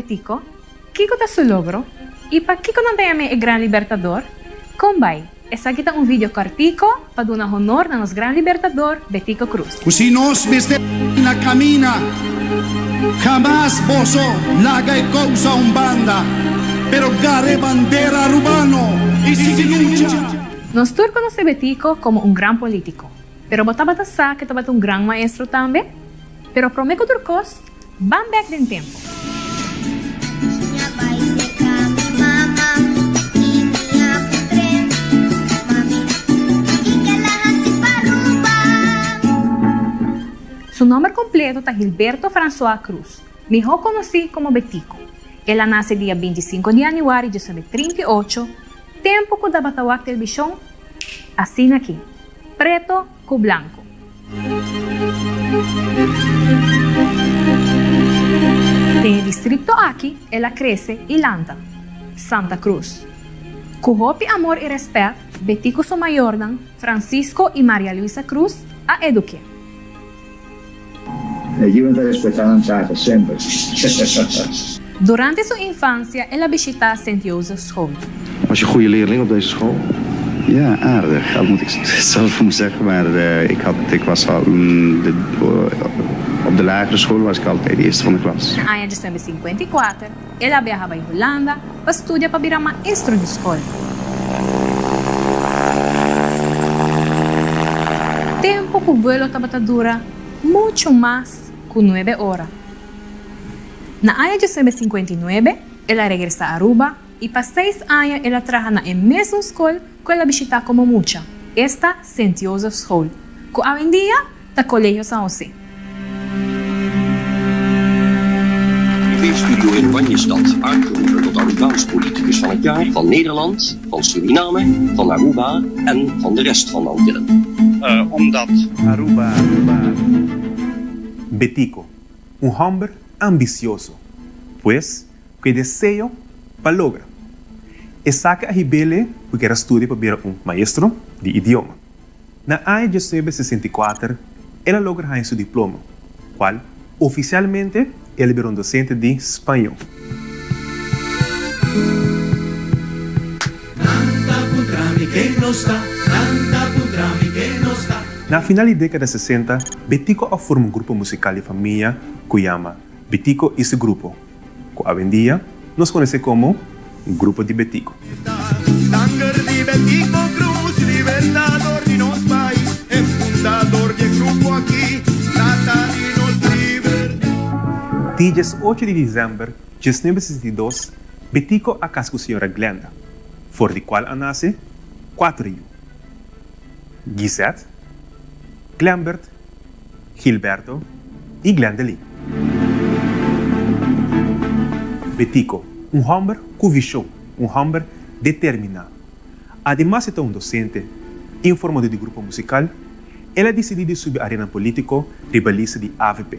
Betico? Kiko ta su logro? Y pakico nan ta yam'é e Gran Libertador? Con bai, esaki ta un video cortico pa duna honor na nos Gran Libertador Betico Croes. Ku si nos mester na kamina, hamas boso laga e kousa un banda, pero gara e bandera arubano i sigui lucha. Nos tur konosé Betico komo un gran polítiko, pero bo tabata sa ku e tabata un gran maestro tambe? Pero promé ku tur kos, Ban bek den tempu. Su nomber completo ta Gilberto Francois Cruz, mihó conocí como Betico. El a nace dia bintisinco di januari diesnuebe trinta i ocho, tempu cu tabata wak televishon asina aki, preto cu blanco. Den e distrikto aki el a krese i lanta, Santa Cruz. Ku hopi amor i rèspèt, Betty ku su mayornan, Francisco i Maria Luisa Cruz, a eduk'é. E yunan ta respetá nan tata semper. Durante su infansia el a bishitá Sint Jozef School. Was je goede leerling op deze school? Ja, aardig, al moet ik zelf maar zeggen, maar ik had, ik was al, op de lagere school was ik altijd de eerste van de klas. Na aña 1954 el a biaha bai Hulanda pa studia pa bira maestro di skol. Tempu ku vuelo tabata dura muchu mas ku nuebe ora. Na aña 1959 el a regresá Aruba i pa seis aña el a traha na e mesun skol ku el a bishitá komo mucha, esta Sint Jozef School, ku awendia ta Colegio San José. TV-studio in Oranjestad, uitgeroepen tot Arubaans politicus van het jaar van Nederland, van Suriname, van Aruba en van de rest van de Antillen. Omdat Aruba, Aruba. Betico, un hòmber ambisioso, pues ku e deseo pa logra. Esaki a hib'ele ku kier a studia pa bira un maestro di idioma. Na aña diesnuebe sesenta i kuater el a logra haña su diploma, kual ofisialmente el a bira un dosente di spañó. Na final di dékada sesenta, Betico a forma un grupo musikal di famia ku yama Betico i su Grupo, ku awendia nos konosé komo Grupo di Betico. Di diesocho di dizèmber 1962, Betico a kasa ku señora Glenda, for di kual a nase kuater yu, Gisette, Glembert, Gilberto i Glendely. Betico, un hòmber ku vishon, un hòmber determiná. Ademas e ta un dosente i un formadó di grupo musikal, el a disidí di subi arena polítiko riba lista di avp.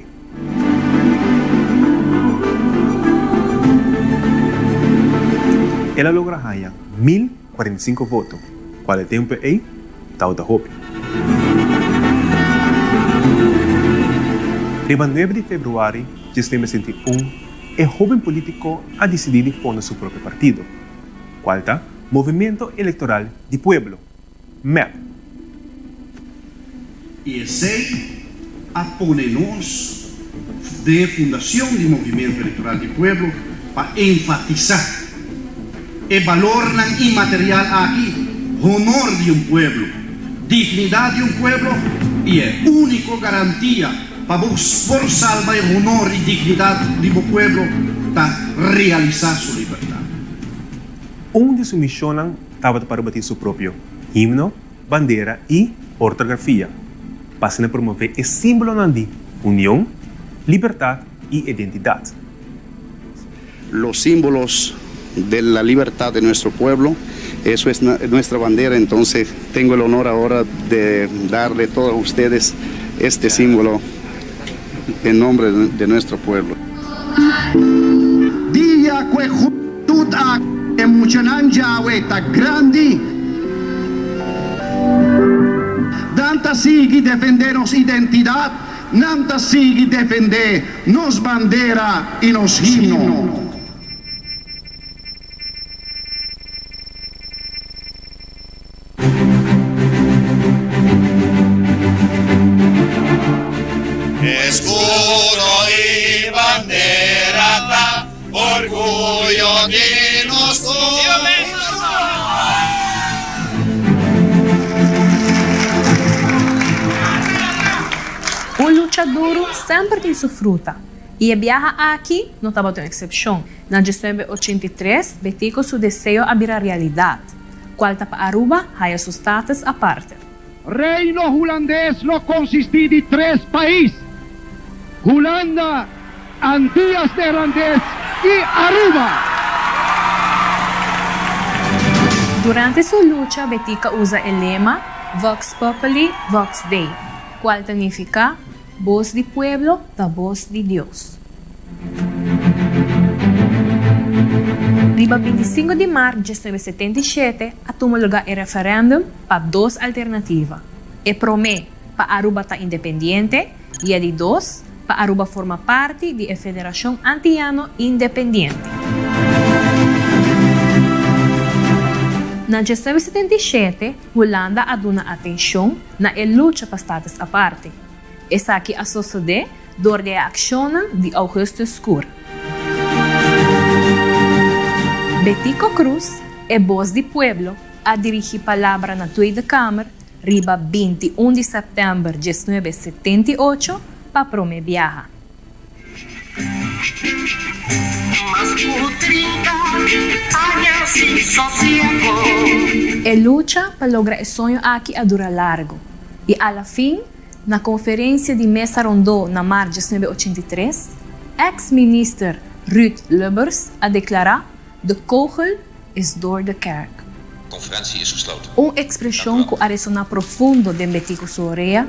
El a logra haña 1045 voto, cual e tempo ey tabata hopi. Riba nuebe di februari 1961 e hoben politico a dicidi di fonda su propio partido, cual ta Movimiento Electoral di Pueblo, mep. I esei a pone nos den e fundacion di Movimiento Electoral di Pueblo pa enfatisa e balornan inmaterial aki, honor di un pueblo, dignidad di un pueblo i e unico garantia pa bo por salba e honor i dignidad di bo pueblo ta realisa su libertad. Un di su misionnan tabata pa rebatí su propio himno, bandera i ortografia, pa asina promové e símbolonan di union, libertat i identidat. Los símbolos de la libertad de nuestro pueblo, eso es nuestra bandera, entonces tengo el honor ahora de darle todos ustedes este símbolo en nombre de nuestro pueblo. Dia ku e hubentud aki e muchanan djawe ta grandi, nan ta sigui defendé nos identidat, nan ta sigui defendé nos bandera i nos himno. den nos corazon. Un lucha duru semper tin su fruta, i e biaha aki no tabata un eksepshon. Na diesnuebe ochenta i tres, Betico su deseo a bira realidat, kual ta pa Aruba haya su status aparte. Reino Hulandes lo konsistí di tres pais, Hulanda, Antias Neerlandes i Aruba. Durante su lucha Betico a usa e lema Vox Populi, Vox Dei, kual ta nifiká Bos di pueblo ta bos di Dios. Riba bintisinko di mart 1977 a tuma lugá e referèndum pa dos alternativa, e promé pa Aruba ta independiente i e di dos pa Aruba forma parti di e Federashon Antiyano Independiente. Na 1977 Hulanda a duna atenshon na e lucha pa status aparte. Esaki a sosodé dor di e akshonnan di Augustus Skur. Betico Croes, e bos di pueblo, a dirigí palabra na Tweede Kamer riba 21 di sèptèmber 1978 pa promé biaha. E lucha pa logra e soño aki a dura largu i a la fin, Na konferensia di mesa rondó na mart 1983, eks minister Ruud Lubbers a deklará, De kogel is door de kerk. Un ekspreshon ku a resoná profundo den Betico su orea,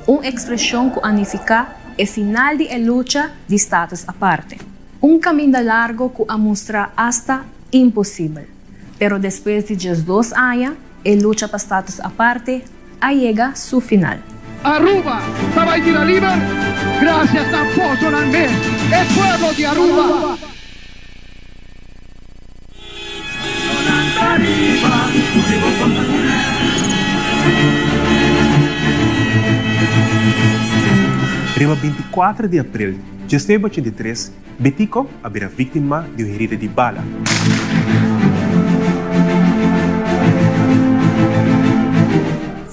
un ekspreshon ku a nifiká e final di e lucha di status aparte. Un kaminda largo ku a mustra asta imposibel. Pero despues di 12 aña, e lucha pa status aparte a yega su final. Aruba ta bai bira liber gracias na bosonan mes, e pueblo di Aruba. Riba 24 di april 1983, Betico a bira víktima di un herida di bala.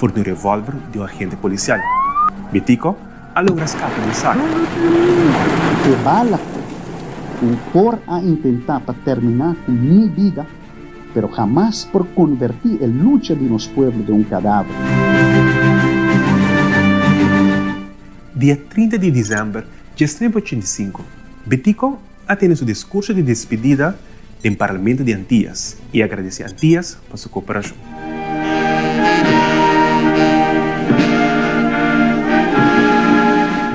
For di un revòlver di un agente polisial. Betico a logra skapa di esaki. E bala ku por a intentá pa terminá ku mi bida, pero hamas por konvertí e lucha di nos pueblo den un kadaver. Dia 30 di dezèmber 1985, Betico a tene su diskurso di despedida den Parlamento di Antias i a gradesé Antias pa su koperashon.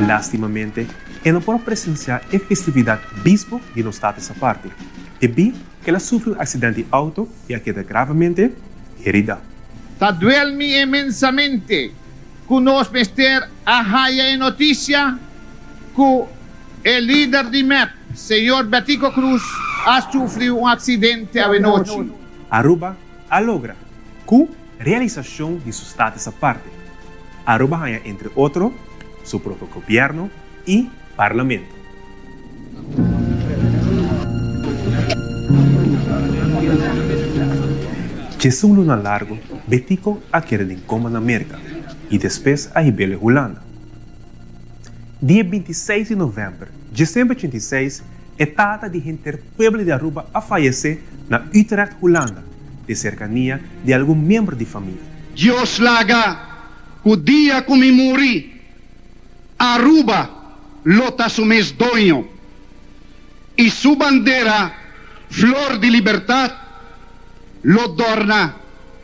Lástimamente, e no por a presensiá e festividat Bispo di nos Status Aparte, debí ku el a sufri un aksident di outo i a keda gravemente heridá. Ta duel mi inmensamente ku nos mester a haya e notisia ku e lider di mep, señor Betico Croes, a sufri un aksidente awenochi. Aruba a logra ku realisashon di su status aparte. Aruba haña entre otro su propio gobièrnu i parlamento. Djesun luna largu Betico a keda den koma na Merka i despues a hib'el Hulanda. Dia 26 di novèmber 1986 e tata di henter pueblo di Aruba a fayesé na Utrecht, Hulanda, den serkania di algun miembro di famia. Dios laga ku dia ku mi muri, Aruba lo ta su mes doño y su bandera flor di libertad lo dorna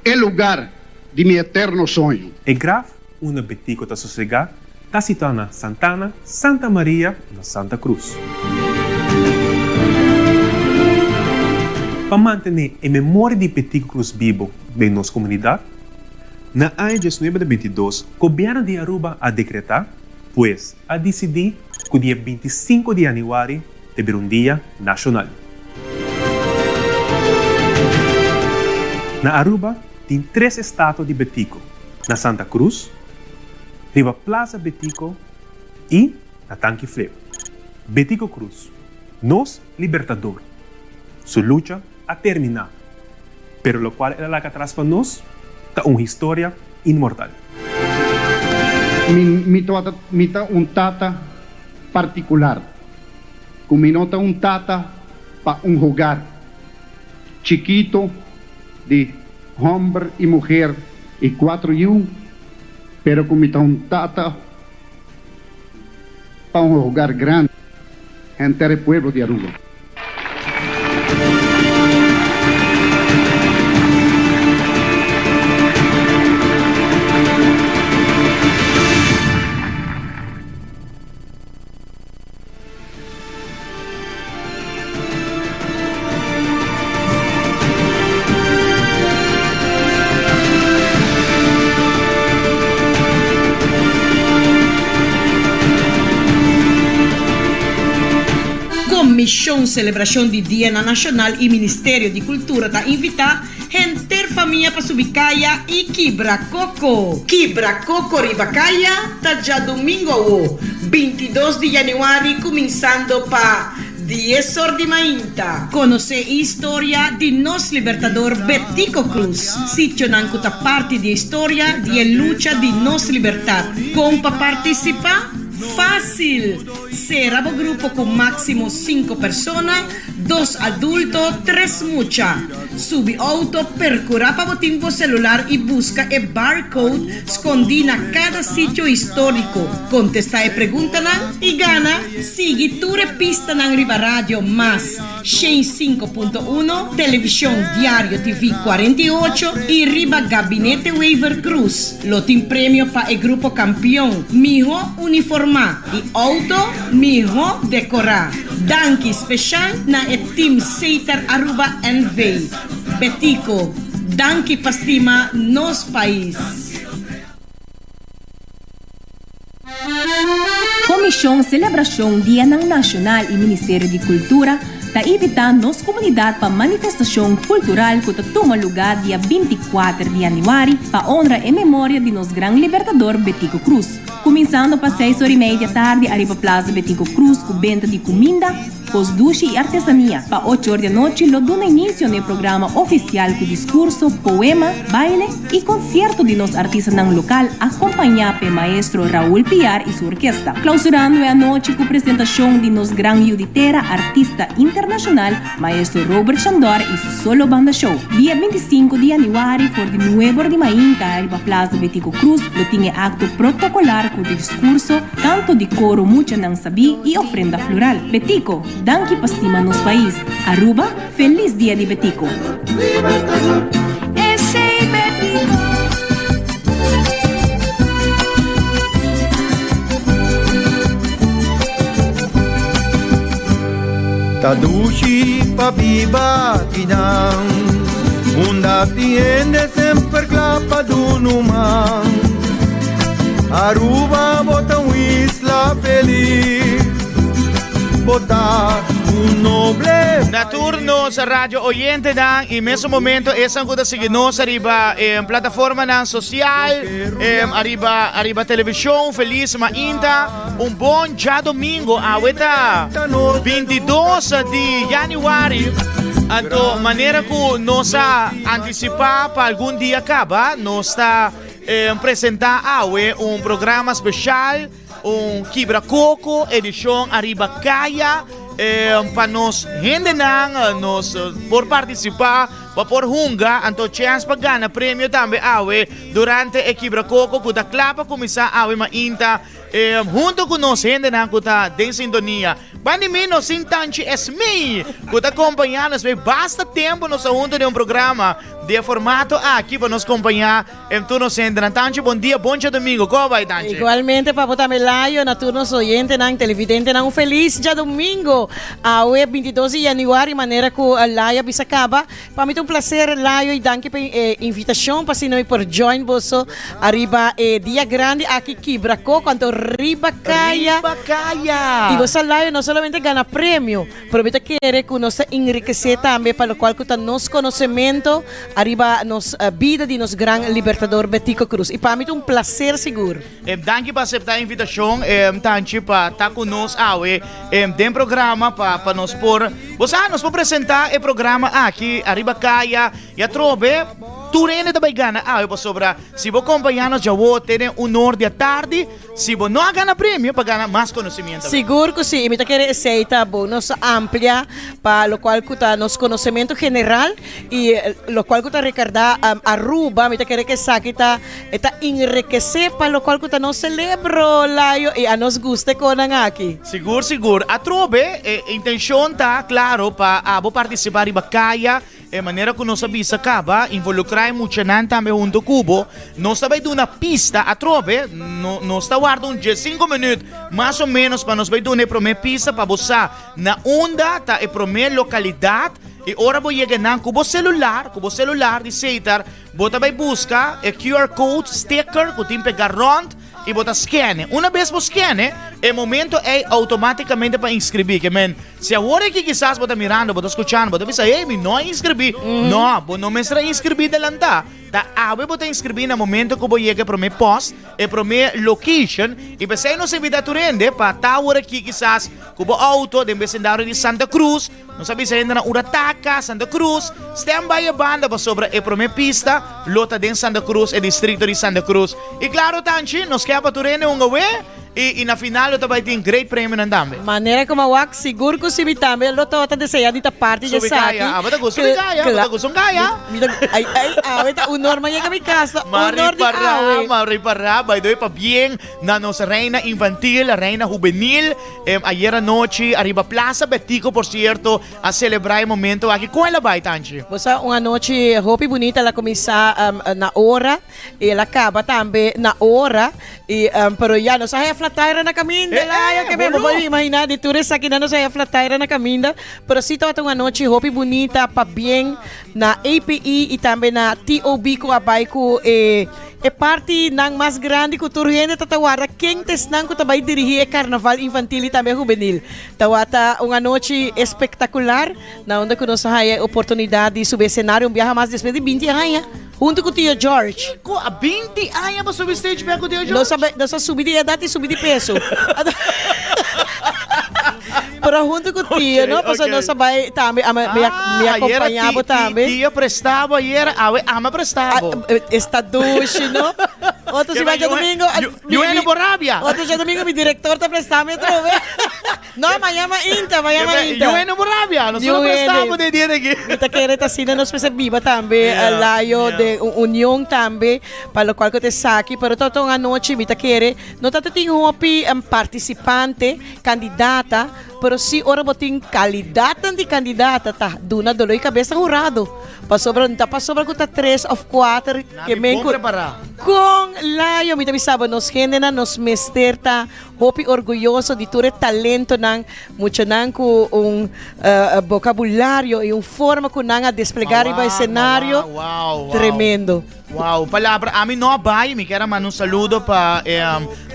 e lugar di mi eterno soño. E graf unda Betico ta sosegá ta situá na Santana, Santa Maria na Santa Cruz. Pa mantené e memoria di Betico Croes bibo den nos komunidat, Na aña 1922 gobièrnu di Aruba a dekretá, pues a disidí ku dia 25 di yanüari ta bira un dia nashonal. Na Aruba tin tres estatua di Betico, na Santa Cruz, riba Plaza Betico i na Tanki Flip. Betico Croes, nos libertador! Su lucha a terminá, pero lokual el a laga atras pa nos ta un historia inmortal. Mi mi tabata mi ta un tata particular, cu mi no ta un tata pa un hogar chikito di homber y muher y cuatro yiu, pero cu mi ta un tata pa un hogar grandi, henter e pueblo di Aruba. Komishon Selebrashon di Dianan Nashonal i Ministerio di Kultura ta invitá henter famia pa subi kaya i kibra koko. Kibra koko riba kaya ta djadumingu awo, 22 di yanüari kuminsando pa dies or di mainta. Konosé e historia di nos Libertador Betico Croes, sitionan ku ta parti di e historia di e lucha di nos libertat. Kon pa partisipá? Fásil! Sera bo grupo ku máksimo sinku persona, dos adulto, tres mucha. Subi outo, perkurá pa bo tin bo selular i buska e barcode skondí na kada sitio históriko. Kontestá e preguntanan i gana! Sigui tur e pistanan riba Radio Mas 105.1, Televishon Diario TV 48 i riba Gabinete Wever Croes. Lo tin premio pa e grupo kampion, mihó uniformá i outo mihó dekorá. Danki speshal na e Team Setar Aruba NV. Betico, danki pa stima nos pais. Komishon Selebrashon Dianan Nashonal i Ministerio di Kultura ta invitá nos komunidat pa manifestashon kultural ku ta tuma lugá dia 24 di yanüari pa honra e memoria di nos gran libertador Betico Croes. Kuminsando pa seis ora i mei di atardi ariba Plaza Betico Croes ku benta di kuminda, Kos dushi i artesania. Pa ocho or di anochi lo duna inisio n'e programa ofisial ku diskurso, poema, baile i konsierto di nos artistanan lokal akompañá p'e maestro Raúl Piar i su orkesta. Klausurando e anochi ku presentashon di nos gran yu di tera artista internashonal maestro Robert Chandor i su solo banda show. Dia 25 di yanüari for di nuebe or di mainta riba Plaza Betico Croes lo tin e akto protokolar ku diskurso, Kanto di koro muchanan sabí i ofrenda floral. Betico, danki pa stima nos pais. Aruba, felis dia di Betico! Ta dushi pa biba akinan, unda tin hende semper kla pa duna un man. Aruba bo ta un isla felis, bo ta un noble Na tur nos radio oyentenan y mesun momento esan cu ta sigui nos ariba plataformanan social, ariba ariba television, feliz mainta, un bon djadomingo, awe ta 22 di januari, anto manera cu nos a anticipa pa algun dia caba, nos ta Presenta awe un programa special, un Kibra Coco edicion ariba caya pa nos hendenan nos por participa, pa por hunga, anto chance pa gana premio tambe awe durante e Kibra Coco cu ta cla pa cuminsa awe mainta hunto cu nos hendenan cu ta den sintonia. Bandi mi nos sin Tanchi Esmee cu ta compaña nos bay basta tempo nos ta hunto den un programa di e formato aki pa nos compaña en tur nos hendenan. Tanchi bon dia, bon djadomingo. Como bay Tanchi? Igualmente pa bo tambe Layo, na tur nos oyentenan, televidentenan un feliz djadomingo. Awe 22 di januari manera cu Layo a bisa caba. Pa mi ta un placer Layo y danki pa e invitacion pa asina mi por join boso ariba e dia grandi aki Kibra Coco. Anto. Riba Kaya. Riba Kaya! Y bo sa Layo no solamente gana premio, pero mi ta kere cu nos ta enriquece tambe pa locual cu ta nos conocemento ariba nos bida di nos gran Libertador Betico Croes. Y pa mi ta un placer sigur. Danki pa acepta e invitacion Tanchi pa ta cu nos awe den programa pa pa nos por bo sa nos por presenta e programa aki ariba caya y atrobe tur hende ta bay gana awe pasobra si bo compaña nos djawo tene un or di atardi si bo no a gana premio pa gana mas conocimiento. Sigur cu si y mi ta kere esey ta bo nos amplia pa locual cu ta nos conocemento general y locual cu ta recarda Aruba mi ta kere cu esaki ta E ta inrekesé pa lokual ku ta nos selebro, Layo, i a nos gusta e konan aki. Sigur, sigur. Atrobe, e intenshon ta klaro pa abo partisipá riba kaya, e manera ku nos a bisa kaba, involukrá e muchanan tambe huntu ku bo. Nos ta bai duna pista atrobe, no nos ta warda un diesinku minüt mas o ménos pa nos bai duna e promé pista pa bo sa na unda ta e promé lokalidat i ora bo yega nan ku bo selular, ku bo selular di Setar, Bo ta bai buska e QR code sticker ku tin pegá rònt i bo ta skène. Una bes bo skène, e momento ei outomátikamente pa inskribí. Ke men, si awor aki kisas bo ta mirando, bo ta skuchando, bo ta bisa, Hey, mi no a inskribí. No, bo no mester a inskribí delantá. Ta awe bo ta inskribí na momento ku bo yega e promé pòst, e promé location. I p'esei nos invitá tur hende pa ta awor aki kisas ku bo outo den besindario di Santa Cruz, Nos a bisa hende na Urataka, Santa Cruz, stand by e banda pasobra e prome pista lo ta den Santa Cruz, e distrito di Santa Cruz. Y claro Tanchi, nos ke pa tur hende hunga we y y na final lo ta bay tin great premionan tambe. Manera como a wak, sigur cu si mi tambe lo tabata desea di ta parti di Subi esaki. caya, abo ta gusta subi caya, abo ta gusta un caya. Mi ta, ay, ay, awe ta un norma yega mi cas, ta Ma honor di ripará, awe. ma ripará, by the way, pabien na nos reina infantil, reina hubenil. Ayer anochi ariba Plaza Betico por cierto a celebra e momento aki. Con el a bay Tanchi? Bo sa un anochi hopi bunita el a cuminsa na ora y el a caba tambe na ora y pero ya nos a haya flataira na caminda la ya ke bo por imagina di tur esakinan nos a haya flataira na caminda pero si tabata un anochi hopi bunita pabien na APE y tambe na TOB cu a bay cu e E parti nan mas grandi cu tur hende ta ta warda ken ta esnan cu ta bay dirigi e carnaval infantil y tambe hubenil. Tawata un anochi espectacular na unda cu nos a haya e oportunidad di subi escenario un biaha mas despues di binti aña hunto cu Tio George. Kico? A binti aña bo subi stage bek cu Tio George? Nos a nos a subi di edad y subi di peso. Pero hunto cu Tio, no? Pasobra nos a bay tambe, a mi mi a acompaña bo tambe. Tio presta bo ayer, awe ama presta bo. Esta dushi, no? Otro siman djadomingo. Yu hende por rabia. Otro djadomingo mi director ta presta mi otro be. No, mañana mainta, mañana mainta. Yu hende por rabia, nos no presta bo den dia di aki. Mi ta kere ta asina nos mester biba tambe, Layo, den un union tambe, pa locual cu ta esaki. Pero ta un anochi mi ta kere, no ta tin hopi participante. Kandidata, pero si ora bo tin kalidatnan di kandidata ta duna dolor di kabes na hurado, pasobra no ta pasobra ku ta tres òf kuater ke men ku kon layo mi ta bisa bo nos hendenan nos mester ta hopi orguyoso di tur e talentonan muchanan ku un bokabulario i un forma ku nan a desplegá riba e senario tremendo. Wow, palabra ami no a bai, mi kier a manda un saludo pa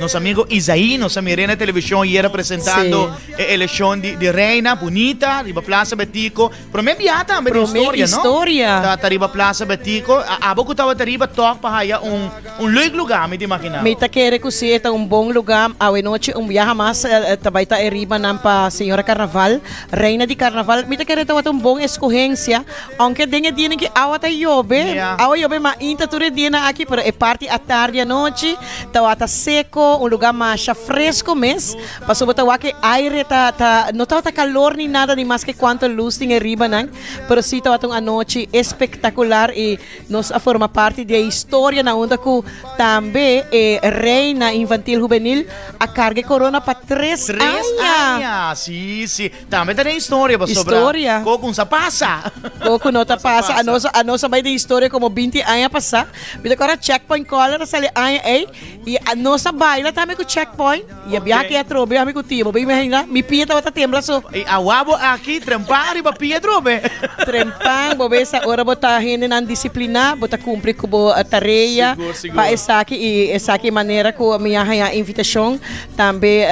nos amigo Isaí, nos a mir'é na television ayera presentando e eleccion di di reina bunita riba Plaza Betico. Prome bia tambe den Prome historia, no? historia. Ta ta riba Plaza Betico. A abo ku tabata riba tòg pa haya un un leuk lugá, mi ta imaginá. Mi ta kere ku si e ta un bon lugá. Awe nochi un biaha mas ta bai ta e riba nan pa Señora Carnaval, Reina di Carnaval. Mi ta kere tabata un bon escogencia. Aunke den e dianan ki awa ta yobe, awa yobe mainta tur e dianan aki, pero e parti atardi anochi tawata seco, un lugar masha fresco mes, pasobra ta wak e aire ta ta no tawata calor ni nada ni maske cuanto luz tin e ribanan, pero si tawata un anochi espectacular y nos a forma parti di e historia na unda cu tambe e Reina Infantil Hubenil a carga e corona pa tres Tres aña. aña, si si. Tambe ta den historia pasobra Historia. Coco no sa pasa. Coco no ta pasa. Anos, anos a bai den historia como binti aña pasá. pasa. Mi ta kòrda Checkpoint Color a sali aña ei i nos a baila tambe ku Checkpoint i a biaha aki atrobe ami ku tio. Bo por imagina mi pia tabata tembla so. I awa bo aki trempan riba pia atrobe. Trempan bo bes ora bo ta hendenan disipliná bo ta kumpli ku bo tarea pa esaki i esaki e manera ku mi a haña invitashon tambe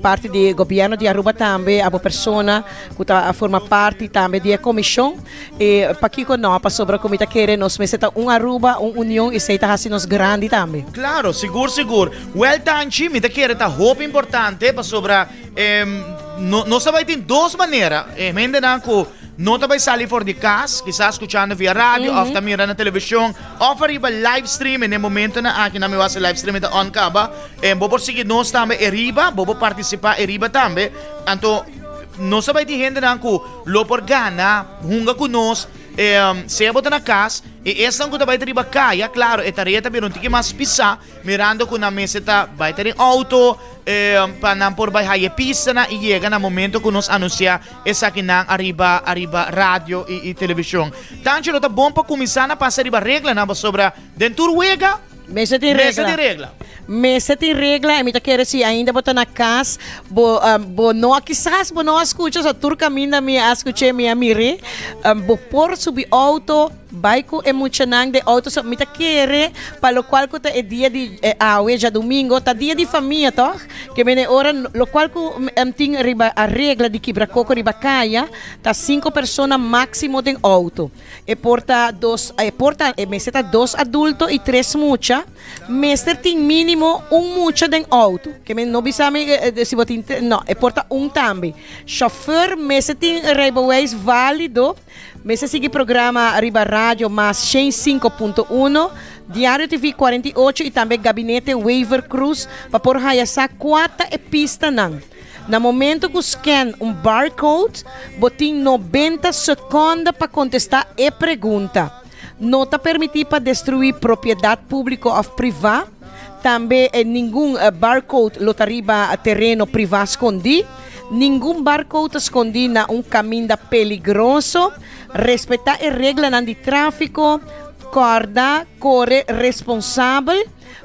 parti di gobièrnu di Aruba tambe abo persona ku ta forma parti tambe di e komishon. E pakiko no? Pasobra ku mi ta kere nos mester ta un Aruba, un union, esei ta hasi nos grandi tambe. Claro, sigur sigur. Wel Tanchi, mi ta kere ta hopi importante pasobra no nos ta bai tin dos manera. E hendenan ku no ta bai sali for di kas, kisas skuchando via radio òf ta mira na televishon òf ariba live stream en e momentonan aki nan mi wak si live stream ta on kaba. Bo por sigui nos tambe eriba, bo por partisipá eriba tambe. Anto nos ta bai tin hendenan ku Lo por gana hunga ku nos, sea bo ta na kas, i esnan ku ta bai ta riba kaya, klaro e tarea ta bira un tiki mas pisá, mirando ku nan mester ta bai ta den outo pa nan por bai haya e pistanan i yega na momento ku nos anunsiá esakinan ariba ariba radio i televishon. Tanchi lo ta bon pa kuminsá na pasa riba reglanan pasobra den tur wega Mester tin regla. Mester tin regla. Mester tin regla i mi ta kere si ainda bo ta na kas, bo bo no a kisas bo no a skucha, so tur kaminda mi a skuch'é mi a mir'é, bo por subi outo bai ku e muchanan den outo, so mi ta kere pa lokual ku ta e dia di awe djadumingo ta dia di famia tòg, ke mene ora lokual ku tin riba a regla di kibra koko riba kaya ta sinku persona máksimo den outo. E por ta dos, e por ta, e mester ta dos adulto y tres mucha. Mester tin minimo un mucha den auto. Ke men no bisa mi si bo tin, no, e por ta un tambe. Chauffeur mester tin rijbewijs valido. Mester sigui programa riba radio mas 105.1, Diario TV 48 y tambe Gabinete Wever Croes pa por haya sa cua ta e pistanan. Na momento ku scan un barcode, bo tin 90 sekonde pa kontestá e pregunta. No ta permití pa destruí propiedat públiko òf privá. Tambe ningun barcode lo ta riba tereno privá skondí. Ningun barcode ta skondí na un kaminda peligroso. Respetá e reglanan di tráfiko. Kòrda kore responsabel.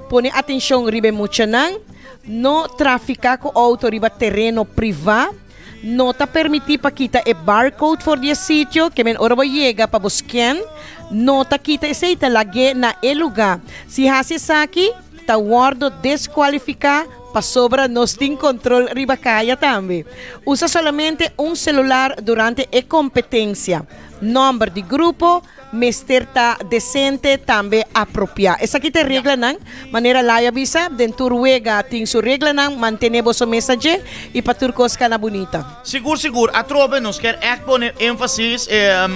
Pone atenshon riba e muchanan. No trafiká ku outo riba tereno privá. No ta permití pa kita e barcode for di e sitio, ke men ora bo yega pa bo scan, no ta kita esei, ta lag'é na e lugá. Si hasi esaki, ta wòrdu deskualifiká pasobra nos tin kontrol riba kaya tambe. Usa solamente un selular durante e kompetensia. Nòmber di grupo. Mester ta decente tambe apropia. Esaki ta e reglanan, manera Lai a bisa, den tur wega tin su reglanan, mantene boso mes na dje y pa tur cos cana bunita. Sigur sigur, atrobe nos kier echt pone énfasis,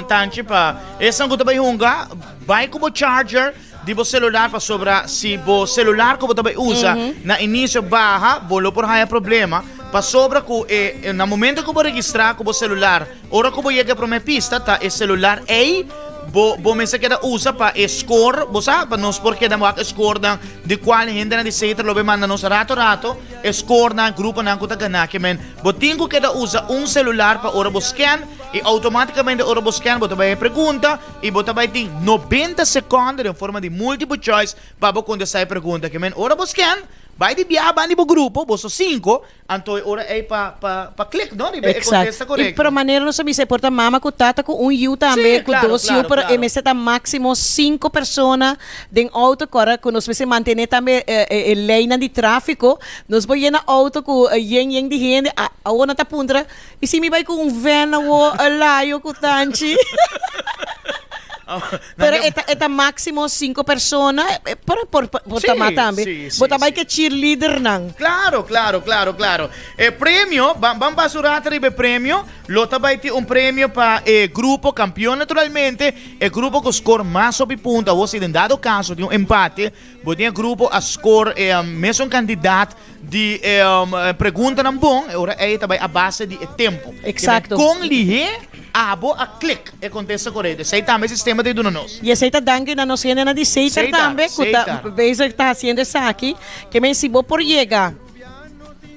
Tanchi, pa esnan ku ta bai hunga, bai ku bo charger di bo celular pasobra si bo celular ku bo ta bai usa na inicio baha, bo lo por haña problema pasobra ku e na momento ku bo registrá ku bo celular Ora ku bo yega e promé pista ta e selular ei bo bo mester keda usa pa e score, bo sa, pa nos por keda wak e scorenan di kual hendenan di Seter lo bay manda nos rato rato e scorenan, gruponan ku ta gana. Ke men bo tin ku keda usa un selular pa ora bo scan i outomatikamente ora bo scan bo ta bay e pregunta i bo ta bay tin 90 sekonde den forma di multiple choice pa bo kontestá e pregunta. Ke men ora bo scan bay di biaha banda di bo grupo, boso sinku, Anto e ora ei pa pa pa click no riba e contesta Exacto. correcto. Y pero manera nos a bisa e por ta mama cu tata cu un yiu tambe, Sí, cu claro, dos yiu, claro, pero e claro. mester ta maximo cinco persona den auto cu ora cu nos mester mantene tambe e e e leynan di trafico. Nos por yena auto cu yen yen di hende, a awor nan ta puntra, y si mi bay cu un van awor, layo cu tanchi? Pero e ta e ta maximo cinco persona, pero por por ta mas tambe. Bo ta bay ke cheerleadernan. Claro, claro, claro, claro. E premio, ban ban pasa un rato riba e premio. Lo ta bay tin un premio pa e grupo campeon naturalmente, e grupo cu score mas hopi punto. Awor si den dado caso tin un empate, bo tin e grupo a score e mesun cantidad di e preguntanan bon, e ora ei ta bai a base di e tempu. Exacto. Kon lihé abo a klik e kontesta korekto. Esei tambe e sistema ta duna nos. I esei ta danki na nos hendenan di Setar tambe ku ta bezig ta hasiendo esaki. Ke men si bo por yega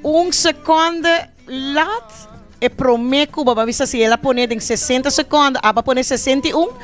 un sekonde lat e promé ku bo a bisa si el a pone den 60 sekonde, abo a pone 61.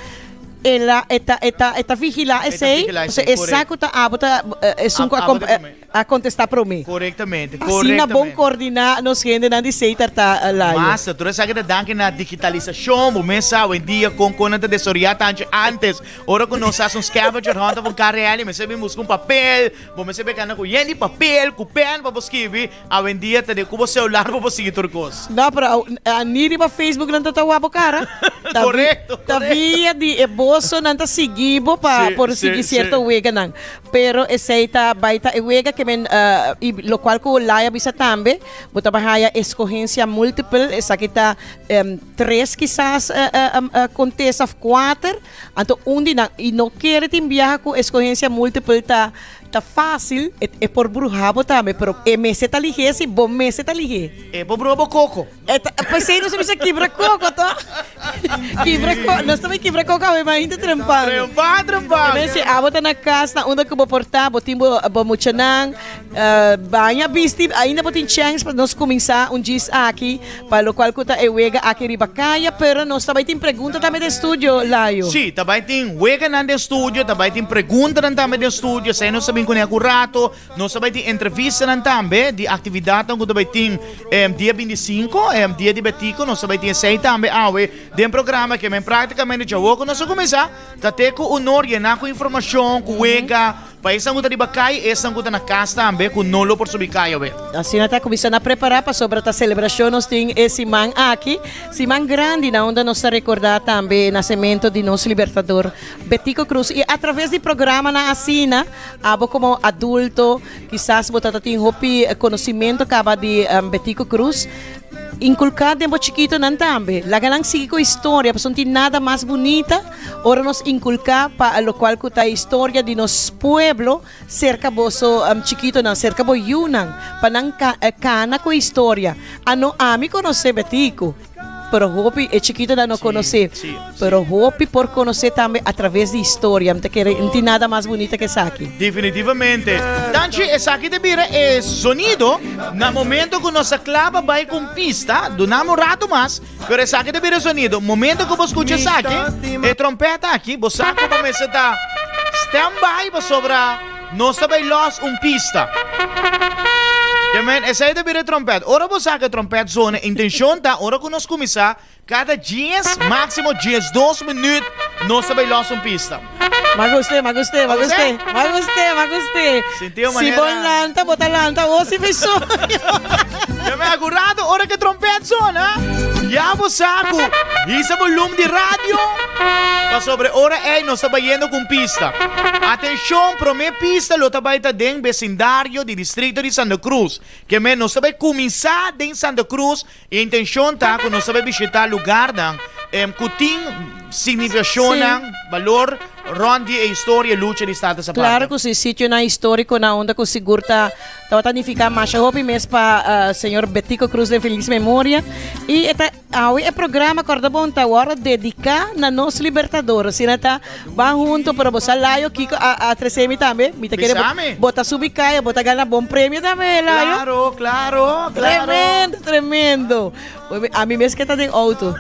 El a, e ta, e ta, e ta vigilá esei, vigilá pasobra esei, e sa korekto. ku ta abo ta esun ku a Abo kom, ta promé. a kontestá promé. Korektamente, Asina bon korektamente. koordiná nos hendenan di Setar ta, Layo. Master, tur esaki ta danki na digitalisashon. Bo mes sa awendia kon kon nan ta desaroyá tanchi antes. Ora ku nos hasi un scavenger hunt òf un car rally, mester bin buska un papel, bo mester bin kanda ku yen di papel, ku pèn pa bo skibi. Awendia ta den ku bo celular bo por sigui tur kos. No, pero ni riba Facebook nan ta ta wak bo kara. Ta vi, Korekto, ta korekto. via di e boso nan ta sigui bo pa Sí, por sí, sigui sí. sierto weganan. Pero esei ta bai ta e wega ke men i lokual ku Lai a bisa tambe, bo ta bai haya eskohensia multiple, esaki ta tres kisas kontesta of kuater, anto un di nan i no kere tin biaha ku eskohensia multiple ta Ta fácil, e e por bruha bo tambe, pero e mester ta lihé si bo mester ta lihé. E por bruha bo koko. E ta, p'esei nos ta bisa kibra koko to. Kibra ko, nos ta bai kibra koko awe mainta trempan. Trempan, trempan. E mester abo ta na kas na unda ku bo por ta, bo tin bo bo muchanan, baña bisti, ainda bo tin chèns pa nos kuminsá un djis aki. Pa locual cu ta e wega aki riba caya, pero nos ta bay tin pregunta tambe den studio, Layo. Sí, ta bay tin weganan den studio, ta bay tin preguntanan tambe den studio, esei nos ta bin cune aku rato. Nos ta bay tin entrevistanan tambe di actividadnan cu ta bay tin dia binticinco, dia di Betico, nos ta bay tin esei tambe awe den programa ke men practicamente djawo cu nos a cuminsa ta te cu honor yena cu informacion, cu wega. Pa esnan ku ta riba kai, esnan ku ta na kas tambe ku no lo por subi kai awe. Asina ta kuminsá na prepará pasobra ta selebrashon nos tin e siman aki, siman grandi na unda nos ta rekordá tambe e nasementu di nos Libertador Betico Cruz. I atraves di programanan asina, abo komo adulto kisas bo ta ta tin hopi konosimentu kaba di Betico Cruz, inkulká den bo chikitonan tambe. Laga nan sigui ku historia pasobra no tin nada mas bunita. Ora nos inculca pa locual cu ta historia di nos pueblo cerca boso chikitonan, cerca bo yunan, pa nan cana cu historia. Ano ami conoce Betico, pero hopi e chikitonan no conoce. Pero hopi por conoce tambe a traves di historia. Mi ta kere no tin nada mas bunita cu esaki. Definitivamente. Tanchi esaki ta bira e sonido na momento cu nos a claba bay cu un pista, dunami un rato mas. Pero esaki ta bira sonido. Momento ku bo skucha esaki, e trompeta aki, bo sa ku bo mester ta stand by pasobra nos ta bai lòs un pista. Ke men, esei ta bira e trompet. Ora bo sa ku e trompet zona, intenshon ta ora ku nos kuminsá, kada dies, máksimo diesdos minüt, nos ta bai lòs un pista. Ma gust'é, ma gust'é, ma gust'é, ma gust'é, ma gust'é. Sintió Si manera. bo lanta, bo ta lanta awor si mi soño. Ya me agurado ora ke trompet sona, ya bo sa ku hisa volum di radio, pasobra e ora ei nos ta bayendo ku un pista. Atenshon, promé pista lo ta bai ta den besindario di distrito di Santa Cruz. Ke men nos ta bai kuminsá den Santa Cruz E intencion ta cu nos ta bay bishita lugarnan cu tin significacionnan, balor rond di e historia y lucha di Staten Zapata. Claro cu si, sitionan historico na unda cu sigur ta tabata nifica masha hopi mes pa señor Betico Cruz den feliz memoria. Y e ta awe e programa Corda Bon ta worde dedica na nos Libertador. Asina ta ban hunto, pero bo sa Layo kico a trece mi tambe? Mi ta kere Bisami. bo ta subi caya, bo ta gana bon premio tambe, Layo. Claro, claro, claro. Tremendo, tremendo. Ami mes ke ta den auto.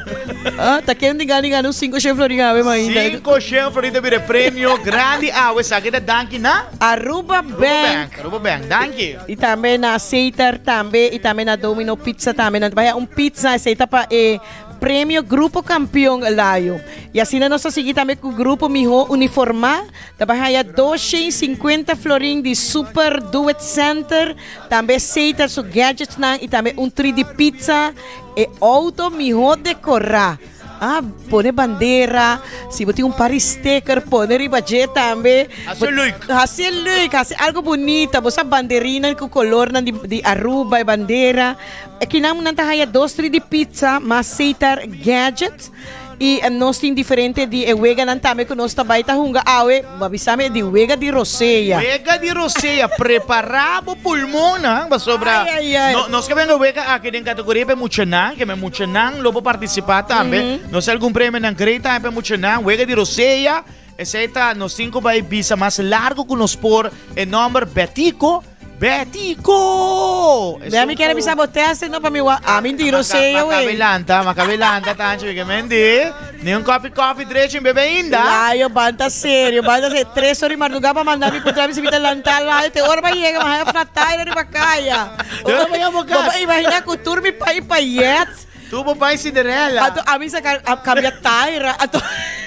Ah, ta ken di gana gana un cinco shen florin awe mainta. Cinco shen florin ta bira e premio grandi awe. Esaki ta danki na? Aruba Aruba Bank. Bank, Aruba Bank. Danki. Y tambe na Setar tambe y tambe na Domino Pizza tambe. Nan ta bay un pizza, esey ta pa e Premio Grupo Campeon Layo. Y asina nos ta sigui tambe cu Grupo Miho Uniforma. Ta bay haya 250 florin di Super Duet Center, tambe Setar su gadgetsnan y tambe un tri di pizza. E auto miho decora. Ah, pone bandera, si bo tin un par di sticker pone riba dje tambe. Haci leuk. Haci leuk, haci algo bunita. Bo sa banderinan cu colornan di, di Aruba, e bandera. Akinan nan ta haya dos tri di pizza mas Setar gadgets. Y nos tin diferente di e weganan tambe cu nos ta bay ta hunga awe. Bo a bisa mi di wega di rosea. Wega di rosea, prepara bo pulmonnan pasobra Ay, ay, ay. no, nos ke benga wega aki den categoria pa e muchanan, ke me muchanan lo por participa tambe. Nos algun premionan great tambe pa e muchanan. Wega di rosea, esey ta nos tin cu bay bisa mas largo cu nos por e nomber Betico. Betico! Mira mi kere bisa bo teste no pa mi wa ami di roseo we. Makabe lanta, makabe lanta tanchi mi ke mendi. Ni un kopi kofi drechi mi bebe ainda. Layo banta serio, banta serio. Tres ora di marduga pa manda mi puntra mi si mi ta lanta layo te ora pa yega mi haya flat tire riba kaya. Te ora pa yega bo kas. Bo por imagina ku tur mi pai payet. Tur bo pai Cinderella. Anto ami sa a cambia taira. Anto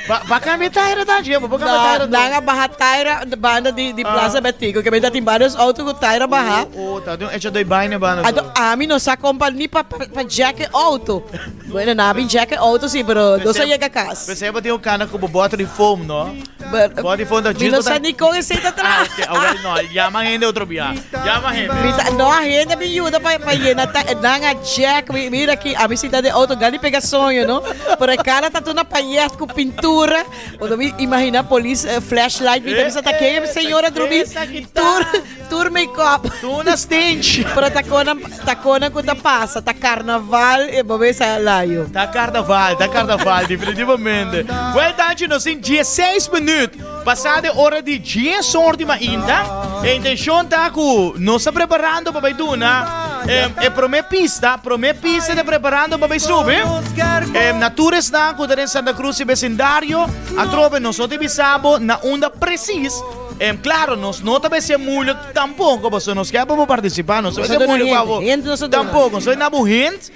Ba ba cambia taira ta je, bo cambia taira. Nan a baha taira banda di di Plaza Betico, ke ta tin varios auto ku taira baha. Oh, oh, ta tin un echa doi baina banda. Anto ami no sa kompa ni pa pa jack e auto. Bueno, nan a bin jack e auto si, pero nos a yega kas. Pesei bo tin un kana ku bo boter di foam, no? Boter di foam ta Mi no sa ni kon esei ta traha. Ah, awel no, yama hende otro bia. Yama hende. Mi ta, no, a hende bin yuda pa pa yena ta, nan a jack, mi, mira aki, ami sinta den auto, gani pega soño, no? Pero e kara ta tur na payet ku pintura. Cuando mi imagina polis flashlight, mi ta bisa ta ken e señora drumi, tur, tur make-up. Tur na stench. Pero ta konan, ta konan ku ta pasa, ta carnaval, e bo mesa layo. Ta carnaval, ta carnaval, definitivamente. Wel, Tanchi, nos tin dieseis minuut pasa de ora di dies or di mainta. E intencion ta ku nos ta preparando pa bai duna e prome pista, prome pista ta preparando pa bai subi. Na tur esnan ku ta den Santa Cruz y vecindario, atrobe nos no ta bisa bo na unda precies. Claro, nos no ta bai ser moeilijk tampoco, pasobra nos kier pa bo participa, nos no ta bai ser moeilijk pa bo tampoco. Nos ta bai na bo hint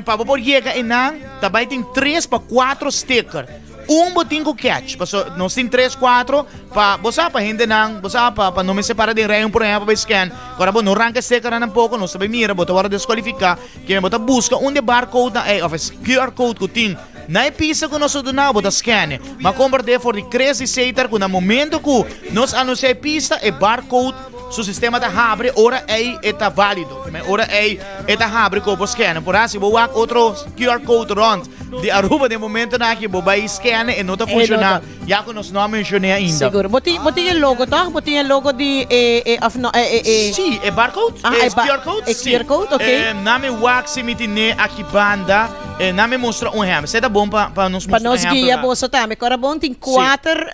pa bo por yega einan, ta bai tin tres pa cuatro sticker. Un bo tin ku catch, paso nos tin tres, cuatro, pa bo sa pa hendenan, bo sa pa pa no mester para den rij un por ehempel pa bai scan. Ora bo no ranka e stickernan tampoco, nos ta bai mira, bo ta wòrdu descualifica, kimen bo ta buska un di e barcode nan ey of e QR code ku tin na e pista ku nos a duna bo ta scan e. Ma komprende for di Chris di Setar ku na momento ku nos anuncia e pista e barcode su sistema ta habri ora ey e ta valido. Kimen ora ey e ta habri ku bo por scan. Por hasi bo wak otro QR code rond. Di Aruba den momentonan aki bo bai scan e no ta funciona ya cu nos no a mencione ainda. Sigur. Bo tin bo tin e logo toch? Bo tin e logo di e e of no e e e. Si, e barcode? Ah, e e ba QR code? E Si. QR code, ok. Na mi wak si mi tine aki banda, na mi mustra un ehempel. Esei ta bon pa pa nos Pa mustra nos ehempel guia na. boso tambe. Kora bon tin Si. kuater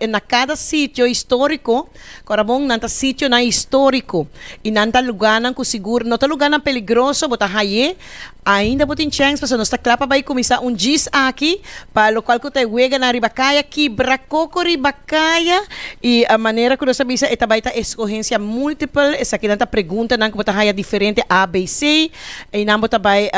na kada sitio historico. Kora bon nan ta sitionan historico y nan ta lugarnan cu sigur no ta lugarnan peligroso, bo ta haye. Ainda bo tin chèns pasobra nos ta kla pa bai kuminsá un djis aki pa lokual ku ta e weganan riba kaya, kibra koko riba kaya i manera ku nos a bisa e ta bai ta eskohensia multiple, esakinan ta preguntanan ku bo ta haya diferente A, B, C, einan bo ta bai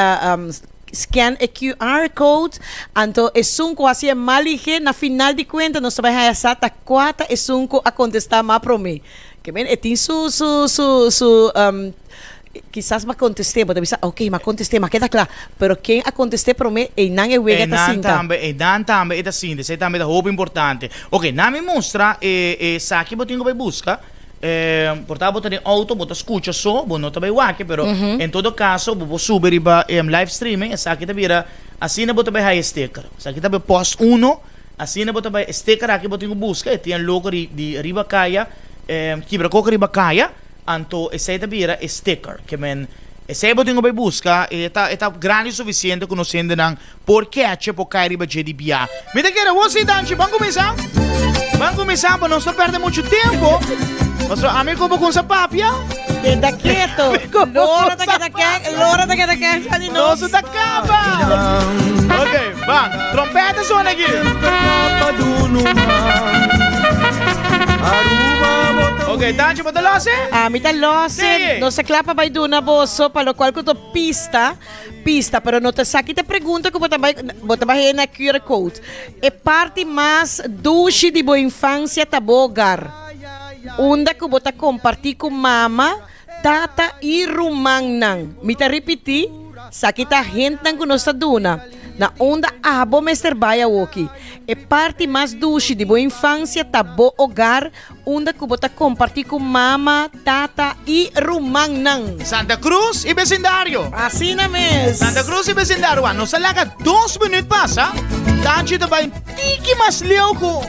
scan e QR code, anto esun ku hasi e malige na final di kuenta nos ta bai haya sa ta kua ta esun ku a kontestá mas promé. Ke men e tin su su su su. Kisas m'a kontest'é, bo ta bisa, ok, m'a kontest'é, m'a keda kla. Pero ken a kontest'é promé, einan e wega ta Einan sinta. tambe, einan tambe e ta sinta. Esei tambe ta hopi importante. Ok, nan mi mustra e esaki bo tin ku bai buska. Por ta bo ta den outo, bo ta skucha so, bo no ta bai wak, pero en todo kaso bo por subi riba e live streaming, esaki ta bira, asina bo ta bai haya e sticker. Esaki ta bai post uno, asina bo ta bai, e sticker aki bo tin ku buska, e tin e logo di di riba kaya, kibra koko riba kaya. Anto esei ta bira e sticker. Ke men esei bo tin ku bai buska, e ta e ta grandi sufisiente ku nos hendenan por keche, por kai riba dje di bia. Mi ta kere wou si Danchi, ban kuminsá. Ban kuminsá pa nos no pèrdè muchu tempu. Pasobra ami ku bo kumsa papia. Keda keto. Lora ta keda kèn, Lora ta keda kèn sa di nos. Nos ta kaba. Ok, ban. Trompèt a sona aki. Ok, Tanchi, bo ta lose? Ami ta lose. Sí. Nos ta kla pa bai duna boso, pa lokual ku ta pista, pista, pero no ta esaki ta pregunta ku bo ta bai, bo ta bai hei na QR code. E parti mas dushi di bo infansia ta bo hogar, unda ku bo ta kompartí ku mama, Tata i rumannan. Mi ta ripití, Saki ta hentnan ku nos ta duna. Na unda abo mester bai awoki? E parti mas dushi di bo infansia ta bo ogar, unda ku bo ta kompartí ku mama, tata i rumannan. Santa Cruz i besindario. Asina mes. Santa Cruz i besindario. Wak, nos a laga dos minüt pasa. Tanchi ta bai tiki mas leu ku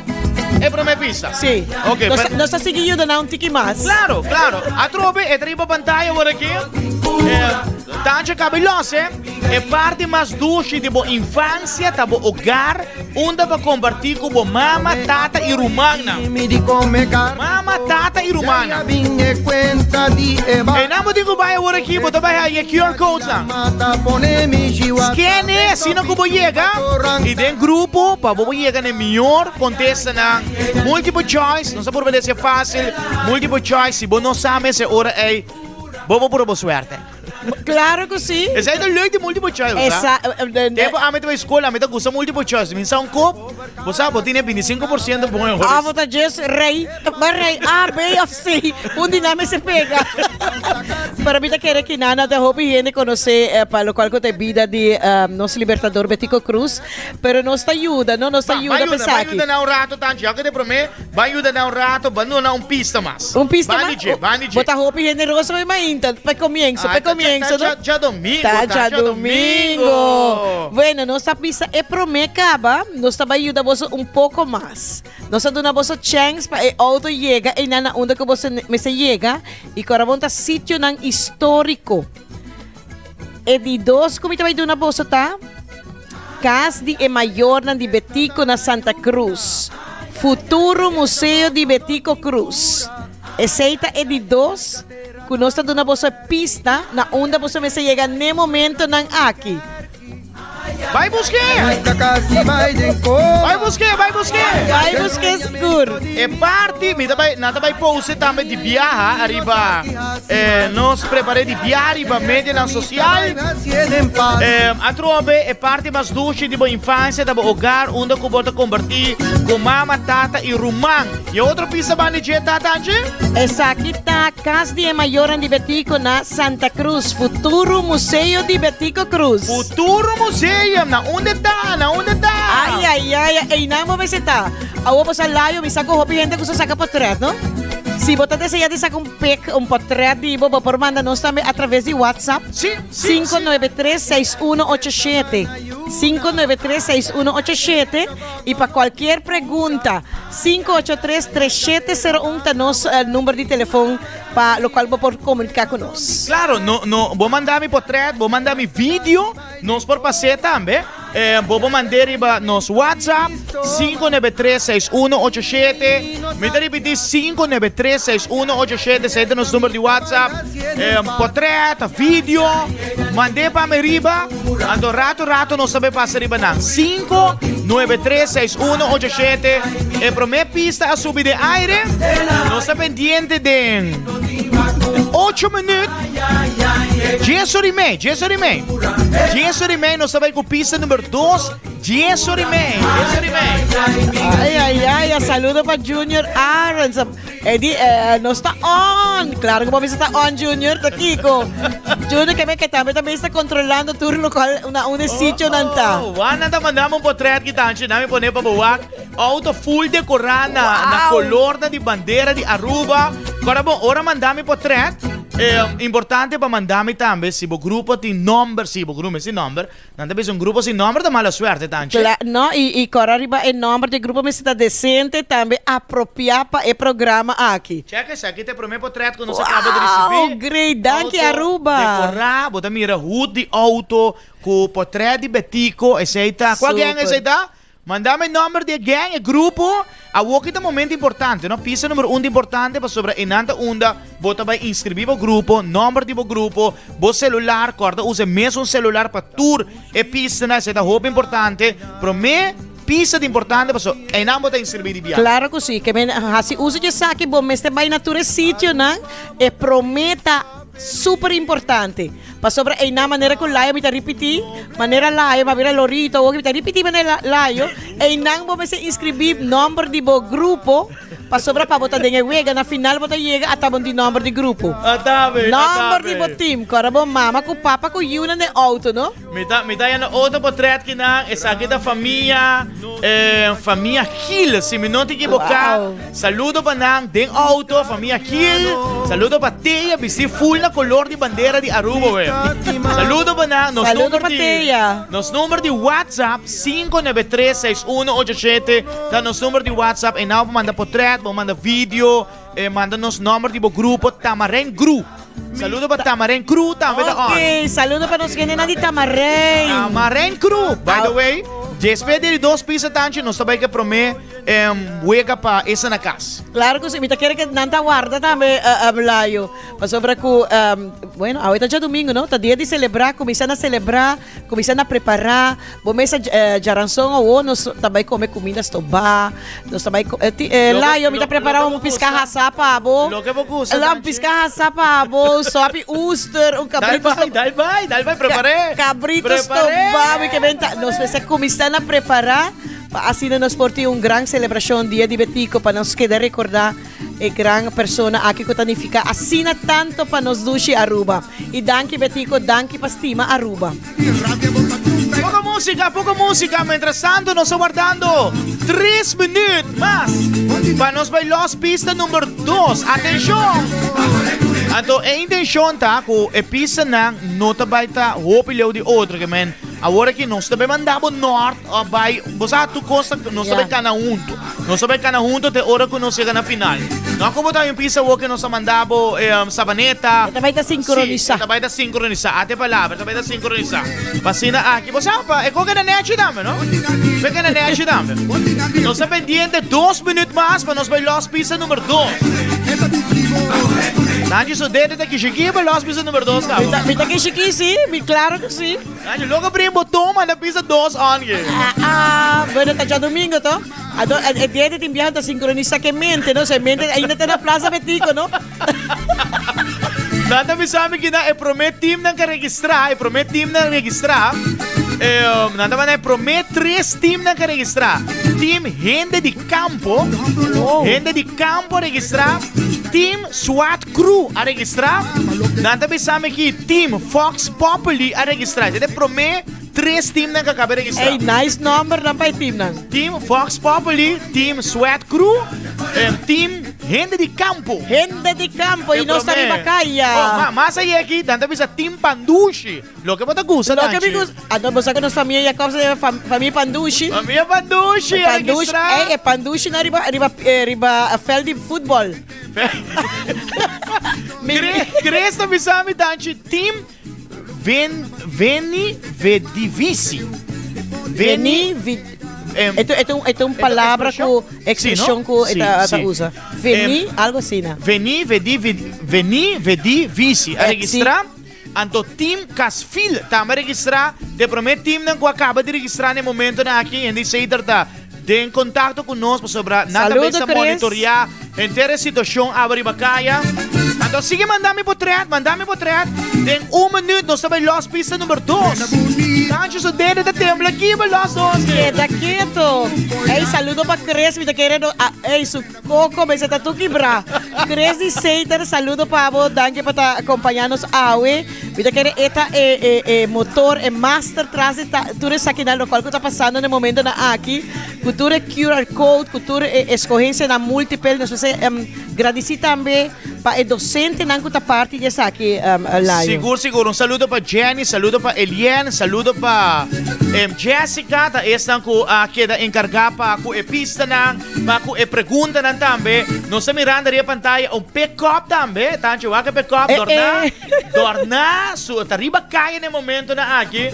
e promé pista. Sí. Ok, Nos, pero- nos ta sigui yuda nan un tiki mas. Claro, claro. Atrobe, e ta riba pantaya awor aki. Eh, Tancho Cabilose, e parti mas dushi di bo infancia ta bo hogar, unda bo comparti cu bo mama, tata y rumannan. Mama, tata y. i rumannan. Einan bo tin ku bai awor aki, bo ta bai haña e QR codes-nan. Scan e asina ku bo yega i den grupo pa bo por yega na e mior kontestanan. Multiple choice, nos a purba di hasi e fásil. Multiple choice, si bo no sa mes e ora ei, bo por purba bo suerte. Claro cu si. Esai ta leuk di multiple choice, bo sa. Tempo ami ta bai school, ami ta gusta multiple choice. Mi sa un kop, bo sa, bo tene 25% bon errores. Abo ta djes rei, ba rei A, B of C. Un di nan mester pega. Pero mi ta kere ki nan ta hopi hende conoce pa locual cu ta e bida di nos libertador Betico Croes. Pero nos ta yuda, no? Nos ta yuda pa esaki. Ban yuda nan un rato, Tanchi. Aunke te prome, ban yuda nan un rato, ban duna un pista mas. Un pista Ban mas? di dje, ban di dje. Bo ta hopi generoso mi mainta, pa e comienzo, pa e comienzo, no? Ta djadomingo, Ta ta djadomingo. djadomingo. Bueno, nos ta bisa e prome caba, nos ta bai yuda boso un poco mas. Nos ta duna boso chance pa e auto yega einan na unda cu boso mester yega y cu ora bon ta sitionan historico. E di dos ku mi ta bai duna boso ta Kas di e Mayornan di Betico na Santa Cruz, futuro Museo di Betico Cruz. Esei ta e di dos ku nos ta duna boso e pista na unda boso mester yega n'e momentonan aki. Bai busk'é! Bai busk'é, bai busk'é! Bai busk'é sigur! E parti, mi ta bai, nan ta bai post tambe di biaha ariba, eh, nos prepar'é di biaha riba medianan sosial. Eh, atrobe e parti mas dushi di bo infansia ta bo hogar unda ku bo ta kompartí ku mama, tata i ruman. I e otro pista banda dje ta, Tanchi? Esaki ta Cas di e Mayornan di Betico na Santa Cruz, futuro Museo di Betico Cruz. Futuro Museum, na unda ta? Na unda ta? Ay, ay, ay, einan bo mester ta. Awor bo sa layo, mi sa ku hopi hende gusta saka potret, no? Si bo ta desea di saka un pic, un potret di bo, bo por manda nos tambe a traves di WhatsApp. Sí, sí, sí. 593-6187. 593-6187. I pa kualkier pregunta, 583-3701 ta nos number di telefon pa lokual bo por komuniká ku nos. Klaro, no, no, bo manda mi potret, bo manda mi video, nos por pas'é tambe. Bo por mand'é riba nos WhatsApp, 593-6187. Mi ta ripití, 593-6187, esei ta nos number di WhatsApp. Potret, video, mand'é pa mi riba. Anto rato rato nos ta bay pasa riba nan. 5, 9, 3, 6, 1, 8, 7. E prome pista a subi den aire. Nos ta pendiente den 8 minuut. Dies ora y mei, dies ora y mei. Dies ora y mei nos ta bay cu pista number 2. Dies ora y mei, dies ora y mei. Ay, ay, ay, a saludo pa Junior Arends. Edi, eh, nos ta on. Claro que bo ta on, Junior. Ta kiko. Junior, que me que tambe tambe está controlando tur local una un sitio nan ta. Oh, Wan ta mandame un portret ki tanchi, nami pone pa bo wak. Auto full decorá na, na color na di bandera di Aruba. Kora bon, ora mandame portret, eh, importante pa mandame tambe si bo grupo tin nomber, si bo grupo sin nomber, Nan ta bisa un grupo sin nomber ta mala suerte, Tanchi. Kla, no, i, i kòrda riba e nomber di e grupo mester ta desente, tambe apropiá pa e programa aki. Chèk esaki ta e promé potrèt ku nos a kaba di risibí. Wow, great! Danki Auto Aruba! dekorá, bo ta mira hut di outo ku potrèt di Betico, esei ta. Kua gang Super. esei ta? Manda mi e nomber di e gang, e grupo. Awoki ta momento importante, no? Pista number un ta importante pasobra einan ta unda bo ta bai inscribi bo grupo, nomber di bo grupo, bo celular, corda usa e mesun celular pa tur e pistanan, esei ta hopi importante. Prome pista ta importante pasobra einan bo ta inscribi di biaha. Claro cu si, ke men haci uso di esaki bo mester bai na tur e sitionan, e prome ta Super importante. Pasobra einan manera ku Layo mi ta ripití, manera Layo mi a bira lorito awor mi ta ripití manera Layo, einan bo mester inskribí nòmber di bo grupo pasobra pa bo ta den e wega na final bo ta yega ata bo di nòmber di grupo. Nòmber di bo team. Kòrda bo mama ku papa ku yiunan den outo no. Mi ta mi ta yanda otro potret kinan, esaki ta famia eh, famia Gil, si mi no ta ekiboká. Wow. Saludo pa nan den auto, famia Gil. Saludo pa Teya, bisti full na color di bandera di Aruba we. Saludo pa nan, nos Saludo number pa di Teya. nos number di WhatsApp 5936187 ta nos number di WhatsApp en nou bo manda potret, bo manda video, eh, manda nos nomber di bo grupo Tamarijn Gru. Saludo pa Tamarijn Crew tambe ta on. Ok, saludo pa nos gentenan di Tamarijn. Tamarijn Crew. By the way, Despues di dos pista tanchi nos ta bai ke prome wega pa esa na kas. Claro cu si, mi ta kere ke nan ta warda tambe Layo, pasobra cu bueno awe ta djadumingo no, ta dia di celebra, cuminsa na celebra, cuminsa na prepara, bo mesa djaranson awo nos ta bai come cuminda stobá, nos ta bai Layo mi ta prepara un pisca hasa pa bo, Loke bo gusta un pisca hasa pa bo, sopi oester, un cabrito Dal bai, dal bai, dal bai, prepar'é. Cabrito stobá, mi ke benta, nos mester cuminsa na prepara. Pa asina nos por tin un gran celebracion Dia di Betico pa nos keda recorda e gran persona aki cu ta nifica asina tanto pa nos dushi Aruba. Y danki Betico, danki pa stima Aruba. Poco musica, poco musica, mientras tanto nos ta wardando tres minuut mas pa nos bay los pista number dos. Atencion! Anto e intencion ta cu e pistanan no ta bay ta hopi leu di otro, ke men awor aki nos ta bay manda bo nort of bai, bo sa tur cos ta, nos ta bai cana hunto. Nos ta bai cana hunto te ora cu nos yega na final. No como ta un pisa awor cu nos a manda bo Sabaneta. E ta bai ta sincronisa. Si, e ta bai ta sincronisa. Ata e palabra, e ta bai ta sincronisa. Pa asina aki, bo sa, pa e con keda nechi tambe, no? Pe keda nechi tambe. Nos ta pendiente dos minuut mas pa nos bai los pisa number dos. Nanji su dede ta kishiki pa los pisa number dos caba. Mi ta kishiki, si, mi claro cu si. Nanji, loco brin boton manda pisa dos on ke. Ah, ah, bueno, ta djadomingo to. Ado, e dia di tin biaha ta sincronisa ke mente, no? So e mente ainda ta na Plaza Betico, no? Nan ta bisa mi kina e prome teamnan ke registra, e prome teamnan registra, eh, nan ta manda e prome tres teamnan ke registra. Team Hende di Campo, Hende di Campo registra, Team Swat Crew a registra, nan ta bisa mi ki Team Fox Populi a registra. Esei ta e prome tres teamnan ku a kaba registra. Ey, nice nombernan pa e teamnan. Team Fox Populi, Team Sweat Crew, en Team Hende di Campo. Hende di Campo, y nos ta riba kaya. Oh, ma, mas ayé aki, nan ta bisa Team Pandushi. Loke bo ta gusta, Loke mi Danchi. gusta. Anto bo sa ku nos famia Jacobs ta yama fam, famia Pandushi. Famia Pandushi, a Pandushi, registra. ey, e Pandushi nan riba, riba, riba veld di futbol. Chris ta bisa mi danchi team ven veni vedivisi. Veni vi Eto eto eto un palabra ku expresión ku eta ta usa. Veni algo asina. Veni vedi veni vedi visi a registra. Anto team Casfil tambe a registra. De prome teamnan ku a kaba di registra na e momentonan aki hende Cedar ta den kontakto ku nos pasobra nan ta bes ta monitoreá henter e situashon awe riba kaya. Anto sigui manda mi potret, manda mi potret. Den un minuut nos ta bai lòs pista number dos. Tancho su dede ta tembla aki pa lòs dos. Keda keto. Ey saludo pa Chris mi ta kere no ey su Coco mester ta tur kibrá. Chris di Sater saludo pa bo danki pa ta acompaña nos awe. Mi ta kere e ta e e e motor e master tras di ta tur esakinan locual cu ta pasando na e momentonan aki cu tur e QR code cu tur e escogencianan multiple nos mester gradici tambe pa e docentenan cu ta parti di esaki Layo. Sigur sigur un saludo pa Jenny saludo pa Eliene saludo pa Jessica ta esnan cu a keda encarga pa cu e pistanan. Pa ku e preguntanan tambe, nos ta mirando riba pantaya un pick-up tambe, Tanchi wak e pick-up dòrná, dòrná, su ta riba kaya na e momentonan aki,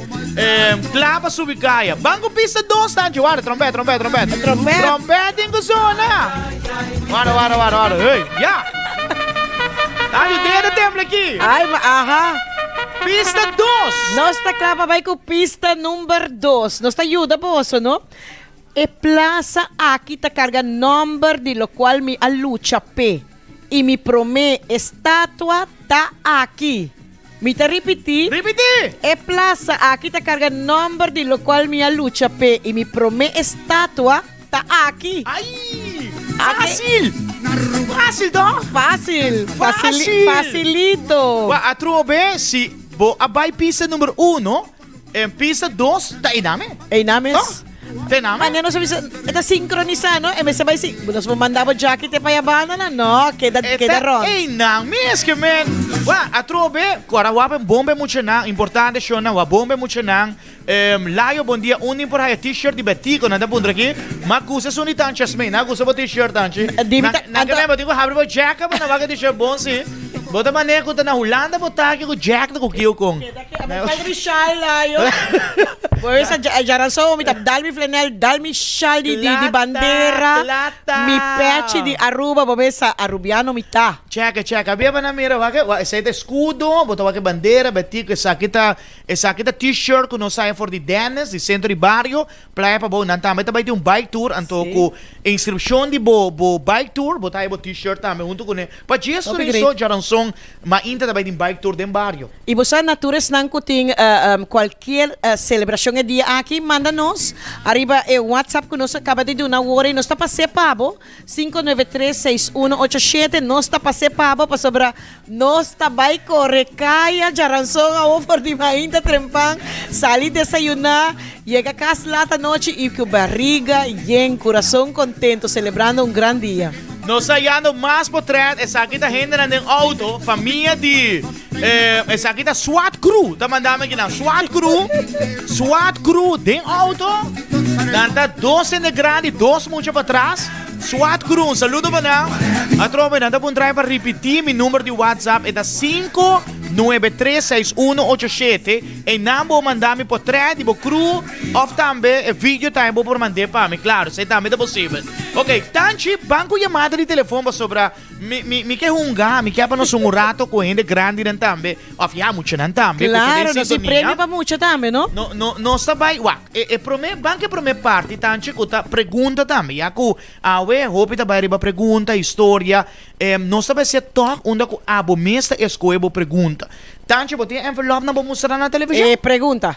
kla pa subi kaya. Ban ku pista dos, Tanchi, wak, trompèt, trompèt, trompèt. Trompèt. Trompèt tin ku sona. Wara, wara, wara, wara, hey, ya. Tanchi, dede tembla aki. Ay, ma, aha. Pista dos. Nos ta kla pa bai ku pista number dos. Nos ta yuda boso, no? E plaza aki ta carga nomber di locual mi a lucha p'e, y mi prome estatua ta aki. Mi ta ripiti. Ripiti! E plaza aki ta carga nomber di locual mi a lucha p'e, y mi prome estatua ta aki. Ay! Facil! Facil, toch? Facil! Facil! Facilito! Wa, atrobe, si bo a bay pista number uno, En pista dos ta einame. Einame es. Ta einame. Mane nos a bisa, e ta sincronisa, no? E mester bai si, nos por manda bo Jackie te pa yabanda na? No, keda, keda rond. E ta einan mes ke men. Wa, atrobe, ku ora wak en bomba e muchanan, importante shownan, wak bomba e muchanan. Layo, bon dia, undin por haya t-shirt di Betico? Nan ta puntra aki. Ma gusta esun di Tanchi Asmey. Nan a gusta bo t-shirt, Tanchi. Nan ke men, bo tin ku habri bo jacket pa nan wak e t-shirt bon si. Bo ta manera ku ta na Hulanda bo ta aki ku jacket ku kiu kon. Keda ke abo bai Richard layo. Bo bisa djaranson mi ta dal mi flanel, dal mi shal di di bandera, mi pechi di Aruba, bo bisa Arubiano mi ta. Cheka, cheka, abia pa nan mira wak, wak esei ta escudo, bo ta wak e bandera, Betico, esaki ta, esaki ta t-shirt ku nos haya for di Dennis, di Centro di Bario, Playa Pabou, nan tambe ta bai tin un bike tour, anto ku inscripcion di bo bo bike tour, bo ta haya bo t-shirt tambe hunto kuné. Pa djes tur eso, djaranson, mainta ta bai tin bike tour den bario. I bo sa na tur esnan ku tin kualkier selebrashon e dia aki, manda nos ariba e WhatsApp ku nos a kaba di duna awor i nos ta pas'é pa bo, 5936187, nos ta pas'é pa bo pasobra nos ta bai kore kaya djaranson awor for di mainta trempan, sali desayuná, yega kas lat anochi i ku bariga yen, kurason kontento selebrando un gran dia. Nos ta yando mas potret, esaki ta hendenan den auto, famia di esaki ta SWAT crew ta manda mi akinan, SWAT crew, SWAT crew den auto, nan ta dos hende grandi, dos mucha patras, SWAT crew, un saludo pa nan, atrobe nan ta puntra mi pa ripiti mi number di WhatsApp, e ta 5936187, einan bo manda mi potret di bo crew of tambe e video tambe bo por mand'e pa mi, claro, esei tambe ta posibel. Ok, tanchi ban ku yamada di telefon pasobra mi mi mi ke hunga, mi ke pa nos un rato ku hende grandinan tambe, of ya muchanan tambe ku ta den Claro, nos tin sintonia. premio pa mucha tambe, no? No, no, nos ta bai, wak, e e prome, ban ku e prome parti tanchi ku ta pregunta tambe, ya ku awe hopi ta bai riba pregunta, historia, nos ta bai hasié tòg unda ku abo mes ta eskohe bo pregunta. Tanchi bo tin e envelopnan bo mustra na televishon? E pregunta.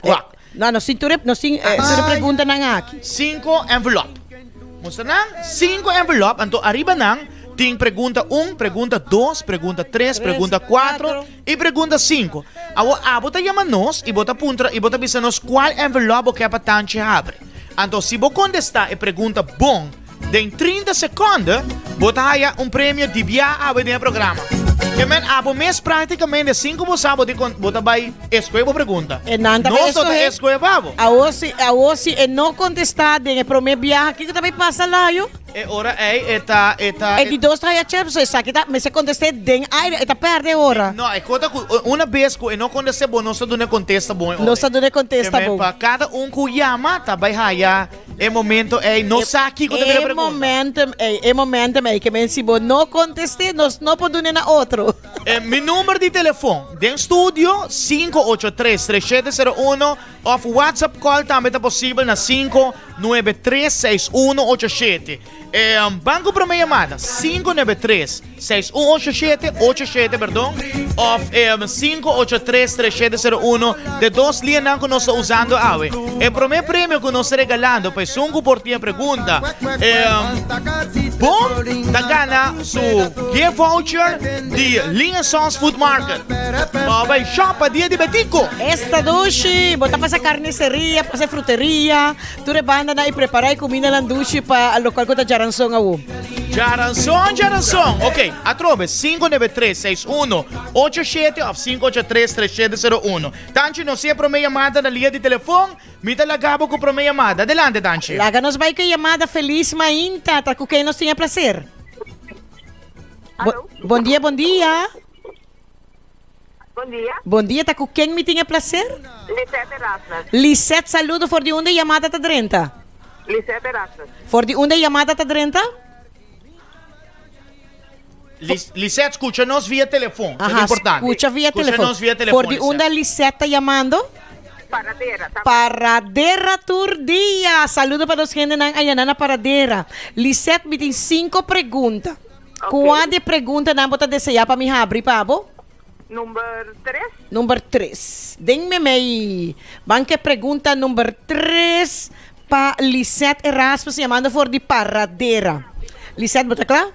Wak. No, nos tin tur e, nos tin tur e preguntanan aki. Sinku envelop. Mustra nan sinku envelop, anto ariba nan tin pregunta un, pregunta dos, pregunta tres, pregunta kuatro i pregunta sinku. Awor abo ta yama nos i bo ta puntra i bo ta bisa nos kual envelop bo ke pa Tanchi habri. Anto si bo kontestá e pregunta bon, Den 30 seconde bo ta haya un premio di bia awe den e programa. Ke men abo mes practicamente sin cu bo sa bo tin con bo ta bay escohe bo pregunta. E nan ta bay Nos no ta escohe. escohe pa bo. Awor si awor si e no contesta den e prome biaha kico ta bay pasa Layo? E ora ey e ta e ta E di dos ta haya chef so esaki ta mester conteste den aire e ta perde e ora. No e cota cu una bes cu e no conteste bo nos ta duna e contesta bon e ora. Nos ta duna e contesta Ke men bon. pa cada un cu yama ta bay haya. E momento ei no sa kiko ta bira E pregunta. momentum ei, e momentum ei, ke men si bo no kontest'é, nos no por dun'é na otro. E mi number di telefon den studio 5833701 of WhatsApp call tambe ta posibel na 5936187. E ban ku prome yamada 593 6187, ocho shete perdon, of 583 3701 de dos lianan ku nos ta usando awe. E prome premio ku nos ta regalando pa esun ku por tin e pregunta bon ta gana su gift voucher di Lin Sons Food Market. Pa bai shop pa dia di Betico. Esta dushi, bo ta pasa carniceria, pasa fruteria. Tur e bandanan i prepará e kumindanan dushi pa lokual ku ta djaranson awo. Djaranson, djaranson. Ok, atrobe, 5936187 òf 5833701. Tanchi, nos tin e promé yamada na lia di telefon. Mi ta laga bo ku promé yamada. Adelante, Tanchi. Laga nos bai ku e yamada. Felis mainta. Ta ku ken nos tin e plaser? Alo. Bon dia, bon dia. Bon dia. Bon dia, ta ku ken mi tin e placer? Lisette Erasmus. Lisette, saludo for di unda e yamada ta drenta? Lisette Erasmus. For di unda e yamada ta drenta? Lisette, skucha nos via telefon. Esei ta Aha, importante. skucha via Skucha telefon. nos via telefon, For di unda Lisette ta yamando? Paradera. Ta Paradera tur dia. Saludo pa nos hendenan ayanan na Paradera. Lisette, mi tin sinku pregunta. Kua di e preguntanan bo ta deseá pa mi habri pa bo? Number tres. Number tres. Den memei. Ban ke pregunta number tres pa Lisette Erasmus yamando for di Paradera. Lisette, bo ta kla?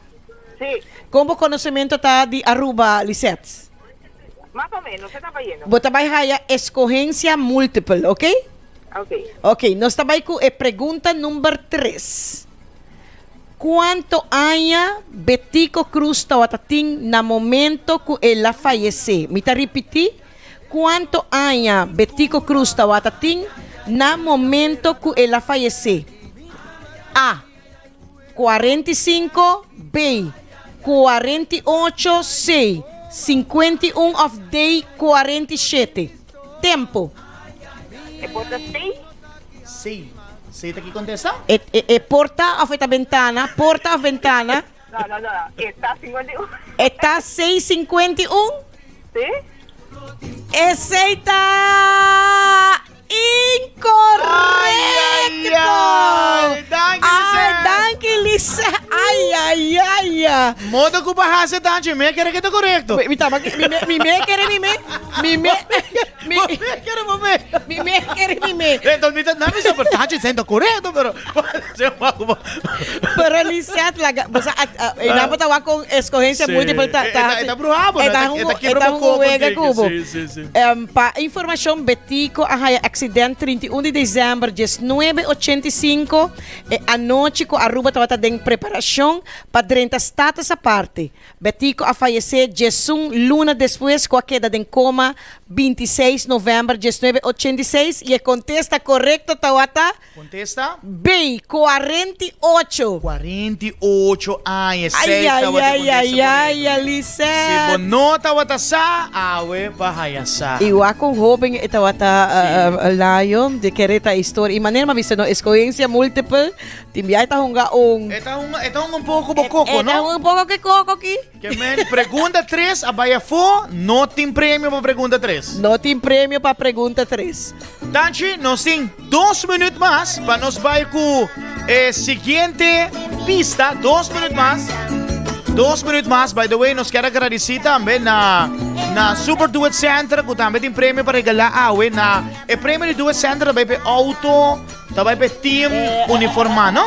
Si. Kon bo konosementu ta di Aruba, Lisette? Mas o menos, e ta bayendo. Bo ta bai haya eskohensia multiple, oke? Oke. Oke, nos ta bai ku e pregunta number tres. Cuanto aña Betico Cruz tawata tin na momento cu el a fayece? Mi ta ripiti, cuanto aña Betico Cruz tawata tin na momento cu el a fayece? A. 45 B. 48 C. 51 of D. 47. Tempo. E por ta C. C. C ta ki kontesta? E, e, e porta of e ta bentana? Porta of bentana? No, no, no, no. E ta 51. E ta 651? Sí. Esei ta incorrecto! Ay, danki, Lisette. Ay, danki, Lisette. Ay, ay, ay. Modo ku bo hasi tanchi, mi a kere ke ta korekto. Mi taba, mi me, mi me kere mi me, mi me, mi, Bo me kere bo me. Mi me kere mi me. Enton mi ta, na mi sa, pero tanchi sento korekto, pero. Pero Lisette, laga, bo sa, a, e nan bo ta wak con escogencia Sí. múltiple ta, ta, E ta bruha bo, e ta e ta hungo, e kibra ta bo hungo koko wega tiki, ku bo. sí, sí, sí. Pa informacion, Betico a haya accident 31 di december 1985, e anochi cu Aruba tabata den preparacion pa drenta Status Aparte. Betico a fayece diesun luna despues cu a keda den coma 26 november 1986 y e contesta corecto tawata Contesta. B, 48. 48 aña, Ay, esey ay, tabata ay, contesta ay, corecto. ay, Si Lisette. bo no tabata sa, awe pa haya sa. Iwa con hoben e tabata layo di kere ta historia. Y manera m'a bisa no, escogencia multiple, tin bia e ta hunga un. E ta hunga, e ta hunga un poco bo coco, E ta no? hunga un poco ki coco aki. Ke men, pregunta tres a bai afó, no tin premio pa pregunta tres. No tin premio pa pregunta tres. Tanchi, nos tin dos minuut mas pa nos bai ku e siguiente pista. Dos minuut mas. Dos minuut mas. By the way, nos kier a gradisí tambe na na Super Do It Center ku tambe tin premio pa regalá awe na e premio di Do It Center ta bai pa e auto. Ta bai pa e team uniformá, no?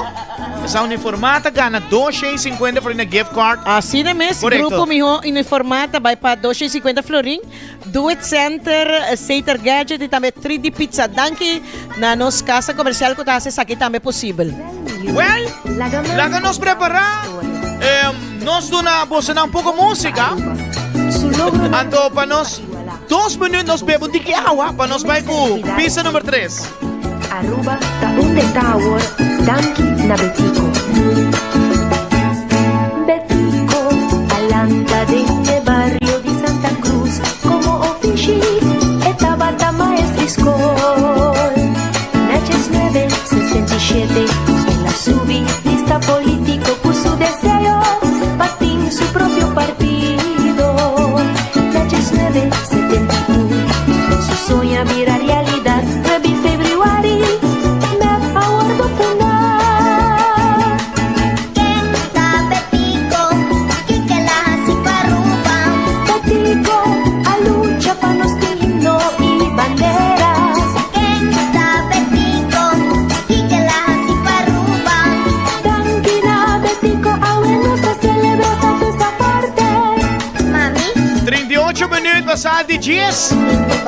Esa uniformá ta gana 250 florin na gift card. Asina mes, Korekto. grupo mihó uniformá ta bai pa 250 florin. Do It Center, Sater Gadget i tambe 3D Pizza. Danki na nos kasa komersial ku ta hasi esaki tambe posibel. Well, laga nos prepará. Nos duna bosonan un poko músika. Anto pa nos dos minuut nos bebe un tiki awa pa nos bai ku pista number tres. Aruba ta unda e ta awor danki na Betico. Betico a lanta den e bario di Santa Cruz como ofishi e tabata maestro di skol. Na diesnuebe sesenta i shete el a subi lista politico cu su deseo pa tin su propio partido. Na diesnuebe setenta i un su soño a bira realidad. Nuebe febrüari, mep a wordo fundá. Ken ta Betico? Kiko el a hasi pa Aruba? Betico a lucha pa nos tin himno y bandera. Ken ta Betico? Kiko el a hasi pa Aruba? Danki na Betico awe nos ta celebra status aparte. Mami. 38 minuut pasá di dies.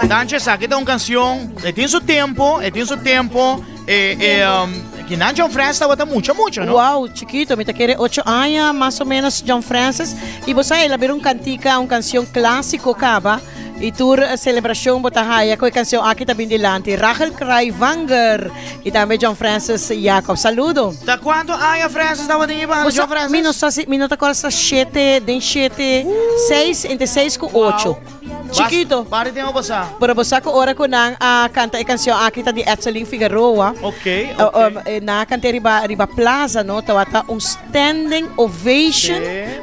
Danchi esaki ta un canción, e tin su tempo, e tin su tempo, e, e, um, kinan John Francis tabata mucha mucha, no? Wow, chikito, mi ta kere ocho aña mas o menos John Francis. Y bo sa el a bira un cantica, un cancion clasico caba. Y tur celebracion bo ta haya cu e cancion aki ta bin dilanti. Rachel Kraiwanger y tambe John Francis Jacob. Saludo. Ta cuanto aña Francis tabatin iba, Bo sa, John Francis? mi no sa si, mi no ta acorda si ta shete, den shete, seis, entre seis cu ocho. Chikito. Bari tempo pasá. Pero bo sa ku ora ku nan a kanta e kanshon aki ta di Etselin Figueroa. Ok, ok. Nan a kant'é riba riba plaza no, tabata un standing ovation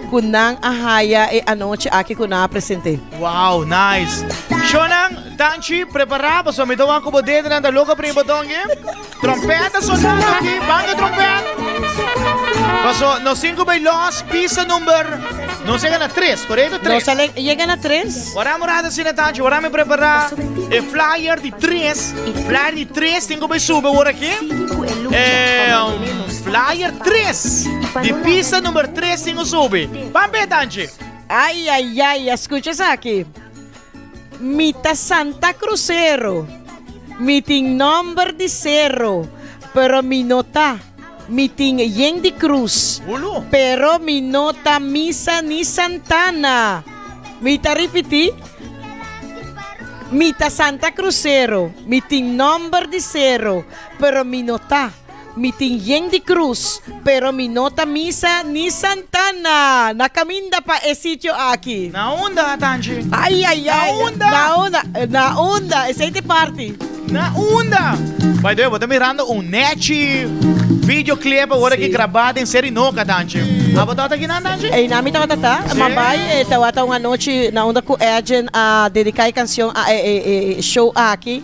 ku nan a haya e anochi aki ku nan a present'é. Wow, nice. Shownan, Tanchi, prepará pasobra mi ta wak ku bo dedenan ta loko primi boton aki. Trompet ta sonando aki, banda trompet. Paso nos tin ku bay los pista number, nos yega na tres, korekto? Tres. Nos a yega na tres. Ora mi rata asina Tanchi, ora mi prepara e flyer di tres, flyer di tres tin ku bay sube awor aki. Eh, flyer tres di pista number tres tin ku subi. Ban be Tanchi. Ay ay ay, a skucha esaki. Mi ta Santa Crucero. Mi tin nomber di sero, pero mi no ta. Mi tin yen di cruz, pero mi no ta misa ni santana. Mi ta ripiti, Mi ta Santa Crucero. Mi tin nomber di sero, pero mi no ta. Mi tin yen di cruz, pero mi no ta misa ni Santana. Na caminda pa e sitio aki. Na unda, Tanchi? Ay, ay, ay. Na unda? Na unda, na unda. Esey ta e parti. Na unda? By the way, bo ta mirando un nechi videoclip awor aki grabá den Seri Noka, Tanchi. Abo tabata aki nan, Tanchi? Ey, na mi tabata ta. Sí. Ma bai e tabata un anochi na unda ku Edjean a dediká e kansion a e e e show aki.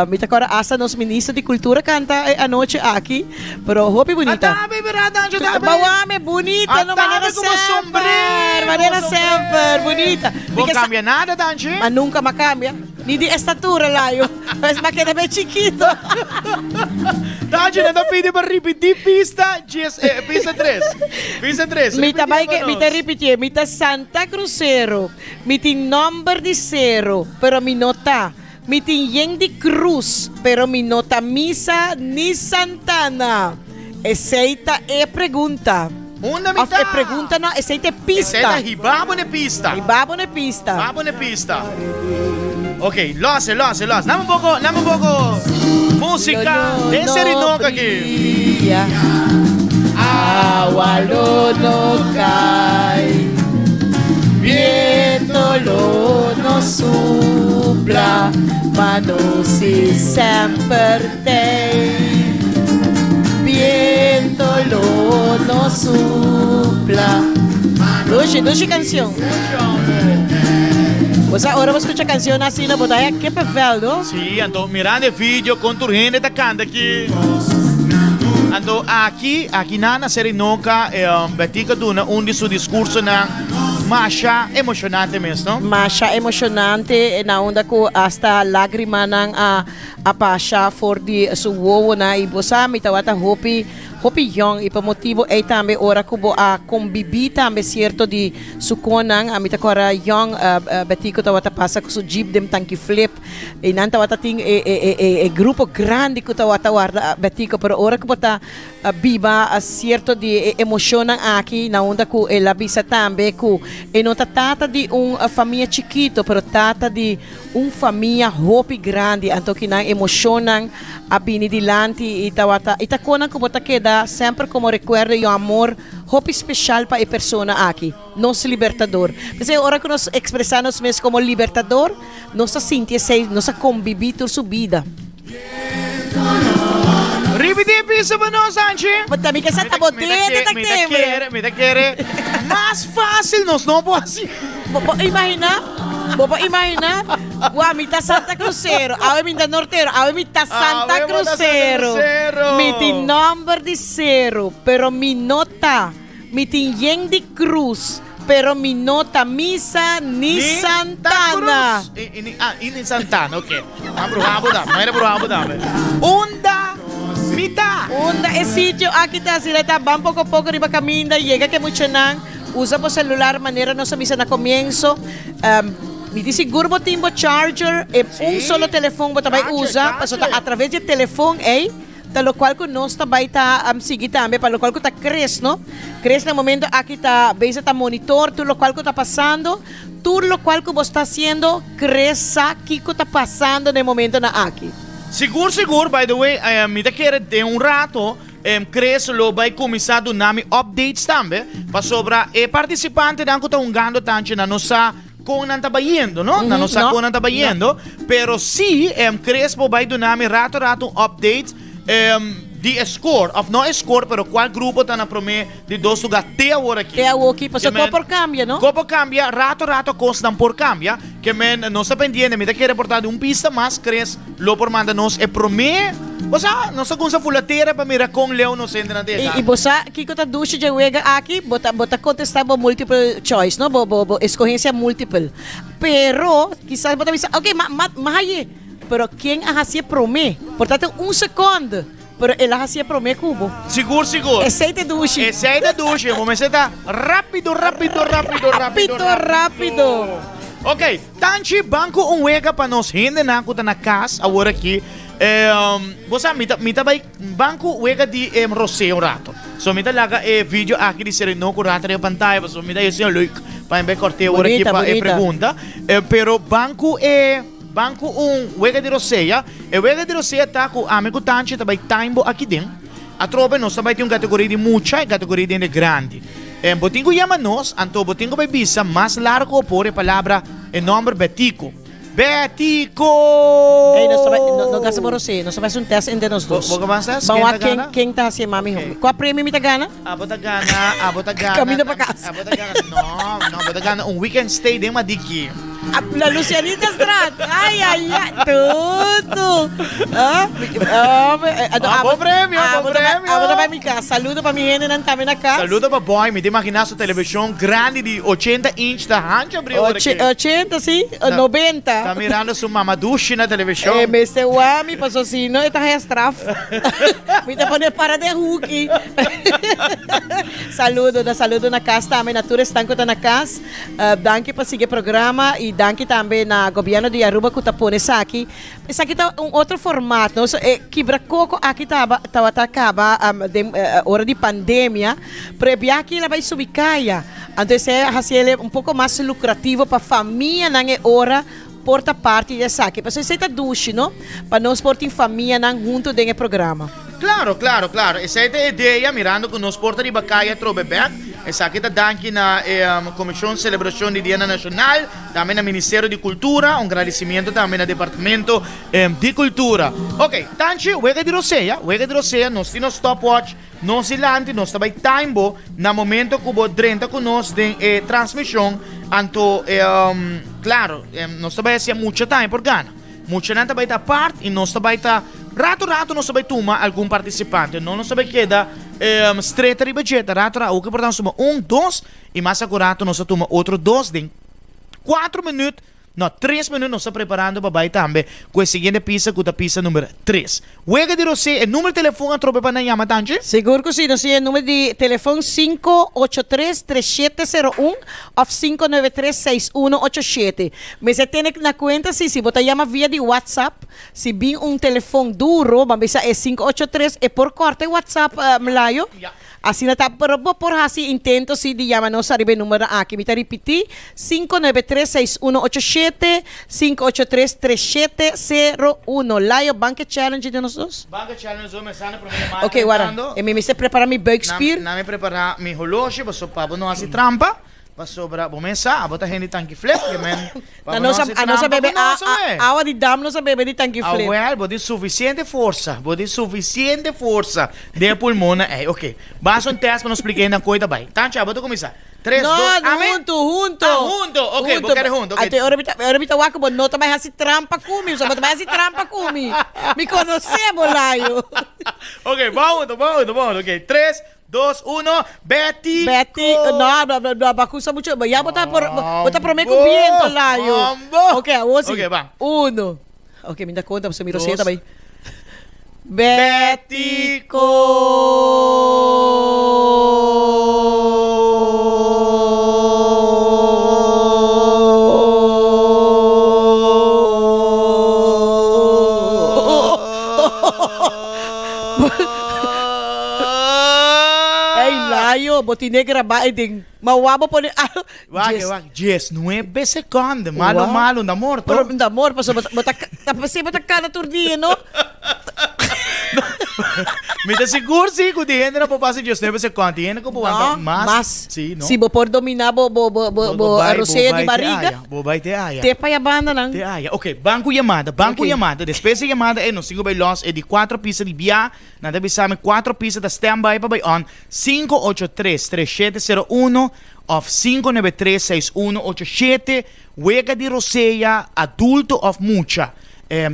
Mi ta kòrda asta nos minister di kultura kanta e anochi aki, pero hopi bunita. Ata be bira Tanchi, ata be. Bawame bunita no Ata manera be como semper, sombrero, manera como semper, bunita. Bo kambia nada, Tanchi? Ma nunka m'a kambia. Ni di estatura layo, pues m'a keda be chikito. Tanchi nan ta pidi pa ripiti pista djes, eh, pista tres. Pista tres. Mi ta bai Ripitié pa mi ta nos. ripitié, mi ta Santa Crucero, mi tin nomber di sero, pero mi no ta. Mi tin yen di cruz, pero mi no ta misa ni Santana. Esei ta e pregunta. Unda mi Of ta? e pregunta no, esei ta e pista. Esei ta hiba bo n'e pista. Hiba bo n'e pista. Hiba bo n'e pista. Ok, los, los, los. Dame un poco, dame un poco música de ese Orinoco aquí. Awa lo no kai, viento lo no supla, ma nos si semper tei. Viento lo no supla. Dushi, dushi canción. Bo sa ora bo scucha canción asina bo ta haya kippenvel, no? Sí, anto mirando e video con tur hende ta canta aki. Anto aki, aki nan na Serinoca, eh, Betica duna un di su discursonan masha emocionante mes, no? Masha emocionante, na unda cu hasta lagrimanan a A pasha for di su wowonan i bo sa mi tabata hopi hopi yong i pa motibu ei tambe ora ku bo a kombibí tambe sierto di su konan a mi ta kòrda yong Betico tabata pasa ku su jeep den tanki flip i nan tabata tin e e e e grupo grandi ku tabata warda Betico pero ora ku bo ta biba sierto di e emoshonnan aki na unda ku el a bisa tambe ku e no ta tata di un famia chikito pero tata di Un famia hopi grandi, anto ki nan emoshonnan a bini dilanti i tabata i ta konan ku bo ta keda semper komo rekuerdo i un amor hopi speshal pa e persona aki, nos Libertador. P'esei ora ku nos ekspresá nos mes komo Libertador, nos ta sinti esei, nos a kombibí tur su bida. Ripití e pisa pa nos, Anchi. Bo ta mi ke sa ta bo dede ta Mi ta kembre. kere, mi ta kere mas fácil nos no por hasi. Bo por imaginá? Bo por imaginá? Wou, mi ta Santa Crucero, awe mi ta Nortero, awe mi ta Santa Awe bo ta Santa Crucero. Crucero. Mi tin nòmber di sero, pero mi no ta. Mi tin yen di cruz, pero mi no ta misa ni Ni Santana. Ta cruz. I, i, ni, ah, i ni Santana, ok. Ma bruha bo ta, ma bruha bo tambe. Unda mi ta? Unda e sitio aki ta? Asina ta, ban poko poko riba kaminda, yega ke muchanan, usa bo celular manera nos a bisa na comienso. Um, mi di sigur bo tin bo charger, e un solo telefon bo ta bai usa, pasobra ta atraves di e telefon ei. Ta locual cu nos ta bay ta sigui tambe pa locual cu ta Chris no. Chris na momento aki ta bezig ta monitor tur locual cu ta pasando. Tur locual cu bo sta haciendo Chris sa kico ta pasando na e momentonan aki. Sigur sigur, by the way mi ta kere den un rato Chris lo bay cuminsa duna mi updates tambe pasobra e participantenan cu ta hungando tanchi nan no sa Kon nan ta bayendo, no? Nan no sa kon nan ta bayendo, pero si Crespo bai duna mi rato rato un update di e score, of no e score, pero cual grupo ta na prome di dos lugar te awor aki. Te awor aki, pasobra ko por cambia, no? Ko por cambia, rato rato cosnan por cambia, ke men nos ta pendiente, mi ta kere por ta di un pista mas, Cres lo por manda nos e prome, bo sa, nos ta cuminsa fula tera pa mira kon leu nos hende nan ta yega. I bo sa kiko ta dushi dje wega aki? Bo ta bo ta kontestá bo multiple choice, no? Bo bo bo eskohensia multiple. Pero kisas bo ta bisa, ok, ma ma ma haye. Pero ken a hasié promé? Por ta tin un sekònde, pero el a hasié promé ku bo. Sigur, sigur. Esei ta dushi. Esei ta dushi. Bo mester ta rápido, rápido, rápido, rápido, Rápido, rápido. Ok, Tanchi, ban ku un wega pa nos hendenan ku ta na kas awor aki. Bo sa, mi ta mi ta bai ban ku wega di e Rosé un rato. So mi ta laga e video aki di Sereno ku rato riba pantaya pasobra mi ta hesina leuk pa mi bai kort'é awor aki Bunita, pa e bunita. pregunta. Pero ban ku e ban ku un wega di Rosea. E wega di Rosea ta ku ami ku Tanchi ta bai time bo aki den. Atrobe nos ta bai tin un kategoria di mucha i kategoria di hende grandi. Bo tin ku yama nos, anto bo tin ku bai bisa mas largu ku bo por e palabra, e nòmber Betico. Betico! Ey, nos ta bai, no, no gasta bo rosé, nos ta bai haci un test entre nos dos. Bo, bo ke mas test? Ban Ken wak ta ken, gana? ken ta haci e mas miho. Cua premio mi ta gana? Abo ta gana, abo ta gana. Camino pa cas. Abo ta gana, no, no, abo ta gana un weekend stay den Madiki. La Lucianita Straat. Ay, ay, ay. Tutu. Ah, ah, ah, bon premio, bon premio. Abo ta bai mi cas. Saludo pa mi hendenan tambe na cas. Saludo pa Boy. Mi ta imagina su television grandi di 80 inch ta hancha abri ora ki. 80, si. 90. Ta mirando su mama dushi na television. E mester wami paso si no e ta haya straf. Mi ta pone para den huki. Saludo, na saludo na cas tambe na tur esnan cu ta na cas. Danki pa sigui e programa y danki tambe na Gobierno di Aruba cu ta pone esaki. Esaki ta un otro formato, no? So e kibra coco aki taba tabata caba den ora di pandemia, pero e biaha aki el a bay subi caya. Anto esey a haci el un poco mas lucrativo pa famianan e ora por ta parti di esaki. Pasobra esey ta dushi, no? Pa nos por tin famianan hunto den e programa. Claro, claro, claro. Esey ta e idea, mirando cu nos por ta riba caya atrobe bek. Esaki ta danki na e Comision Celebracion di Dianan Nacional, tambe na Ministerio di Cultura, un gradicimiento tambe na Departamento di Cultura. Ok, Tanchi, wega di rosea, wega di rosea, nos tin nos stopwatch, nos dilanti, nos ta bay time bo na momento cu bo drenta cu nos den e transmision, anto, claro, nos ta bay hacia mucha time por gana. Muchanan ta bai ta apart y nos ta bai ta rato rato nos ta bai tuma algun participante. No nos ta bai keda streta riba dje, ta rato rato. Awor por ta nos tuma un, dos y mas akurato nos ta tuma otro dos den cuatro minuut, no tres minuut nos ta preparando pa bai tambe cu e siguiente pista cu ta pista number tres. Wega di Rosé, e numero di telefon atrobe pa nan yama tanchi? Sigur cu si, nos tin e numero di telefon 583 3701 of 593 6187. Mester tene na cuenta si, si bo ta yama via di WhatsApp, si bin un telefon duro, ban bisa e 583, e por corta e WhatsApp, Mlayo. Asina ta, pero bo por haci intento si di yama nos ariba e numero aki. Mi ta ripiti, 593 6187, 583 3701. Layo, ban ke challenge di nos dos? Ban ke challenge dos, mi sa na prome yamada Ok, wara. entrando. E mi mester prepara mi buikspier. Na mi prepara mi holoshi paso pa bo no haci trampa. Pasobra bo mes sa, abo ta hende tanki flip, ke men pa Na bo no nos a, hasi a nos a trampa bebe ku a, nos, a, oe. awa di dam nos a bebe di tanki flip. Awel, bo tin sufisiente forsa, bo tin sufisiente forsa den e pulmonnan ei. Oke, basa un tèst pa nos splika hende nan koe ta bai. Tanchi, abo ta kuminsá. Tres, No, dos, ami? huntu, huntu. Ah, huntu, oke, bo Huntu. kere huntu, oke. Anto e ora mi ta, e ora mi ta wak ku bo no ta bai hasi trampa ku mi, pasobra bo ta bai hasi trampa ku mi. Mi konosé bo, Layo. Oke, bo huntu, bo huntu, bo huntu. Oke, tres, Dos, uno, Betty! Betty, no, no, no, no, bakusa mucho. Ya bo ta por, bo ta prome ku biento, Layo. Mambo! Ok, awor si. Ok, ban. Uno. Ok, mi ta konta, pasobra mi roseta Dos. bai. Betty ko. Ey Layo, bo tine graba e ding. Ma wak bo pone al. Wak, Djes. wak, diesnuebe seconde. Malo, Wak. malo, nda morto. Pero nda morto, pasobra bo ta, bo ta, ta p'esei bo ta kana tur dia, no? Mi ta sigur si ku tin hende no por pasa diesnuebe seconde. Tin hende ku por wanta No, mas. mas. Si, no. Si bo por domina bo, bo, bo, bo, bo bai- rosea di bai te bariga. aya, Bo bai te aya. Te pa ya bandanan. Te aya. Ok, ban ku yamada, ban ku Ok. yamada. Despues di yamada ei nos tin ku bai los e di cuatro pista di bia. Nan ta bisa mi cuatro pista ta standby pa bai on 583 3701 of 593 6187. Wega di rosea, adulto of mucha.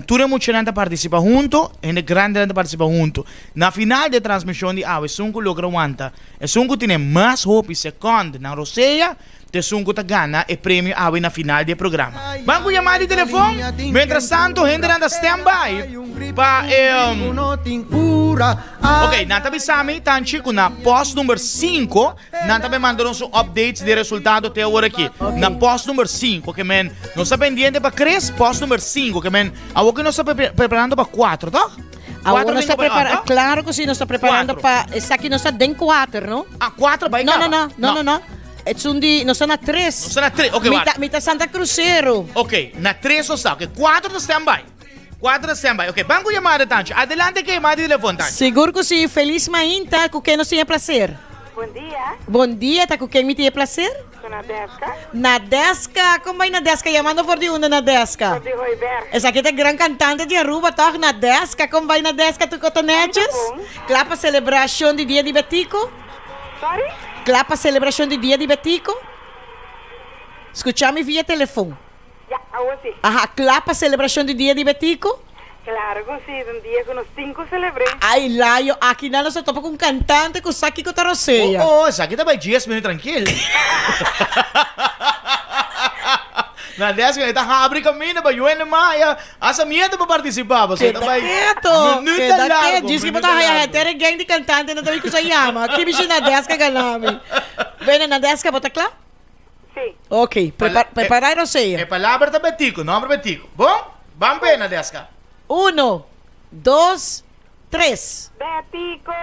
Tur e muchanan ta participa hunto, hende grandenan ta participa hunto. Na final di e transmision di awe esun ku logra wanta, esun ku tene mas hopi seconde nan rosea, Ta esun ku ta gana e premio awe na final di e programa. Ban ku yamada di telefon. Mientras tanto hendenan ta stand by pa e Ok, nan ta bisa mi tanchi ku na post number sinku nan ta bay manda nos un updates di e resultado te awor aki. Na post number sinku ke men nos ta pendiente pa Chris, post number sinku ke men awor ke nos ta preparando pa kuatro, toch? Awor nos ta Cuatro prepara, ah? claro cu si, nos ta preparando Cuatro. pa esaki nos ta den cuater, no? Ah, cuatro bai No, caba. no, no, no, no, no. Es un di, nos ta na tres. Nos ta na tres, ok, Mi wak. ta, mi ta Santa Crucero. Ok, na tres nos ta. Ok, cuatro ta stand by. Cuatro ta stand by. Ok, ban cu yamada, Tancho. Adelante cu yamada di telefon, Tancho. Sigur cu si. Feliz mainta, cu ken nos tin e placer? Bon dia. Bon dia, ta ku ken mi tin e placer? Ku Nadeska. Nadeska, kon bai Nadeska? Yamando for di unda Nadeska? For di Hooiberg. Esaki ta gran kantante di Aruba tòg, Nadeska, kon bai Nadeska tur kota nètjes? Kla pa selebrashon di Dia di Betico? Sorry? Kla pa selebrashon di Dia di Betico? Skucha mi via telefon. Ya, awor si. Aha, kla pa selebrashon di Dia di Betico? Claro cu si, ta un dia cu nos tin cu celebr'é. Ay, Layo, aki nan nos ta topa cu un cantante cu sa kico ta rosea. Oh, oh, esaki ta bay dies minuut trankil. Na des e ta habri caminda pa yuende maya hasta miedo pa participa pasobra e ta Keda bay keto, minuut keda largo, keto. Djis ki bo minuut ta haya largo. henter e gang di cantante nan ta bay cu sa yama. Ki bishi Nadeska gana mi. Bueno, Nadeska, bo ta cla? Sí. Ok, Pala- prepara e rosea. E palabra ta Betico, nomber Betico. Bon? Ban p'e, Nadeska. Uno, dos, tres. Betico!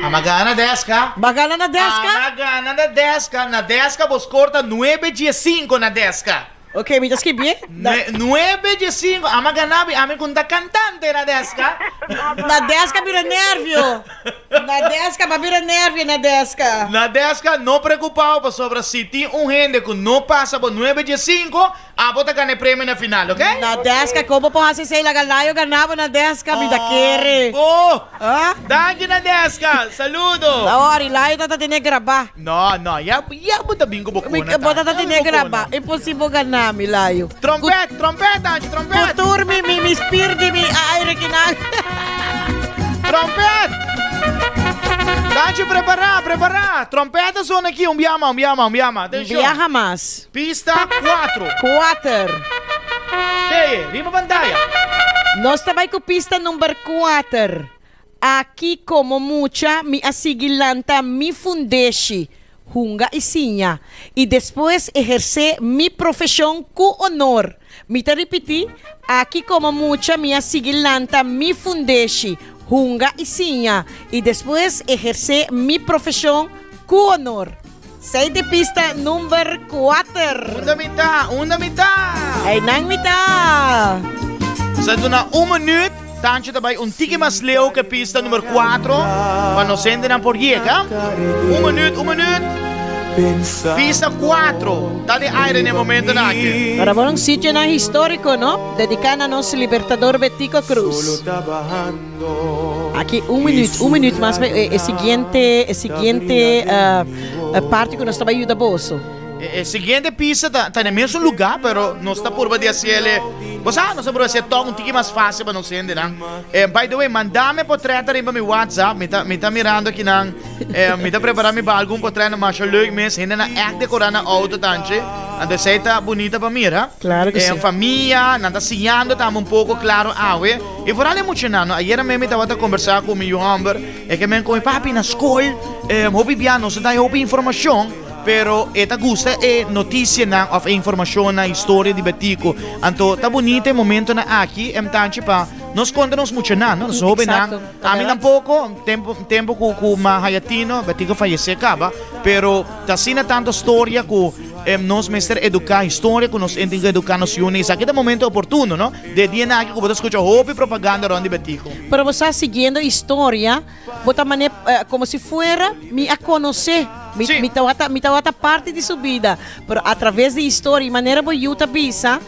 A magana Nadeska. Magana Nadeska? A magana Nadeska. Nadeska bo score ta nuebe diesinco, Nadeska. Ok, mi ta skibié. Nuebe dje cinco, ama ganabi, ami ku ta kantante na deska. Na deska bira nervio. Na deska ba bira nervio na deska. Na deska no preokupao pasobra si tin un hende ku no pasa bo nuebe dje cinco, abo ta gana e premio na final, ok? Na deska, kon bo por hasi esei laga Layo ganabo na deska, mi ta kere. Oh! Danki na deska, saludo. Awor, i Layo ta ta tene grabá. No, no, ya, ya bo ta bin ku bo kona Bo ta ta. ta tene grabá. Imposibel gana mi, Layo. Trompet, trompet, Angie, trompet. Ku tur mi, mi, mi spier di mi aire kinan. Trompet! Angie, prepará, prepará. Trompet a sona aki, un biaha mas, un biaha mas, un biaha mas. Atenshon. Biaha mas. Pista kuatro. Kuater. Teye, riba pantaya. Nos ta bai ku pista number kuater. Aki komo mucha mi a sigui lanta mi fundeshi, hunga i siña, i despues ehersé mi profeshon ku onor. Mi ta ripití, aki komo mucha mi a sigui lanta mi fundeshi, hunga i siña, i despues ehersé mi profeshon ku onor. Sei di pista number kuater. Unda mi ta? Unda mi ta? Einan mi ta. Sa duna un minuut, Tancho ta bai un tiki mas leu ke pista number kuatro pa nos hendenan por yega. Un minuut, un minuut. Pista kuatro ta den aire na e momentonan aki. Ora bo un sitionan historico, no? Dedica na nos Libertador Betico Croes. Aki un minuut, un minuut mas pa e siguiente, e siguiente parti ku nos ta bai yuda boso. E siguiente pista ta ta na e mesun lugá, pero nos ta purba di hasiel, bo sa, nos ta purba hasiel tòg un tiki mas fásil pa nos hendenan. By the way, manda mi potrèt ariba mi WhatsApp, mi ta mi ta mirando akinan, mi ta prepará mi ba algun potrèt masha leuk mes, hendenan ègt dekorá nan outo tanchi, anto esei ta bunita pa mira. Claro ku si. Famia, nan ta siñando tambe un poko klaro awe. I foral e muchanan, no? Ayera mes mi tabata kombersá ku mi yu hòmber, e ke men ku mi, Papi, na skol hopi bia nos ta dai hopi informashon, pero e ta gusta e notisianan òf e informashonnan, historia di Betico. Anto ta bunita e momentonan aki, emtanchi pa nos konta nos muchanan, no? Nos hóbennan. Ami tampoko, tempu tempu ku ku ma haya tino, Betico fayesé kaba, pero ta asina tantu storia ku nos mester eduká, historia ku nos tin ku eduká nos yunan. Esaki ta momento oportuno, no? De dianan aki ku bo ta skucha hopi propaganda rònt di Betico. Pero bo sa siguiendo historia, bo ta mane komo si fuera mi a konosé, mi mi tabata mi tabata parti di su bida, pero a traves di historia i manera bo yu ta bisa,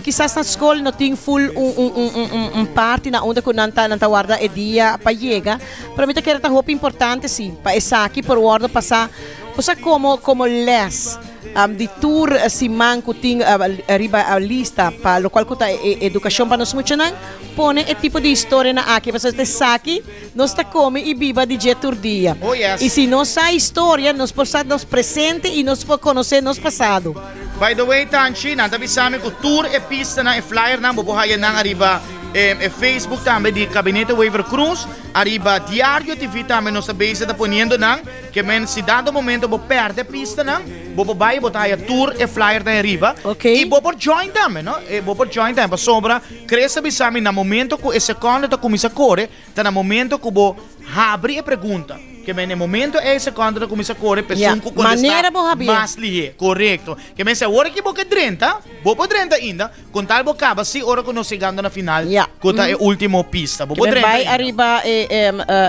kisas na skol no tin ful un un un un un un parti na unda ku nan ta nan ta warda e dia pa yega, pero mi ta kere ta hopi importante si pa esaki por wòrdu pasá, bo sa komo komo lès. Di tur siman ku tin riba lista pa lokual ku ta e edukashon pa nos muchanan, pone e tipo di historianan aki pasobra ta esaki nos ta kome i biba di dje tur dia. I si nos sa historia nos por sa nos presente i nos por konosé nos pasado. By the way Tanchi, nan ta bisa mi ku tur e pistanan, e flyernan bo por haya nan ariba e Facebook tambe di Kabinete Wever Croes, ariba Diario TV tambe nos ta bezig ta poniendo nan. Ke men si dado momento bo pèrdè pistanan, bo por bai i bo ta haya tur e flyernan ariba. I bo por join tambe, no? Bo por join tambe pasobra Chris a bisa mi na momento ku e sekondo ta kuminsá kore, ta na momento ku bo habri e pregunta. Ke men e momento ei sekonde ta kuminsá kore pa Ya, esun ku kontestá manera bo habia. mas lihé. Korekto. Ke men si awor aki bo ke drenta, bo por drenta ainda, kon tal bo kaba si ora ku nos yegando na final Ya. ku ta e último pista. Bo Ke por men drenta bai ainda. ariba e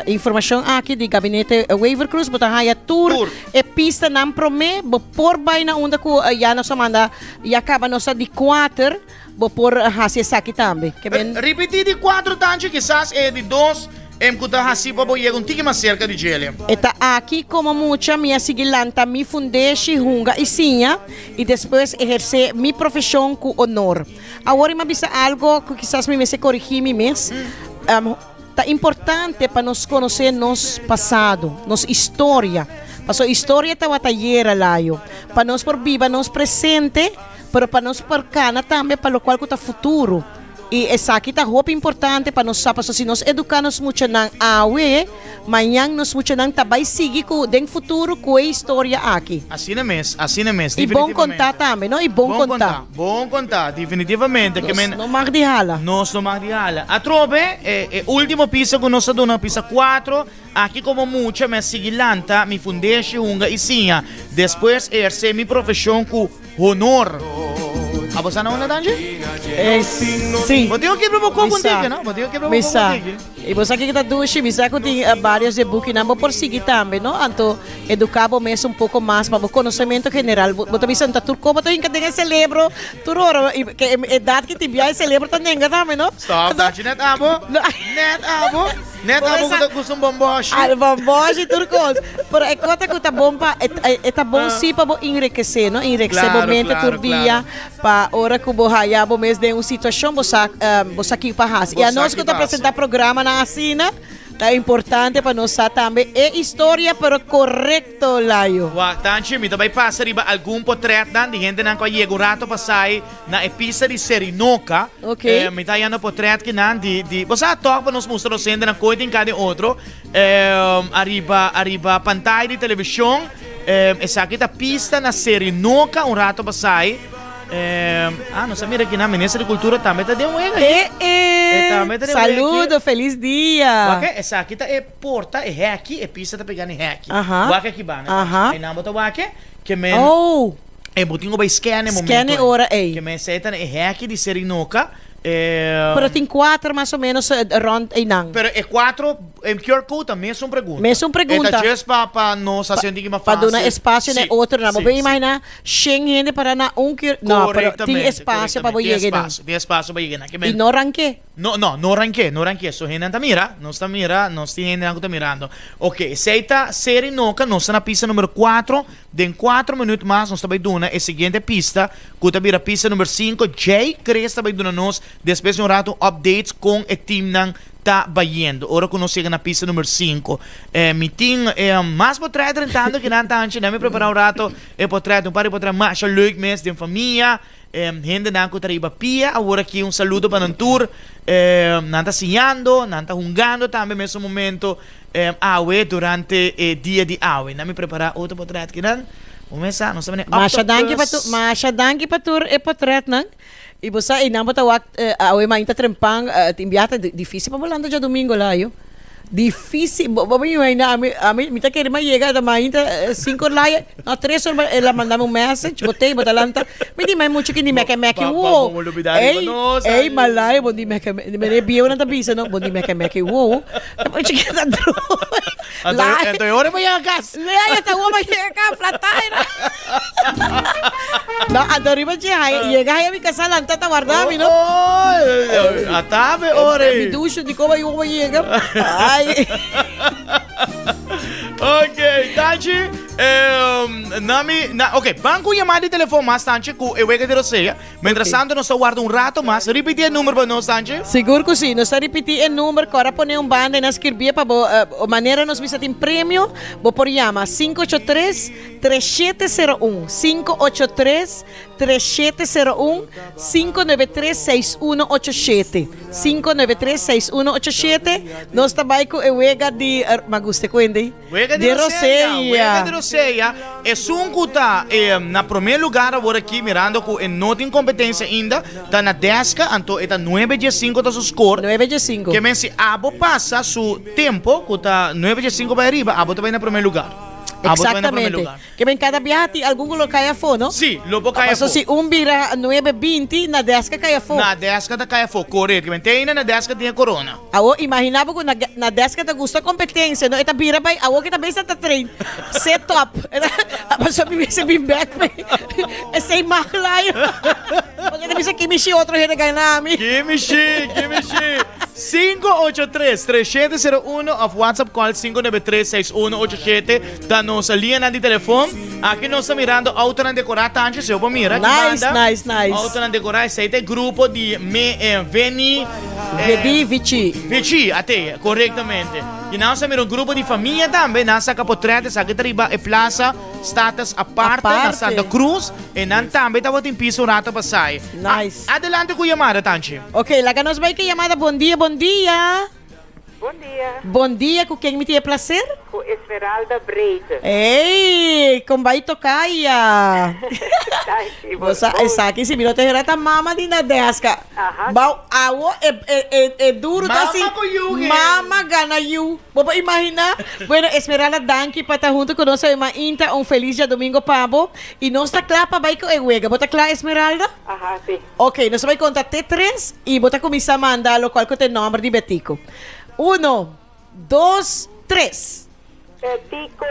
informashon aki di Gabinete Wever-Croes, bo ta haya tur Tur. e pistanan promé, bo por bai na unda ku ya nos a manda, ya kaba nos ta di kuater. Bo por hasi esaki tambe. Ke men. Ripití di kuatro tanchi, kisas e di dos em ku ta hasi pa bo yega un tiki mas serka di djele. E ta aki komo mucha mi a sigui lanta mi fundeshi, hunga i siña, i despues ehersé mi profeshon ku onor. Awor i mi a bisa algo ku kisas mi mester korigí mi mes. Ta importante pa nos konosé nos pasado, nos historia, pasobra historia tabata ayera layo, pa nos por biba nos presente. Pero pa nos por cana tambe pa locual cu ta futuro. Y esaki ta hopi importante pa nos sa pasobra si nos educa nos muchanan awe, mañan nos muchanan ta bay sigui cu den futuro cu e historia aki. Asina mes, asina mes, Y bon conta tambe, no? Y bon Bon conta. conta, bon conta, definitivamente. Ke Nos men no mag di hala. Nos no mag di hala. Atrobe, e e ultimo pisa cu nos a duna, pisa cuatro, Aki komo mucha mi a sigui lanta mi fundeshi, hunga i siña. Despues ehersé mi profeshon ku honor. Abo sa na unda Tanji? Eh, si. Bo tin ku kibra bo koko un tiki, no? Bo tin ku kibra bo Mi koko sa. un tiki. I bo sa kiko ta dushi? Mi sa ku tin varios di e bukinan bo por sigui tambe, no? Anto eduká bo mes un poko mas pa bo konosementu general. Bo ta bisa, ta tur kos bo ta hinka den e selebro tur ora. I ke e edat ki tin bia e selebro ta nenga tambe, no? Stop, Tanji, net abo. Net abo. Net abo ku ta gusta un bomboshi. Al bomboshi tur kos. Pero e kota ku ta bon pa e ta bon si pa bo inrekesé, no? Inrekesé bo mente tur dia pa ora ku bo haya bo mes den un situashon bo sa bo sa kiko pa hasi. I anos ku ta presentá programanan asina ta importante pa nos sa tambe e historia pero korekto, Layo. Wak, Tanchi, mi ta bai pasa riba algun potretnan di hendenan ku a yega un rato pasai Na e pista di Serinoca, Ok. mi ta hayando potret kinan di, di, bo sa toch pa nos mustra nos hendenan koe tin cada otro, ariba, ariba pantaya di television, esaki ta pista na Serinoca un rato pasai, ah nos a mira kinan Minister di Cultura tambe ta den wega aki. Eh eh! E tambe ta den wega aki. Saludo, feliz dia! Wak, esaki ta e porta, e heki, e pista ta pega na e heki. Aha. Wak aki banda. Aha. Einan bo ta wak, ke men. Oh! E bo tin ku bai scan e momento Scan e ora ei. Ke men esei ta na e hèki di Serinoka. E. Pero tin kuater mas o menos rònt einan. Pero e kuatro, e QR code ta mesun pregunta. Mesun pregunta. E ta just pa pa nos hasi un tiki mas Pa fácil. duna espasio na e otronan. Bo Si, por si. imaginá shen hende para na un QR. No, pero tin Korektamente, espasio pa bo korektamente. Tin yega einan. espasio, tin espasio pa yega einan. Ke men. I no ranke. No, no, no ranke, no ranke. So hendenan ta mira, nos ta mira, nos tin hendenan ku ta mirando. Oke, esei ta Serinoka, nos ta na pista numero kuatro. Den cuatro minuut mas nos ta bay duna e siguiente pista cu ta bira pista number cinco. Jay Chris ta bay duna nos despues di un rato un updates con e teamnan ta bayendo ora cu nos yega na pista number cinco. Mi tin mas potret drentando kinan tanchi. Nan mi prepara un rato e potret, un par di potret masha leuk mes den famia. Hendenan cu ta riba pia awor aki un saludo pa nan tur. Nan ta siñando, nan ta hungando tambe mesun momento awe durante e dia di awe. Nan mi prepara otro potret kinan. Bo mes sa, nos ta bini Masha danki pa octopus. tur, masha danki pa tur e potretnan. Y bo sa einan bo ta wak awe mainta trempan tin biaha ta dificil pa bo lanta djadomingo la yo. Dificil, bo bo imagina ami ami mi ta kere ma yega ta mainta cinco or laya no tres or el a mandami un message bo tei bo ta lanta mi di mai mucho ki di meke meke wo ey ey malaya bo di meke meke mene bieunan ta bisa no bo di meke meke wo mucho ki ta drumi Anto e ora bo yega kas laya ta ora bo yega kas flataira no anto riba dje haya yega haya mi kasa lanta ta warda mi no Atabe ora Mi dusha di como yo a yega. Ay. Ok, Tanchi. Nami, na, ok, ban ku yamada di telefon mas, Tanchi, ku e wega di Rosea. Mientras tanto, nos ta warda un rato mas. Ripiti e number pa nos, Tanchi. Sigur ku si. Nos ta ripiti e number. Kora pone un banda i nan skirbié pa bo. Manera nos bisa tin premio, bo por yama 583 3701. 583. 3701 593 6187 593 6187 Nos ta bai ku e wega di Ma gusta e kuenda ei. Wega di Rosea, wega di Rosea. Esun ku ta na promé lugar awor aki mirando ku e no tin kompetensia ainda ta Nadeska anto e ta nuebe dje sinku ta su skor. Nuebe dje sinku. Ke men si abo pasa su tempo ku ta nuebe dje sinku bai ariba abo ta bai na promé lugar. Abo ta bai na promé Exactamente. lugar. Ke men kada biaha tin algun ku lo kai afó, no? Sí, lo por kai Paso afó. si un bira nuebe binti, Nadeska kai afó. Nadeska ta kai afó, korekto. Ke men te ainda Nadeska tin e korona. Awor imagina bo ku Nadeska ta gusta kompetensia, no? E ta bira bai awor ke ta bes ta train set up. Pasobra mi mester bin bek p'e esei mag layo. Pasobra e ta bisa kimishi otro hende gana mi. Kimishi, kimishi. 583 3701 of WhatsApp call 593 6187 ta nos liñanan di telefon. Aki nos ta mirando autonan decorá tanchi, si bo por mira aki Nice, banda. nice, nice. Autonan decorá, esei ta e grupo di me eh, Veni Vedi Vici. Vici, ate, korektamente. I nan sa mira un grupo di famia tambe, nan saka potret, esaki ta riba e plaza Status Aparte, na Aparte. Santa Cruz, e nan tambe tabatin piso un rato pasai. Nice. Adelante ku yamada, Tanchi. Ok, laga nos bai ke yamada. Bon dia, bon dia. Bon dia. Bon dia, ku ken mi tin e placer? Ku Esmeralda Breite. Ey, kon bai tokaya. Danki, bo sa esaki si mi no ta hera ta mama di Nadeska. Aha. Bou awo e e e e duru ta si Mama ku yu ge. mama gana yu. Bo por imagina? Bueno, Esmeralda danki pa ta hunto ku nos awe mainta. Un felis djadomingo pa bo. I nos ta kla pa bai ku e wega. Bo ta kla Esmeralda? Aha, si. Ok, nos ta bai konta te tres i bo ta kuminsá manda lokual ku ta e nòmber di Betico. Uno, dos, tres. Betico!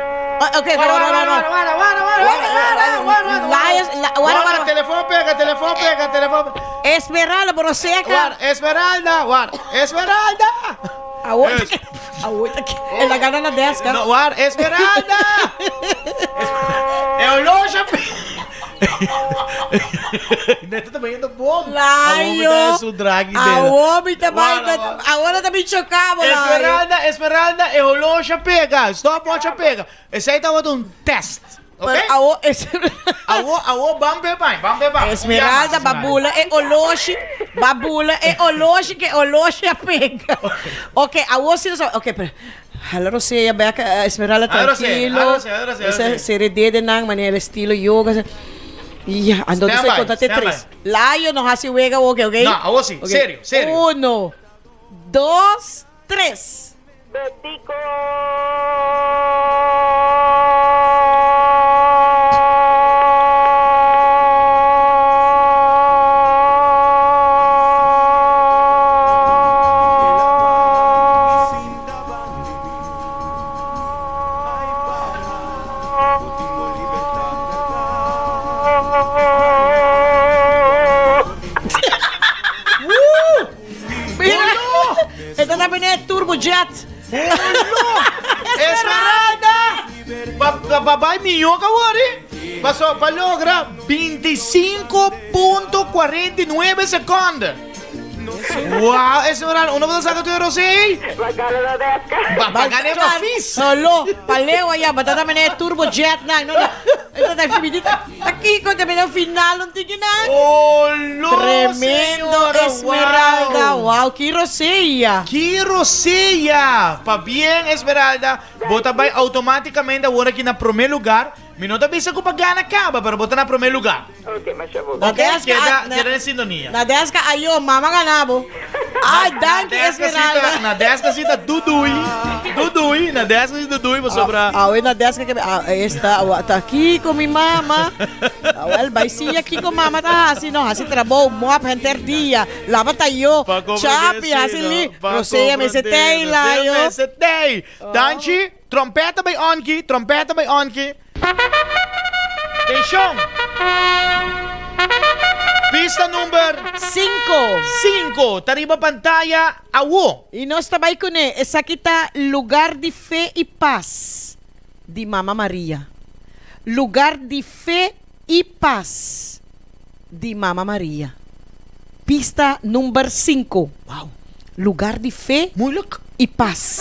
Ok, pero no, no, no. Wara, wara, wara, wara, wara, wara, Lions, la, wara, wara. Telefon pega, telefon pega, telefon pega. Esmeralda, bo no sea ka. Wara, Esmeralda, wara, Esmeralda! Awor ta ke, awor ta ke, el a gana na deska. No, wara, Esmeralda! E olosha pega. Neto ta bayendo bom. Layo. Awor mi ta bai. Awor ta bin choca bo Layo. Esmeralda, Esmeralda, e holoshi a pega. Stopwatch a pega. Esei tabata un test. Pero awor es. Awor, awor ban pe bai, ban pe bai. Esmeralda ba bula e holoshi, ba bula e holoshi ke holoshi a pega. Ok, awor si nos a, ok, pero. Hala Rosea bek Esmeralda trankilo. Esa sere dedenan manera estilo yoga. Ya, anto nos a konta te tres. Layo no hasi wega oke, oke? No, awor si. Serio, serio. Uno, dos, tres. Betico! E ta bini turbo jet. Esmeralda! Ba bai mihó ku awor, eh? Paso pa logra 25.49 sekonde. Wow, Esmeralda, uno bo ta saca tu rosé? Bagana na deska. Bagana e mafis. Solo, paleo allá, batata mene turbo jet na, no, no. Esta ta ta kiko te mene final un tiki na. Oh, lo, Tremendo señora, Esmeralda. wow. Wow, ki rosella. Ki rosella. Pa bien Esmeralda, bo ta bai automáticamente awor aki na primer lugar. Mi no ta bisa ku pa gana kaba, pero bo ta na promé lugá. Ok, masha bo. Na deska, Keda, na, keda den sintonia. na deska ayo, mama gana bo. Ay, danki Esmeralda. Na deska si ta dudui, dudui, na deska si dudui pasobra. Awe na deska ke ah, esta awa ta kiko mi mama. Awel bai siña kiko mama ta hasi, no hasi trabou, mop henter dia, laba tayo, Pa comprende chapi, si, hasi no? li, Pa Rosea mester comprende, tei Rosea layo. mester tei. Danchi. Trompeta bai onki, trompeta bai onki. Tenshon! Pista number. Sinku. Sinku ta riba pantaya awo. I nos ta bai kuné. Esaki ta Lugar di Fe i Pas di Mama Maria. Lugar di Fe i Pas di Mama Maria. Pista number sinku. Wow. Lugar di fe Moeilijk. i pas.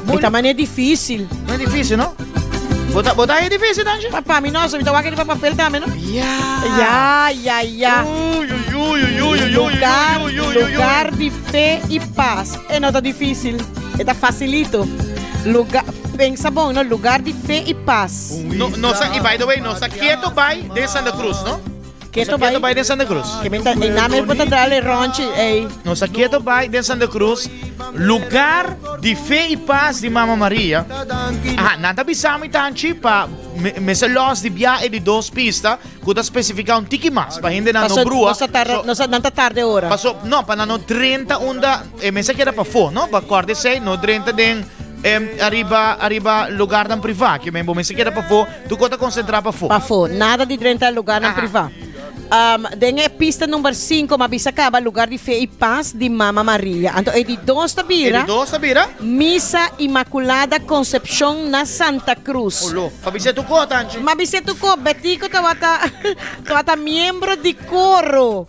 E ta manera difícil. Muy difícil, no? Bo ta, bo ta haña difícil, Tanchi? Pa, pa mi no, so mi ta wak riba papel tambe, no? Ya. Ya, ya, ya. Uy, uy, uy, uy, uy, uy, Lugar, uy, uy, uy, uy. lugar di fe y paz. E no ta difícil, e ta facilito. Lugar, pensa bon, no? Lugar di fe y paz. No, nos a, y by the way, nos a keto bai den Santa Cruz, no? Keto Nos a keto bai. bai den Santa Cruz. Que menta, e name bota dale ronchi, ey. Nos a keto bai den Santa Cruz, lugar di fe y paz di Mama Maria. Aha, nan ta bisa mi tanchi pa me, mester los di bia e di dos pista, ku ta spesifiká un tiki mas pa hendenan no Paso, brua. nos ta tarda, So, nos ta, nan ta tarde ora. Paso, no, pa nan no drenta unda e mester keda pafó, no? Pa kòrda esei, no drenta den em, ariba, ariba lugarnan privá, ke men bo mester keda pafó, tur kos ta konsentrá pafó. Pafó, nada di drenta lugarnan Aha. privá. Um, den e pista number 5, m'a bisa kaba lugar di fe i pas di Mama Maria. Anto e di dos ta E bira di dos ta bira? Misa Inmaculada Concepcion na Santa Cruz. Olo, pa bisa tur kos, Angie. M'a bisa tur kos, Betico tabata tabata miembro di coro.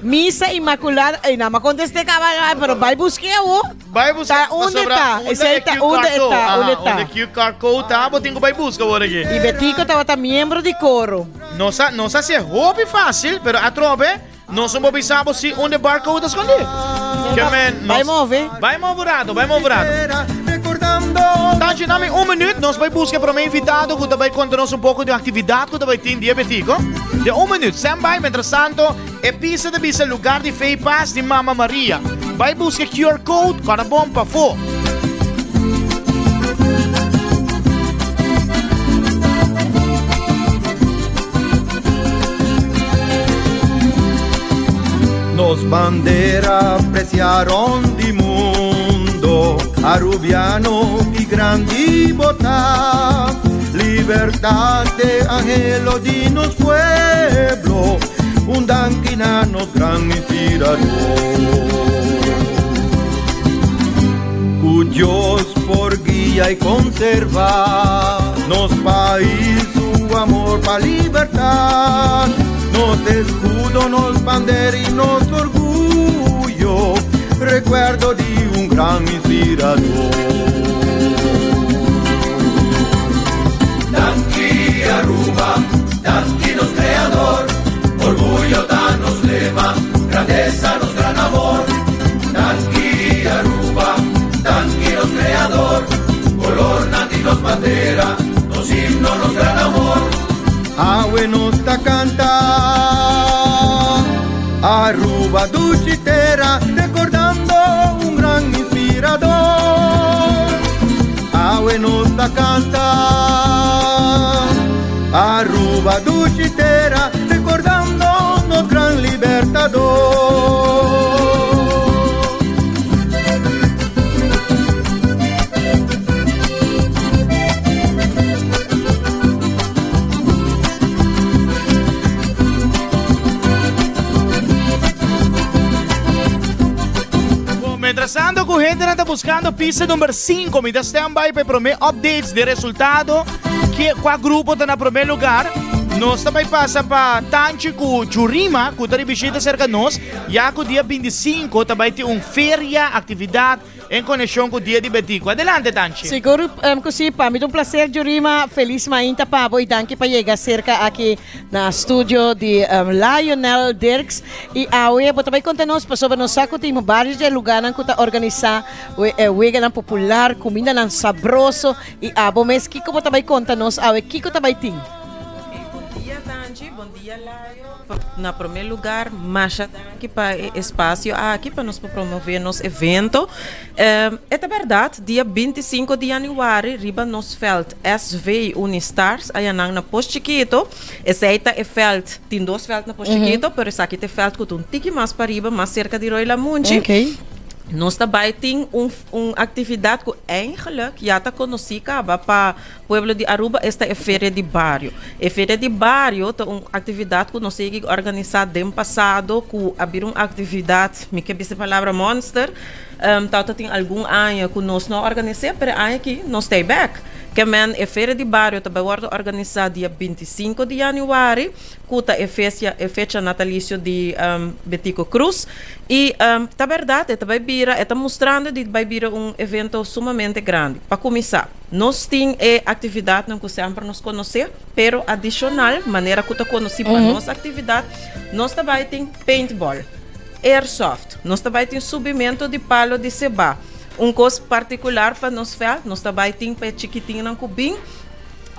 Misa Inmaculada, ey nan m'a contesté kaba, ay, pero bai busk'é awo. Bai buska, Ta unda pasobra ta, unda esei e ta QR unda e code, ta, aha, unda e ta. unda e QR code ta, bo tin ku bai buska awor aki. I Betico tabata miembro di coro. Nos a nos a hasié hopi fácil, pero atrobe nos no por bisa bo si unda e barcode ta skondí. Ke men Bai nos move. Bai move un rato, bai move un rato. Tanchi, dame un minuut, nos bai buska e promé invitado ku ta bai konta nos un poko di un aktividat ku ta bai tin dia Betico. Den un minuut, stand by, mientras tanto e pista ta bisa Lugar di Fe i Pas di Mama Maria. Bai buska e QR code, kòrda bon pafó. Nos bandera precia rond di mundo, Arubiano ki grandi bo ta. Libertad t'e anhelo di nos pueblo, un danki na nos gran inspirador. Cu Dios por guia y conserva nos pais su amor pa libertad, nos escudo, nos bandera y nos orguyo, recuerdo di un gran inspirador. Danki Aruba, danki nos creador, orguyo ta nos lema, grandeza nos gran amor. Danki Aruba, danki nos creador, colornan di nos bandera, nos himno, nos gran amor. Awe nos ta canta Aruba dushi tera, recordando un gran inspirador. Awe nos ta canta Aruba dushi tera, recordando nos gran libertador. Bon, mientras tanto ku hendenan ta buscando pista number 5, mi ta stand by pa e prome updates di resultado, ke kua grupo ta na prome lugar. Nos ta bai pasa pa Tanchi ku Jurima ku ta di bishita serka nos, ya ku dia 25 ta bai tin un feria, aktividat en konekshon ku Dia di Betico. Adelante Tanchi. Sigur ku si, pa mi ta un plaser Jurima, felis mainta pa bo i danki pa yega serka aki na studio di Lionel Dirks. I awe bo ta bai konta nos pasobra nos sa ku tin varios di e lugarnan ku ta organisá E weganan popular, kumindanan sabroso i abo mes kiko bo ta bai konta nos awe kiko ta bai tin? Ok, bon dia Tanchi, bon dia Layo. Na prome lugar masha danki pa e espasio aki pa nos por promove nos evento. E ta bèrdat dia 25 di yanüari riba nos vèlt SV Unistars ayanan na Pos Chikito. Esei ta e vèlt, tin dos vèlt na Pos Chikito pero esaki ta e vèlt ku ta un tiki mas pariba, mas serka di Rooi Lamunchi. Nos ta bai tin un un actividad cu eigenlijk ya ta conoci caba pa pueblo di Aruba, esta e Feria di Bario. E Feria di Bario ta un actividad cu nos sigui organisa den pasado cu a bira un actividad, mi ke bisa e palabra monster, tabata tin algun aña cu nos no a organise, pero e aña aki nos ta e bek. Ke men e feria di bario ta bai wòrdu organisá dia 25 di yanüari, ku ta e fesia e fecha natalisio di Betico Croes. I ta bèrdat e ta bai bira, e ta mustrando di bai bira un evento sumamente grandi. Pa kuminsá, nos tin e aktividatnan ku semper nos konosé, pero adishonal, manera ku ta konosí pa nos aktividat, nos ta bai tin paintball, airsoft, nos ta bai tin subimentu di palo di seba. Un kos partikular pa nos vèlt, nos ta bai tin pa e chikitinnan ku bin,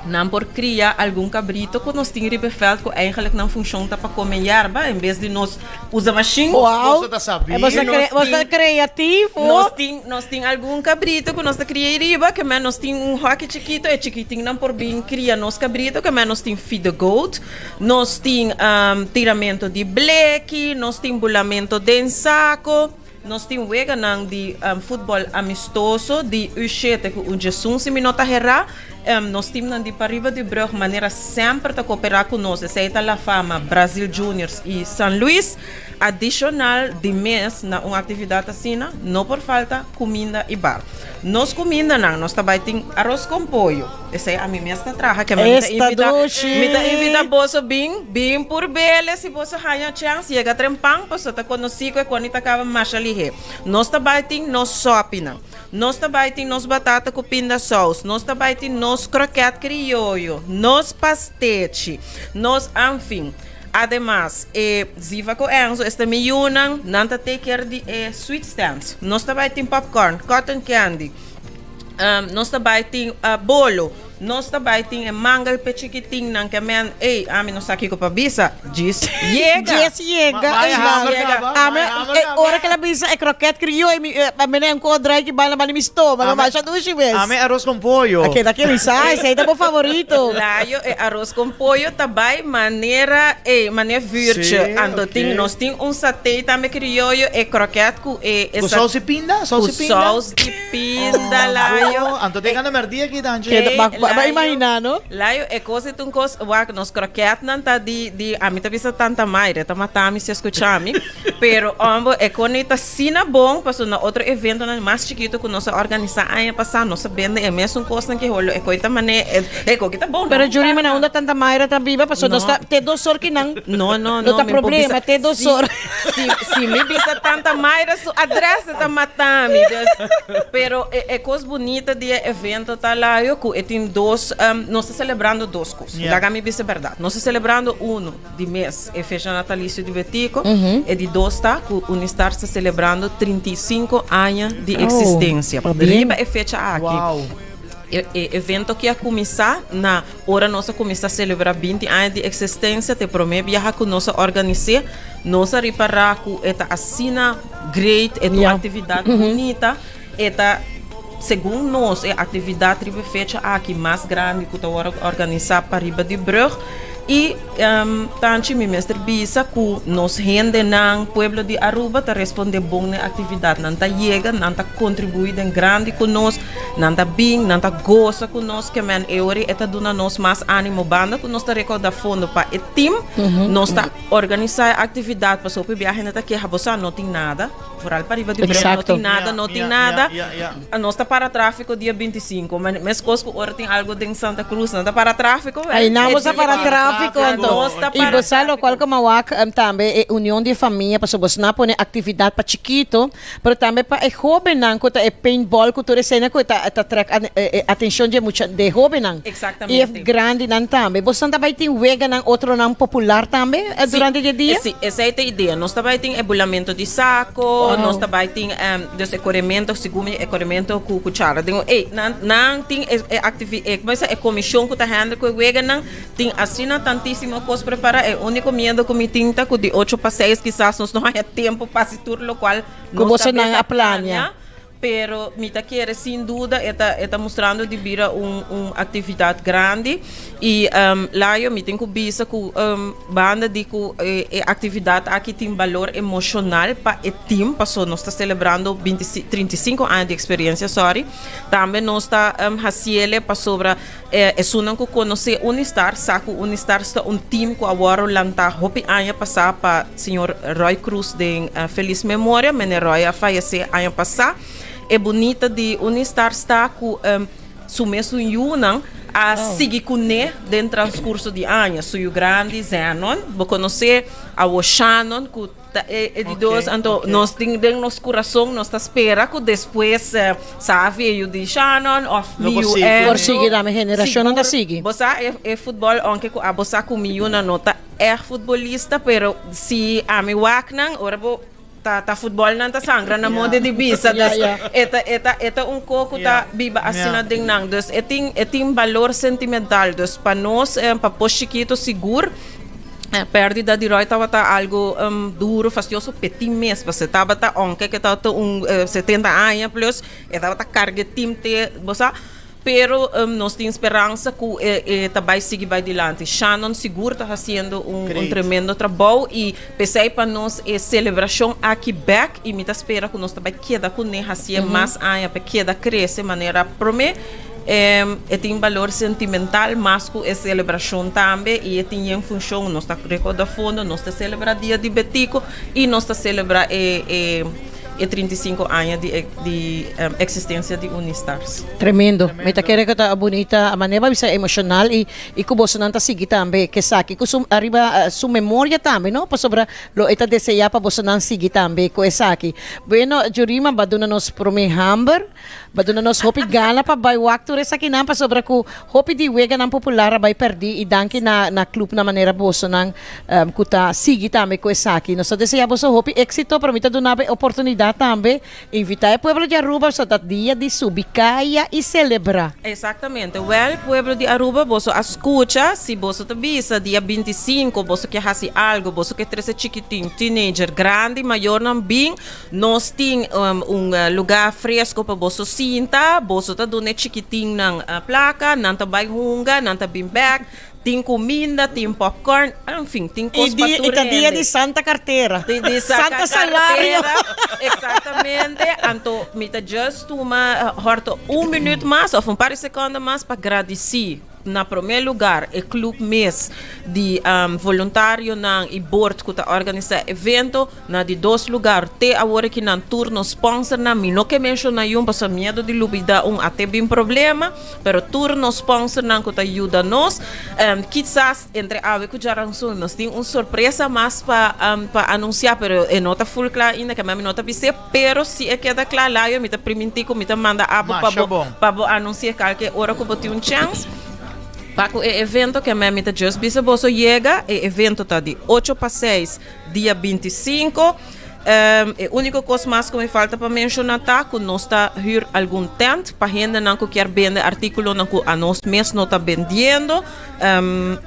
nan por kria algun kabrito ku nos tin riba e vèlt ku eigenlik nan funshon ta pa kome yerba en bes di nos usa mashin. Wow! Bo ta kreativo! Nos tin, nos tin algun kabrito ku nos ta kria ei riba, ke men nos tin un hòki chikito, e chikitinnan por bin kria nos kabrito, ke men nos tin feed the goat, nos tin tiramento di bleki, nos tin bulamento den sako. Nos tin weganan di futbòl amistoso di U shete ku U djesun si mi no ta herá. Nos timnan di pariba di brùg manera semper ta koperá ku nos, esei ta La Fama, Brazil Juniors i San Luis. Adishonal di mes na un aktividat asina no por falta kuminda i bar. Nos kumindanan nos ta bai tin aros kon pollo, esei ami mes ta traha kema mi ta invita mi ta invita boso bin bin purbele si boso haña chèns yega trempan paso ta konosí ku e koni ta kaba masha lihé. Nos ta bai tin nos sòpinan, nos ta bai tin nos batata ku pinda sous, nos ta bai tin nos krokèt krioyo, nos pastechi, nos enfin. Ademas, e Ziva ku Enzo esta mi yunan, nan ta take care di e sweet stands. Nos ta bai tin popcorn, cotton candy, nos ta bai tin bolo, nos ta bai tin e mangel p'e chikitinnan ke men, ey, ami no sa kiko pa bisa, djis yega. Djis yega. Ami, e ora ke el a bisa e kroket krioyo, mi, mi na enkontra ki bai na banda mi stoma, masha dushi mes. Ami aros con pollo. Keda ke mi sa, esei ta bo favorito. Layo, e aros con pollo ta bai manera e manera vuurtje. Sí, Anto ok. tin nos tin un saté tambe krioyo, e kroket ku e e Ku sa saus di pinda? Saus ku di pinda? saus di pinda, Layo. Oh, anto tin gana merdia aki danchi. Keda, E, ba, ba, ba Layo, imagina, no? Layo, e kos e ta un kos, wak, nos kroketnan ta di di ami ta bisa tanta Mayra, ta mata mi si e skucha mi. Pero ombo e koni ta asina bon pasobra na otro eventonan mas chikito ku nos a organisá aña pasá nos a bende e mesun kosnan ki holo e koi ta mane e koki ta bon no. Pero Jurima na unda tanta Mayra ta biba pasobra nos ta te dos or kinan No no no no ta mi por problema bisa te dos si or. si si mi bisa tanta Mayra su adres e ta mata mi dus pero e e kos bunita di e evento ta layo ku e tin dos nos ta selebrando dos kos laga mi bisa bèrdat nos ta selebrando uno. Di mes e fecha natalicio di Betico, e di dos ta cu Unistar sta celebrando 35 aña di existencia. Riba e fecha aki, e e evento aki a cuminsa na ora nos a cuminsa celebra 20 aña di existencia, ta e prome biaha cu nos a organise. Nos a ripara cu e ta asina great, e ta un actividad bunita, e ta segun nos e actividad riba e fecha aki mas grandi cu ta worde organisa pariba di brug. Y tanchi mi mester bisa cu nos hendenan, pueblo di Aruba ta responde bon na e actividad. Nan ta yega, nan ta contribui den grandi cu nos, nan ta bin, nan ta goza cu nos. Ke men e ora e ta duna nos mas animo. Banda cu nos ta recauda fondo pa e team, nos ta organisa e actividad pasobra hopi biaha hende ta keha, bo sa no tin nada. Vooral pariba di brug no tin nada, no tin nada. Nos ta para tráfiko dia 25. Meskos ku ora tin algo den Santa Cruz, nan ta para tráfiko. Ay, nan bo sa para tráfiko anto. Nos ta I para bo sa lokual ku mawak tambe e union di famia, pasobra bo na pone aktividat pa chikito, pero tambe pa e hóbennan ku ta e paintball ku tur eseinan ku ta ta trèk atenshon di e mucha di e hóbennan. I e grandinan tambe. Boso ta bai tin weganan otronan popular tambe durante di e dia? Sí, esei ta e idea. Nos ta bai tin e bulamento di sako, nos ta bai tin dus e koremento, segun mi e koremento ku kuchara. Den ey, nan nan tin e e aktivi e como e sa e komishon ku ta handle ku e weganan tin asina tantisimo kos prepara. E uniko miedo ku mi tin ta ku di ocho pa seis kisas nos no haña tempo pa hasi tur lokual Ku nos boso ta nan bes a a plania. plania. Pero mi ta kere sin duda e ta e ta mustrando di bira un un actividad grandi y Layo mi tin cu bisa cu banda di cu e e actividad aki tin balor emocional pa e team paso nos ta celebrando binti 35 aña di experiencia sorry tambe nos ta haciele pasobra esunnan cu conoce Unistar sa cu Unistar ta un team cu a worde lanta hopi aña pasa pa señor Roy Croes den feliz memoria. Meneer Roy a fayece aña pasa. E bunita di Unistar sta cu. su mesun yunan a sigui kuné den transkurso di aña. Su yu grandi, Zenon, bo konosé, awo Shannon ku ta e di dos. Anto nos tin den nos kurason, nos ta spera ku despues Savi e yu di Shannon òf mi yu Enzo. Por sigui tambe, generashonnan ta sigui. Bo sa e futbòl, ounke ku abo sa ku mi yunan no ta ègt futbolista, pero si ami wak nan, ora bo. Ta ta futbol nan ta sangra na moda di bisa dus e ta e ta e ta un ko ku ta biba asina den nan dus e tin e tin balor sentimental dus pa nos pa pos chikito sigur pèrdida di Roy tabata algu duro fastioso p'e tin mes pasobra e tabata ounke ke tabata un 70 aña plus e tabata karga e tim te bo sa. Pero nos tin speransa cu e ta bay sigui bay dilanti. Shannon sigur ta haciendo un tremendo trabou y p'esey pa nos e celebracion aki bek y mi ta spera cu nos ta bay keda cune haci'e mas aña p'e keda crece manera prome. E tin balor sentimental mas cu e celebracion tambe y e tin yen funcion. Nos ta recorda fondo, nos ta celebra Dia di Betico y nos ta celebra e. e 35 aña di di existencia di Unistars. Tremendo. Mi ta kere ku ta bunita manera pa bisa emoshonal i i ku bosonan ta sigui tambe k'esaki ku su ariba su memoria tambe no pasobra lo e ta deseá pa bosonan sigui tambe ku esaki. Bueno Jurima ba duna nos prome hamber ba duna nos hopi gana pa bai wak tur esakinan pasobra ku hopi di weganan popular a bai pèrdí i danki na na clubnan manera bosonan Ku ta sigui tambe ku esaki. Nos ta desea boso hopi éksito, pero mi ta duna bo e oportunidat tambe invitá e pueblo di Aruba pasobra ta dia di subi kaya i selebrá. Exactamente. Wel, pueblo di Aruba, boso a scucha, si boso ta bisa dia 25 boso ke haci algo, boso ke trece chikitin, teenager, grandi, mayornan bin, nos tin un lugar fresco pa boso sinta, boso ta duna e chikitinnan placa, nan ta bay hunga, nan ta bin bek, Tin kuminda, tin popcorn, enfin, tin kos pa tur I ta dia hende. di Santa Kartera. Di, di Santa Santa Salario. Kartera, exactamente. Anto mi ta just tuma horto un minuut mas of un par di seconde mas pa gradici na prome lugar e club mes di voluntarionan y board cu ta organisa evento. Na di dos lugar, te awor aki nan tur nos sponsornan, mi no ke menshona yun pasobra miedo di lubida un a te bin problema, pero tur nos sponsornan ku ta yuda nos, kisas entre awe ku djaransun nos tin un sorpresa mas pa pa anunsia, pero e no ta full kla ainda, ke mi no ta bis'é, pero si e keda kla layo mi ta priminti ku mi ta manda abo pa bo pa bo anunsi'é kalke ora ku bo tin un chèns. Pa ku e evento ke mi ta just bisa boso yega, e evento ta di ocho pa seis. Dia 25. E úniko kos mas ku mi falta pa menshoná ta ku nos ta hür algun tènt pa hendenan ku kier bende artíkulonan ku anos mes no ta bendiendo.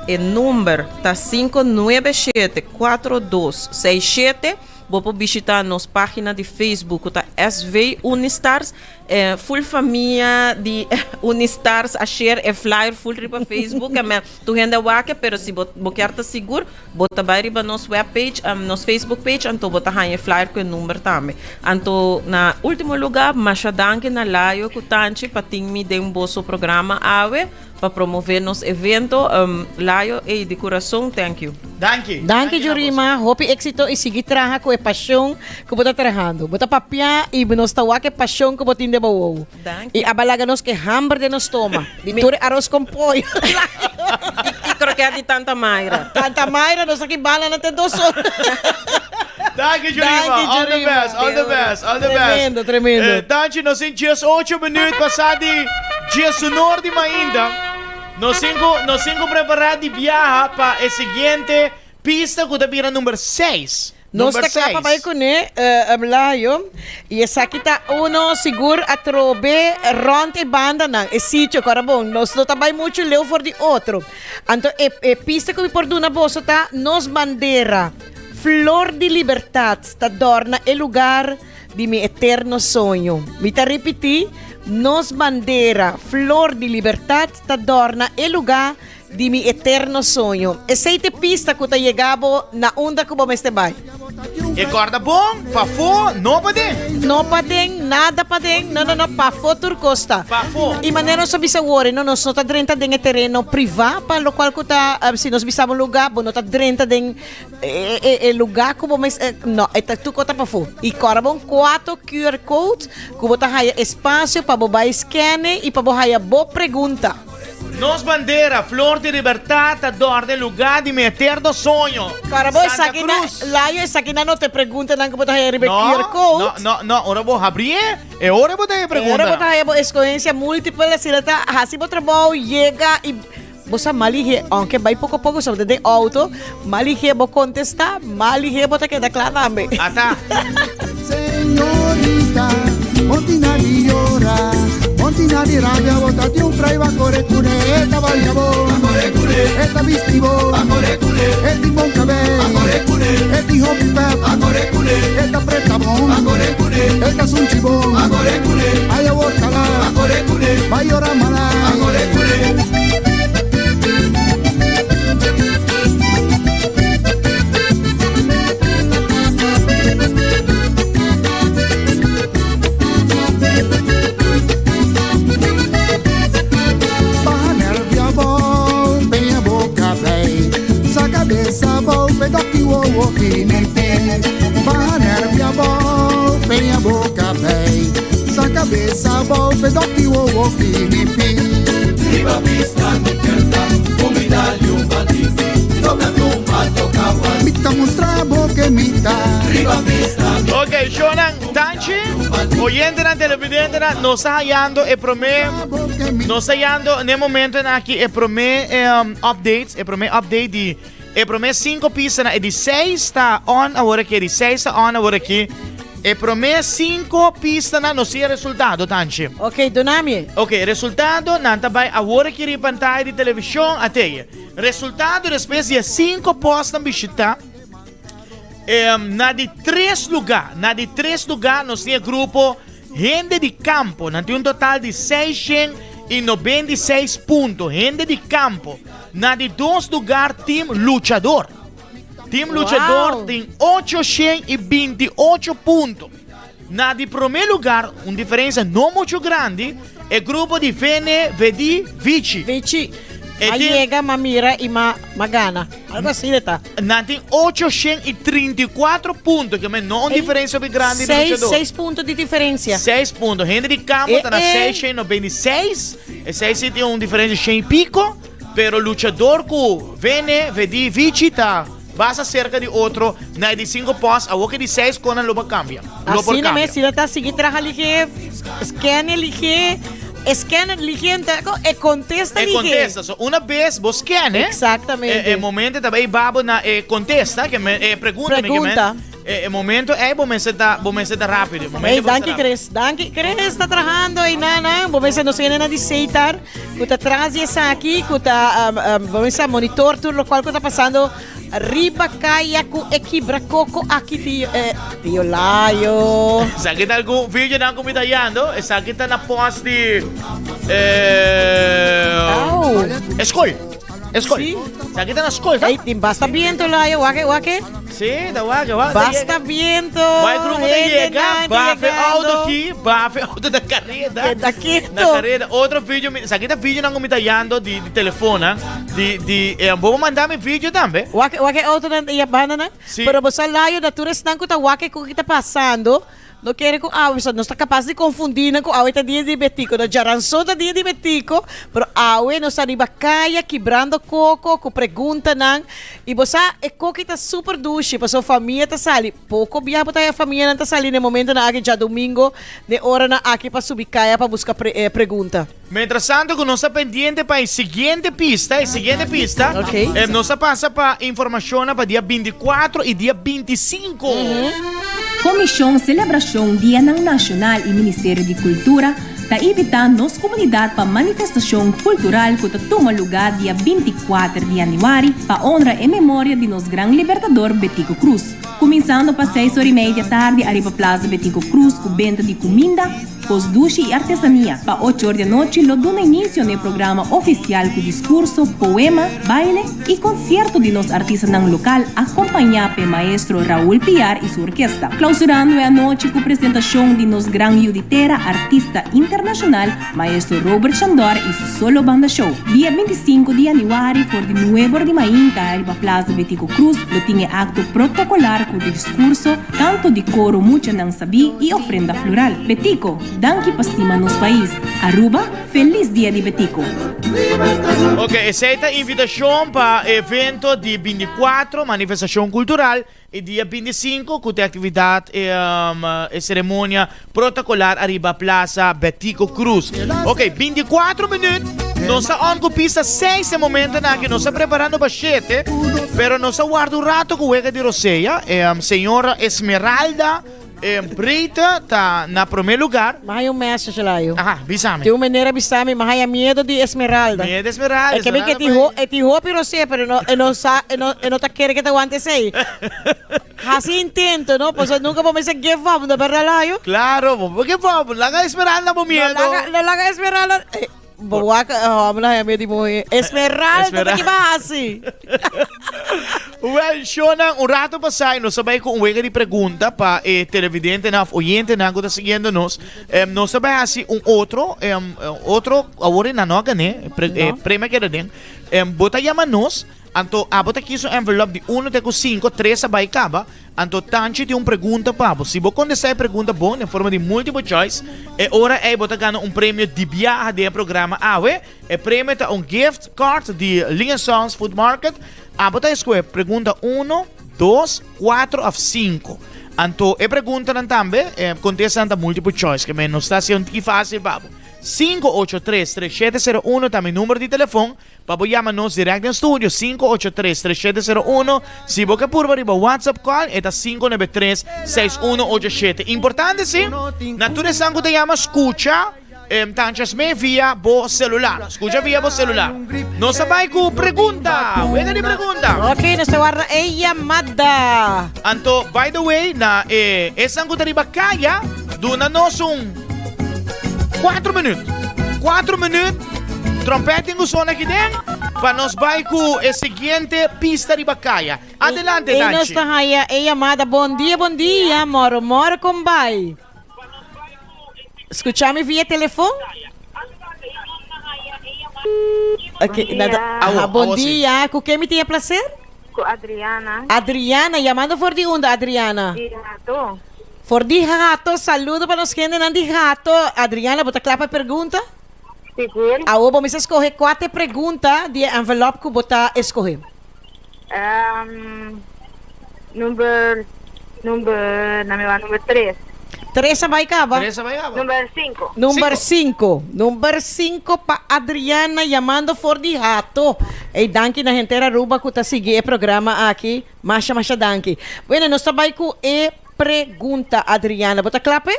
E number ta 597 4267. Bo por bishitá nos página di Facebook ku ta SV Unistars. E full famia di Unistars a share e flyer full riba Facebook. Tur hende a wak e, pero si bo bo kier ta sigur, bo ta bai riba nos webpage, nos Facebook page, anto bo ta haña e flyer ku e number tambe. Anto na ultimo luga, masha danki na Layo ku Tanchi pa tin mi den boso programa awe pa promove nos evento. Layo, ey, di kurason, thank you. Danki. Danki Jurima, hopi éxito y sigui traha cu e pasion cu bo ta trahando. Bo ta papia y nos ta wak e pasion cu bo tin den bo wowo. Danki. Y a balaga nos ke hamber den nos stoma. Di tur e aros con pollo. Y kroket di Tanta Mayra. Tanta Mayra nos aki bala na te dos ora. Danki Jurima. Danki All the Jurima. best, all the best, all the best. Tremendo, tremendo. Eh, Danchi, nos tin djes ocho minuut pasa di djes unor di mainta. Nos tin ku, nos tin ku prepara di biaha pa e siguiente pista ku ta bira number seis. Nos Number ta kla pa bai seis. kuné, Layo, i esaki ta uno sigur atrobe rònt e bandanan, e sitio, kòrda bon, nos no ta bai muchu leu for di otro. Anto e e pista ku mi por duna boso ta nos bandera, flor di libertat ta dòrna e lugar di mi eterno soño. Mi ta ripití, nos bandera, flor di libertat ta dòrna e lugá Di mi eterno soño. Esei t'e pista ku ta yega bo na unda ku bo mester bai. E kòrda bon, pafó, no paden. No paden, nada paden, no, no, no, pafó tur kos ta. Pafó. I manera nos a bisa wor, no, nos no ta drenta den e tereno privá, pa lokual ku ta, si nos bisa bo un lugá, bo no ta drenta den e, e, e lugá ku bo mes, no, e ta tur kos ta pafó. I kòrda bon kuato QR code ku bo ta haya espasio pa bo bai skène i pa bo haya bo pregunta. Nos bandera, flor di libertad, ta dòrna e lugá di mi eterno soño. Para bo Santa esaki na, Cruz. Layo, esaki na no te preguntanan ku bo ta haya riba e No, QR code. no, no, no, ora bo habrié, e ora bo ta haya E ora bo ta preguntanan. haya bo eskohensia múltiple, asina ta hasi bo trabou, yega i bo sa mal lihé, aunke bai poko poko, sobre den outo, mal lihé bo kontestá, mal lihé bo ta keda kla tambe. Ata. Señorita, montina di yora, montina di rabia, bo ta tin un fray ba kore kune, e ta balia bo, e ta bisti bo, e tin bon kabei, e tin hopi pep, e ta preta bon, e ta sunchi bon, ay awor kala, ba yora mala. Riba pista mi kerta, ku mi dal un batiki, toka tumba, toka wal. Mi ta mustra bo ke mi ta. Riba pista mi. Ok, shownan, danchi, oyentenan, televidentenan, nos ta hayando e prome, nos ta hayando n'e momentonan aki e prome updates, e prome update di e prome cinco pistanan, e di seis ta on awor aki, e di seis ta on awor aki. E prome cinco pistanan nos tin e resultado, Tanchi. Ok, duna mi e. Ok, resultado nan ta bai awor aki riba pantaya di television ateye. Resultado despues di e cinco postnan bishita, na di tres luga, na di tres luga nos tin e grupo Hende di Campo, nan tin un total di 696 punto, Hende di Campo. Na di dos lugar Team Luchador. Team Luchador tin 828 punto. Na di prome lugar, un diferencia no mucho grandi, e grupo di Vene, Vedi, Vici. Vici. E A tin- yega, ma mira y ma, ma gana. Algo así de ta. Nan tin 834 punto, ke men no un diferencia hopi grandi di Seis, Luchador. seis punto di diferencia. Seis punto. Hende di campo Eh, ta na eh. 696. E seis sí tin un diferencia 100 y pico. Pero luchador ku Vene, Vedi, Vici ta basta cerca di otro na e di cinco post, awor ke di seis konan lo por cambia. Lo por Asina cambia. mes, si ta sigui traha lihe, scan lihe, scan lihe e contesta E lihe. contesta. So, una bes bo scan, eh? Exactamente. E, e momento ta bay babo na e contesta, ke men, e pregunta, mi ke men. Pregunta. E, e momento ey bo mester ta, bo mester ta rápido. Momento Hey, bo mester danki rápido. Chris, danki Chris ta trahando y nana, bo mester nos hende na di Seitar cu ta tras di esaki, cu ta um, um, bo mester monitor tur locual cu ta pasando riba caya cu e kibra coco aki tio, eh, tio Layo. Esaki ta algun video nan cu mi ta yando, esaki ta na post di eh, Au. Escol. Escol. Sí. Esaki ta na school, ta? Ey, tin basta viento Layo, wake, wake. Sí, ta wak, wak. Basta viento. Bai grupo ta hende yega, nan ta bafe yegando. auto aki, bafe auto na careda. Keda keto. Na careda. Otro video, mi- esaki ta video nan ku mi ta yando di, di telefon, ah. Di, di, eh, bo manda mi video tambe. Wak, wak e auto nan ya banda nan. Sí. Pero bo sa layo na tur esnan ku ta wak e ku ta pasando. No kere ku awe, so nos ta kapas di konfundí nan ku awe ta dia di Betico. No, djaranson ta dia di Betico, pero awe nos ta riba kaya kibrando koko ku preguntanan. I bo sa, e koki ta super dushi, pasobra famia ta sali. Poko biaha bo ta haña famianan ta sali na e momentonan aki djadumingo, na e oranan aki pa subi kaya pa buska pregunta. Mientras tanto ku nos ta pendiente pa e siguiente pista, e siguiente pista, Ok. nos ta pasa pa informashonnan pa dia 24 i dia 25. Komishon Selebrashon Dianan Nashonal i Ministerio di Kultura ta invitá nos komunidat pa manifestashon kultural ku ta tuma lugá dia 24 di yanüari pa honra e memoria di nos gran libertador Betico Croes. Kuminsando pa seis ora i mei di atardi ariba Plaza Betico Croes ku benta di kuminda, Kos dushi i artesania. Pa ocho or di anochi lo duna inisio na e programa ofisial ku diskurso, poema, baile i konsierto di nos artistanan lokal akompañá pa e maestro Raúl Piar i su orkesta. Klausurando e anochi ku presentashon di nos gran yu di tera artista internashonal maestro Robert Chandor i su solo banda show. Dia 25 di yanüari for di nuebe or di mainta riba Plaza Betico Croes lo tin e akto protokolar ku diskurso, Kanto di koro muchanan sabí i ofrenda floral. Betico, danki pa stima nos pais. Aruba, felis dia di Betico! Ok, esei ta invitashon pa evento di bintikuatro, manifestashon kultural, i dia bintisinku ku ta e aktividat e seremonia protokolar ariba Plaza Betico Croes. Ok, bintikuatro minüt, nos ta on ku pista seis e momentonan aki, nos ta preparando pa shete, pero nos ta warda un rato ku wega di rosea. Señora Esmeralda Breite ta na prome lugar. Mi haya un message layo. Aha, bisa mi. Tin un meneer a bisa mi, mi haya miedo di Esmeralda. Miedo di Esmeralda, E ke mi ke e tin hopi rosea, pero e no, e no sa, e no, e no ta kere ke ta wanta esei. Hasi intento, no? Pasobra nunka bo mester give up, no berdad Layo? Claro, bo por give up. Laga Esmeralda bo miedo. No laga, no laga Esmeralda. Eh, bo wak, oh, mi la haya di muhe. Esmeralda, ta ki ba hasi? Well, shownan, un rato pasá nos a bai ku un wega di pregunta pa e televidentenan of oyentenan ku ta siguiendo nos. Em, nos ta bai hasi un otro, em, otro, awor nan no a gané, pre, eh, premio a keda den. Em, bo ta yama nos. Anto abo ta kis un envelop di uno te ku sinku, tres a bai kaba. Anto Tanchi tin un pregunta pa bo. Si bo kontestá e pregunta bon den forma di multiple choice, e ora ei bo ta gana un premio di biaha den e programa awe. E premio ta un gift card di Ling and Sons Food Market. Abo ta eskohe pregunta uno, dos, kuatro òf sinku. Anto e preguntanan tambe, e kontestanan ta multiple choice, ke men no sta hasi un tiki fásil pa bo. 5833701 ta mi numero di telefon. Pa bo yama nos direct den studio, 583-3701. Si bo ke purba riba WhatsApp call, e ta 593-6187. Importante si, na tur esnan ku ta yama, skucha Tanchas Mee via bo celular. Skucha via bo celular. Nos a bai ku pregunta. Wega di pregunta. Ok, nos ta warda e yamada. Anto, by the way, na e esnan ku ta riba kaya, duna nos un 4 minuut. 4 minuut. Trompet tin ku sona aki den pa nos bai ku e siguiente pista riba kaya. Adelante, E nos Danchi. ta haya e yamada. Bon dia, bon dia. Moro, moro kon bai? Skucha mi via telefon? Ok, Bon nada. dia. Aha, Awo, bon awo si. dia. Ku ken mi tin e plaser? Ku Adriana. Adriana, yamando for di unda, Adriana? Di Hato. For di Hato. Saludo pa nos hendenan di Hato. Adriana, bo ta kla pa e pregunta? Sigur. Awor bo mester skohe kua ta e pregunta di e envelop ku bo ta eskohe. Um, number, number, na mi wak number tres. Tres a bai kaba. Tres a bai kaba. Number sinku. Number sinku. Number sinku pa Adriana yamando for di Hato. Ey danki na henter Aruba ku ta sigui e programa aki. Masha masha danki. Bueno nos ta bai ku e pregunta Adriana. Bo ta kla p'e?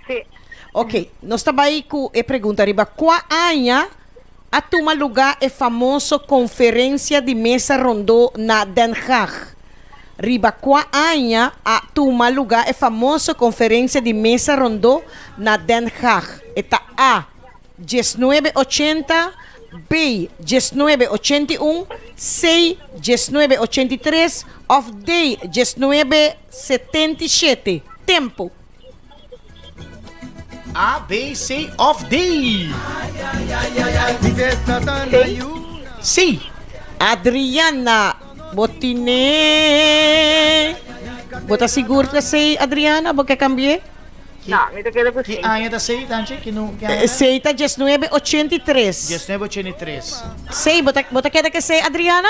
Sí. Ok, nos ta bai ku e pregunta riba kua aña a tuma lugá e famoso konferensia di mesa rondó na Den Haag? Riba kua aña a tuma lugá e famoso konferensia di mesa rondó na Den Haag? E ta A, diesnuebe ochenta, B, diesnuebe ochenta i un, C, diesnuebe ochenta i tres òf D, diesnuebe setenta i shete. Tempu. A, B, C of D? C. Adriana, bo tine. Bo ta sigur ta C, Adriana? Bo ke cambi'é? No, mi ta keda ku C. Ki aña ta C, Tanchi? Ki nu, ki aña? C ta diesnuebe ochenta i tres. Diesnuebe ochenta i tres. C, bo ta, bo ta keda ke C, Adriana?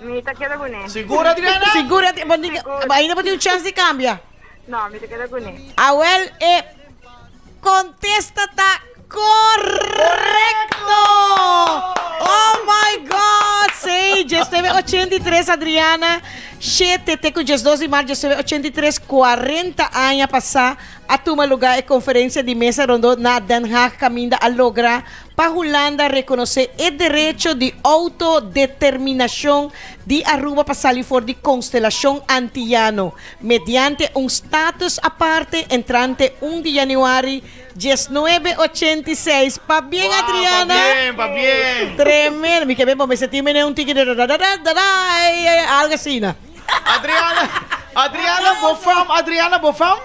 Mi ta keda kuné. Sigur, Adriana? Sigur, Adriana? Bo tin, ainda bo tin un chance di cambia. No, mi ta keda kuné. Awel, e kontesta ta korekto! Oh my God! Sí, diesnuebe ochenta i tres, Adriana. Shete te ku diesdos di mart diesnuebe ochenta i tres, kuarenta aña pasá, a tuma lugá e konferensia di mesa rondó na Den Haag kaminda a logra pa Hulanda rekonosé e derecho di outodeterminashon. di Aruba pa sali for di konstelashon antiyano mediante un status aparte entrante un di yanüari 1986. Pabien Adriana! Pabien, pabien! Tremendo! Mi ke ben bo mester tin mene un tiki de dadadadadada algo asina. Adriana, Adriana bo fam, Adriana bo fam?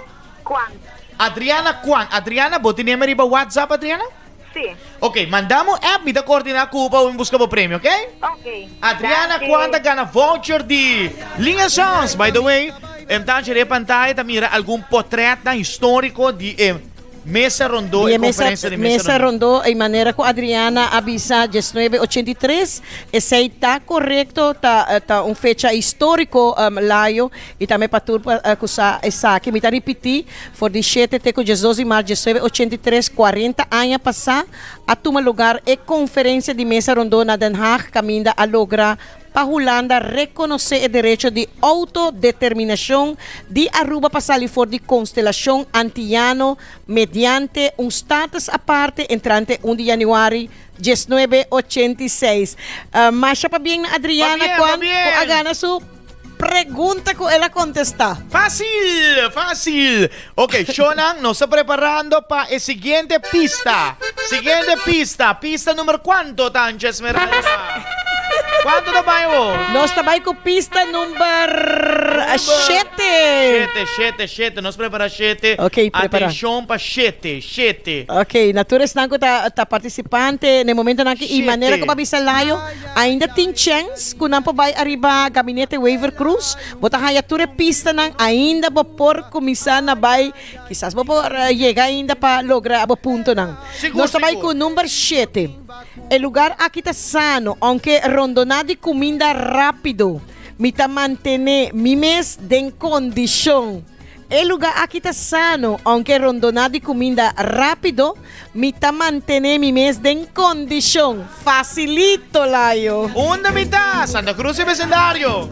Kwan. Adriana Kwan, Adriana bo tin neme riba WhatsApp Adriana? Si. Ok, manda mi un app, mi ta coordina cu bo pa bo busca bo premio, ok? Ok. Adriana Danki. Kwan ta gana voucher di Linga Songs. By the way, em tanchi riba pantaya ta mira algun potretnan historico di e Mesa rondó, Di e e mesa, konferensia di mesa mesa rondó. rondó, e manera ku Adriana a bisa diesnuebe ochenta i tres, esei ta korekto, ta ta un fecha históriko, Layo, i tambe pa tur ku sa esaki. Mi ta ripití, for di shete te ku diesdos di mart diesnuebe ochenta i tres, kuarenta aña pasá, a tuma lugar e konferensia di mesa rondó na Den Haag kaminda a logra pa Hulanda rekonosé e derecho di outodeterminashon di Aruba pa sali for di konstelashon antiyano mediante un status aparte entrante un di yanüari 1986. Masha pabien na Adriana Kwan ku a gana su pregunta ku el a kontestá. Fácil, fácil. Ok, shownan, nos ta preparando pa e siguiente pista. Siguiente pista, pista numero cuanto, Tancha Esmeralda? Cuanto ta bai bo? Nos ta bai cu pista number shete. Shete, shete, shete. Nos prepara shete. Ok, prepara. Atencion pa shete, shete. Ok, na tur esnan cu ta ta participante na e momentonan aki y manera cu bo a bisa Layo, ainda tin chens cu nan por bai ariba Gabinete Wever Croes. Bo ta haya tur e pistanan, ainda bo por kuminsá na bai, kisas bo por yega ainda pa logra bo puntonan. Sigur, Nos ta bai sigur. ku number shete. E lugar aki ta sano, ounke rondoná di kuminda rápido. Mi ta mantené mi mes den kondishon. E lugar aki ta sano, ounke rondoná di kuminda rápido. Mi ta mantené mi mes den kondishon. Fasilito, Layo. Unda mi ta? Santa Cruz y vecindario.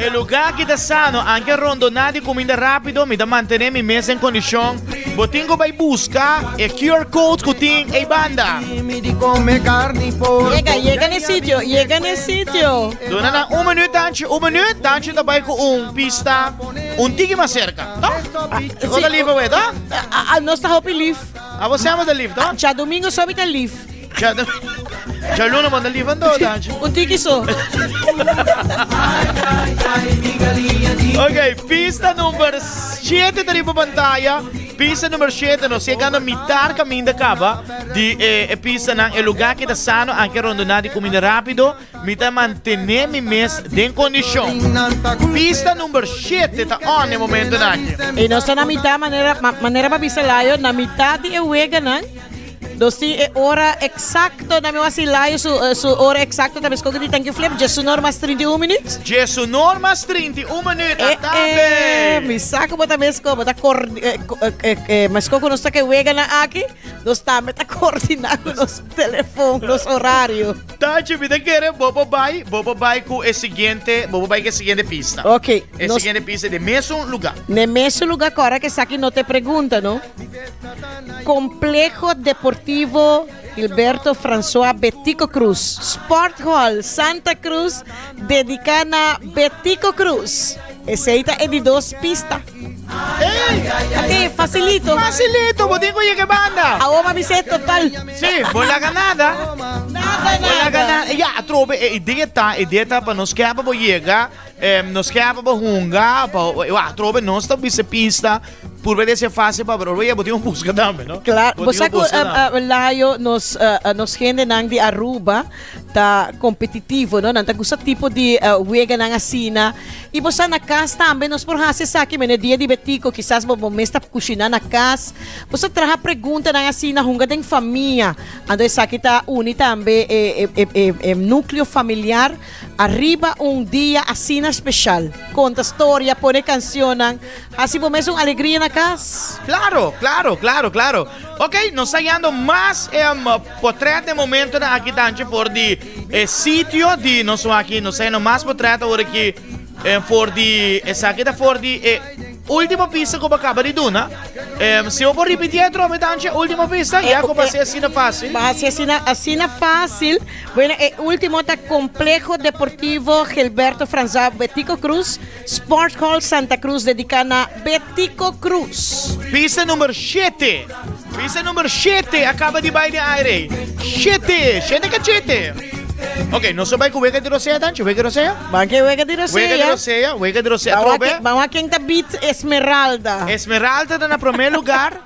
E lugá aki ta sano, anke rondoná di kuminda rápido, mi ta mantené mi mes den kondishon. Bo tin ku bai buska e QR code ku tin ei banda. Yega, yega n'e sitio, yega n'e sitio. Duna nan un minuut, Tanchi, un minuut. Tanchi ta bai ku un pista un tiki mas serka. Toch? Bo ta lief awe, toch? Nos ta hopi lief. Abo semper ta lief, toch? Djadomingo so mi ta lief. Djaluna bo ta lief anto, Tanchi? Un tiki so. Ok, pista number shete ta riba pantaya. Pista number shete, nos yega na mitar kaminda kaba di e pistanan. E lugá ki ta sano, anke rondoná di kuminda rápido. Mi ta mantené mi mes den kondishon. Pista number shete ta on e momentonan aki. I nos ta na mitá, manera, manera pa bisa Layo, na mitá di e weganan. Nos tin e ora eksakto, na mi wasi Layo su, su ora eksakto ta meskoke di Thank You Flip, djesunor mas 31 minuut. Djesunor mas 31 minuut, Eh, atabe! eh, mi sa ku bo ta mesko, bo ta kor, eh, eh, eh, mesko ku nos ta ke weganan aki, nos tambe ta koordiná ku nos telefon, nos horario. Tachi, mi ta kere bo por bai, bo por bai ku e siguiente, bo por bai ku e siguiente pista. Ok, E nos- siguiente pista den mesun lugá. Ne mesun lugá kòrda ku esaki no te pregunta, no? Complejo Deportivo Gilberto Francois Betico Croes, Sport Hall, Santa Cruz, dediká na Betico Croes. Esei ta e di dos pista. Ey! Ate, facilito. Facilito, bo tin cu yega e banda. Awo mami se total. Sí, bo laga nada. Nada, Bo laga nada. nada. Ya, atrobe, e idea ta, e idea ta pa nos kea pa bo yega, eh, nos kea pa bo hunga, pa, wa, atrobe nos ta bisa pista, purbe di haci facil pa bo, bo tin un busca tambe, no? Claro, Bo bo tin sa un cu, busca tambe. Layo, nos, eh, nos hendenan di Aruba ta competitivo, no? Nan ta gusta tipo di weganan asina. I bo sa na kas tambe nos por hasi esaki mene dia di Betico, kisas bo bo mes ta kushiná na kas. Bo sa traha preguntanan asina hunga den famia. Anto esaki ta uni tambe e e e e nukleo familiar ariba un dia asina speshal. Konta storia, pone kansionnan, hasi bo mes un alegria na kas. Claro, claro, claro, claro. Ok, nos ta yando mas potret den momentonan aki tanchi for di e sitio di nos aki. Nos ta yando mas potret awor aki for di esaki ta for di e. Ultimo pista ku bo kaba di duna. Si bo por ripití atrobe Tantje, ultimo pista, ya ku bo hasi asina fásil. Bo hasi asina, asina fásil. Bueno, e ultimo ta Complejo Deportivo Gilberto Franzá Betico Cruz, Sport Hall Santa Cruz, dediká na Betico Cruz. Pista number shete. Pista number shete a kaba di bai den aire. Shete, shete kachete. Ok, nos a bai ku wega di rosea, Tantje, wega di rosea? Ban ke wega di rosea. Wega di rosea, wega di rosea atrobe. Ban wak ken ta beat Esmeralda. Esmeralda ta na prome lugar,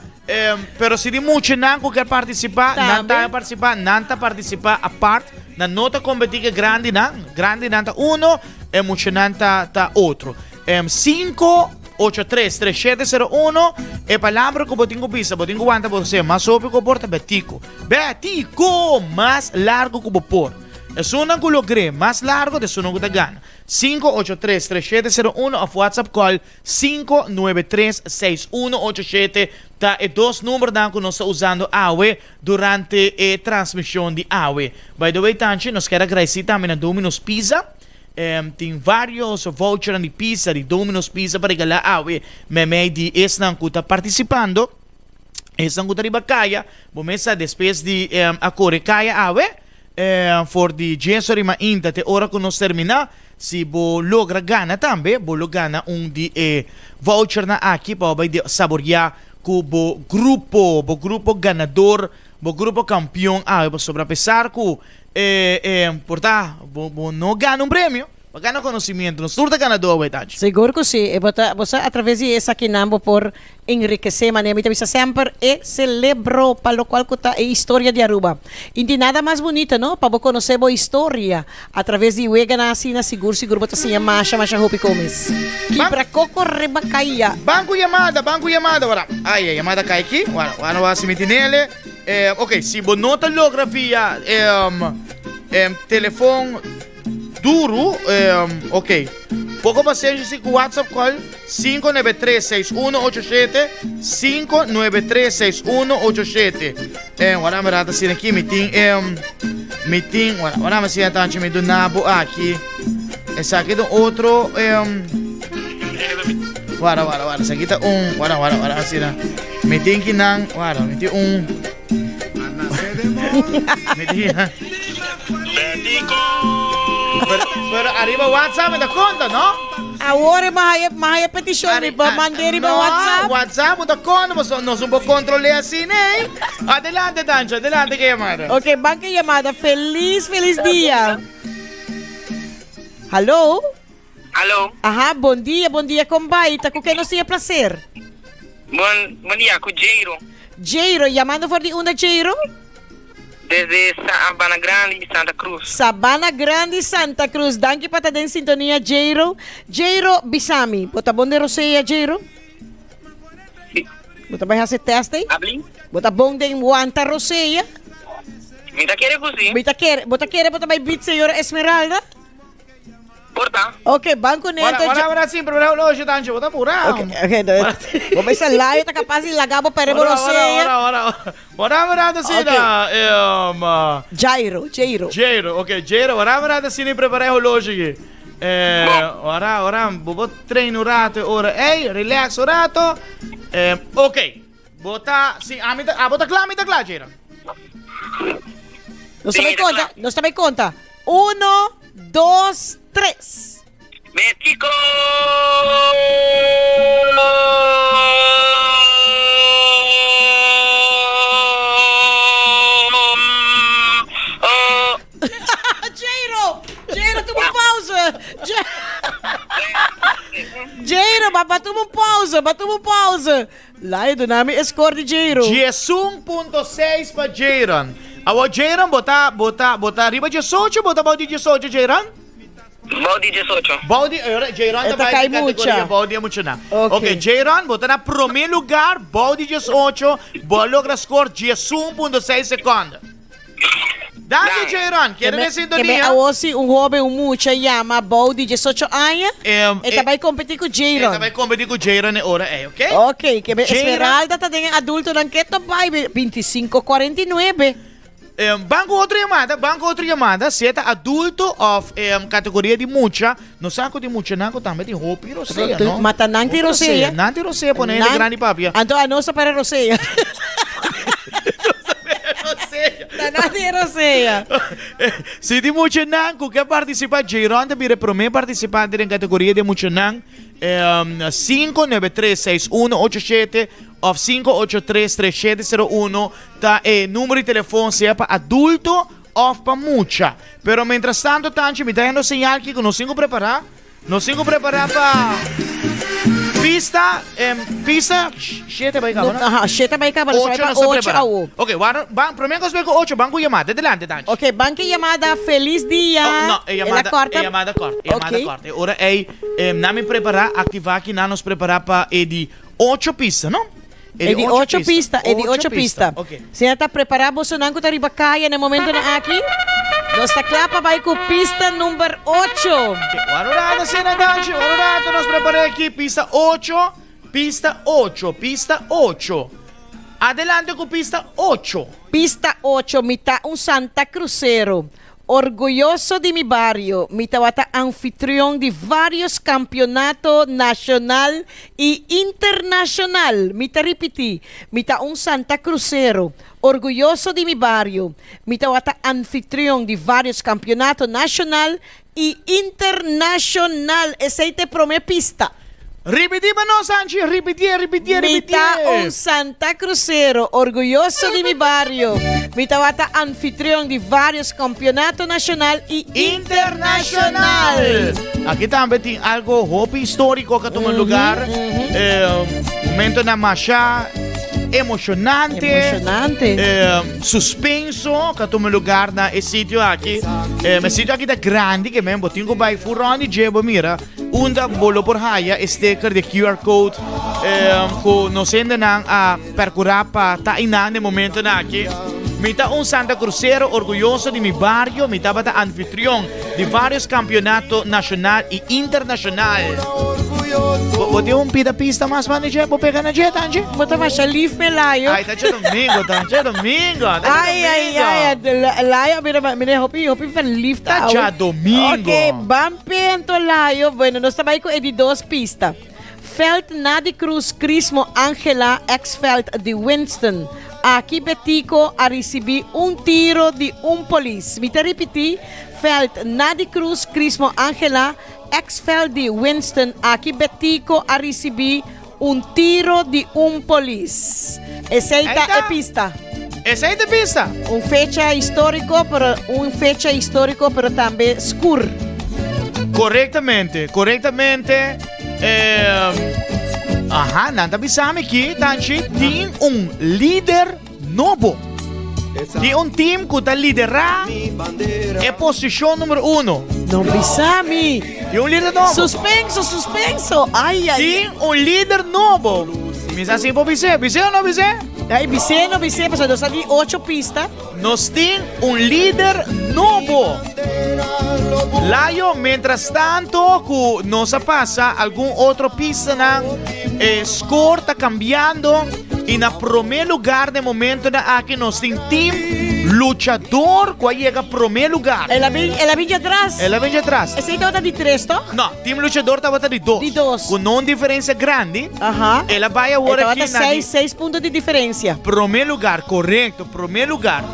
pero si di muchanan ku kier partisipa, nan ta partisipa, nan ta partisipa apart, nan no ta kompeti ku e grandinan, grandinan ta uno, e muchanan ta ta otro. 5 8 3 3 7 0 1, e palabra ku bo tin ku bisa, bo tin ku wanta bo rosea mas hopi ku bo por ta Betico. Betico! Mas largo ku bo por. Esunnan ku logr'é mas largo ta esunnan ku ta gana. 5833701 òf WhatsApp call 5936187 ta e dos numbernan ku nos ta usando awe durante e transmishon di awe. By the way Tanchi, nos kier a gradisí tambe na Domino's Pizza. Tin varios vouchernan di pizza di Domino's Pizza pa regalá awe meimei di esnan ku ta partisipando. Esnan ku ta riba kaya, bo mes sa despues di a kore kaya awe, for di djes ora i mainta te ora ku nos terminá, si bo logra gana tambe, bo lo gana un di e vouchernan aki pa bo bai saboriá ku bo grupo, bo grupo ganador, bo grupo kampion awe. Pasobra apesar ku por ta bo no gana un premio, Bo gana conocimiento, nos tur ta ganador awor Tanchi. Sigur cu si, e bo ta, bo sa atraves di esakinan bo por enriquece, manera mi ta bisa semper e celebro pa locual cu ta e historia di Aruba. Y tin nada mas bunito no, pa bo conoce bo historia atraves di weganan asina, sigur sigur bo ta siña masha masha hopi comes. Kibra coco riba caya. Ban cu yamada, ban cu yamada, wara. Ay, e yamada cay aki, wara, wara no a sinti nele. Ok, si bo no ta logra via telefon. Duru, ok. Poko pasenshi si ku WhatsApp call 5936187 5936187. Eh, wara mi rata sina aki mi tin eh, mi tin, wara, wara mi sina tanchi mi duna bo aki. Esaki ta un otro eh, wara, wara, wara, esaki ta un, wara, wara, wara, asina. Mi tin kinan, wara, mi tin un. Mi tin. Pero, pero ariba WhatsApp me ta conta, no? Awor e mahaya, mahaya peticion riba mande riba no, WhatsApp. WhatsApp ta conta, paso nos un po controle así, nee. Adelante, Tancho, adelante que llamada. Ok, ban ke llamada. Feliz, feliz dia. Hallo? Hallo. Aha, bon dia, bon dia con bai? Ta cu ken nos tin e placer? Bon, bon dia, cu Jairo. Jairo, yamando for di unda Jairo? Desde Sabana Grandi, Santa Cruz. Sabana Grandi, Santa Cruz. Danki pa ta den sintonia, Jairo. Jairo, bisa mi, bo ta bon den rosea, Jairo? Si. Bo ta bai hasi test ei? Abli? Bo ta bon den wanta rosea? Mi ta kere ku si. Mi ta kere, bo ta kere bo ta bai beat señora Esmeralda? Por ta. Ok, ban ku Ora, Neto. ora, ora, sin problema, horloge, Tancho, bo ta pura. Ok, ok, bo bisa layo ta kapas di laga bo pere bo Ora, ora, rosea. ora, ora, ora, ora, ora, asina, Ok. Jairo, Jairo. Jairo, ok, Jairo, ora, ora, asina prepara e horloge aki. Eh, ora, ora, bo bo train un rato, ora, ey, relax un rato. Eh, ok, bo ta, si, ami ta, abo ta kla, mi ta kla, Jairo. Nos ta bai konta, nos ta bai konta. Uno, dos, tres. Betico! Jairo! Jairo, tuma un pauze. Jairo, ba, ba tuma un pauze, ba tuma un pauze. Laia duna mi e score di Jairo. 11.6 pa Jairon. Awor Jairon bo ta bo ta bo ta riba 18 bo ta bou di 18 Jairon? Bou di 18. Bou di ora Jairon E ta ta bai kai di categoria mucha. bou di e muchanan. Ok. Ok Jairon bo ta na prome lugar bou di 18 bo a logra score 11.6 seconde. Danki Jairon, kere den Ke me sintonia. awor si un hoben, un mucha yama bou di 18 aña, e ta bai kompetí ku Jairon. E ta bai kompetí ku Jairon e ora ei, ok? Ok, ke me Esmeralda ta den e adultonan ke ta bai 25 49. Ban ku otro yamada, ban ku otro yamada, sea ta adulto of kategoria di mucha, nos sa ku di muchanan ku tambe tin hopi rosea, no? Ma ta nan tin rosea. Nan tin rosea pone hende grandi papia. Anto anos ta para rosea. Ta nan tin rosea. Si tin muchanan ku ke partisipá, Jayron ta bira e promé partisipante den kategoria di muchanan, 5936187 of 5833701 Ta e numero di telefon sea pa adulto of pa mucha. Pero mientras tanto Tanchi mi ta hendo señal ki ku nos tin ku prepara. Nos tin ku prepara pa pista em pista shete bai kaba no? Aha, shete bai kaba, nos bai Ocho pa nos ta ocho prepara. awo. Ok, wara ban prome kos bai ku ocho ban ku yamada. Adelante Tanchi. Ok, ban ku yamada felis dia. Oh, no, e El a yamada, korta. e yamada korta, e yamada Ok. korta. E ora ei em nan mi prepara aktiva ki nan nos prepara pa e di ocho pista no? E di ocho pista, e di ocho pista. Señor ta prepara bosonan ku ta riba kaya na e momentonan aki. Nos ta kla pa bai ku pista number ocho. Wak un rato asina danchi, wak un rato nos prepara aki pista ocho, pista ocho, pista ocho. Adelante ku pista ocho. Pista ocho, mi ta un Santa Crucero. Orguyoso di mi bario, mi tabata anfitrion di varios campeonato nacional y internacional. Mi ta ripiti, mi ta un Santa Crucero. Orguyoso di mi bario, mi tabata anfitrion di varios campeonato nacional y internacional. Esey ta e prome pista. Ripití pa nos, Anchi, ripitié, ripitié, Mi ripitié. ta un Santa Crucero, orguyoso di mi bario. Mi tabata anfitrion di varios campeonato nacional y internacional. Aki tambe tin algo hopi historico cu a tuma lugar. Eh, momentonan masha emocionante. Emocionante. Eh, suspenso cu a tuma lugar na e sitio aki. Eh, e sitio aki ta grandi ke men bo tin cu bai full rond di dje bo mira. Unda bo lo por haya e sticker di QR code cu nos hendenan a percura pa ta einan den momentonan aki. Mi ta un Santa Crucero orguyoso di mi bario, mi tabata anfitrion di varios campeonato nacional y internacional. Bo, bo tin un pida pista mas man di dje? Bo pega na dje, Tanchi? Bo ta masha lief me Layo. Ay, ta djadomingo, ta djadomingo, ta Ay, ay, djadomingo. ay, Layo, mira, mira, hopi, hopi verliefd Ta awe. djadomingo. Ok, ban Pento Layo, bueno nos ta bai ku e di dos pista. Veld Nadi Cruz Crismo Angela ex veld di Winston. Aki Betico a ricibi un tiro di un polis. Mi ta ripiti, veld Nadi Cruz Crismo Angela ex veld di Winston. Aki Betico a ricibi un tiro di un polis. Esey ta e pista. Esey ta e pista. Un fecha historico, pero un fecha historico, pero tambe scur. Correctamente, correctamente. Eh, aha, nan ta bisa mi ki, Tanchi, tin un lider nobo. Tin un team ku ta liderá e posishon numero uno. No bisa mi. Tin un lider nobo. Suspenso, suspenso. Ai, ai. Tin un lider nobo. Mi sa si por bis'é. Bis'é o no bis'é? Ai, bis'é no bis'é, pasobra nos a di ocho pista. Nos tin un lider nobo. Layo, mientras tanto ku nos a pasa algun otro pistanan, e score ta cambiando y na prome lugar den momentonan aki nos tin team Luchador ku a yega prome lugar. El a bin, el a bin djatras. El a bin djatras. Esei tabata di tres, toch? No, team Luchador tabata di dos. Di dos. Ku no un diferencia grandi. Aha. El a bai awor E aki tabata na di seis, seis punto di diferencia. Prome lugar, correcto, prome lugar.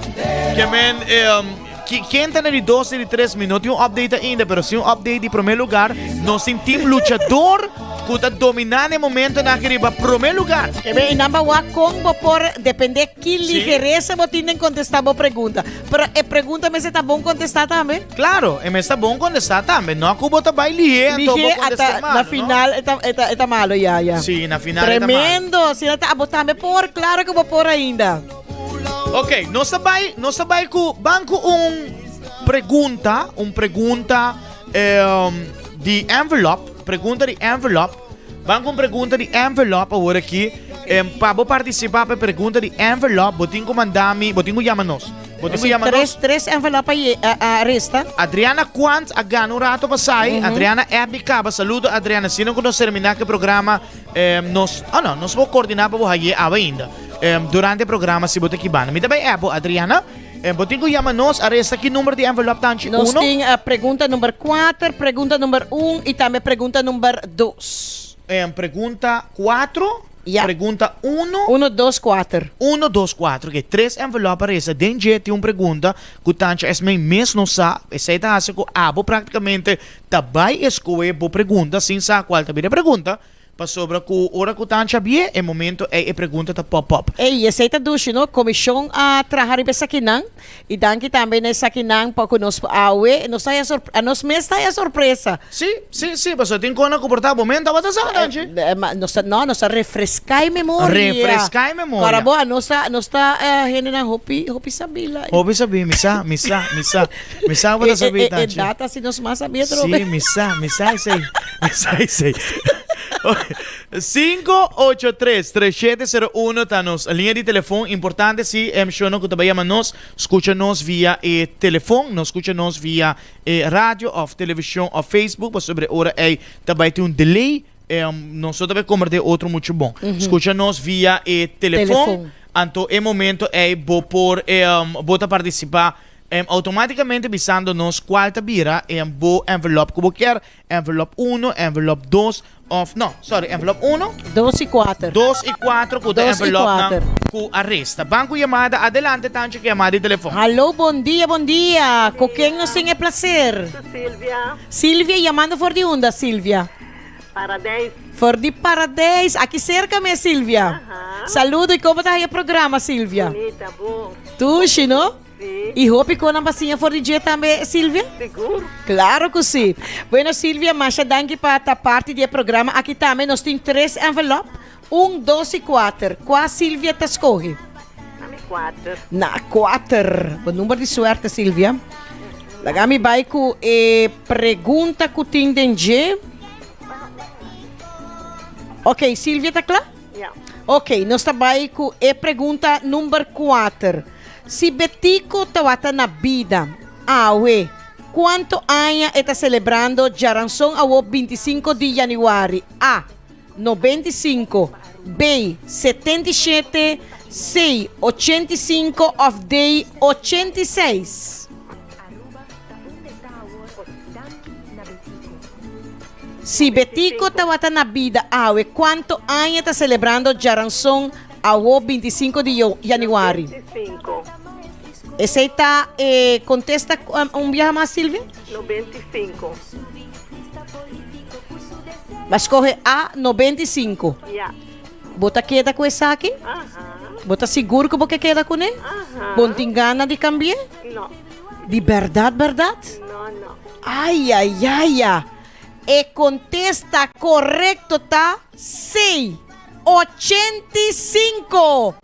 Ke men, em, ki, ken ta na di dos i di tres? Mi no tin un update ainda, pero si un update di prome lugar, nos tin team luchador ku ta dominá na e momentonan aki riba prome lugar. Ke men, i nan ba wak kon bo por depende ki Sí. ligeresa bo tin den kontestá bo pregunta. Pero e pregunta mester ta bon kontestá tambe. Claro, e mester ta bon kontestá tambe. No ku bo ta bai lihé anto bo Lihé kontestá ata malo, na no? final e ta e ta e ta malo, ya, ya. Sí, na final e ta malo. Tremendo! Asina ta abo tambe por, claro ku bo por ainda. Ok, nos ta bai, nos ta bai ku, ban ku un pregunta, un pregunta em, di envelop, pregunta di envelop. Ban ku un pregunta di envelop awor aki. Em, pa bo partisipá pa e pregunta di envelop, bo tin ku manda mi, bo tin ku yama nos. Bo tin ku yama Tres, nos. tres envelop a, ye- a, a resta. Adriana Quant a gana un rato pasai. Adriana app mi kaba. Saludo Adriana. Asina ku nos terminá ku e programa, em, nos, oh no, nos por koordiná pa bo haye awe ainda. Em, durante e programa si bo ta kibanda. Mi ta bai app bo, Adriana. Bo tin ku yama nos, aresta ki number di envelop tanchi? Nos Uno? tin pregunta number kuater, pregunta number un i tambe pregunta number dos. Pregunta kuatro, pregunta uno. Uno, dos, kuater. Uno, dos, kuater. Oke, tres envelop a resta. Den dje tin un pregunta ku tanchi Esmee mes no sa. Esei ta hasi ku abo praktikamente ta bai eskohe bo pregunta sin sa kual ta bira e pregunta. Pasobra ku ora ku Tancha bie, e momento ei e pregunta ta pop up. Ey, esey ta dushi no, Comishon a traha riba esakinan y danki tambe na esakinan pa cu nos awe nos ta haya sor nos mes ta haya sorpresa. Sí, sí, sí, pasobra tin cona cu por ta bo men tabata sa, Tanchi. Ma nos ta, no, nos ta refresca e memoria. Refresca e memoria. Ora bo, anos ta, nos ta hendenan hopi, hopi sabí la. Hopi sabí, mi sa, mi sa, mi sa. Mi sa bo ta sabí, Tanchi. E data si nos mas sabí atrobe. Sí, mi sa, mi sa esei. Mi sa esei. 583-3701 ta nos liña di telefon. Importante si em shono ku ta bai yama nos, skucha nos via e telefon, no skucha nos via e radio òf televishon òf Facebook, pasobra e ora ei ta bai tin un delay. Nos no ta bai komprendé otro muchu bon. Skucha nos via e telefon, anto e momento ei bo por bo ta partisipá Automaticamente bisando nos cual ta bira bo envelop cu bo kier, envelop uno, envelop dos of no, sorry, envelop uno, Dos y cuater. Dos y cuatro cu ta Dos y envelopnan cuater. cu a resta. Ban cu yamada, adelante Tancho cu yamada di telefon. Hallo, bon dia, bon dia. Cu ken nos tin e placer? Cu Silvia. Silvia, yamando for di unda, Silvia? Paradijs. For di Paradijs, aki cerca mes, Silvia. Aha. Saludo y como ta haya e programa, Silvia? Bunita, bon. Tushi, no? Sí. Y hopi con nan pa siña for di dje tambe, Silvia? Sigur. Claro cu si. Bueno, Silvia, masha danki pa ta parti di e programa aki tambe. Nos tin tres envelop, un, dos y cuater. Cua Silvia ta scoge? Na mi cuater. Na cuater. Bo number di suerte, Silvia. Laga mi bai cu e pregunta cu tin den dje. Ok, Silvia ta cla? Ya. Ok, nos ta bai cu e pregunta number cuater. Si Betico tawata na bida awe, cuanto aña e ta celebrando djaranson awo 25 di januari? A, 95, B, 77, C, 85 of D, 86? Si Betico tawata na bida awe, cuanto aña ta celebrando djaranson awo 25 di januari? 95. Esey ta e contesta un biaha mas, Silvia? 95. Ba scoge A, 95. Ya. Bo ta keda cu esaki? Aha. Bo ta sigur cu bo ke keda cune? Aha. Bo no tin gana di cambi'e? No. Di berdad berdad? No, no. Ay, ay, ay, ay. E contesta corecto ta C, 85.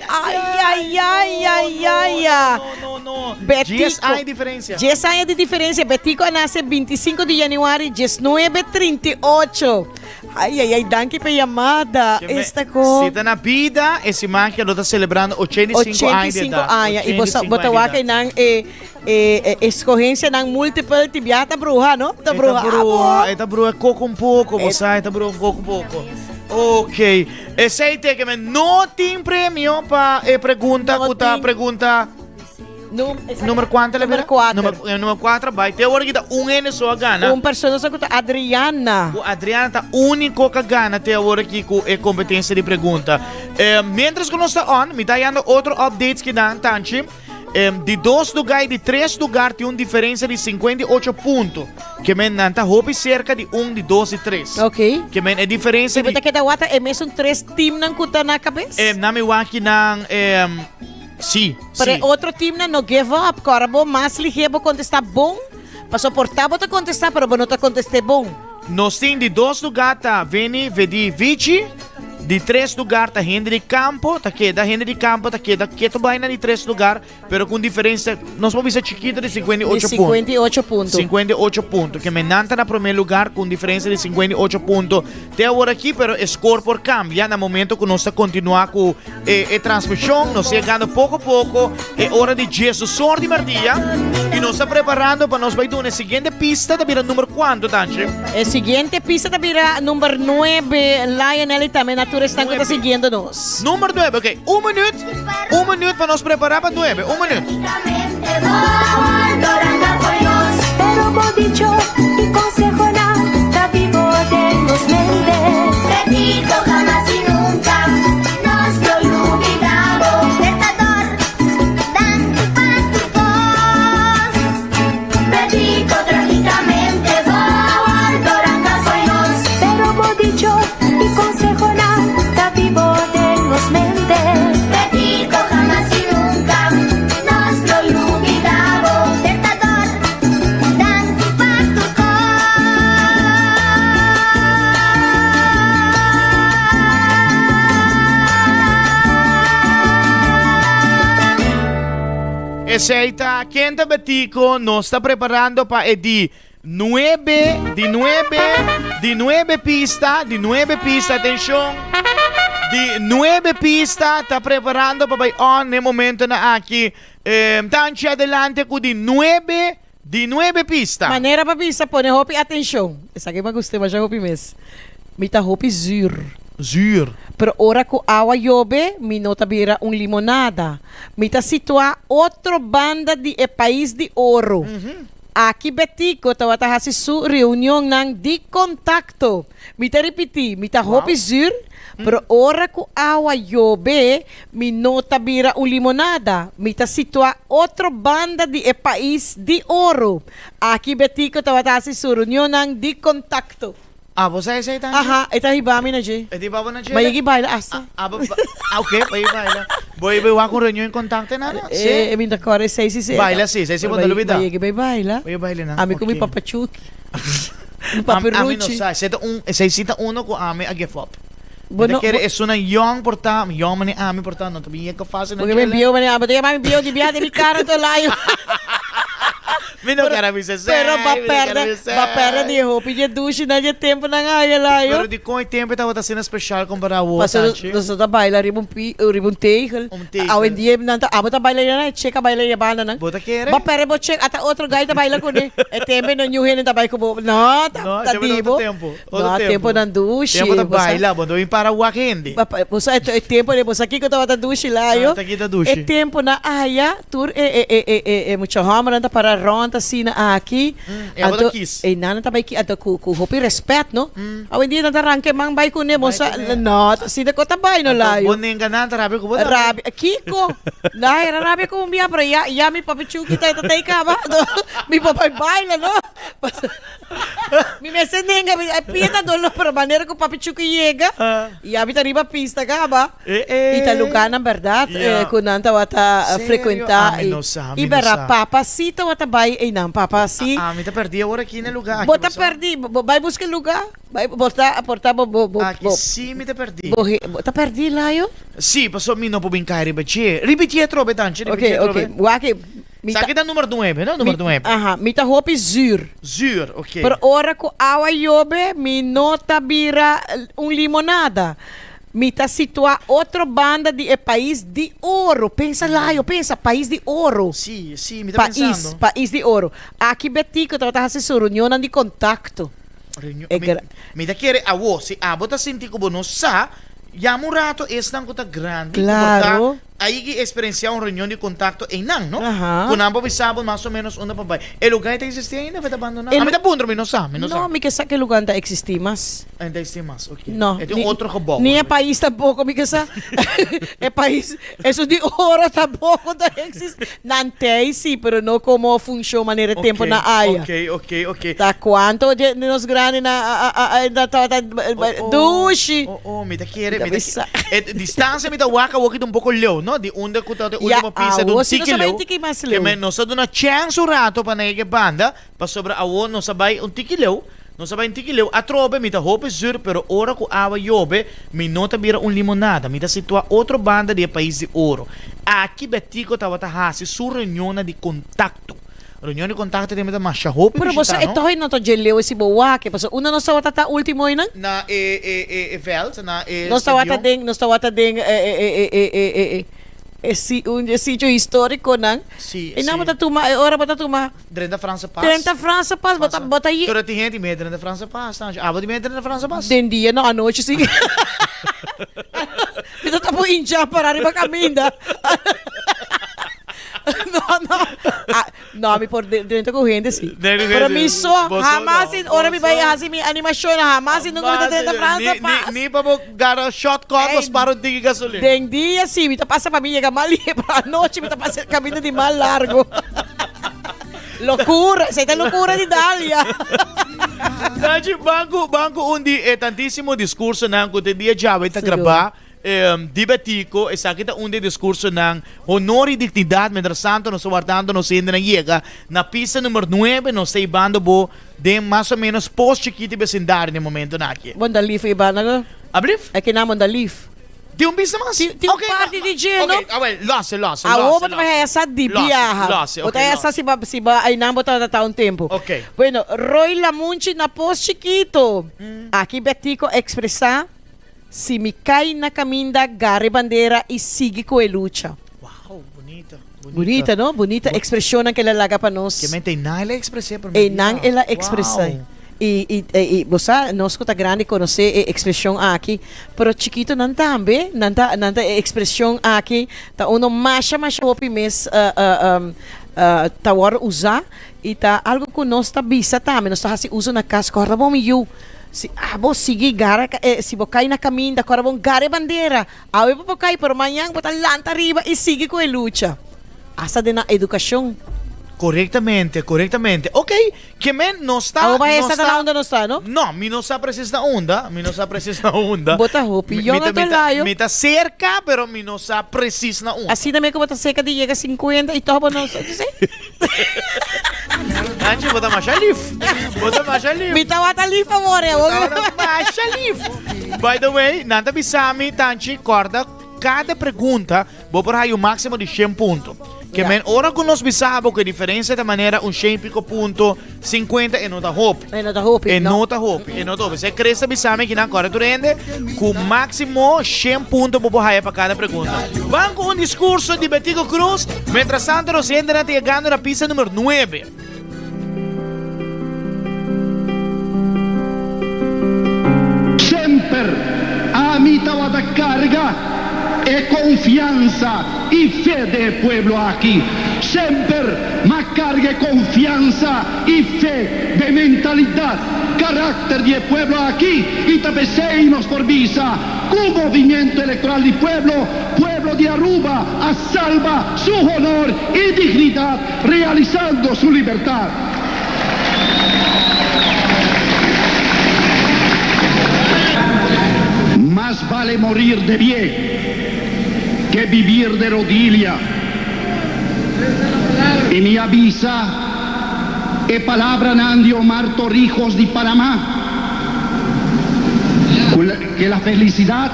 Ay, ay, ay, ay, ay, ay. No, no, no. Betico. Dies aña di diferencia. Dies aña di diferencia. Betico a nace 25 di januari 1938. Ay, ay, ay, danki pa e yamada. Esta ko. Si ta na bida, e siman ke lo ta celebrando 85 aña di 85 edad. aña. Y bo sa, bo ta 85 wak aña di edad. einan e, e, e escogencianan multiple ti bia ta bruha, no? Ta E ta bruha. bruha, Abo. e ta bruha koko un poko, bo sa, e ta bruha koko un poko. Ok. Esei te ke men no tin premio pa e pregunta No ku ta tin. pregunta Num, esaki Nummer cuanto le Nummer bira? cuater. Nummer, eh, nummer cuatro bai. Te awor kita un hende so a gana. Un persona so ku ta Adriana. Ku Adriana ta único ka gana te awor aki ku e competencia di pregunta. Eh, mientras ku nos ta on, mi ta hallando otro updates ki dan, Tanchi. Eh, di dos lugar y di tres lugar tin un diferencia di 58 punto. Ke men nan ta hopi cerca di un, di dos y tres. Ok. Ke men e diferencia I bo di... ta keda wata e mesun tres teamnan ku ta na kabes? Eh, na mi waki nan... Eh, Sí, Pero e sí. otro teamnan no give up. Kòrda bo mas lihé bo kontestá bon, pasobra por ta bo ta kontestá pero bo no ta kontest'é bon. Nos tin di dos lugá ta Veni, Vedi, Vici. Di tres lugar ta hende di campo, ta keda hende di campo ta keda keto bai na di tres lugar, pero cu un diferencia, nos por bisa chikito di 58 Di punto. 58 punto. 58 punto. Ke men nan ta na prome lugar cu un diferencia di 58 punto te awor aki, pero e score por cambia na momento cu nos ta continua cu E e transmishon nos yegando poko poko e ora di diesdos or di merdia i nos ta preparando pa nos bai duna e siguiente pista ta bira number kuantu Tanchi? E siguiente pista ta bira number nuebe Lionel i tambe naturalmente. tur esnan ku ta siguiendo nos. Number nuebe, ok. Un minuut, un minuut pa nos prepará pa nuebe. Un minuut. Pero bo dicho y consehonan ta bibo den nos mente. Betico jamás y nunca nos lo lubidabo. Libertador, danki pa tur cos. Betico trágicamente bo wordo ranca fo'i nos. Pero bo dicho y consehonan ta bibo den nos mente. Betico jamás y nunca nos lo lubidabo. Libertador, danki pa tur cos. Esey ta Ken ta Betico nos ta preparando pa e di nuebe, di nuebe, di nuebe pista, di nuebe pista, atencion, di nuebe pista ta preparando pa bay on n'e momentonan aki. Tanchi adelante cu di nuebe, di nuebe pista. Manera pa bisa pone hopi atencion. Esaki mi a gusta masha hopi mes. Mi ta hopi zuur. Zuur. Pero ora cu awa yobe mi no ta bira un limonada. Mi ta situá otro banda di e pais di oro. Aki Betico tabata hasi su reunionnan di kontakto. Mi ta ripití, mi ta hopi zür, pero ora ku awa yobe, mi no ta bira un limonada. Mi ta situá otro banda di e pais di oro. Aki Betico tabata hasi su reunionnan di kontakto. Abo sa esey tanchi? Aha, e ta hiba mi na dje. E ta hiba bo na dje? Ma yegi baila asta. Abo, ah ok, pa yegi baila. Bo yegi wak un reunion importante nana? Si. E mi ta kòrda esey si si. Baila si, esey si bo ta lubida. Ma yegi bai baila. Bo yegi baila nan, Ami ku mi ok. papa Chucky. Mi papi Ami no Ruchi. sa, esey ta un, esey si ta uno ku ami a give up. Bo Mi ta no, kere bo. esunnan yong por ta, yong manera ami por ta, no ta bin yega fácil na Porque mi djele. bieu manera ami, bo ta yama mi bieu di biaha den mi kara to layo. Mi no kier a bisa esei, Pero ba mi no kier a perde, bisa ba perde esei. di e hopi dje dushi na dje temponan aya layo. Pero dikon e tempo e tabata asina special kompará awor, Pasobra Tanchi? nos ta baila riba un pi, riba un tegel. Un tegel. Awendia nan ta, abo ta baila riba nan, e chek a baila riba banda nan. Bo ta kere? Ba perde bo chek, ata otro gai ta baila kuné. E tempo no niun hende ta bai ku bo. No, ta, No, ta tempo di ta otro bo. tempo, otro No, tempo. temponan dushi. Tempo ta Bo sa. baila, bo no bin para wak hende. Ba, bo sa e tempo de bo sa kiko tabata dushi layo. Ah, ta kita dushi. E temponan aya. Tur e e e e e e mucha hòmbernan ta para rònt asina aki. E abo ta Anto kis. e nan ta bai ki anto ku ku hopi rèspèt no. Awendia nan ta ranka e man bai kuné bo Bai sa kuné. no ta asina ku ta bai no Anto layo. bo nenga nan ta rabia ku bo tambe. Rabia kiko? Nan era rabia ku un bia pero ya ya mi papi Chucky ta ta ta kaba anto mi por bai baila no. Mi mester nenga mi e pia ta doló pero manera ku papi Chucky yega ya mi ta riba pista kaba. E I ta lugánan bèrdat ku nan tabata frekuentá. Ami no sa, I mi no bèrdat, sa. papa sí tabata bai einan, papa sí. Ami ta pèrdí awor aki na e lugá aki, Bo ta bo sa. pèrdí, bo bai buska e lugá, bai bo ta aportá bo bo bo Aki bo sí mi ta pèrdí. bo he bo ta pèrdí, Layo? Sí, pasobra mi no por bin kai riba dje. Ripití atrobe, Tanchi, ripití Oke, atrobe. oke, wak e mi Sa ta aki ta number nuebe, no? Number mi nuebe. aha, mi ta hopi zür. Zür, oke. Pero ora ku awa yobe mi no ta bira un limonada. Mi ta situá otro banda di e pais di oro. Pensa Layo, pensa, pais di oro. Sí, sí, mi ta Pais, pensando. pais di oro. Aki Betico tabata hasi su reunionnan di kontakto. Reunion, E mi, gra. mi ta kere awo, si abo ta sinti ku bo no sa, yama un rato esnan ku ta grandi, ku por ta Claro. Ayi ki experiencia un reunion di contacto eynan, no? Aha. Cu nan por bisa bo mas o menos unda pa bay. E lugar ei ta existi ainda of e ta abandona? E Ami lu- ta puntra, mi no sa, mi no sa. No, mi ke sa ke lugar ta existi mas. E ta existi mas, ok. No. E tin ni- un otro gebouw. Ni e pais tampoco mi ke sa. E pais, esun di oro tampoco ta existi. Nan tei si, pero no como funcion manera e tempo Ok, na aya. Ok, ok, ok. Ta cuanto dje nos grandi na a a a a na tabata Oh, oh. dushi. Oh, oh, mi ta kere, Mi ta mi ta bisa. E distancia mi ta wak awor ki ta un poko leu, no? Di unda ku ta e Ya, ultimo pista ta un awor si nos tiki a bai leu. un tiki mas Ke leu. men nos a duna chèns un rato pa nan yega e banda, pasobra awor nos a bai un tiki leu, nos a bai un tiki leu. Atrobe mi ta hopi zür, pero ora ku awa yobe mi no ta bira un limonada. Mi ta situá otro banda di e pais di oro. Aki Betico tabata hasi su reunionnan di kontakto. Reunion di kontakto tembe ta masha hopi Pero boso bishitá, e no? tohi no ta dje leu si bo wak, pasobra unda nos tabata ta ultimo einan? Na e e e e veld, na e Nos tabata stadion. den, nos tabata den e e e e e e e e si un e sitio historiconan. Si, Einan si. bo ta tuma, e ora bo ta tuma. Drenta Franse Pas. Drenta Franse Pas, bo ta bo ta ye. Pero tin hende mei drenta Franse Pas, Tanchi. Abo tin mei drenta Franse Pas? Den dia no, anochi si. Mi ta tapu hincha para riba caminda. No, no. Ah, no, mi por drenta cu hende si. Pero mi so, hamas in ora mi bai haci mi animacion, hamas in nunca mi ta drenta Franse Pas. Ni, ni pa bo gara shortcut bo spara un tiki gasolin. Den dia si, mi ta pasa pa mi yega mas lihe, pero anochi mi ta pasa caminda di mas largo. Locura, esey ta locura di Dalia. Nachi, ban cu, ban cu un di e tantisimo discursonan cu te dia djawe ta graba di Betico. Esaki ta un di e discursonan Honor y Dignidad. Mientras tanto nos ta wardando nos hendenan yega na pista numero nuebe. Nos ta hibando bo den mas o menos Pos Chikito y becindario na e momentonan aki. Bon da lif hibando bo? Ablief? Aki nan bon da lif. Tin un bista mas? Tin un parti di dje, no? Ok, awel, lose, lose, lose. Awor bo ta bai haya sa di biaha. Lose, Bo ta haya sa si ba, si ba aynan bo tabata ta un tempu. Ok. Bueno, Roy Lamunchi na Pos Chikito. Aki Betico expresa, Si mi cay na caminda, gara e bandera y sigui cu e lucha. Wow, bunita, bunita. Bunita, no? Bunita expresionnan cu el a laga pa nos. Ke mente einan el a expres'é promé Einan el a expres'é. Wow. Y, y, y bo sa, nos cu ta grandi conoce e expresion aki, pero chikitonan tambe, nan ta, nan ta e expresion aki ta uno masha, masha hopi mes ta worde usa y ta algo cu nos ta bisa tambe, nos ta haci uso na cas, corda bo mi yu, si abo sigui gara, si bo cay na caminda, corda bo gara e bandera, awe bo por cay, pero mañan bo ta lanta ariba y sigui cu e lucha, hasta den nan educacion. Corectamente, corectamente. Ok, Ke men no sta. Awo ba esta ta na unda nos ta, no? No, mi no sa precies na unda, mi no sa precies na unda. Bo ta hopi yong ato layo. Mi ta cerca, pero mi no sa precies na unda. Asina mi ku bo ta cerca di yega 50 y toch bo no sa, si? Angie, bo ta masha lif. Bo ta masha lif. Mi tawata lif awor, eh. Bo tawata masha lif. By the way, nan ta bisa mi, Tanchi, corda cada pregunta Bo por haya un máximo di shen punto. Ke men ora ku nos bisa bo ku e diferensia ta manera un shen i piko punto, 50 e no ta hopi. E no ta hopi, E no ta hopi, e no ta hopi. Se Chris ta bisa mi kinan kòrda tur hende ku máximo shen punto bo por haya pa kada pregunta. Ban ku un diskurso di Betico Croes, mientrastanto nos hendenan ta yegando na pista numero nuebe. Semper ami tabata carga e confiansa y fe den e pueblo aki. Semper m'a carga e confiansa y fe den mentalidad, caracter di e pueblo aki y ta p'esey nos por bisa cu Movimiento Electoral di Pueblo, pueblo di Aruba a salba su honor y dignidad realisando su libertad. Más vale morir de pie que vivir de rodilla. Y mi a bisa e palabranan di Omar Torrijos di Panamá, cu que la felicidad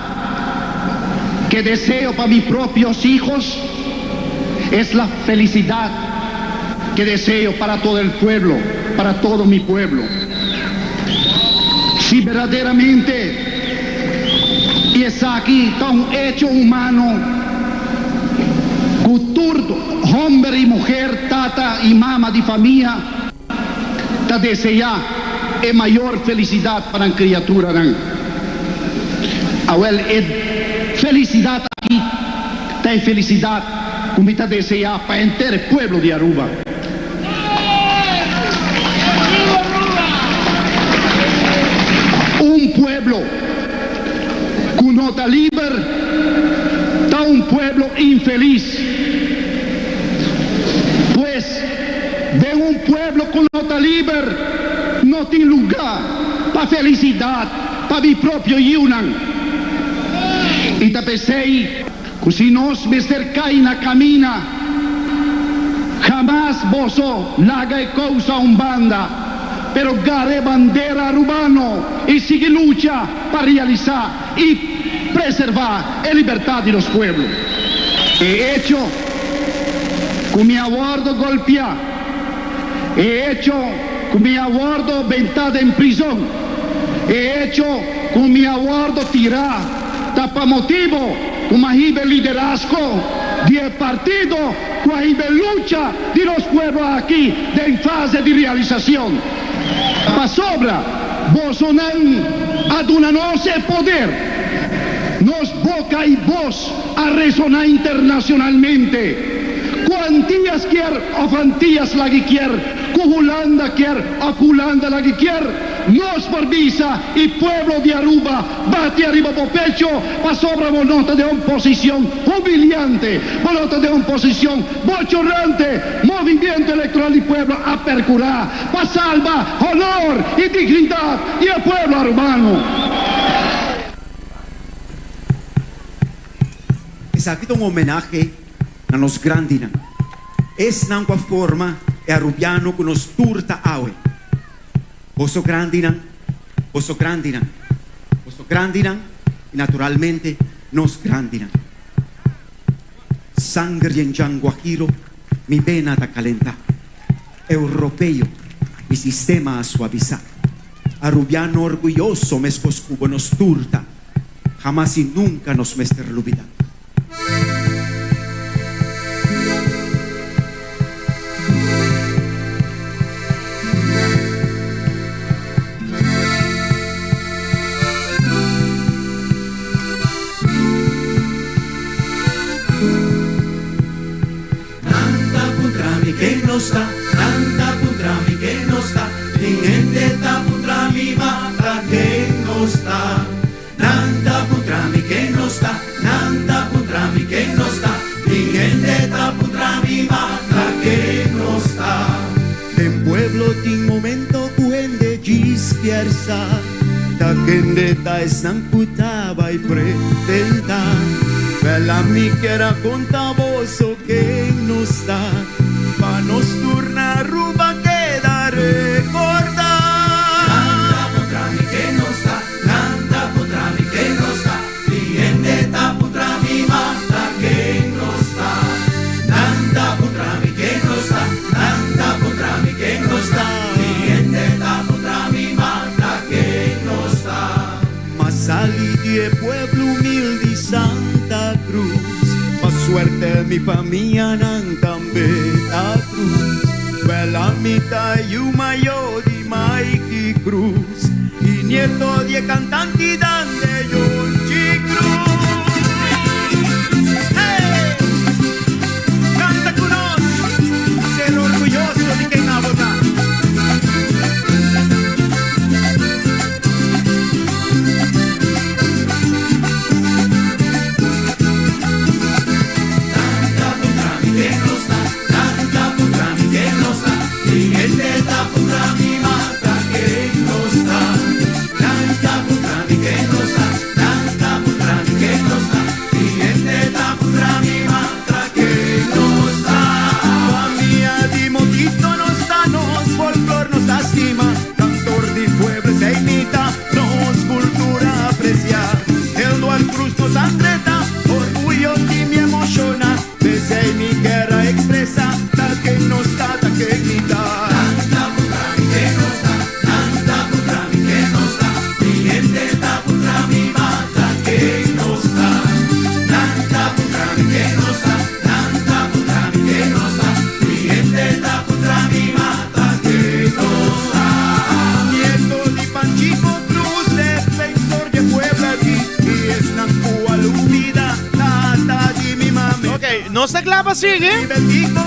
que deseo pa mi propios hijos es la felicidad que deseo para todo el pueblo, para todo mi pueblo. Si berdaderamente y esaki ta un hecho humano cu tur homber y muher, tata y mama di famia ta desea e mayor felicidad pa nan criaturanan. Awel e felicidad aki ta e felicidad cu mi ta desea pa henter e pueblo di Aruba. Un pueblo cu no ta liber ta un pueblo infeliz. Pues, den un pueblo cu no ta liber no tin luga pa felicidad pa mi propio yiunan. Y ta p'esey cu si nos mester cay na camina, hamas boso laga e causa un banda, pero gara e bandera Arubano y sigui lucha pa realisa y preserva e libertad di nos pueblo. E hecho cu mi a wordo golpia, e hecho cu mi a wordo benta den prizon, e hecho cu mi a wordo tira ta pa motibo cu mi a hiba e liderazgo di e partido cu a hiba e lucha di nos pueblo aki den fase di realisacion. Pasobra bosonan a duna nos e poder. Nos boca y bos a resona internacionalmente. Cu Antillas kier of Antillas lagi kier, cu Hulanda kier of Hulanda lagi kier, nos por bisa y pueblo di Aruba bati ariba bo pecho pasobra bo no ta den un posicion humiliante, bo no ta den un posicion bochornante. Movimiento Electoral di Pueblo a percura pa salba honor y dignidad di e pueblo Arubano. Esaki ta un homenahe na nos grandinan, esnan ku a forma e Arubiano ku nos tur ta awe. Boso grandinan, boso grandinan, boso grandinan i naturalmente nos grandinan. Sanger di Enjan Guajiro mi bena ta kalentá. Europeo, mi sistema a suavisá. Arubiano orguyoso meskos ku bo nos tur ta. Hamas i nunka nos mester lubidá. Nan ta puntra mi ken nos ta, nan ta puntra mi ken nos ta, Tin hende ta puntra mi ma ta ken nos ta. Nan ta puntra mi ken nos ta, nan ta puntra mi ken nos ta, Tin hende ta puntra mi ma ta ken nos ta. Den pueblo tin momento ku hende djis kier sa ta kende ta esnan ku ta bai pretendá. Wel ami kier a konta boso ken nos ta, pa nos tur na Aruba keda rekordá. Nan ta puntra mi ken nos ta, nan ta puntra mi ken nos ta. Tin hende ta puntra mi ma ta ken nos ta. Nan ta puntra mi ken nos ta, nan ta puntra mi ken nos ta. Tin hende ta puntra mi ma ta ken nos ta. M'a sali di e pueblo humil di Santa Cruz, pa suerte mi famianan tambe ta Cruz. Wel ami ta yu mayo di Maiky Cruz. Y nieto di e cantante Dande Yonchi Cruz. Hey! Canta cu nos, ser orguyoso di ken abo ta. Tanta puntra mi ken nos ta, tanta puntra mi ken nos ta, tin hende ta puntra mi ma. Ta ken nos ta, nan ta puntra mi ken nos ta, nan ta puntra mi ken nos ta, tin hende ta puntra mi ma ta ken nos ta. Famia di Motito nos ta, nos folklor nos ta stima, kantor di pueblo esei mi ta, nos kultura apresia. Elduar Cruz nos sangre ta, orguyo di mi emociona, P'esei mi kier a expresa ta ken nos ta, ta ken mi ta. Nan ta puntra mi ken nos ta, nan ta puntra mi ken nos ta, Mi hende ta puntra mi ma ta ken nos ta. Nan ta puntra mi ken nos ta, nan ta puntra mi ken nos ta, Mi hende ta puntra mi ma ta ken nos ta. Nieto di Panchito Cruz, defensor dje pueblo aki, i esnan ku a lubida. Tata di mi mame. Ok, nos ta kla pa sigui.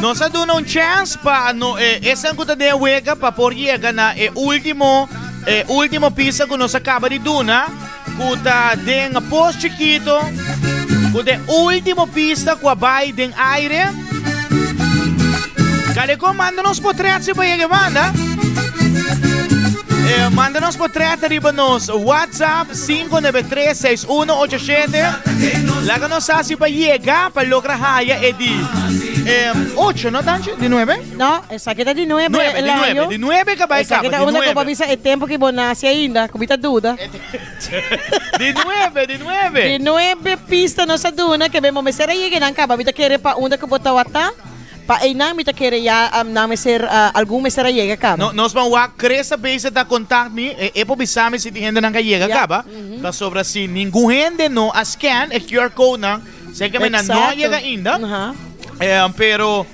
Nos a duna un chance pa no e esnan ku ta den wega pa por yega na e ultimo e ultimo pista ku nos a kaba di duna ku ta den Pos Chikito ku ta e ultimo pista ku a bai den aire. Kaleko manda nos potret si pa yega e banda. Eh, manda nos potret riba nos WhatsApp 593 6187. Laga nos sa si pa yega pa logra haya e di eh, 8, no Tanchi? Di 9? No, esaki ta di 9. 9, di 9, di 9 ka bai Esaki kaba, ta di unda ku 9. bo bisa e tempo ku bo nase ainda, ku mi ta duda. Di 9, di 9. Di 9 pista nos a duna ke bo mester a yega nan kaba. Mi ta kere pa unda ku bo tawata. Pa einan mi ta kere ya nan mester algun mester a yega kaba. No, nos ban wak Chris a bezig ta contact mi, e e por bisa mi si tin hendenan ka yega kaba, pasobra si ningun hende no a scan e QR code nan, se ke mi nan no a yega ainda, pero.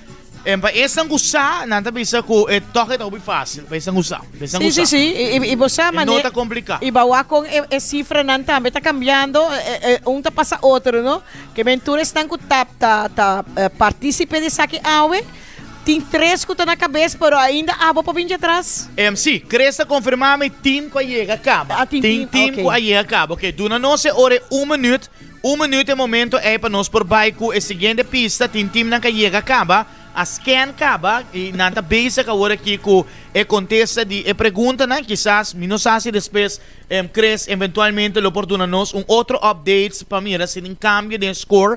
En pa esnan ku sa, nan ta bisa ku e tòg e ta hopi fásil, pa esnan ku sa, pa esnan ku Sí, sa. sí, sí. I, i, i bo sa E no mane ta kompliká. i bawa kon e, e sifranan tambe ta kambiando, e, e, un ta pasa otro, no? Ke men tur esnan ku ta, ta, ta eh, partísipe di esaki awe, tin tres ku ta na kabes, pero ainda abo por bin djatras. Em, sí, Chris ta konfirmá mi tim ku a yega kaba. Ah, tin Tin tim, tim oké. ku a yega kaba. Oké, duna nos e ora e un minüt. Un minuut e momento ei pa nos por bai ku e siguiente pista. Tin timnan ka yega kaba, a scan kaba i nan ta bezig awor aki ku e kontesta di e preguntanan. Kisas, mi no sa si despues Chris eventualmente lo por duna nos un otro updates pa mira si tin kambio den score.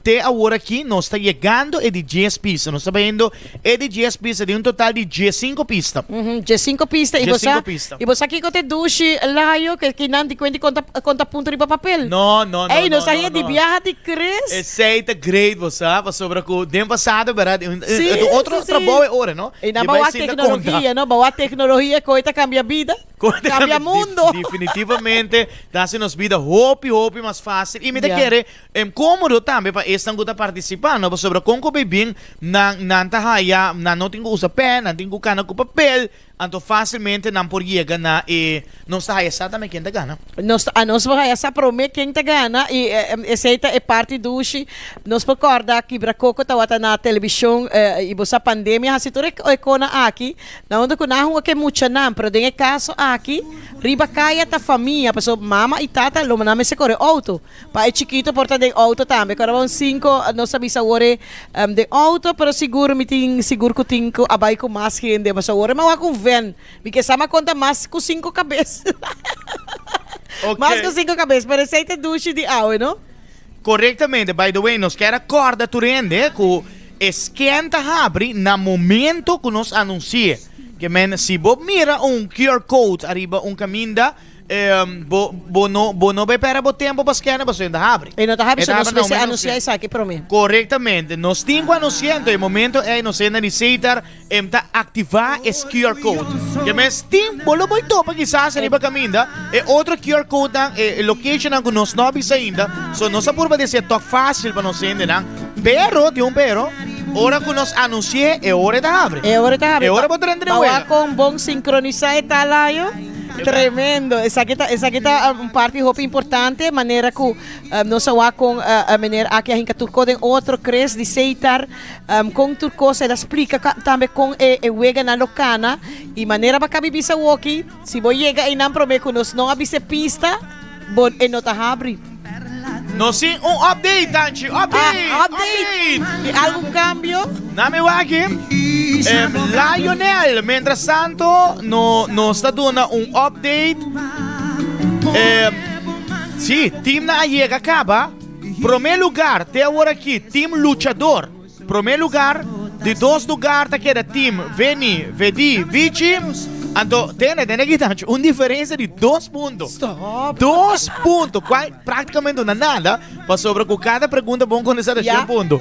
Te awor aki nos ta yegando e di dies pista. Nos ta bayendo e di dies pista di un total di diesinco pista. Diesinco pista y bo sa Diesinco pista. y bo sa kico te dushi Layo ke ki nan di cuenta y conta conta punto riba papel. No, no, no, Ey no, nos a no, haya di no. biaha di Chris. Esey ta great bo sa pasobra cu den pasado berdad Sí, e otro sí, sí. trabou e ora no. Y nan Di bai bawa sinta conta. tecnologia no bawa tecnologia cu hoy ta cambia bida. Cambia mundo. Definitivamente ta haci nos bida hopi hopi mas facil y mi ta Ya. kere em comodo tambe pa esnan cu ta participa no pasobra con cu bay bin nan nan ta haya nan no tin cu usa pen nan tin cu cana cu papel anto facilmente nan por yega na e nos ta haya sa tambe ken ta gana. Nos ta nos por haya sa prome ken ta gana y esey ta e parti dushi nos por corda Kibra Coco tawata na television y bo sa pandemia haci tur e cona aki Na unda ku nan hunga ku e muchanan, pero den e kaso aki riba kaya ta famia, pasobra mama i tata lo nan mester kore outo pa e chikito por ta den outo tambe. Kora un sinku nos a bisa awor e den outo, pero sigur mi tin sigur ku tin ku a bai ku mas hende, pasobra awor e mawak un ven, mi ke sa konta mas ku sinku kabes. Mas ku sinku kabes, pero esei ta dushi di awe, no? Korektamente, by the way nos kier a kòrda tur hende ku e scan ta habri na momento ku nos anunsi'e. Ke men si bo mira un QR code ariba un kaminda bo bo no bo no bai pèrdè bo tempu pa scan'e pasobra e no ta habri. E no ta habri E so ta nos habri na mester momento anunsiá esaki promé. Korektamente, nos tin ku anunsi'e anto e momento ei nos hende di Setar Em ta aktivá es QR code. Ke mes tin bo lo por topa kisas riba kaminda e otro QR codenan, e locationnan ku nos no a bisa ainda. So nos a purba di hasi e tòg fásil pa nos hendenan. Pero, tin un pero, ora ku nos anunsi'é e ora e ta habri. E ora e ta habri. E ora bo ta drenta den Ba wega. wak kon bon sinkronisá e talayo. Tremendo. Esaki ta esaki ta un parti hopi importante manera ku nos a wak kon meneer aki a hinka tur kos den otro, Chris di Seitar. Kon tur kos el a splika tambe kon e e weganan lo kana i manera bo a kabi bisa awoki, si bo yega einan promé ku nos no a bisa e pista, bo e no ta habri. Nos tin un update, Tanchi, update! Ah, update! Tin algun kambio? Na mi wak Lionel, mientras tanto no nos ta duna un update. Si, teamnan a yega kaba. Prome lugar te awor aki Team Luchador prome lugar, di dos lugar ta keda Team Veni Vedi Vici, anto tene tene aki Tancho un diferencia di dos punto, dos punto cual practicamente no nada pasobra cu cada pregunta bon contesta ta shen punto,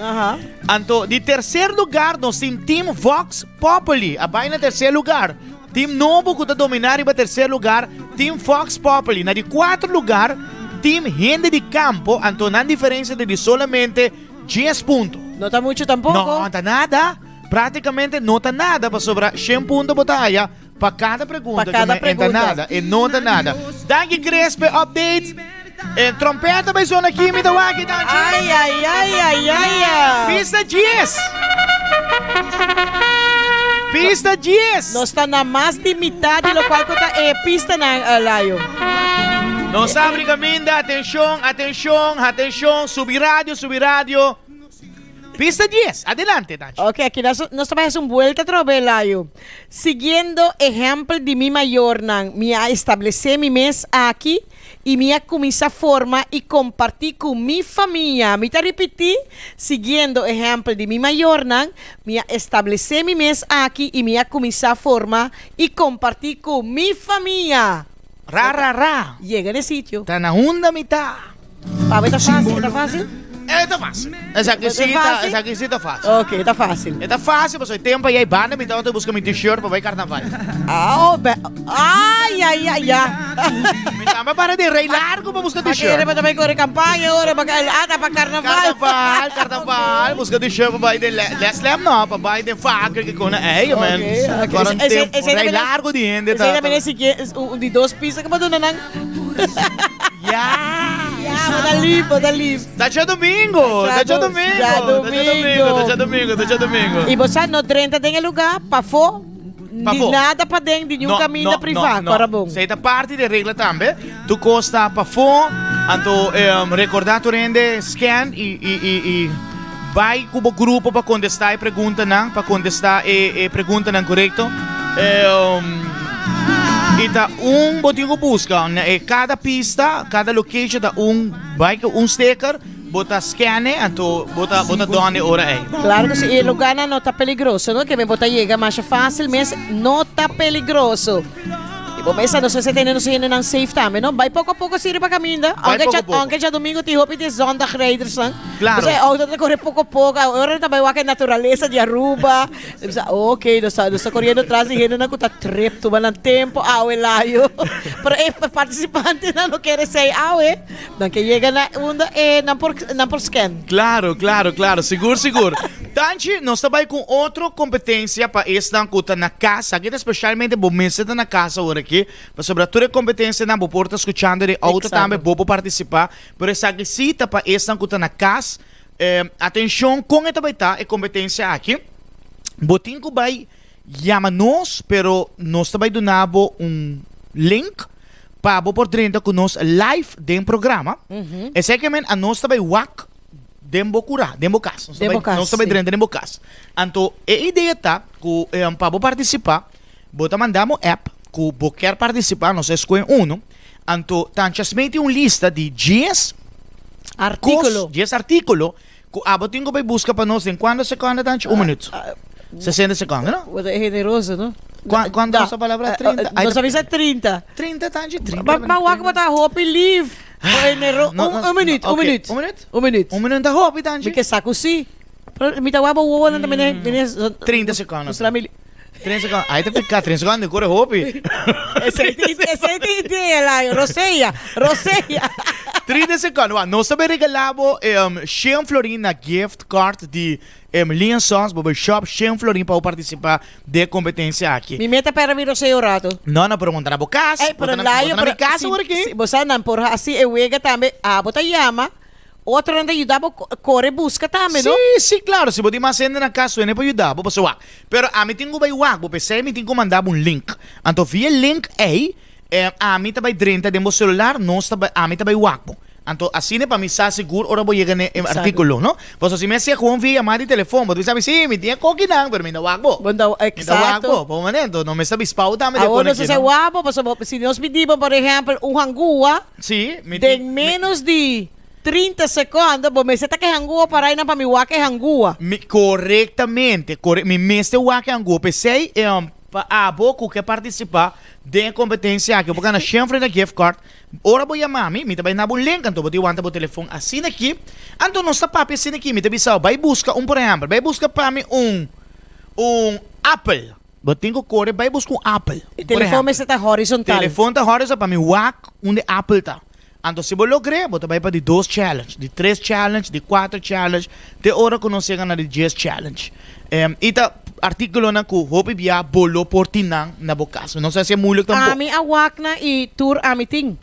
anto di tercer lugar nos tin Team Vox Populi a bay na tercer lugar, Team nobo cu ta domina riba tercer lugar, Team Fox Populi na di cuatro lugar, Team Hende di Campo, anto nan diferencia ta di solamente dies punto. No ta mucho tampoco. No ta nada, practicamente no ta nada pasobra shen punto bo ta haya pa cada pregunta Pa cada que me enta pregunta. nada, e no ta nada. Danki Chris p'e update. E trompeta bai sona aki mi ta wak danki. Ay ay ay ay ay ay. Pista dies. Pista dies. Nos ta na mas di mitad di locual cu ta e pistanan, Layo. Nos abri caminda, atencion, atencion, atencion, subi radio, subi radio. Pista dies, adelante Tanchi. Ok, aki nos, nos ta bai haci un buelta atrobe, Layo. Siguiendo ehempel di mi mayornan, mi a establece mi mes aki i mi a kuminsá forma i kompartí ku mi famia. Mi ta ripití, Siguiendo ehèmpel di mi mayornan, mi a establesé mi mes aki i mi a kuminsá forma i kompartí ku mi famia. Ra ra ra. Yega n'e sitio. Ta na unda mi ta. Pa bo e ta fásil? E ta fásil? E ta fácil. Esaki sí ta, esaki sí ta fácil. Ok, ta fácil. E ta fácil, pasobra e tempo ayá banda mi tabata buska mi t-shirt pa bai carnaval. Ah, oh, be, ay, ay, ay, ya. Mi tambe para den rij largo pa buska t-shirt. Ake pa bai kore kampaña ora, pa, ah, ta pa carnaval. Carnaval, carnaval, buska t-shirt pa bai den Les Lem no, pa bai den Faker ki kona ei, man. Ok, ok. Para un tempo, rij largo di hende ta. Esei tambe si un di dos pista ke pa duna nan. Ya. Ya, bo ta lif, bo ta lif. Ta djadomingo, ta djadomingo, ta djadomingo, ta djadomingo, ta djadomingo. I bo sa no drenta den e lugá pafó, di nada paden, di niun kaminda privá, kòrda bon. Esei ta parti di e regla tambe. Tur kos ta pafó, anto rekordá tur hende scan i i i i bai ku bo grupo pa kontestá e preguntanan, pa kontestá e e preguntanan korekto. I ta un bo tin ku buska na e kada pista, kada location ta un. Bai ku un sticker, bo ta scan'e, anto bo ta bo ta done ora ei. Claro cu si, e lugarnan no ta peligroso, no? Keme bo ta yega masha facil mes, no ta peligroso. Y bo mesa nos mester tene nos hendenan safe tambe, no? Bai poco a poco si riba caminda, Bai aunke poco dja, poco. aunke djadomingo tin hopi di e zondagrijdersnan. Claro. Pasobra e auto ta core poco poco, ora nan ta bai wak e naturalesa di Aruba. Mi bisa, ok, nos ta, nos ta coriendo tras di hendenan cu ta trip tuma nan tempo awe layo. Pero e participantenan no kere esey awe. Nan ke yega na unda e nan por, nan por scan. Claro, claro, claro, sigur, sigur. Tanchi, nos ta bai cu otro competencia pa esnan cu ta na casa. Aki ta specialmente bo mester ta na casa awor aki, pasobra tur e competencianan bo por ta scuchando den auto tambe, bo por participa, pero esaki si ta pa esnan cu ta na cas. Atencion con e ta bai ta e competencia aki. Bo tin cu bai yama nos, pero nos ta bai duna bo un link pa bo por drenta cu nos live den programa. Esey ke men anos ta bai wak den bo cura, den bo cas. Nos ta Den bo bai, cas, nos ta bai sí. drenta den bo cas. Anto e idea ta cu pa bo participa, bo ta manda bo app cu bo kier participa, nos a escoge uno. Anto Tancha Smee tin un lista di dies Artículo. cos, dies artículo cu abo tin cu bay busca pa nos den cuanto seconde Tancha? Un minuut. 60 seconde, no? Bo ta generoso, no? Cuan, cuanto nos a palabra? 30? Ay, Nos a bisa 30. 30, Tanchi, 30. Ma, ma wak bo ta hopi lief. Bo No, un, no, un minuut, no, un ok. minuut. Un minuut? Un minuut. Un minuut ta hopi, Tanchi. Mi ke sa cu si. Pero mi ta wak bo wowonan ta mene, mene. 30 seconde. Mustra mi. 30 seconden. Ay, ta pica. 30 seconden, corre hopi. Esey tin, esey tin idea, Layo. Rosea, Rosea. 30 seconden. Wa, nos ta bay regala bo um, 100 florin na gift card di um, Lian Sons. Bo bay shop 100 florin pa bo participa de competencia aki. Mi meta pera mi Rosea un rato. No, no, pero monta na bo cas. Ey, pero Monta na, Layo, monta na mi pero cas si, awor aki. si, bo sa nan por haci e wega tambe. Abo ta yama. Otronan ta yuda bo kore buska tambe, no? Sí, sí, klaro. Si bo tin mas hende na kas, su hende por yuda bo pasobra wak. Pero ami tin ku bai wak bo, p'esei mi tin ku manda bo un link. Anto via e link ei, ami ta bai drenta den bo selular, nos ta bai, ami ta bai wak bo. Anto asina pa mi sa sigur ora bo yega na e artíkulo, no? Pasobra si mi a siña gewoon via yamada di telefon, bo ta bisa mi, sí, mi tin e kokinan, pero mi no wak bo. Bo no, Mi ta wak eksato. bo, pa un momento. No mester bispau tambe den Awor kon nos aki, a no? wak bo, pasobra si nos pidi bo, por ehèmpel, un hangua, Sí, mi tin. Den menos di 30 secondo bo mester ta ke hangua para einan pa mi wak e hangua. Mi, korektamente, kore, mi mester wak e hangua. P'esei, pa abo ku ke partisipá den e kompetensia aki, bo gana shen frena gift card. Ora bo yama mi, mi ta bai na bo link, anto bo tin wanta bo telefon asina aki. Anto nos ta papia asina aki, mi ta bisa bo, bai buska un, por ehèmpel, bai buska pa mi un, un apel. Bo tin ku kore bai buska un apel. E telefon mester ta horizontal. Telefon ta horizontal pa mi wak unda e apel ta. Anto si bo logr'é, bo ta bai pa di dos challenge, di tres challenge, di kuater challenge, te ora ku nos yega na di dies challenge. I ta artíkulonan ku hopi bia bo lo por tin nan na bo kas. No sa si e muilik tampoko. Ami a wak nan i tur ami tin.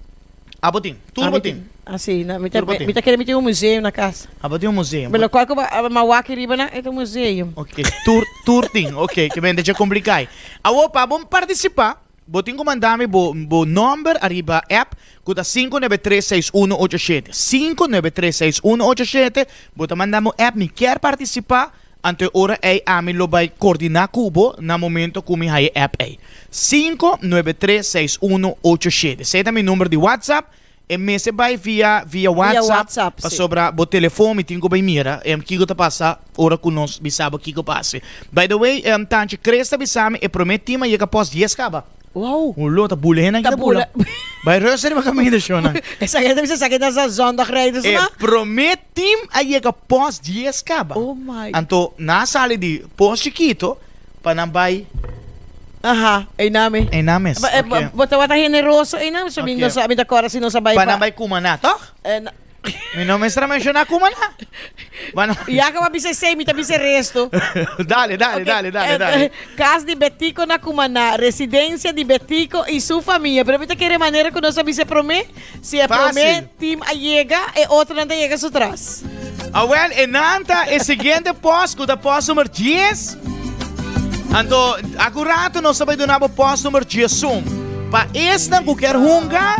Abo tin. Tur bo tin. Ah, si. Na, mi ta, mi ta kere mi tin un museum na kas. Abo tin un museum. Pero lokual ku ma wak riba nan, e ta un museum. Ok, tur, tur tin. Ok, ke bende dje kompliká ei. Awor, pa bo partisipá, bo tin ku manda mi bo, bo nòmber ariba app ku ta 5936187. 5936187, bo ta manda mi un app, mi kier partisipá, Anto e ora ei ami lo bai koordiná ku bo na momento ku mi haña e app ei. 5936187. Esei ta mi number di WhatsApp. E mester bai via via Via WhatsApp WhatsApp, sí. pasobra bo telefon mi tin ku bai mira kiko ta pasa ora ku nos bisa bo kiko pasa. By the way, Tantje Chris ta bisa mi e promé tim a yega pòst dies kaba. Wow. Hulo ta bula hende Ta ta bula. bula. Bai rustig riba kaminda shona. Esaki ta bisa esaki ta sa zondagrijders E ma. prome team a yega post 10 kaba. Oh my. Anto nan a sali di post chikito pa nan bai. Aha, einan me. Einan mes. Ba, eh, Ok. Bo tabata generoso einan, so mi Ok. no sa, mi ta kòrda si nos a bai Pa pa. nan bai Cumaná, toch? Eh, na- Mi no mester a menciona Cumaná. Pa nan- Ya ku a bisa esei, mi ta bisa e resto. Dale, dale, Ok, dale, dale, eh, dale. eh, Kas di Betico na Cumaná, residencia di Betico y su famia. Pero mi ta kere manera ku nos a bisa e promé, si e Fácil. promé team a yega, e otronan ta yega su tras. Awel, e nan ta e siguiente post ku ta post number 10. Anto, aku rato nos ta bai duna bo post number 11. Pa esnan ku kier hunga,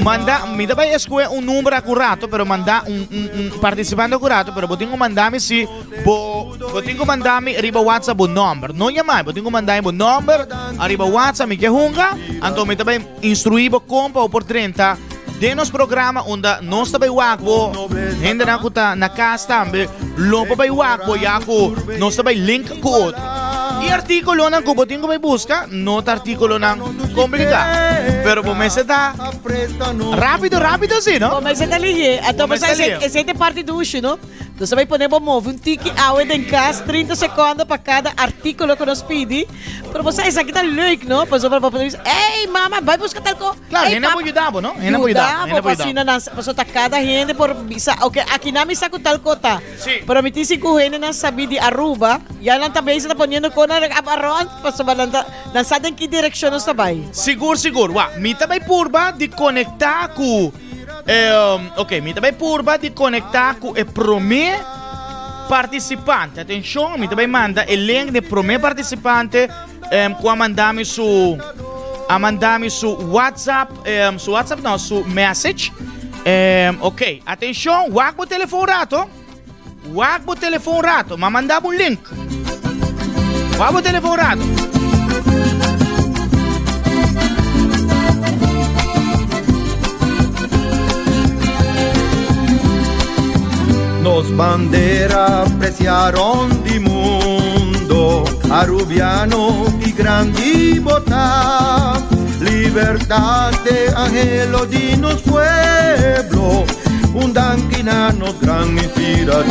manda, mi ta bai escohe un number aku rato, pero manda un, un, un participante aku rato, pero bo tin ku manda mi si bo, bo tin ku manda mi riba WhatsApp bo nomber. No yama, bo tin ku manda mi bo nomber ariba WhatsApp, mi kier hunga, anto mi ta bai Instruí bo kon pa bo por drenta den nos programa unda nos ta bai wak bo hendenan ku ta na kas tambe lo por bai wak bo ya ku nos ta bai link ku otro. E artíkulonan ku bo tin ku bai buska no ta artíkulonan kompliká, pero bo mester ta rápido rápido si no. Bo mester ta lihé. Anto Bo mester esei lihé. esei ta e parti dushi no. Nos ta bai pone bo move un tiki awe den kas 30 sekondo pa kada artíkulo ku nos pidi. Pero bo sa esaki ta leuk no, pasobra bo por bisa, ey mama bai buska tal ko. Claro, Ey hende papa. por yuda bo no, hende por yuda bo, hende Yuda por bo, yuda bo. asina nan, pasobra ta kada hende por bisa, ok, aki nan mi sa ku tal ko ta. Sí. Pero mi tin si ku hendenan sabi di Aruba, ya nan ta bezig ta poniendo konan rond, pasobra nan ta, nan sa den ki direkshon nos ta bai. Sigur, sigur. Wak, mi ta bai purba di konektá ku e, ok, mi ta bai purba di konektá ku e promé partisipante. Atenshon, mi ta bai manda e link di e promé partisipante ku a manda mi su, a manda mi su WhatsApp, su WhatsApp no, su message. Ok, atenshon, wak bo telefon un rato. Wak bo telefon un rato, m'a manda bo un link. Wak bo telefon un rato. Nos bandera apreciaron di mundo, Arubiano y grandi bo ta. Libertad t'e anhelo di nos pueblo. Un danki na nos gran inspirador.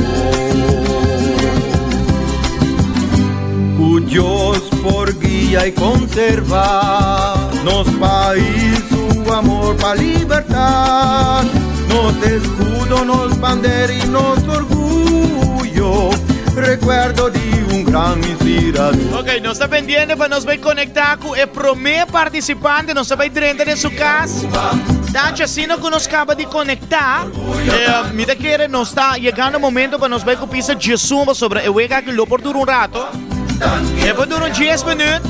Ku Dios por guia i konservá nos pais su amor pa libertad. Nos escudo, nos bandera i nos orguyo, recuerdo di un gran inspirador. Ok, nos ta pendiente pa nos bai konektá ku e promé partisipante. Nos ta bai drenta den su kas. Danchi asina ku nos kaba di konektá, mi ta kere nos ta yegando momento pa nos bai ku pisa djesumba pasobra e wega aki lo por dura un rato. E por dura un djes minuut.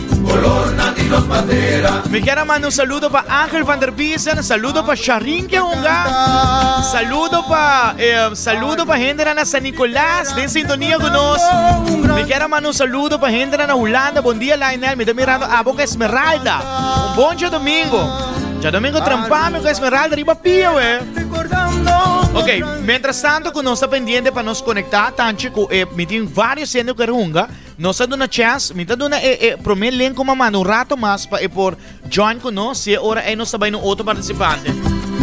Mi kier a manda un saludo pa Angel van der Biesen, saludo pa Sharin ke hunga, saludo pa saludo pa hendenan na San Nicolas den sintonia ku nos. Mi kier a manda un saludo pa hendenan na Hulanda. Bon dia Lionel, mi ta mirando abo ku Esmeralda. Un bon djadomingo. Djadomingo trampami ku Esmeralda riba pia we. Ok, mientras tanto ku nos ta pendiente pa nos konektá tanchi ku e mi tin varios hende ku a hunga, nos ta duna chance, mi ta duna e e promé link ku mi a manda un rato mas pa e por join ku nos, si e ora ei nos ta bai na un otro partisipante.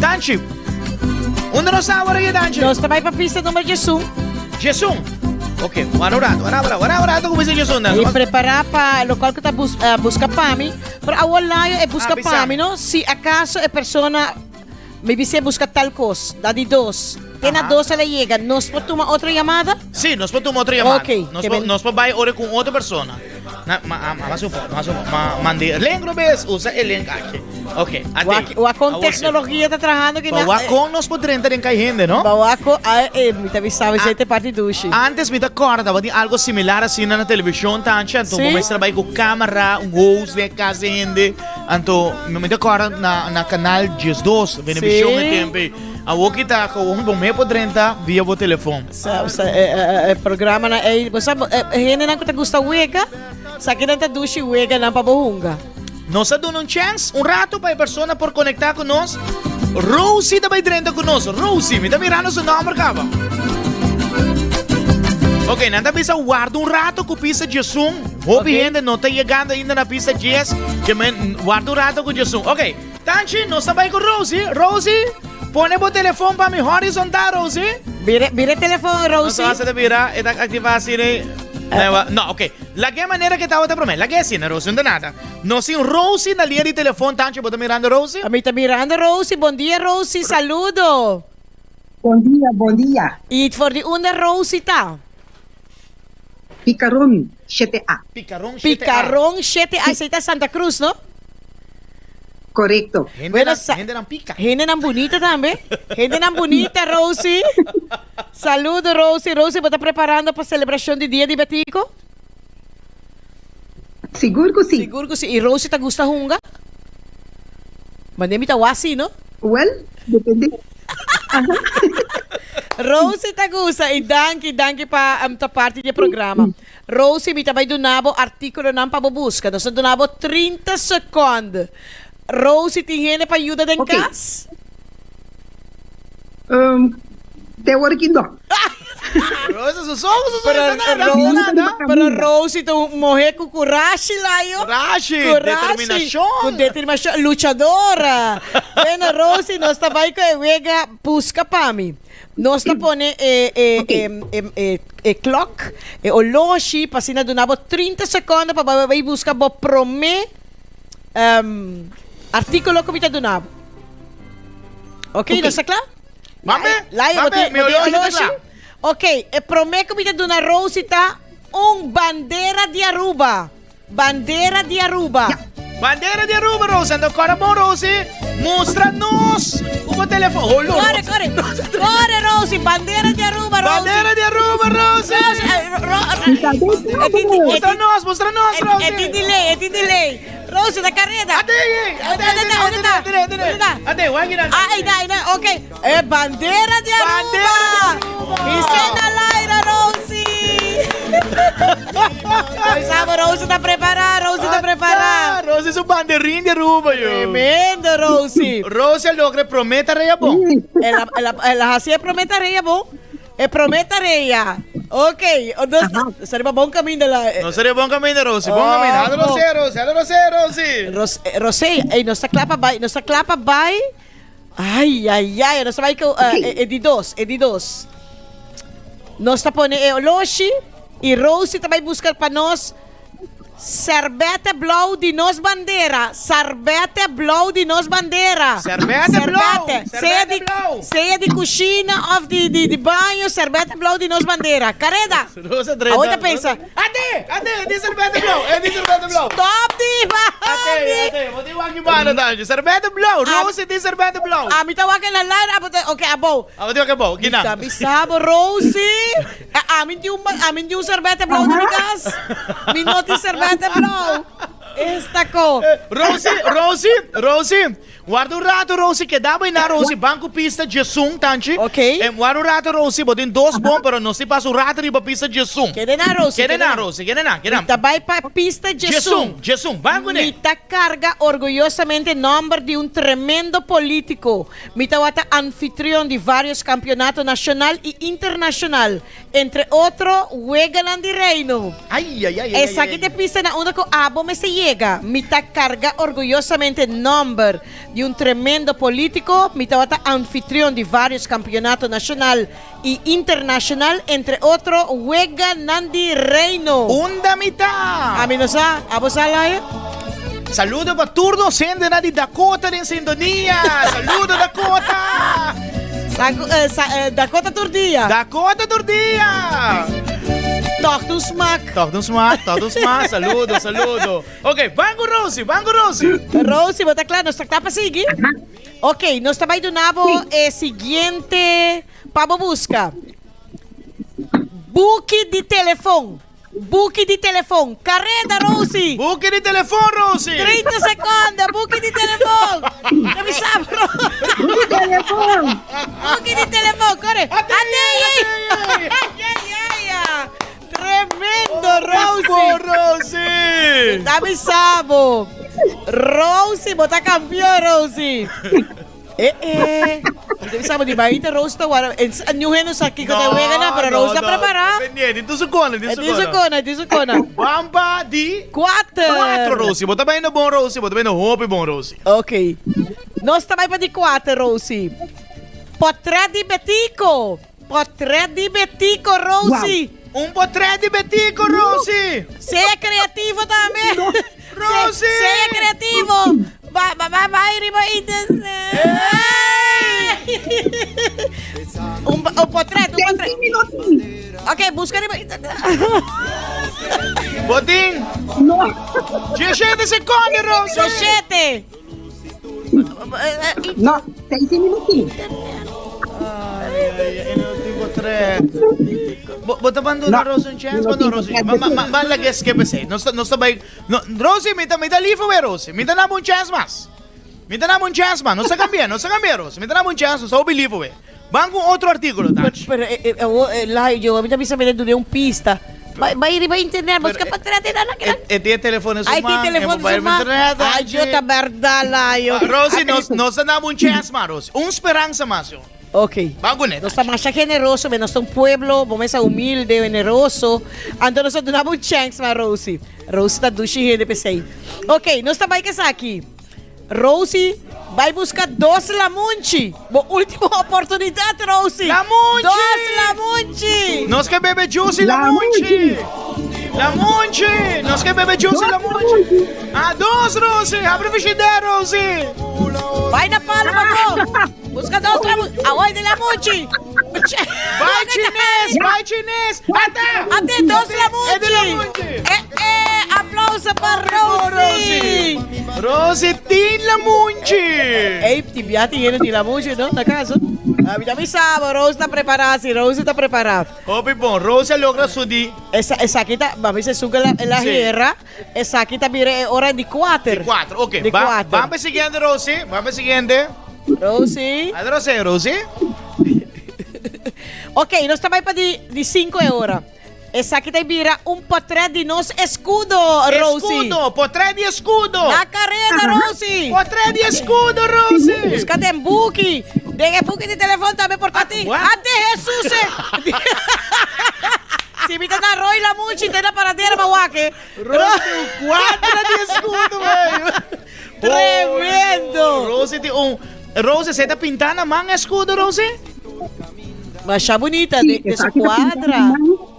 Tanchi, unda nos ta awor aki Tanchi? Nos ta bai pa pista number diesun. Diesun? Ok, wara un rato, wara wara wara un rato ku pista diesun nan. I prepará pa lokual ku ta bus buska pa mi. Pero awor Layo e buska pa mi no, si acaso e persona mi bis'é buska tal cos, da di dos, te na dos el a yega, nos por tuma otro yamada? Sí, nos por tuma otro yamada. Ok, Nos ke por, ben. nos por bai ora cu un otro persona. Na, ma, a, a, mas un foto, mas un foto. Ma, mande link robes, usa e link aki. Ok, ate. Wak, wak con Awor sí. tecnologia ta trahando ki Pa na. wak con nos por drenta den kai hende, no? Pa wak con, a, eh, mi ta bisa, mi ta parti dushi. Antes mi ta corda tabatin algo similar asina na television tanchi, anto Sí? bo mester bai cu camera, un host den e cas di hende, anto mi ta corda na na canal 12, Venevisión Sí? e tempo ei. Awor ki ta gewoon bo mes por drenta via bo telefon. Sa, sa, e, e, e programanan ei, bo sa, e, e hendenan cu ta gusta wega, sa kinan ta dushi weganan pa bo hunga. Nos a duna un chance, un rato pa e persona por conecta cu nos. Rosie ta bay drenta cu nos. Rosie, mi ta mirando su nomber caba. Ok, nan ta bisa warda un rato ku pista djesun. Hopi hende no ta yegando ainda na pista djes. Ke men warda un rato ku djesun. Ok, Tanchi, nos ta bai ku Rosie. Rosie, pone bo telefon pa mi horizontal, Rosie. Bira, bira e telefon, Rosie. Nos ta bira, e ta aktivá asina. No, ok. Lag'é manera ke tabata promé. Lag'é asina, Rosie, no ta nada. Nos tin Rosie na liña di telefon, Tanchi, bo ta mirando Rosie? Mi ta mirando Rosie. Bon dia, Rosie. Saludo. Bon dia, bon dia. Y for di unda Rosie ta? Picaron shete A. Picaron shete A. Picaron shete A, esey ta Santa Cruz, no? Correcto. Bueno, Hendenan pica. Hendenan bunita tambe. Hendenan bunita, Rosie. Saludo, Rosie. Rosie, bo ta preparando pa celebracion di Dia di Betico? Sigur cu si. Sigur cu si. Y Rosie ta gusta hunga? Mane mi ta wasi, no? Well, depende. Rosie ta gusta y danki, danki pa ta parti di e programa. Rosie, mi ta bay duna bo articulonan pa bo busca. Nos ta duna bo 30 seconde. Rosie, tin hende pa yuda den cas? Te ora ki no. Rosie su so su so Pero nada. Pero Rosie ta un muher cu curashi, Layo. Curashi, determinacion. Cu determinacion, luchadora. Bueno, Rosie, nos ta bay cu e wega Busca pa mi. Nos ta pone e e e e e e klok, e oloshi, pa asina duna bo 30 secondo pa bo bay busca bo prome articulo cu mi ta duna bo. Ok, nos ta kla? Mame, Laia, bo mame, tin mi bo tin oloshi ta oloshi? kla. Ok, e prome ku mi ta duna Rosie ta un bandera di Aruba. Bandera di Aruba. Bandera di Aruba, Rosie. Anto kòrda bon, Rosie. Mustra nos ku bo telefon. Oh, lo, Kore, kore. Kore, Rosie. Bandera di Aruba, Rosie. Bandera di Aruba, Rosie. Rosie, eh, ro, ro, e tin, e Mustra tin, nos, mustra nos, e Rosie. tin delay, e tin delay. Rosie ta careda. Ate, ate, Ate, ate, ate, ate, ate, ate, ate. ate, waki na. Ah, ahí está, ahí está, ok. E bandera di Aruba. Bandera di Aruba. Mi sena laira, Rosie. Pensavo Rosie ta prepara, Rosie ta prepara. Rosie su banderin di Aruba, yo. Tremendo, Rosie. Rosie a logra prome tarea bon. El a, el a, el a haci e prome tarea bon. E prome tarea. Ok, nos ta riba bon caminda la. Nos ta riba bon caminda, Rosie. Bon caminda. Halo Rosé, Rosie. Halo Rosé, Rosie. Ros, Rosé, ey, nos ta cla pa bay, nos ta cla pa bay. Ay, ay, ay, nos ta bay cu e, e di dos, e di dos. Nos ta pone e oloshi y Rosie ta bay busca pa nos Serbete blou di nos bandera, sarbete blou di nos bandera. Serbete blou, Serbete, sea serbete di, blou. sea di cushina of di, di, di baño, serbete blou di nos bandera. Careda! Rosa drenta. Awor ta pensa. Ate, ate, di serbete blou, e di serbete blou. Stop di Ate, ate, bo tin wak banda tanchi. Serbete blou, Rosa di serbete blou. Ami ta wak en la line, abo ta, ok, abou. Abo tin wak abou, Mi kinan. ta bisa bo, Rosie. Ami tin un ami tin un serbete blou den mi kas. Mi no tin serbete blou. Esta ko. Rosie, Rosie, Rosie, warda un rato Rosie, keda bo einan Rosie, ban ku pista djesun tanchi. Ok. Warda un rato Rosie, bo tin dos bon, pero nos tin pasa un rato riba pista djesun. Keda einan Rosie, Keda keda einan einan. Rosie, keda einan, keda. Mi ta bai pa pista djesun. Djesun, djesun, ban kuné. Mi ta karga orguyosamente nòmber di un tremendo polítiko. Mi tawata anfitrion di varios campeonato nacional y internacional, entre otro Weganan di Reino. Esaki ta e pista na unda cu abo mester yega. Mi ta carga orguyosamente nomber di un tremendo politico. Mi tawata anfitrion di varios campeonato nacional y internacional, entre otro Weganan di Reino. Unda mi ta? Ami no sa. Abo sa, Laia? Saludo pa tur nos hendenan di Dakota den sintonia. Saludo Dakota! Dakota tur dia. Dakota tur dia! Toch un smak. Toch un smak, toch un smak. Saludo, saludo. Ok, ban ku Rosie, ban ku Rosie. Rosie, bo ta kla? Nos ta kla pa sigui? Ok, nos ta bai duna bo e siguiente pa bo buska. Buki di telefon. Buki di telefon. Careda, Rosie! Buki di telefon, Rosie! 30 seconde, buki di telefon! Ta bisa bo, Rosie. Buki di telefon! Buki di telefon, corre! Ate! Ate! Tremendo, Rosie! Rosie! Ta bisa bo. Rosie, bo ta campeon, Rosie! Eh eh. Mi ta bisa bo di baita Rose ta wara. En niun hende no sa kiko ta wega nan, pero Rose ta prepara. Pendiente, tin su kona, tin su kona. Tin su kona, tin su kona. Bampa di Kuater. Kuatro, Rosie. Bo ta bayendo bon, Rosie. Bo ta bayendo hopi bon, Rosie. Ok. Nos ta bai pa di kuater, Rosie. Potret di Betico. Potret di Betico, Rosie. Un potret di Betico, Rosie. Sea creativo tambe. Rosie! Sea creativo. Ba, ba, ba, bai riba internet. Un, un potret, un potret. Ok, busca riba internet. Botin! No. 17 seconden, Rosie! 17. No, seis minutos. Ay, ay, no tin potret. Bo, bo ta ban duna Rosie un chance? Bo no, Rosie. Ma, ma, ma, ban laga skip esei. Nos ta, nos ta bai, no, Rosie, mi ta, mi ta lief awe, Rosie. Mi ta nabo un chance mas. Mi ta nabo un chance mas. Nos ta cambia, nos ta cambia, Rosie. Mi ta nabo un chance, nos ta hopi lief awe. Ban cu otro articulo, Tach. Pero, eh, eh, awo, eh, Layo, yo mi ta bisa mi ta duna un pista. Bai, bai riba internet, busca potret di nan akinan. E tin e telefon en su Ay, tin man, e telefon por en bai su riba man. internet, Ay, Tach. yo ta berdad, Layo. Ah, Rosie, nos, nos ta nabo un chance mas, Rosie. Un speransa mas, yo. Ok. Ban kuné. Nos ta masha generoso, me nos ta un pueblo, bo mesa humilde, generoso. Anto nos ta duna bo un chance mas, Rosie. Rosie ta dushi hende p'esei. Ok, nos ta bai ku esaki. Rosie, bai buska dos lamunchi. Bo ultimo oportunidat, Rosie. Lamunchi! Dos lamunchi! Nos ke bebe juice y lamunchi. Lamunchi! Nos ke bebe juice y lamunchi. Ah, dos, Rosie! Habri frigider, Rosie! Bai na palo, patrón. Busca dos lamunchi. Awoy di lamunchi. Bai chines, bai chines. Ate! Ate, dos lamunchi. E di lamunchi. Eh, eh, aplauso pa Rosie. Rosie tin lamunchi. Ey, tin bia tin hende tin lamunchi, no? Na caso. Mi ta bisa bo, Rose ta prepara, si Rose ta prepara. Hopi bon, Rose a logra su di. Esa, esaki ta, ba bisa esun cu la, la hera, esaki ta bira e ora di cuater. Di cuater, ok. Di Ba, cuater. ban pa e siguiente, Rosie. Ban pa e siguiente. Rosie. Alo, Rosie, Rosie. Ok, nos ta bai pa di, di cinco e ora. Esaki ta bira un potret di nos escudo, Rosie. Escudo, potret di escudo. Na careda, Rosie. Potret di escudo, Rosie. Busca den buki. Den e buki di telefon tambe por ta tin. Ate Jesus! Si mi ta na Roy Lamuchi, te na paradera pa wak. Rosie tin un cuadra di escudo, wey. Tremendo! Rosie tin un... Rosie, se ta pinta na man escudo, Rosie? Masha bunita de, de su cuadra.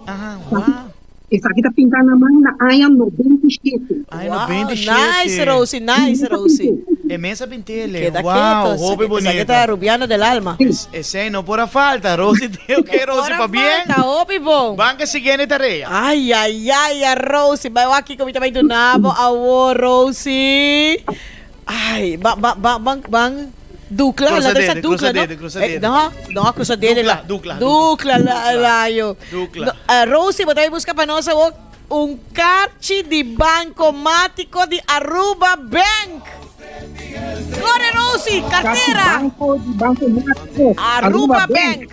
Ah, wow. Esaki ta pinta na man na aña 97. Aña Wow, 97. nice Rosie, nice Rosie. E mes a pintele. Keda Wow, keto. hopi Esaki bonito. ta Rubiano del alma. Esey no por a falta. Rosie tin ok, Rosie, Por a pa bien. falta, hopi bon. Ban ke siguiente tarea. Ay, ay, ay, a Rosie. Bai wak kiko mi ta bai duna bo awor, Rosie. Ay, ba, ba, ba, ban, ban. Dukla, Cruza la debe dede, dukla, cruza no? dede, cruza Eh, dede. no, no, cruza dede. Dukla, la- dukla, Dukla, la, layo. Dukla. No, eh, Rosie, bo ta bai busca pa nos awor un karchi di bancomático di Aruba Bank. Corre, Rosie, cartera. Banco di bancomático. Aruba Bank.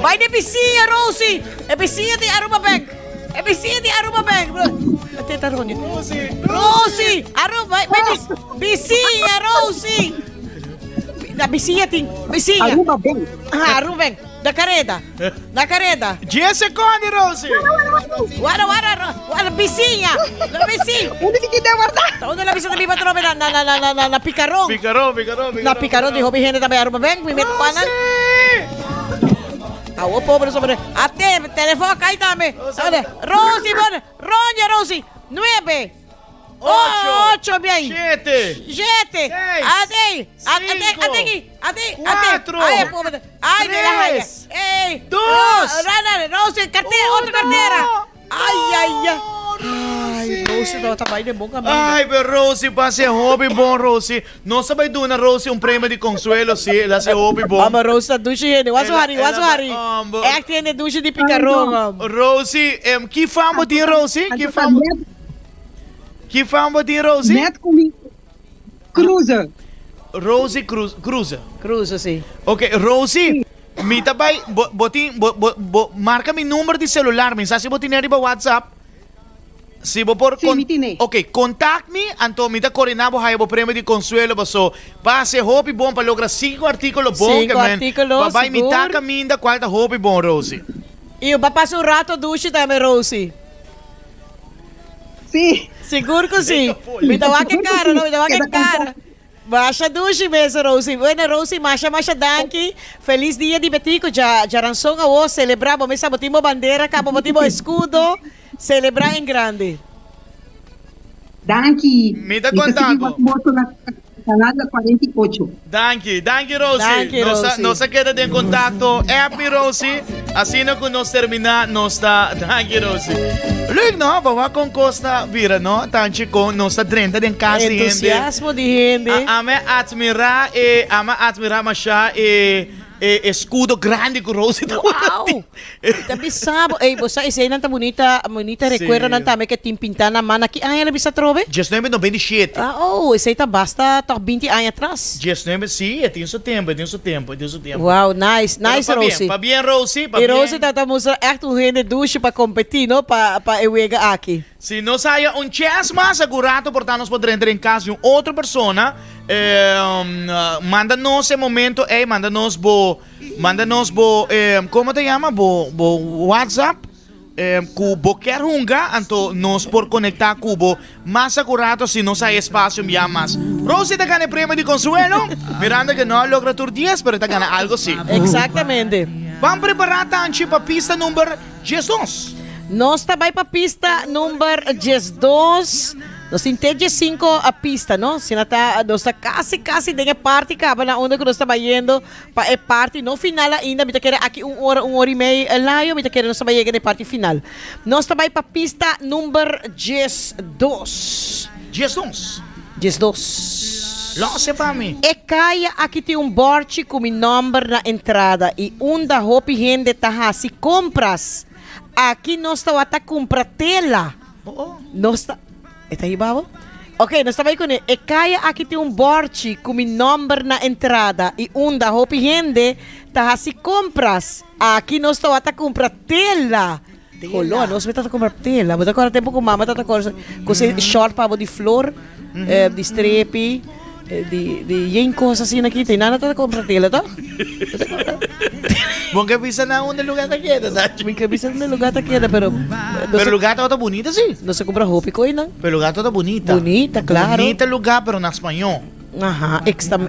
Bai de bisiña, Rosie. E bisiña di Aruba Bank. E bisiña di Aruba Bank. Teta Ronnie. Rosie, Aruba, bai bai bis, bisiña, Rosie. Na bisiña tin, bisiña. Aruba Bank. Ah, Aruba Bank. Na careda. Na careda. Dies secondi, Rosie. Guarda, guarda, guarda, bisiña. La bisiña. Unda ki kita guarda? Ta unda la bisiña ta biba trobe na na na na na na Picaron. Picaron, Picaron, Picaron. Na Picaron di hopi hende ta bay Aruba Bank, mi met panan. Awo pobre sobre. Ate, telefon kai tambe. Rosie, Rosie, Roña Rosie. Nuebe. Ocho, bien. Siete. Siete. Seis. Ate, ate, Cinco. ate, ate, ate. Cuatro. Ay, pobre. Ay, de la jaya. Tres. Ey. Dos. Rana, Rosie, cartera, otra cartera. Ay, ay, ay. Ay, Rosie, no, ta bay de boca, Ay, pero Rosie, pase hopi bon, Rosie. Nos a bay duna Rosie un premio di consuelo, si, el a hace hopi bon. Amba Rosie ta dushi hende. Waso Ela- hari, waso ela ba- hari. Amba. Echt hende dushi di picaron. am. Rosie, em, ki fam bo tin, Rosie? Ki fam, ki fam bo tin, Rosie? Net ku mi Cruze. Rosie Cruz, Cruze. Cruze, si. Ok, Rosie, mi ta bay, bo, bo tin, bo, bo, bo marca mi number di celular, mi sa si bo tin riba WhatsApp. Si bo por Sí, mi tine. Ok, contact mi, anto mi ta coordina bo haya bo premio di consuelo paso pase hopi bon pa logra cinco articulo bon Cinco ke men articulo, pa bai mitad sigur. caminda cual ta hopi bon Rosie. Y bo a pasa un rato dushi tambe Rosie. Sí. Sigur cu sí. Mi ta wak e cara no, mi ta wak e cara. Masha dushi mes Rosie. Bueno Rosie masha masha danki. Feliz dia di Betico. Dja djaranson awo celebra bo mesa bo tin bo bandera caba bo tin bo escudo. Celebra en grande. Danki. Mi ta Mi ta conta sigui bo. wak boso na Canal 48. Danki, danki Rosie. Danki, Nos ta, Rosie. nos ta keda den contacto. App mi Rosie. Asina cu nos termina nos ta Danki Rosie. Leuk no, pa wak con cos ta bira no. Tanchi con nos ta drenta den cas di hende. Entusiasmo di hende. A, a me admira e, a me admira masha e E escudo grandi cu Rosie ta Wow! Ta bisa bo, ey, bo sa eseynan ta bunita, bunita Sí. recuerdonan tambe ke tin pinta na man. Na ki aña lo bisa atrobe? 1997. Ah, oh, esey ta basta toch binti aña atras. 19, sí, e tin su tempo, e tin su tempo, e tin su tempo. Wow, nice, Pero nice pabien, Rosie. pabien Rosie, Y pabien. Rosie ta ta mustra echt un hende dushi pa competi, no, pa pa e wega aki. Si nos haya un chance mas, agu rato por ta nos por drenta den cas di un otro persona. Manda nos e momento ey, manda nos bo, manda nos bo, como ta yama, bo, bo WhatsApp cu bo kier hunga, anto nos por conecta cu bo mas agu rato si nos haya espacio un bia mas. Rosie ta gana e premio di consuelo, mirando que no a logra tur dies, pero e ta gana algo si. Exactamente. Ban prepara tanchi pa pista number 12. Nos ta bai pa pista number 12. Nos tin te diescinco a pista, no? Sina ta, nos ta casi, casi den e parti caba na unda cu nos ta bayendo pa e parti no final ainda. Mi ta kere aki un ora, un ora y mei layo, mi ta kere nos ta bay yega den e parti final. Nos ta bay pa pista number 12. 12. 12. Lose pa mi. E kaya aki tin un borchi cu mi nomber na entrada y unda hopi hende ta haci compras. Aki nos tawata cumpra tela. Nos ta. E ta hiba bo? Ok, nos ta bai kuné. E kaya aki tin un bòrchi ku mi nòmber na entrada i unda hopi hende ta hasi kompras. Aki nos tawata kumpra tela. Holó, nos mi tata kumpra tela. Bo ta kòrda tempu ku mama tata kòrda ku se shòrt pa bo di flor, di strepi, di di yen kos asina aki. Te nana tata kumpra tela to? Bo ta kòrda? Bo ke bisa na unda lugar ta keda, Sachi? Mi ke bisa unda lugar ta keda, pero Pero lugar tabata bunita si. Nos a kumpra hopi koinan. Pero lugar tabata bunita. Bunita, klaro. Bunita lugar, pero na spañó. Aha,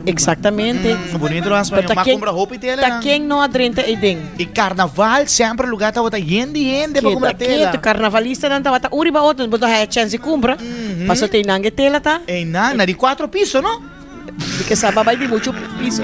exactamente. Bunita lugar na spañó. Pero ta Ma ken, kumpra hopi tela ta nan. ken no a drenta eiden? I karnaval semper lugar tabata yen di hende pa kumpra Keda tela. ketu, karnavalistanan tabata un riba otro, bo ta haya chèns di kumpra. Pasobra einan e tela ta. Einan, na di kuatro piso, no? Mi ke sa bai di mucho piso.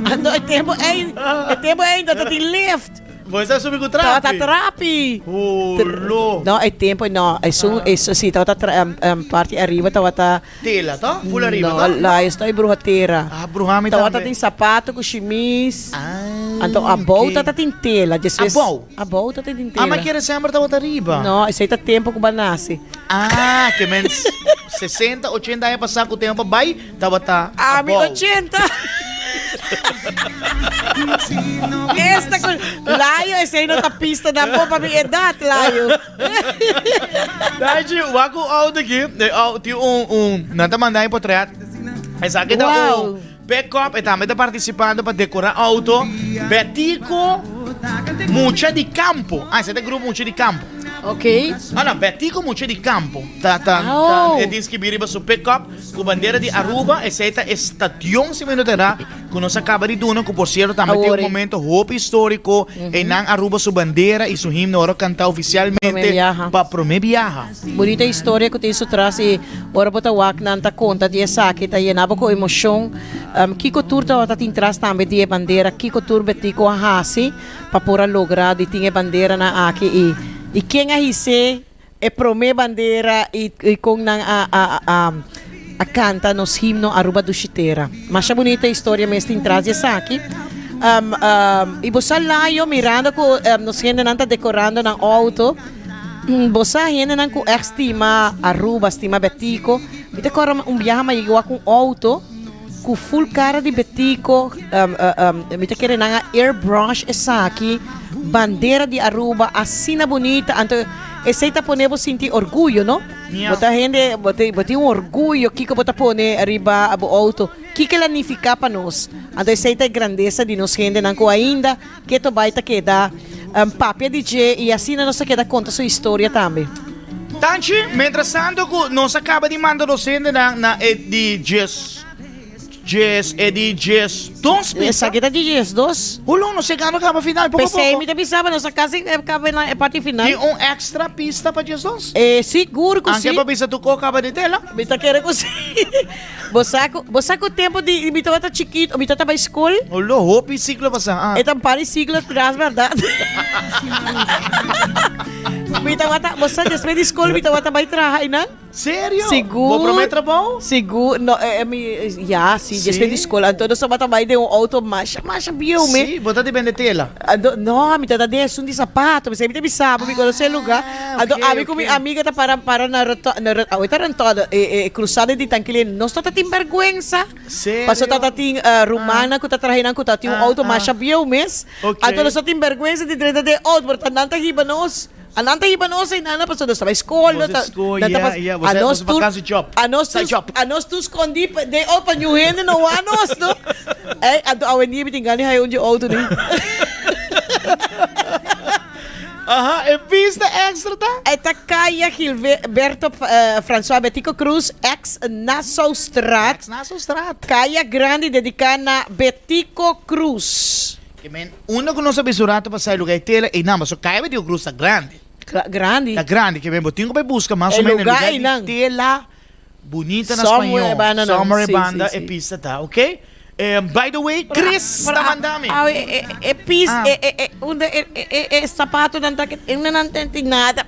Ando e tempo ei, e tempo ei no ta tin lift. Bo esta subi ku trapi. Tabata trapi. Holo. No, e tempo no, esun eso si tabata tra parti ariba tabata. Tela to? Full ariba No, to? la estoy bruha tera. Ah, bruha mi tambe. Tabata tin sapato ku shimis. Ah. Anto abou ok. tabata tin tela. Despues Abou? Abou tabata tin tela. Ama kere semper tabata ariba. No, esei ta tempo ku bo a nase. Ah, ke men 60, 80 aña pasá ku tempo bai tabata Ami abou. 80. Esta ku Layo esei no ta pista tampoco pa mi edat Layo. Dachi, wak ku auto aki, e au tin un un nan ta manda e potret. Esaki ta Wow. un pick-up e tambe ta partisipando pa dekorá auto. Betico Mucha di Campo. Ah, esei ta grupo Mucha di Campo. Ok. Ah no, Betico Mucha di Campo. Ta ta Oh. ta e tin skibí riba su pick-up ku bandera di Aruba. Esei ta e stadion si mi no ta erá ku nos a kaba di duna ku por sierto tambe tin Awor un e. momento hopi históriko. Einan Aruba su bandera i su himno ora kantá Promé ofisialmente biaha. pa promé biaha. Bunita historia ku tin su tras i ora bo ta wak nan ta konta di esaki ta yena bo ku emoshon. Kiko tur tabata tin tras tambe di e bandera, kiko tur Betico a hasi pa por a logra di tin e banderanan aki i i ken a his'é e promé bandera i i kon nan a a a a kanta nos himno Aruba Dushi Tera. Masha bunita historia mes tin tras di esaki. I bo sa layo mirando ku nos hendenan ta dekorando nan outo. Bo sa hendenan ku ègt stima Aruba, stima Betico. Mi ta kòrda un biaha mi a yega wak un outo. Ku full kara di Betico, mi ta kere nan a airbrush esaki, bandera di Aruba asina bunita, anto esey ta pone bo sinti orguyo, no? Bo ta hende, bo tin un orguyo kiko bo ta pone riba bo auto, kiko el a nifica pa nos, anto esey ta e grandesa di nos hendenan ku ainda keto bay ta keda papia di dje y asina nos ta keda conta su historia tambe. Tanchi, mientras tanto cu nos a caba di manda nos hendenan na e di djes, djes, e di djesdos pista. Esaki ta di djesdos. Hoe long nos yegando caba final poco Pesey poco. mi ta bisa bo nos a casi caba na e parti final. Tin un extra pista pa djesdos? E sigur cu si. Anke pa bisa tu co caba di tela? Mi ta kere cu si. Bo sa cu, bo sa cu tempo di mi tabata chikito, mi tabata bay school. Olo, hopi siglo pasa, ah. E ta un par di siglo atras, berdad? Mi tabata, bo sa despues di school mi tabata bay traha einan. Serio? Sigur. Bo prome trabou? Sigur, no, eh, eh, mi, ya, si, despues di school. Anto nos tabata bay den un auto masha, masha bieu me. Si, bo ta di bende tela? Anto, no, mi tabata den esun di zapato, mi sa, mi ta bisa bo, mi conoce e lugar. Anto ami ku mi amiga ta para para na roto na ro awe ta rotonda e e cruzada di Tankilin nos no ta tin berguensa pasobra ta ta tin rumannan ku ta traha einan ku ta tin un auto masha bieu mes anto nos no tin berguensa di drenta den e auto pero ta nan ta hiba nos a nan ta hiba nos einan pasobra nos ta bai skol nos ta nan ta pas anos tur anos tur anos tur skondi den auto pa niun hende no wak nos no ey anto awendia mi tin gana di haya un dje auto ni. Aha, e pista extra ta? E ta Kaya Gilberto Francois Betico Cruz, ex Nassaustraat. Ex Nassaustraat. Kaya grandi dedica na Betico Cruz. Ke men, unda ku nos a bisa un rato pasá e luga e tela, einan, pasobra Kaya Betico Cruz ta grandi. Grandi. Ta grandi, ke men bo tin ku bai buska mas o menos e luga di tela. Bunita na Somewhere spañó. banda nan. Somewhere Sí, banda sí, e sí. pista ta, ok? Eh, by the way, Chris ta manda mi. Awe, e, e, e pis, Ah. e, e, e, unda e, e, e, e zapatonan ta, ke unda nan ten tin nada.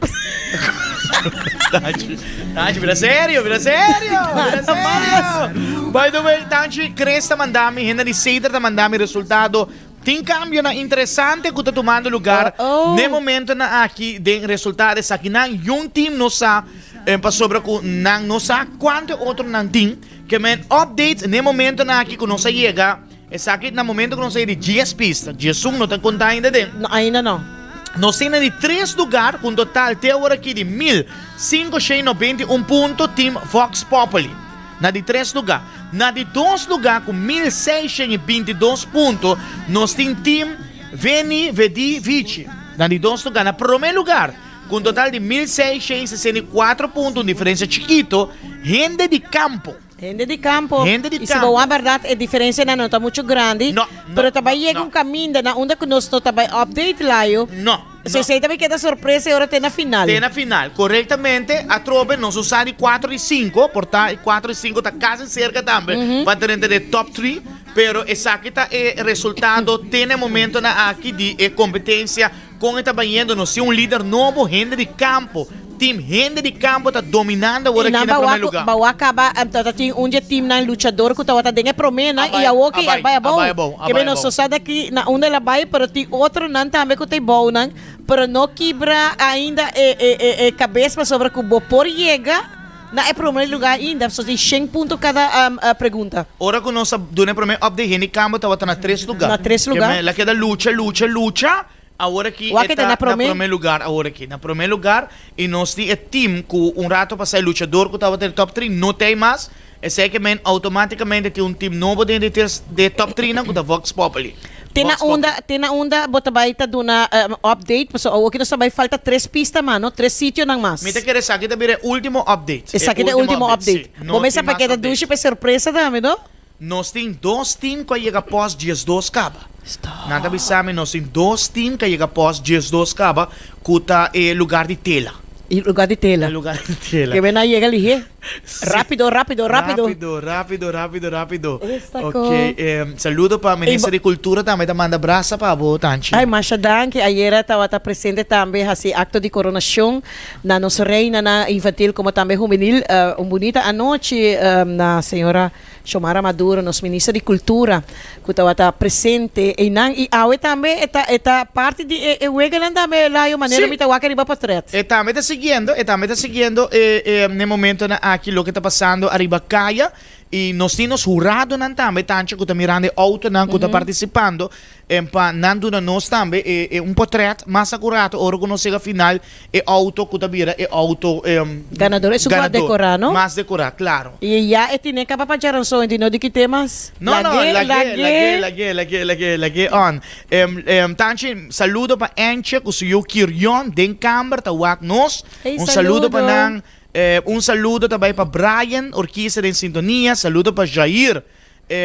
Tanchi, Tanchi, bira serio, bira serio, bira serio. By the way, Tanchi, Chris ta manda mi, hende di Cedar ta manda mi resultado. Tin cambionan interesante cu ta tumando lugar n'e momentonan aki den resultado esakinan. Yun team no sa pasobra cu nan no sa cuanto e otronan tin. Ke men updates n'e momentonan aki cu nos a yega esaki na momento cu nos a yega di dies pista, diesun no ta conta ainda den. No, ainda no. Nos tin na di tres lugar cu un total te awor aki di 1591 punto team Vox Populi. Na di tres lugá. Na di dos lugá ku 1622 punto nos tin team Veni Vedi Vici. Na di dos lugá. Na promé lugar ku un total di 1664 punto, un diferensia chikito, Hende di Kampo. Hende di Kampo. Hende di I si Kampo. bo wak bèrdat e diferensianan no ta muchu grandi. No, Pero ta bai yega un kaminda na unda ku nos no ta bai update layo. No. So esei ta bay keda sorpresa e ora te na final. Te na final, korektamente. Atrobe nos usa di kuatro i sinku, por ta e kuatro i sinku ta kasi serka tambe pa drenta den top tri, pero esaki ta e resultado te na e momentonan aki di e kompetensia kon e ta bayendo. Nos tin un lider nobo, hende di kampo, team hende di kampo ta dominando awor I aki nan na prome bawa ku luga. bawa kaba ta tin un dje teamnan luchador ku tabata den e promenan A i bai, awor a ki a bai, bai a abou. bai abou, a Ke bai men nos abou. no sa di aki na unda el a bai pero tin otronan tambe ku ta e bounan pero no kibra ainda e e e e kabes pasobra ku bo por yega na e prome lugar ainda pasobra tin shen punto kada pregunta. Ora ku nos a duna e prome update hende kambo tabata na tres lugar. Na tres Ke lugar. men el a keda lucha lucha lucha. Awor aki Wak e e ta ta na na promé. promé lugar awor aki. Na promé lugar y nos tin e team cu un rato pasá e luchador cu tabata den top tri no ta ey mas. Esey ke men automaticamente tin un team nobo den di ter de top trinan cu ta Vox Populi. Te na Vox Populi. unda te na unda bo ta bay ta duna update pasobra awor ki nos ta bay falta tres pista mas no tres sitionan mas. Mi ta kere esaki ta bira e ultimo update. E Esaki ta e ultimo ultimo update, update. si. No Bo mester tin pa mas keda update. dushi pa e sorpresa tambe no. Nos tin dos team cu a yega post 12 caba. Nan ta bisa mi nos tin dos team cu a yega post 12 caba cu ta e lugar di tela. E lugar di tela. E lugar di tela. Ke men a yega lihe. Rapido, rapido, rapido. Rapido, rapido, rapido, rapido. Esta Ok, co. eh, saludo pa Minister di Cultura tambe ta manda brasa pa bo, Tanchi. Ay, masha danki. Ayera tabata presente tambe haci acto di coronacion na nos reinanan infantil como tambe hubenil. Un bunita anochi na señora Xiomara Maduro, nos Minister di Cultura, cu tabata presente eynan y awe tambe e ta e ta parti di e e weganan tambe Layo manera Sí. mi ta wak ariba potret. E tambe ta siguiendo, e tambe ta siguiendo e e n'e momentonan aki loke ta pasando ariba caya. Y nos tin nos huradonan tambe, Tanchi, cu ta mirando e autonan cu ta participando, en pa nan duna nos tambe e, e un potret mas acurato ora cu nos yega final, e auto cu ta bira e auto Ganador, esun cu a ganador. decora, no? Mas decora, claro. Y ya e tine caba pa djaranson, e di no di kite mas. No, no, Lag'é, lag'é, lag'é. lag'é, lag'é, lag'é, lag'é, lag'é on. Tanchi, saludo pa Enche cu su yu Kirion den camber ta wak nos. Hey, Un saludo pa saludo. nan. Un saludo ta bai pa Brian Orquiza den sintonia, saludo pa Jair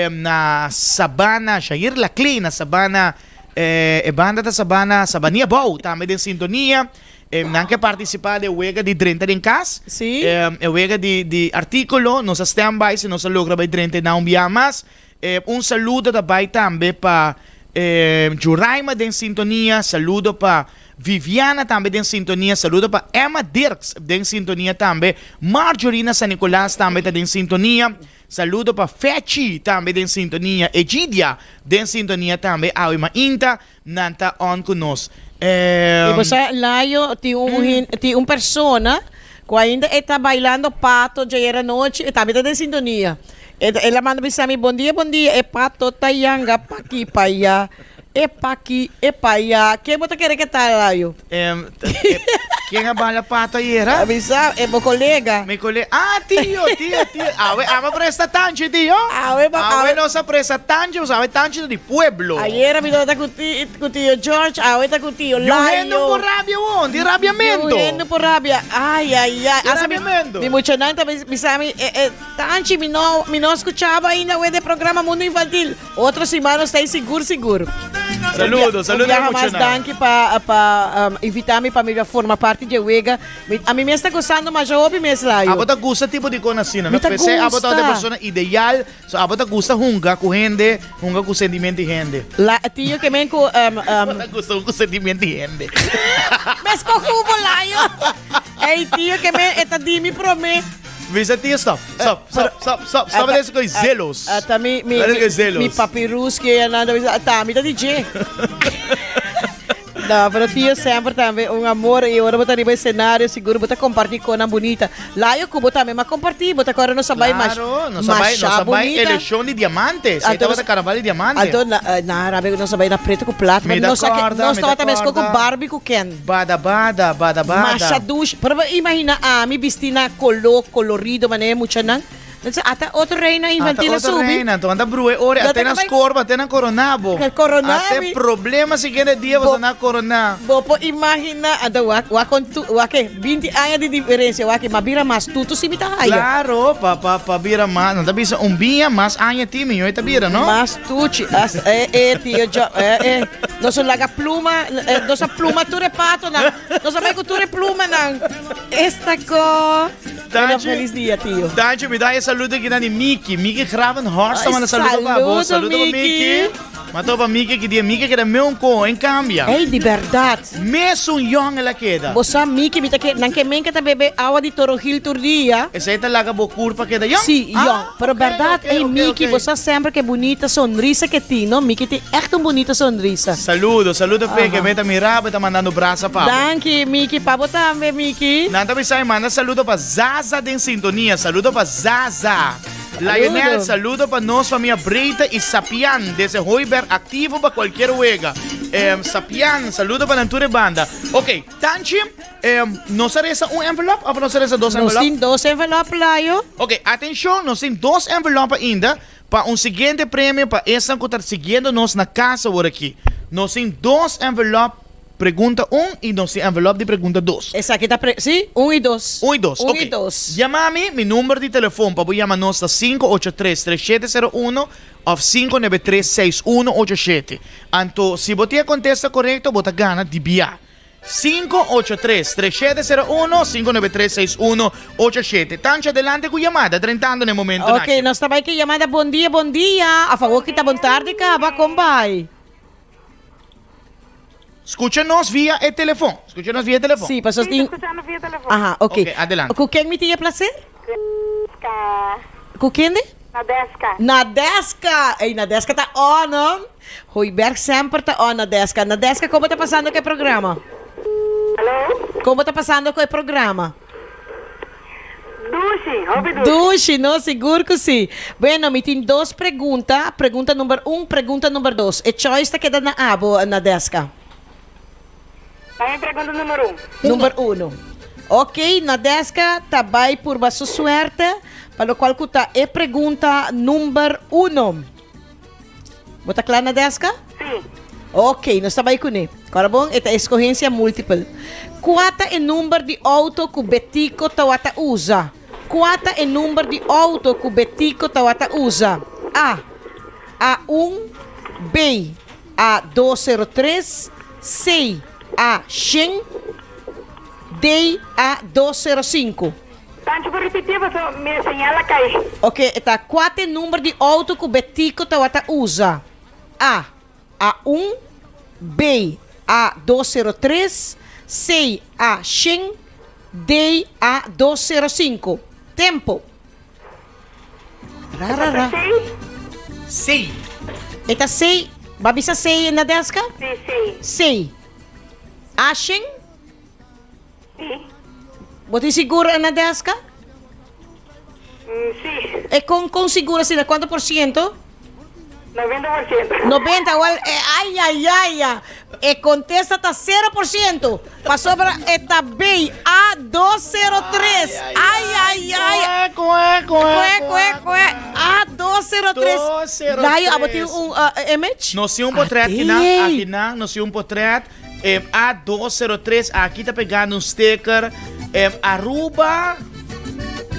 na Sabana, Jair Laclé na Sabana, e banda ta Sabana, Sabania Bou tambe den sintonia. Nan ke participa den wega di drenta den cas, e wega di di articulo, nos a stand by si nos a logra bai drenta nan un bia mas. Un saludo ta bai tambe pa Juraima den sintonia, saludo pa Viviana tambe den sintonia, saludo pa Emma Dirks den sintonia tambe, Marjorie na San Nicolas tambe ta den sintonia, saludo pa Fechi tambe den sintonia, Egidia den sintonia tambe, awe mainta nan ta on ku nos. I bo sa Layo tin un hin tin un persona ku ainda e ta bailando pato djayer anochi e tambe ta den sintonia e el a manda bisa mi bon dia bon dia e pato ta yanga paki paya E paki, e paya. Ken bo ta kere ke ta, Layo? Ken a bala pato ayera? A bisa, e bo kolega. Mi kolega. Ah, tio, tio, tio. Awe, amo a presta tanchi, tio. Awe, ba, awe nos a presta tanchi, pasobra awe tanchi ta di pueblo. Ayera mi tabata ku ti, ku tio George, awe ta ku tio Yu Layo. hende por rabia won, di rabiamento. Yu hende por rabia. Ay, ay, ay. Di rabiamento. Mi muchanan ta bisa mi, e, e, tanchi, mi no, mi no skuchaba ainda awe den programa Mundo Infantil. Otro siman nos ta ei sigur sigur. Saludo, saludo Un biaha mucho mas nan. danki pa pa um, invita mi pa mi forma parti dje wega. Mi, a mi mes ta gozando masha hopi mes Layo. Abo ta gusta tipo di con asina, Mi no? ta P'esei abo ta gusta. e persona ideal, so abo ta gusta hunga cu hende, hunga cu sentiment di hende. La, tio ke men ku um, um, Abo ta gusta hunga cu sentiment di hende. Mes kohubo Layo. Ey tio ke men e ta di mi prome. Bisa tio stop, stop, stop, stop, stop, stop de con zelos. Ata mi mi Stop de zelos. mi papi Ruski e ananda bisa ata mi ta di dje. No, pero tio semper tambe un amor y ora bo ta riba escenario seguro bo ta comparti conan bunita. Layo cu bo tambe ma comparti, bo ta corda nos a bay mas Claro, nos a bay, nos a bay eleccion di diamante. Esey tabata carnaval di diamante. Anto na na rabia cu nos a bay na preto cu plata, Mi ta nos a corda, nos mi ta tabata mesco cu corda. Barbie cu Ken. Bada bada, bada bada. Masha dushi. Pero bo imagina ami bisti na kolo kolorido manera e muchanan. Nan sa ata otro reina infantil a Ata otro subi. reina, anto anda brua e ora, Nan ate ta na bai- scorba, ate na corona bo. Ke corona Ate mi. problema siguiente dia bo sa na corona. Bo por imagina, anto wak wak kon tu wak ke binti aña di diferencia wak ke ma bira mas tutu si mi ta haya. Claro, pa pa pa bira mas, nan ta bisa un biña mas aña ti miyo e ta bira, no? Mas tuchi, as e e tio Jo e e. Nos a laga pluma, nos a pluma tur e patonan. Nos a bai ku tur e plumanan. Esta ko. Bueno, feliz dia, tio. Danchi, mi da e saludo aki na di Miki. Miki Gravenhorst ta manda saludo pa bo. Saludo pa Miki. M'a topa Miki aki dia. Miki a keda meun ko, en kambia. Ey, di bèrdat. Mesun yòn el a keda. Bo sa Miki, mi ta ke, nan ke men ke ta bebe awa di Torogil tur dia. Esei ta laga bo kurpa keda yòn? Sí, yòn. Pero bèrdat, ey Miki, bo sa semper ke bunita sonrisa ke tin, no? Miki tin ègt un bunita sonrisa. Saludo, saludo p'e ke mi ta mira bo e ta mandando brasa pa bo. Danki, Miki, pa bo tambe, Miki. Nan ta bisa e manda saludo pa Zaza den sintonia, saludo pa Zaza. Lionel, saludo pa nos famia Breita y Sapian desde Hooiberg activo pa cualkier wega. Sapian, saludo pa nan tur e banda. Ok, Tanchi, nos a resa un envelop of nos a resa dos envelop? Nos tin dos envelop, Layo. Ok, atencion, nos tin dos envelop ainda pa un siguiente premio pa esnan cu ta siguiendo nos na cas awor aki. Nos tin dos envelop pregunta un y nos tin envelop di pregunta dos. Esaki ta pre, si, un y dos. Un y dos, Un ok. y dos. Yama mi, mi number di telefon pa bo yama nos ta 583 3701 of 593 6187. Anto, si bo tin e contesta corecto, bo ta gana di bia. 583 3701, 593 6187. Tanchi adelante cu yamada, drentando na e momento Ok, naki. nos ta bai cu yamada. Bon dia, bon dia. A favor kita bon tarde caba, con bai? Scucha nos via e telefon. Scucha nos via e telefon. Sí, pasobra tin. Aha, ok. Ok, adelante. Cu ken mi tin e placer? Cu kende? Nadeska. Nadeska! Ey, Nadeska ta on, no? Hooiberg semper ta on, Nadeska. Nadeska, como ta pasando cu e programa? Hello? Como ta pasando cu e programa? Dushi. Dushi, hopi dushi. Dushi, no, sigur ku si. Bueno, mi tin dos pregunta, pregunta number un, pregunta number dos. E choice ta keda na abo, Nadeska. Dame pregunta number un. Number uno. Ok, Nadeska ta bai purba su suerte, pa lokual ku ta e pregunta number uno. Bo ta kla, Nadeska? Si. Ok, nos ta bai kuné. Kòrda bon, e ta eskohensia múltiple. Kua ta e number di outo ku Betico tawata usa? Kua ta e number di outo ku Betico tawata usa? A. A un B. A 203, C A shen, D A 205. Tanchi por ripití paso mi e señal a kai. Ok, e ta kua ta e number di outo ku Betico tawata usa? A. A un, B. A 203, C. A shen, D. A 205. Tempo. Ra, ra, ra. C. E ta C. Ba bisa C na deska? Si, C. C. Ashen? Si. Bo tin sigur na deska? Si. E kon kon sigur asina? Kuantu por siento? 90 por siento. 90, wel, e, ay, ay, ay, ay. E kontesta ta sero por siento. Pasobra e ta B, A 203. Ay, ay, ay. Kue, kue, kue. Kue, kue, A 203. 203. Dayo, abo tin un uh, image? Nos tin un potret kinan, akinan, nos tin un potret. Eh, A 203, aki ta pegando un sticker. Eh, Aruba,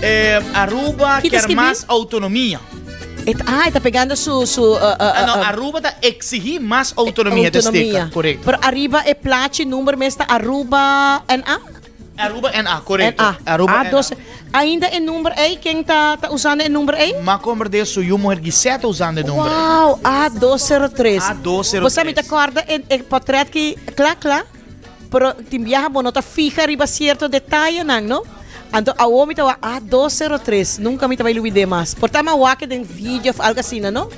eh, Aruba Ki ta kier skibí? mas autonomia. Et, ah, e ta pegando su, su, uh, uh, Ah, no, uh, Aruba ta exigí mas autonomia, ta autonomia. sticker, correcto. Pero ariba e plachi number mes ta Aruba NA? Aruba NA, correcto. NA. Aruba A NA. 12. Ainda e number ei, ken ta, ta usando e number ei? Ma komprendé su yu muher Gisette ta usando e number ei. Wow, A203. A203. Bo sa mi ta kòrda e, e portret ki kla kla, pero tin biaha bo no ta fija riba sierto detayenan, no? Anto awo mi ta wak A203, nunka mi ta bai lubid'é mas. Por ta mi a wak den video of algo asina, no?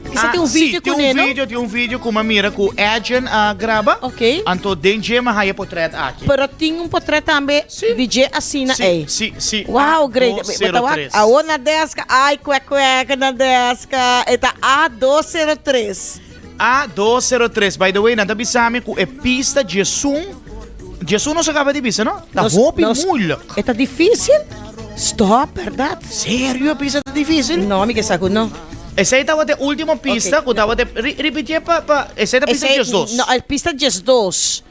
Kisa tin un video sí, tin kuné, un no? video, tin un video ku mi a mira ku Edjean a graba. Ok. Anto den dje mi a haya potret aki. Pero tin un potret tambe di dje asina Sí, ei. sí, sí. Wow, great. Bo ta wak A203. awo na deska. Ai, kwek kwek na deska. E ta A203. A203. By the way, nan ta bisa mi ku e pista djesun, djesun nos a kaba di bisa, no? Ta Nos- hopi nos- moeilijk. E ta difícil? Stop, berdad? Serio e pista ta difícil? No, mi ke sa ku no. Esei tabata e ultimo pista ku tabata e, ripitié pa, pa, esei ta pista Esei, djesdos. no, e pista djesdos.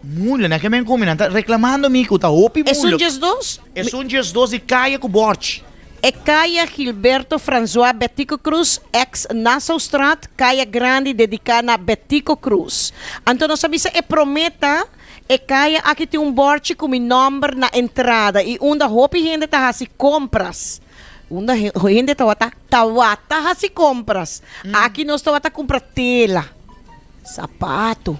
Moeilijk, nan ke men ku mi, nan ta reklamando mi ku ta hopi Esun moeilijk. djesdos? Esun djesdos di kaya ku bòrchi. E kaya Gilberto Francois Betico Croes, ex Nassaustraat, kaya grandi dediká na Betico Croes. Anto nos a bisa e promé ta, e kaya aki tin un bòrchi ku mi nòmber na entrada i unda hopi hende ta hasi kompras. Unda hende tawata tawata hasi kompras. Aki nos tawata kumpra tela, sapato,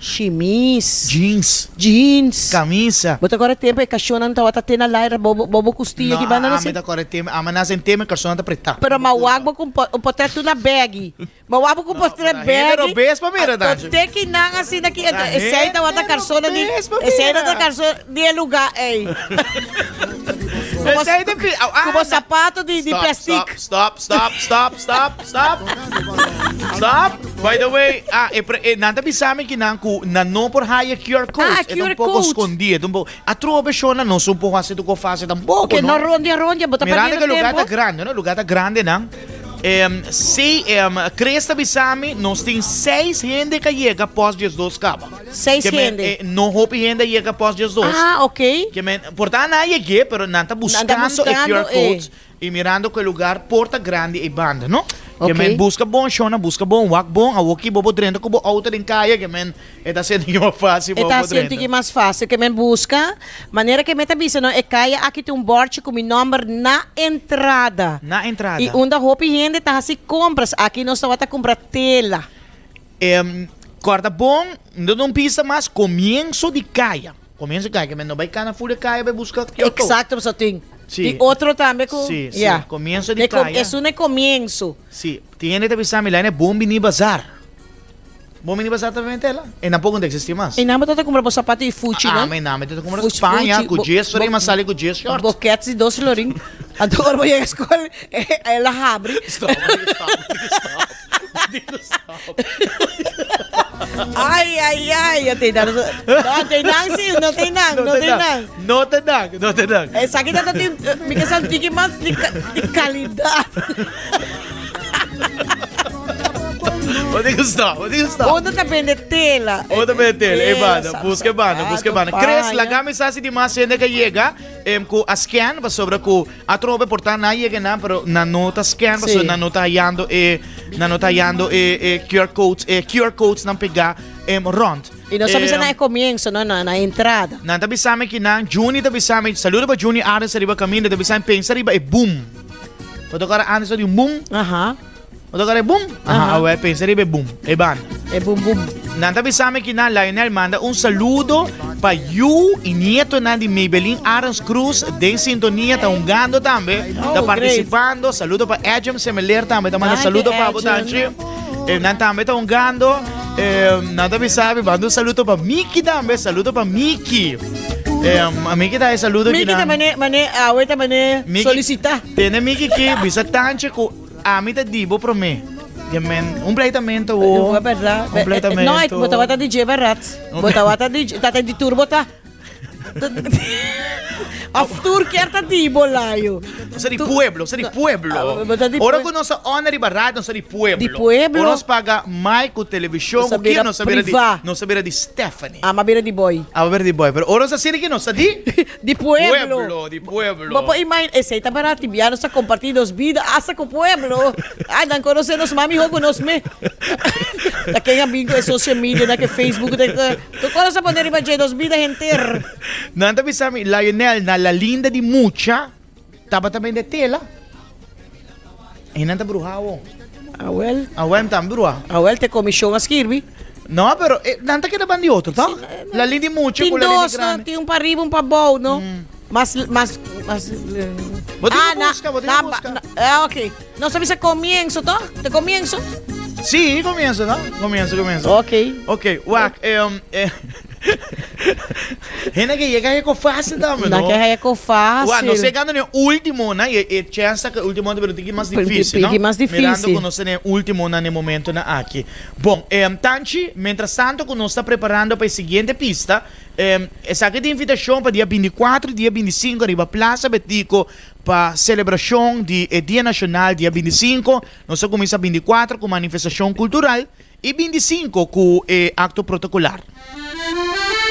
shimis, Jeans. jeans. Camisa. Bo ta kore tempo e kashonnan tawata te na laira bo bo bo kustia No, ki banda ami nasi. ta kore tempo, ami nase en tempo e kashonnan ta pretá. Pero ma wak bo ku un potret tu na baggy. Ma wak bo ku un potret hende baggy. robes pa mira, Tanchi. Te ki nan asina ki Ta esei hende tawata karsonnan di robes pa esei mira. tawata karson di e luga ei. Ku bo Esei ta pi- au, ah, ku bo na- sapato di di Stop, plastic. Stop, stop, stop, stop, stop, stop. By the way, ah, e pre, e, nan ta bisa mi ki nan ku nan no por haya QR code. Ah, E ta QR un poko code. skondí, e ta un poko. Atrobe shona nos un poko hasi tuko fácil tampoco, Ok, no? no rondia rondia, bo ta Mirando perdiendo que lugar tempo. ta grande, no? Lugar ta grande nan. Em, si, em, Chris ta bisa mi, nos tin seis hende ka yega pos 12 kaba. Seis Ke men, hende. eh, no hopi hende yega pos 12. Ah, ok. Ke men, por ta nan a yeg'é, pero nan ta Nan ta buscando e buscando QR e. codes i mirando ku e lugar por ta grandi ei banda, no? Ke Ok. men buska bon shona, buska bon, wak bon, awoki bo por drenta ku bo auto den kaya, ke men e ta haciendo ki mas fácil E pa ta bo haciendo drenta. ki mas fácil. Ke men buska, manera ke men ta bisa, no, e kaya aki tin un bòrchi ku mi nòmber na entrada. Na entrada. I unda hopi hende ta hasi kompras. Aki nos tabata kumpra tela. Em, Kòrda bon, no ta un pista mas, komienso di kaya. Komienso di kaya, ke men no bai kana ful di kaya bai buska QR code. Eksakto, pasobra tin Sí. tin otro tambe ku, Sí, sí, ya. komienso di E kom- kaya. Esun e komienso. Sí, tin hende ta bisa mi, Laina, bon bini bazar. Bon Mini Bazar ta bende tela. E nan poko no ta existi mas. E nan bo ta ta kumpra bo sapato di fuchi Ah, no? mi nan mi ta ta kumpra Fuchi, paña fuchi, ku bo- djes florin, bo- m'a sali ku djes short. Bokets di dos florin. Anto ora bo yega skol, el a habri. Stop, stop, stop. Stop. Ai, ai, ai, no te dan, no te dan sí, no te dan, no te dan. No te dan, no te dan. Esaki ta tin, mi ke sa un tiki mas di, di calidad. Bo tin ku stop, bo tin ku stop. Uno ta bende tela. Uno ta bende tela, e banda, buska e banda, buska e banda. Chris, laga mi sa si di mas hende ka yega, em, ku a scan, pasobra ku Atrobe por ta nan yega nan pero nan no ta scan pasobra Sí. nan no ta hayando e nan no ta hayando e e QR codes e QR codes nan pegá em rond. Y nos a bisa Em, na e comienzo, no, na, na entrada. Nan ta bisa mi ki nan Juni ta bisa mi saludo pa Juni Arends ariba kaminda ta bisa mi pensa riba e boom. Bo ta kòrda antes di un boom? Aha. Bo ta kòrda e boom? Aha, Aha. awè pensa riba e boom, e banda. E boom boom. Nan ta bisa mi ki nan Lionel manda un saludo pa yu i nietonan di Maybelline Arends Cruz den sintonia ta hungando tambe, Oh, ta great. participando. Saludo pa Edgem Semeler tambe ta manda Danki, saludo pa bo Edgem. Tanchi. Eh, nan tambe ta hungando. Eh, nan ta bisa mi manda un saludo pa Miki tambe, saludo pa Miki. Eh, Miki ta e saludo ki Miki ta nan. mane, mane, awe ta mane Miki- solicita. Tene Miki ki bisa Tanchi ku Ami ta di bo promé. Ke men un pleitamento wo. É berdad. Un pleitamento. No, bo tabata di dje berdad. Bo tabata di dje, tata di tur bo ta. Of tur kier ta di bo layo. Nos ta di pueblo, nos ta di pueblo. Ah, bo ta di Ora pue- ku nos a honor riba radio, nos ta di pueblo. Di pueblo. Ora nos paga mic ku televishon, Nos a ku kier, bira nos a bira di, priva. nos a bira di Stephanie. Ah, m'a bira di boy. A bira di boy. Pero ora nos a siri ki nos ta di Di pueblo. Pueblo, di pueblo. Bo por imagina, esey ta barat, tin bia nos ta comparti nos bida hasta cu pueblo. Ay, nan conoce nos mas miho cu nos mes. Ta ken a bin cu e social media, na ke Facebook, ta ke, tur cos nos a pone riba dje, nos bida henter. Nan ta bisa mi, Lionel, na La Linda di Mucha tabata bende tela. E nan ta bruha awo. Awel. Awel mi tambe bruha. Awel te comision a skirbi. No, pero eh, nan ta keda bandi otro, toch? La lin di mucha Tin ku la lin di dos, no? grandi. Tin un pa riba, un pa bou, no? Mas, mas, mas... Bo tin Ah, ku na- buska, bo tin na ku ba- buska. na- ah, ok. Nos a bisa comienzo, toch? Te comienzo? Sí, comienzo, no? Comienzo, comienzo. Ok. Ok, wak, em, eh, Hende ke yega heko fácil tambe, no? Na ke heko fácil. Wak, nos yegando na e último, na, e, e chance ku e último ta bira un tiki mas difícil, no? Tiki mas difícil. Mirando ku nos ta na e último na e momentonan aki. Bon, em, Tanchi, mientras tanto ku nos ta preparando pa e siguiente pista, em, esaki ta invitashon pa dia bintikuatro i dia bintisinku riba Plaza Betico pa selebrashon di e Dia Nashonal dia bintisinku. Nos ta kuminsá bintikuatro ku manifestashon kultural i bintisinku ku e akto protokolar.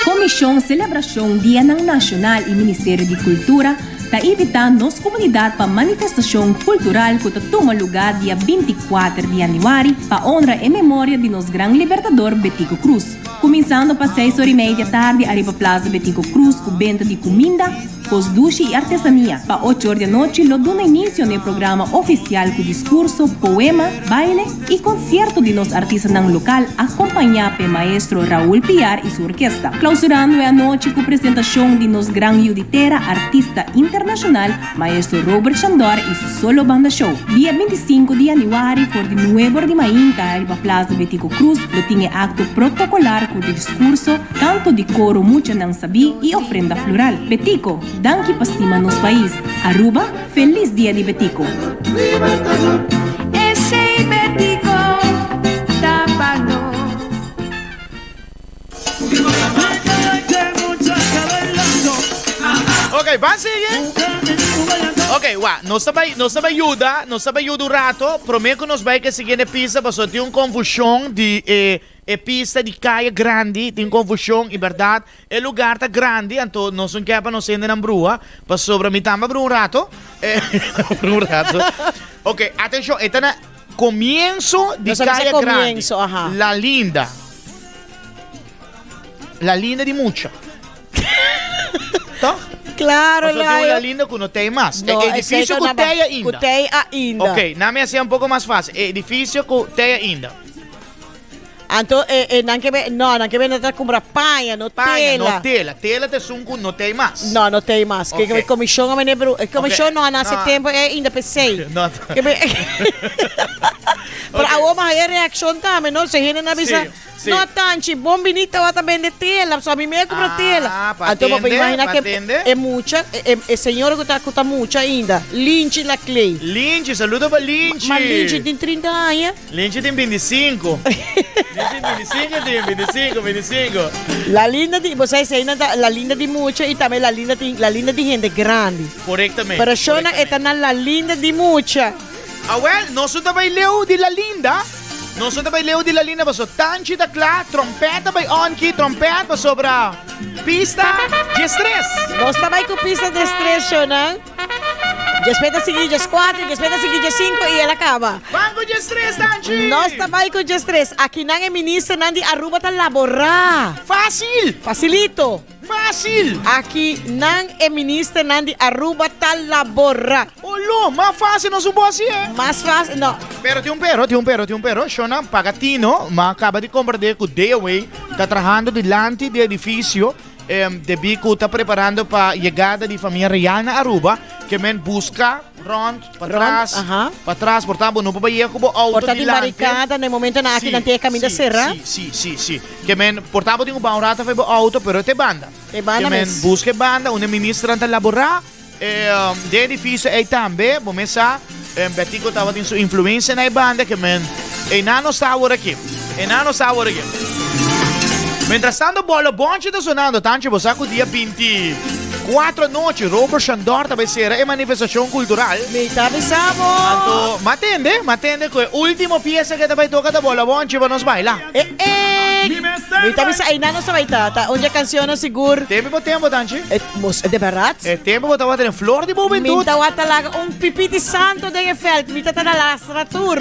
Komishon Selebrashon Dianan Nashonal i Ministerio di Kultura ta invitá nos komunidat pa manifestashon kultural ku ta tuma lugá dia 24 di yanüari pa honra e memoria di nos gran libertador Betico Croes. Kuminsando pa seis ora i mei di atardi ariba Plaza Betico Croes ku benta di kuminda, Kos dushi i artesania. Pa ocho or di anochi lo duna inisio n'e programa ofisial ku diskurso, poema, baile i konsierto di nos artistanan lokal akompañá p'e maestro Raúl Piar i su orkesta. Klausurando e anochi ku presentashon di nos gran yu di tera artista internashonal maestro Robert Chandor i su solo banda show. Dia 25 di yanüari for di nuebe or di mainta riba Plaza Betico Croes lo tin e akto protokolar ku diskurso, Kanto di koro muchanan sabí i ofrenda floral. Betico, danki pa stima nos pais. Aruba, felis dia di Betico! Esey Betico ta pa nos. Ok, ban sigui. Ok, wa, nos ta bai, nos ta bai yuda, nos ta bai yuda un rato, prome ku nos bai ke siguiente pista pasobra tin un konfushon di e E pista di kaya grandi tin konfushon i bèrdat e lugar ta grandi anto nos no ke pa nos hendenan bruha pasobra mi tambe a bruha un rato un rato ok atenshon e ta na komienso di Nos a bisa kaya grandi komienso, aha. La Linda La Linda di mucha toch? Claro, Pasobra tin un Layo. La Linda ku no tei mas No, e edifisio esei ku ta na tei ainda Ku tei ainda. ok na mi hasié un poko mas fásil e edifisio ku tei ainda. Anto e e nan ke be no nan ke be no ta kumpra paña no Paña, tela. no tela. Tela ta esun ku no t'ei mas. No, no t'ei mas. Ke Ok. komishon a mene bru e komishon Ok. no a nase No. tempo e ainda p'esei. No. Ke be. Pero awor mi a haya reaccion tambe, no? Se hende na bisa, Sí, sí. No, Tanchi, bon bini tawata bende tela, so a mi me cumpra tela. Ah, pa Anto bo por tende, imagina pa ke tende. e mucha, e, e, e señora cu ta, cu ta mucha ainda. Linchi Laclay. Linchi, saludo pa Linchi. Ma Linchi tin 30 aña. Linchi tin 25. Linchi 25 tin, 25, 25. La linda di, bo sa esei nan ta la linda di mucha y tambe la linda tin, la linda di hende grandi. Correctamente. Pero shona e ta na la linda di mucha. Awel, nos no ta bai leu di la linda. Nos no ta bai leu di la linda paso tanchi ta kla, trompet ta bai on ki, trompet pasobra pista diestres. Nos ta bai ku pista diestres, shona. Despues ta sigui dieskuater, despues ta sigui diesinku i el a kaba. Ban ku diestres, tanchi! Nos ta bai ku diestres. Akinan e ministernan di Aruba ta laborá. Fásil! Fasilito! Fásil! Akinan e ministernan di Aruba ta laborá. Olo, mas fásil nos un bo hasi e. Mas fásil, no. Pero tin un pero, tin un pero, tin un pero. Shona, paga tino, ma kaba di komprendé ku DOA ta trahando dilanti di edifisio. Debí ku ta preparando pa yegada di famia real na Aruba, ke men buska rònt, patras, patras, por ta bo no por bai yega ku bo outo Por ta tin dilanti. barikada na e momentonan aki nan tin e kaminda será. Sí, sí, sí, sí. Ke men por ta bo tin ku baha un rato af'e bo outo, pero te banda. Te banda Ke men mes. buska e banda unda e ministernan ta laborá. Den edifisio ei tambe, bo mes sa, Betico tabatin su influencia na e banda ke men einan no sa awor aki. Einan no sa awor aki. Mientras tanto Bolo Bonchi ta sonando, Tanchi bo sa ku dia 24 anochi Robert Shandor ta bai sera e manifestacion cultural. Mi ta bisa bo. Anto m'atende, m'atende ku e ultimo pieza ke ta bai toka ta Bolo Bonchi pa nos baila. Eh eh! Mi ta bisa einan nos ta bai ta, ta un dje cancionnan sigur. Tempo bo tempo, Tanchi. E mos de berdad? E tempo bo tabata den flor di bo hubentud. Mi tawata laga un pipi di santo den e veld. Mi ta ta na lastra tur.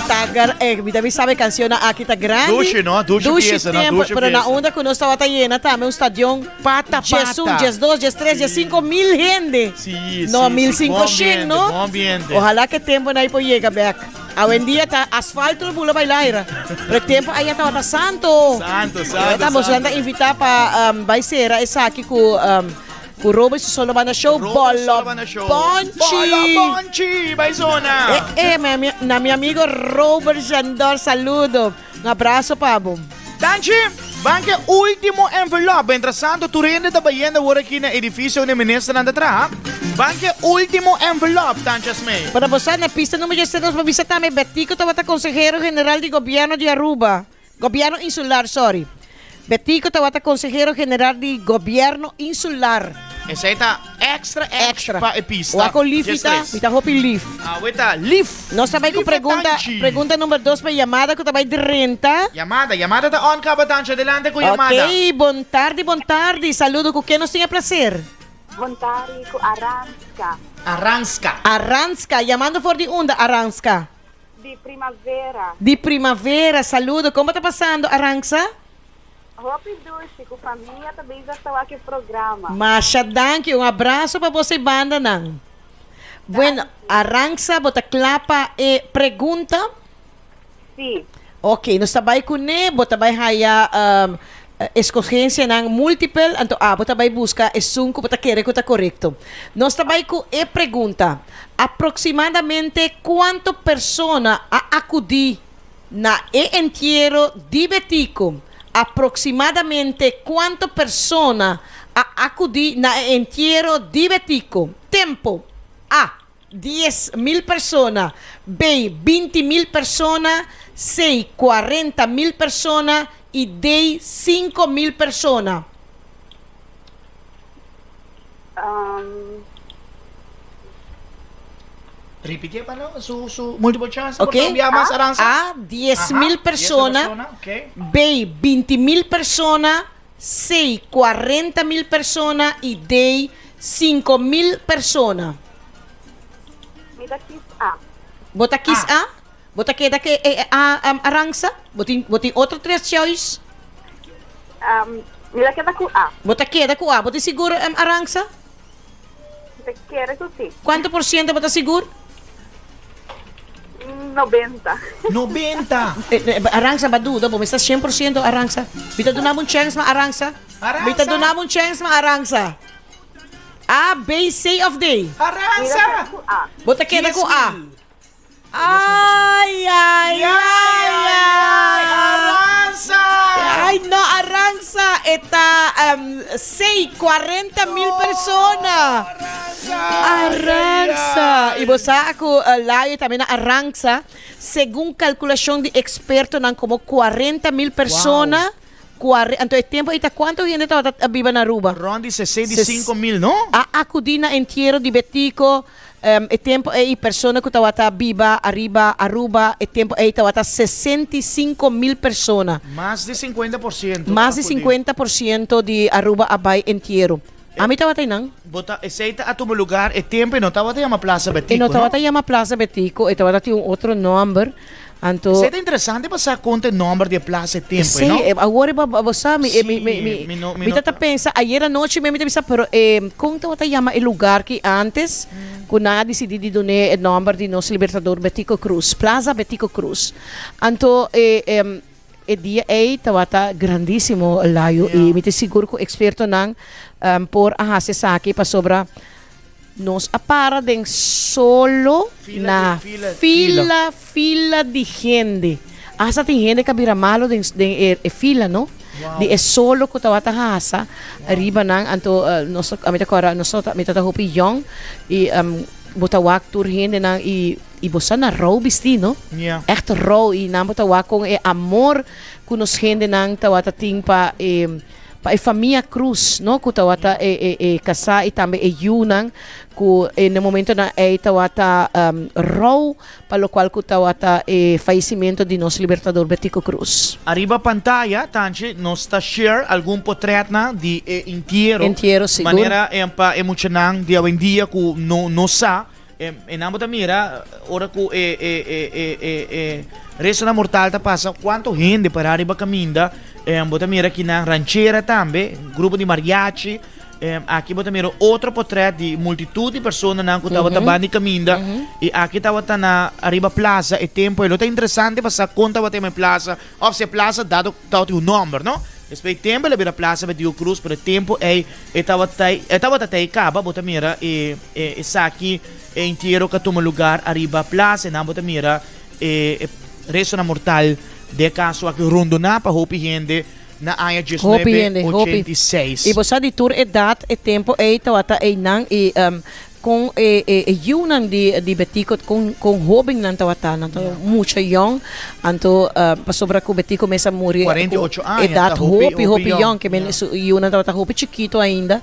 Ta gar eh, mi ta bisa e cancionnan aki ta grandi. Dushi no, dushi pieza no, tempo, dushi pero na pieza. unda cu nos tawata yena tambe un stadion. Pata Djes un, pata. djes dos, djes tres, djes cinco mil hende. Si, No, si, mil si. cinco Bon shen, ambiente, no? bon ambiente. Ojalá que tempo na por yega bek. Awendia ta asfalto lo bula bai laira. Pero e tempo aya tabata santo. Santo, santo, Ta boso santo. ta invita pa um, bai sera esaki ku um, ku Robert su solo banda show Robert Bolo solo banda show. Bonchi. Bolo Bonchi, bai zona. Eh, eh, mi, ami- na mi amigo Robert Jandor, saludo. Un abrazo pa bo. Danchi! Ban ke ultimo envelop. Mientras tanto tur hende ta bayendo awor aki na edificio unda e ministernan ta traha. Ban ke ultimo envelop, Tanchi Asmey. Para bo sa, na pista numero diestres nos por bisa tambe Betico tabata consehero general di gobierno di Aruba, gobierno insular, sorry. Betico tabata consehero general di gobierno insular. Esey ta extra extra pa e pista. Wak con lief mi ta, mi ta hopi lief. Awe ta lief. Nos ta bai ku pregunta, pregunta number dos pa yamada ku ta bai drenta. Yamada, yamada ta on kaba Tanchi, adelante ku yamada. Ok, bon tardi, bon tardi. Saludo ku ken nos tin e placer? Bon tardi ku Aranska. Aranska. Aranska, yamando for di unda Aranska? Di Primavera. Di Primavera, saludo. Kon bo ta pasando Aranska? Hopi dushi ku famia ta bezig ta wak e programa. Masha danki, un abraso pa boso e bandanan. Bueno, Aranxa bo ta kla pa e pregunta? Si. Ok, nos ta bai kuné, bo ta bai haya eskogensianan multipel, anto abo ta bai buska esun ku bo ta kere ku ta korekto. Nos ta bai ku e pregunta, Aproksimadamente kuantu persona a akudí Na e entiero di Betico, aproximadamente cuanto persona a acudi na e entiero di Betico? Tempo, A, 10,000 persona, B, 20,000 persona, C, 40,000 persona y D, 5,000 persona. Ripitié pa no su su multiple choice por Ok. ta bia mas aransa. A, 10,000 Aha, persona. 10,000 persona, ok. B, 20,000 persona. C, 40,000 persona. Y D, 5,000 persona. Mi ta kies A. Bo ta kies A? Bo ta keda ke e A aransa? Bo tin bo tin otro tres choice? Mi ta keda ku A. Bo ta keda ku A. Bo tin sigur aransa? Mi ta kere ku si. Kuantu por siento bo ta sigur? 90. 90! Aransa ba duda bo mester shen por siento aransa. Mi ta duna bo un chèns ma aransa. Mi ta duna bo un chèns ma aransa. A, B, C òf D? Aransa! Bo ta keda ku A. Ay, ay, ay, ay, Aranza! Ay, no, Aranza, e ta um, sei, 40 mil persona. Aranza. Y bo sa cu uh, Layo tambe na Aranza, segun calculacion di expertonan como 40 mil persona. Wow. Anto e tempo ei ta cuanto hende tabata biba na Aruba? Rond di 65 mil, no? A acudi na entiero di Betico E tempo ei persona ku tabata biba ariba Aruba e tempo ei tabata 65 mil persona. Mas di 50%. Mas di 50% di Aruba a bai entiero. Ami tabata einan. Bo ta, esei ta a tuma lugar e tempo e no tabata yama Plaza Betico, E no tabata yama Plaza Betico, e tabata tin un otro nomber. Anto. Esei ta interesante pa sa kon ta e nomber di e plaza e tempo ei, no? Sí, awor bo sa, mi, mi, mi, mi, mi no, mi no ta pensa, ayer anochi mi ta bisa, pero eh, kon tabata yama e lugar ki antes ku nan a disidí di dun'é e nomber di nos libertador Betico Croes, Plaza Betico Croes. Anto e, e dia ei tabata grandísimo, Layo, i mi ta sigur ku ekspertonan por a hasi esaki pasobra Nos a para den solo na fila fila di hende. Hasta tin hende ku a bira malo den den e fila no. Di e solo ku tabata hasa riba nan. Anto nos ami ta kòrda nos mi tabata hopi yòn i bo ta wak tur hendenan i i bo sa na rou bistí no. Ègt rou i nan bo ta wak kon e amor ku nos hendenan tabata tin pa e. Pa e famia Cruz, no, cu tawata e, e, e casá y tambe e yiunan cu e na momentonan ey tawata um, rou pa locual cu tawata e fallecimiento di nos Libertador Betico Cruz. Ariba pantaya, Tanchi, nos ta share algun potretnan di e intiero. Intiero, sigur. Manera pa e muchanan di awendia cu no, no sa. E nan bo ta mira ora ku e e e e e e restonan mortal ta pasa kuantu hende pará riba kaminda. Bo ta mira kinan ranchera tambe, grupo di mariachi. Aki bo ta mira otro potrèt di multitut di personanan ku tabata banda di kaminda. I aki tabata na ariba plaza e tempu ei. Lo ta interesante pa sa kon tabata e plaza òf si e plaza dado tabatin un nòmber, no? Despues di tempu el a bira Plaza Betico Croes, pero e tempu ei e tabata e tabata ta ei kaba. Bo ta mira e e esaki e entiero ku a tuma lugar ariba plaza i nan bo ta mira e e restonan mortal den e kaso aki rondoná pa hopi hende na aña Hopi diesnuebe hende, hopi. ochenta i seis. I bo sa di tur edat e tempu ei tabata einan i Kon e e yiunan di di Betico kon kon hobennan tabata nan ta mucha yong anto pasobra ku Betico mes a muri ku 48 aña edat ta hopi hopi hopi hopi yong yong ke men su yiunan tabata hopi chikito ainda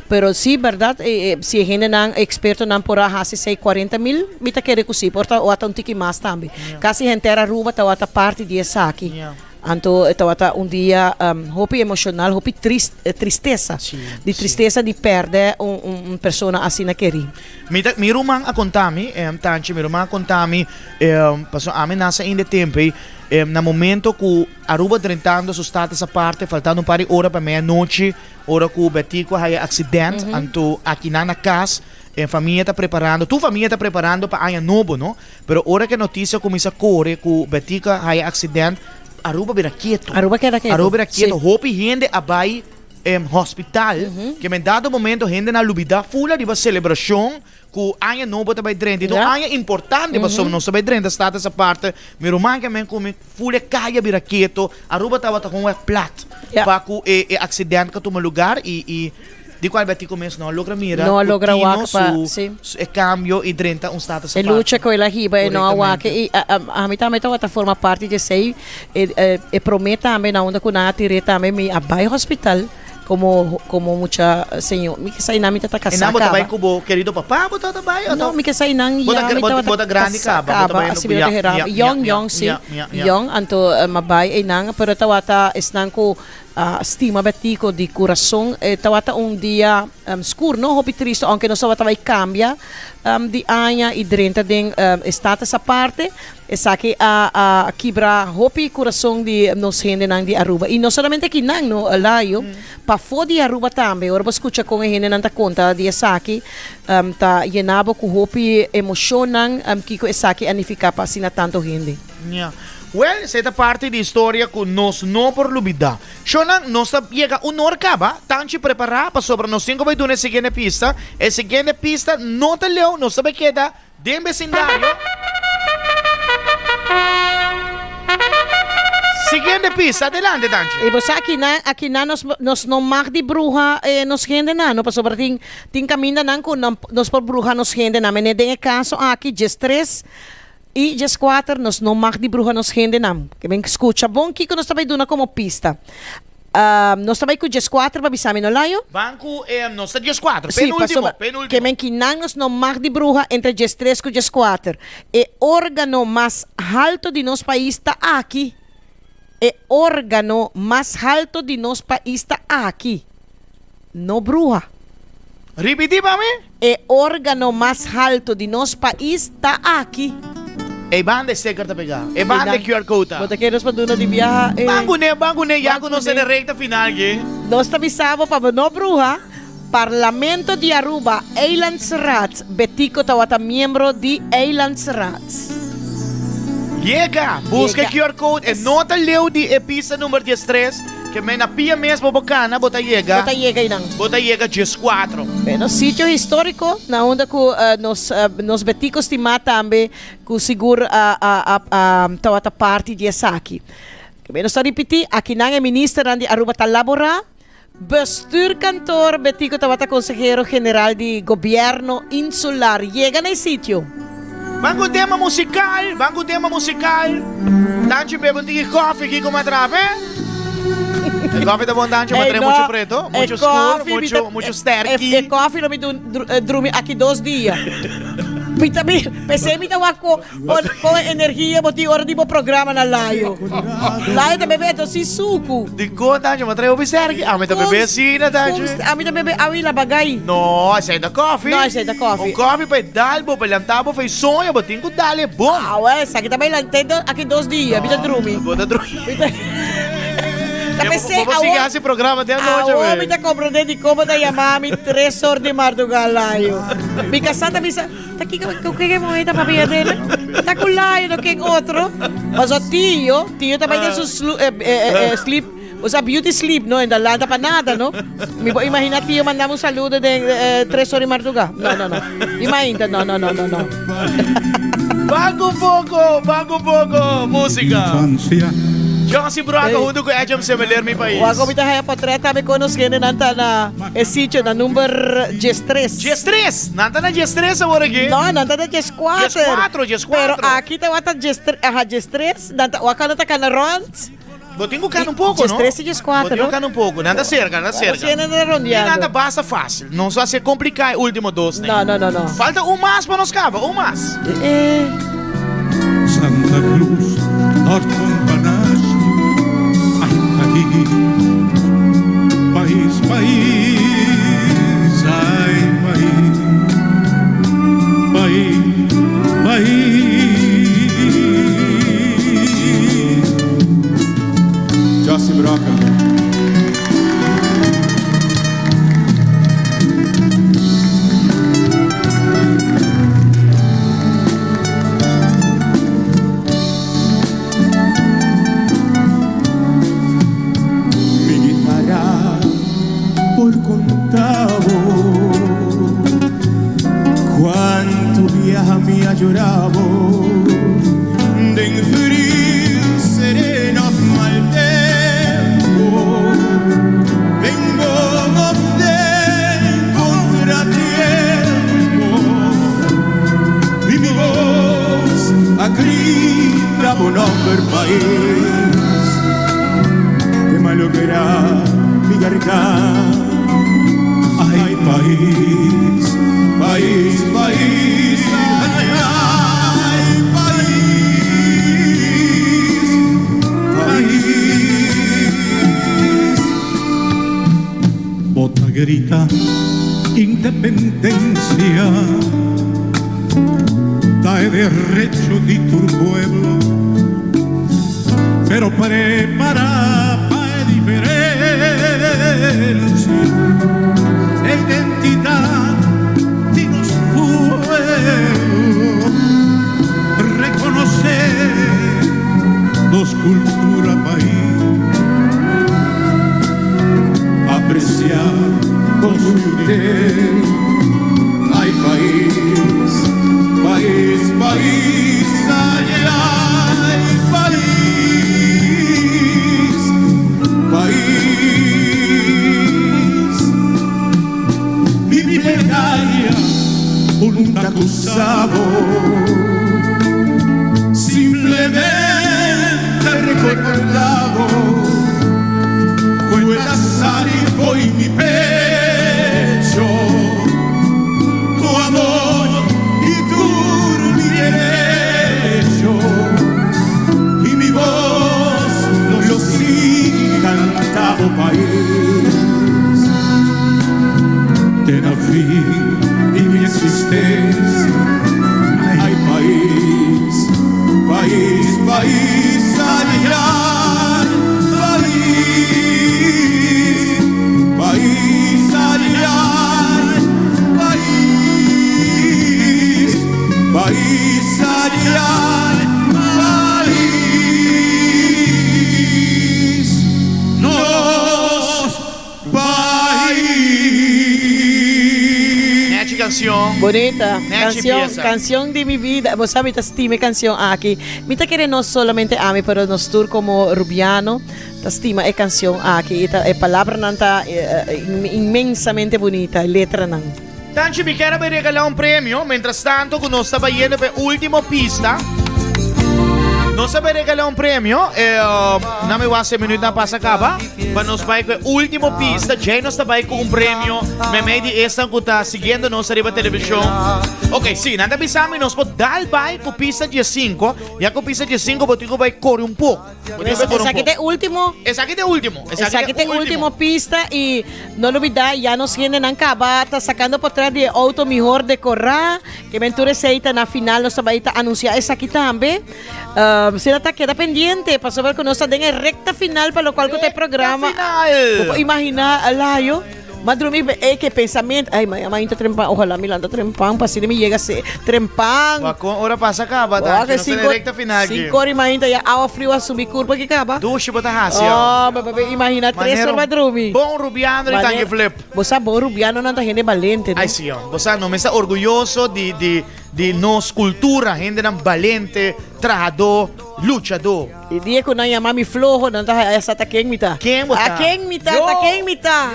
pero si bèrdat e si e hendenan ekspertonan por a hasi esei 40 mil mi ta kere ku si por ta ota un tiki mas tambe kasi henter Aruba tabata parti di esaki. Anto e tabata un dia hopi emocional, hopi tris, tristesa, di tristesa di perde un, un persona asina keri. Mi ta, mi ruman a konta mi, Tanchi, mi ruman a konta mi, pasobra ami nase ainda e tempu ei, na momento ku Aruba drentando su status aparte, faltando un par di ora pa meianochi, ora ku Betico a haya accident, anto akinan na kas, e famia ta preparando, tur famia ta preparando pa aña nobo, no? Pero ora ku e notisia kuminsá kore ku Betico a haya aksident, Aruba bira ketu. Aruba keda ketu. Aruba bira ketu. Sí. Hopi hende a bai hospital, ke men dado momento hendenan a lubidá ful ariba selebrashon ku aña nobo ta bai drenta. I ta un aña importante pasobra nos ta bai drenta Status Aparte. Mi ruman ke men ku mi ful e kaya bira ketu. Aruba tabata kon wèk plat pa ku e aksident ku a tuma lugar i i Di cual Betico mes no a logra mira No a cu logra Tino wak pa, su, sí. su e cambio y drenta un status E aparte. lucha cu el a hiba e no a wak Correctamente. y a, a, ami tambe tabata forma parti di esey. E, e, e prome tambe na unda cu nan a tir'é tambe mi a bay hospital como, como mucha señor. Mi ke sa einan mi tata E casá nan bo ta bay caba. cu bo querido papá bo tata bay o No, ta mi ke sa einan Bo ta ya mi bo, tabata bo ta grandi casá caba, bo ta caba, bayendo así mi ya, no ta hera. ya, ya, Yong, ya, yong, sí. ya, ya, ya. Yong, anto eh, m'a bay einan, pero tabata esnan cu A stima Betico di curason. E tawata un dia scur no, hopi tristo, aunke nos tawata bay cambia di aña y drenta den e status aparte. Esaki a a kibra hopi curason di nos hendenan di Aruba. Y no solamente akinan no, Layo, pafo di Aruba tambe. Ora bo scucha con e hendenan ta conta di esaki, ta yena bo cu hopi emocionnan kico esaki a nifica pa asina tanto hende. Ya. Wel, esei ta parti di historia ku nos no por lubidá. Shownan, nos ta yega un or kaba, tanchi prepará pasobra nos tin ku bai duna e siguiente pista. E siguiente pista no ta leu, nos ta bai keda den besindario. Siguiente pista, adelante Tanchi. Y bo sa akinan, akinan nos, nos no mag di bruha eh, nos hendenan, no, pasobra tin, tin kamindanan ku nan, nos por bruha nos hendenan. Mene den e kaso aki, 13 y 14, nos no mag di bruha nos hendenan. Ke men skucha bon kiko nos ta bai duna komo pista. Nos ta bai ku 14 pa bisa mi, no Layo? Ban ku e, nos ta 14, Sí, penultimo, pasobra penultimo. ke men kinan nos no mag di bruha entre 13 ku 14. E organo mas halto di nos pais ta aki. E organo mas halto di nos pais ta aki. No bruha. Ripití pa mi. E organo mas halto di nos pais ta aki. E banda e sticker ta pegá. E banda e QR code ta. Bo ta kere nos pa duna di biaha e. Ban kuné, ban kuné, ya ku nos ta den recta final aki. Nos ta bisa bo pa bo no bruha. Parlamento di Aruba, Eilandsraad, Betico tawata miembro di Eilandsraad. Yega! Buska e QR code, e no ta leu di e pista number 13, ke men na pia mes bo por kana bo ta yega. Bo ta yega einan. Bo ta yega 14. Bueno, sitio historico na unda cu nos nos Betico stima tambe cu sigur a a a tawata parti di esaki. Ke nos ta ripiti, akinan e ministernan di Aruba ta labora. Bestuurkantoor Betico tabata consehero general di Gobierno Insular. Yega na e sitio. Ban cu tema musical, ban cu tema musical. Tanchi bebe un tiki koffie ki como atrap, eh? E koffie ta bon Tanchi, ma trae mucho preto, mucho scur, mucho, mucho sterki. E koffie lo mi drumi aki dos dia. Mi ta mi, p'esei mi ta wak cu con energia bo tin ora di bo programa na Layo. Layo ta bebe eto sin sucu. Dikon Tanchi? Bo trae hopi sterki? Ami ta bebe asina Tanchi. Ami ta bebe awa i labagai. No, esei ta kofi. No, esei ta kofi. Un kofi pa e dal bo, pa e lanta bo for e soño, bo tin ku dal e bon. Awe, esaki ta bai lant'é aki dos dia, mi ta drumi. Bo ta drumi. Mi ta Ta p'esei Bo por sigui hasi programa te anochi, awor we. mi ta komprondé dikon bo ta yama mi tres or di mardugá Layo. Mi kasá ta bisa. Ta kiko ku ke muhé ta papia den? Ta ku Layo no ken otro. Paso Tio, Tio ta bai den su slu, eh, eh, eh, sleep, o sea, beauty sleep, no? En da lanta pa nada, no? Mi por imagina Tio mandame un saludo den eh, tres ora di marduga. No, no, no. Imagina, no, no, no, no, no. Banca un poco, banca un poco, música. Infancia. Johnson Braga hunto cu Edjam Semeleer mi pais. Wak mi ta haya potret tambe con nos hendenan ta na e sitio na number 13. 13! Nan ta na 13 awor aki? No, nan ta na 14. 14, 14. Pero aki tabata 13, aha, 13, nan ta, wak nan ta cana rond. Bo tin cu cana un poco, no? 13 y 14, Bo tin cu cana un poco. Nan ta cerca, nan ta cerca. Bo siente nan ta rondeando. Y nan ta basta facil. No sa haci complica e ultimo dos ne. No, no, no, no. Falta un mas pa nos caba, un mas. Eh. Santa Cruz, North Fontanash, ay pais, pais, pais, ay pais, pais, pais. Jossy Broca. Mi guitarra por conta bo Cuanto biaha mi a llora bo Den frio, sereno of mal tempo Den bon of den contratiempo Y mi voz a grita bo nomber pais Te malogra mi garganta Ay pais, pais, pais Ay, ay, pais, pais Bo ta grita independencia Ta e derecho di tur pueblo Pero prepara pa e diferencia E identidad di nos pueblo Reconoce nos cultura pais Aprecia nos humildad Ay pais, pais, pais Ay, ay, pais. ta akusabo, simplemente rekordabo ku e ta sali fo'i mi pecho ku amor i tur mi derecho i mi bos lo sigui kanta bo pais te na fin di mi existencia. Ay pais, pais, pais, ay ay, pais, pais, ay ay, pais, pais, ay ay, pais, nos pais. Nechi cancion. Bonita. Nechi Cancion, pieza. cancion di mi vida. Bo sa mi ta stima e cancion aki. Mi ta kere no solamente ami, pero nos tur como Rubiano ta stima e cancion aki. E ta, e palabranan ta inmensamente bunita, e letranan. Tanchi mi kier a bay regala un premio, mientras tanto cu nos ta bayendo pa e ultimo pista. Nos a bay regala un premio, eh, na mi wak e minuut na pasa caba, pa nos bay cu e ultimo pista, djey nos ta bay cu un premio, memey di esnan cu ta siguiendo nos ariba television. Ok, si, nan ta bisa mi nos por dal bay cu pista diescinco, ya cu pista diescinco bo tin cu bay core un poco. Esaki ta e ultimo. Esaki ta e ultimo. Esaki ta e ultimo pista y no lubida ya nos hendenan caba ta sacando potret di e auto mihor decora. Ke men tur esey ta na final nos ta bay ta anuncia esaki tambe. Sina ta keda pendiente pasobra cu nos ta den e recta final pa locual cu ta e programa. Final! Bo por imagina Layo? Ma drumi e ke pensamiento, ay mañana mainta trempan, ojalá mi lanta trempan pa asina mi yega se trempan. Wak kon ora pasa kaba ta, Wak nos ta den recta final aki. Cinco ora mainta ya awa friu a subi kurpa ki kaba. Dushi bo ta hasi awo. Oh, bo por imagina tres ora ma drumi. Bon rubiano di tanki flip. Bo sa bon rubianonan ta hende balente no. Ay si oh, bo sa no mi sta orguyoso di di di nos kultura, hendenan balente, trahadó, luchadó. E dia ku nan yama mi floho, nan ta haya sa ta ken mi ta. Ken bo ta? A ken mi ta, ta ken mi ta.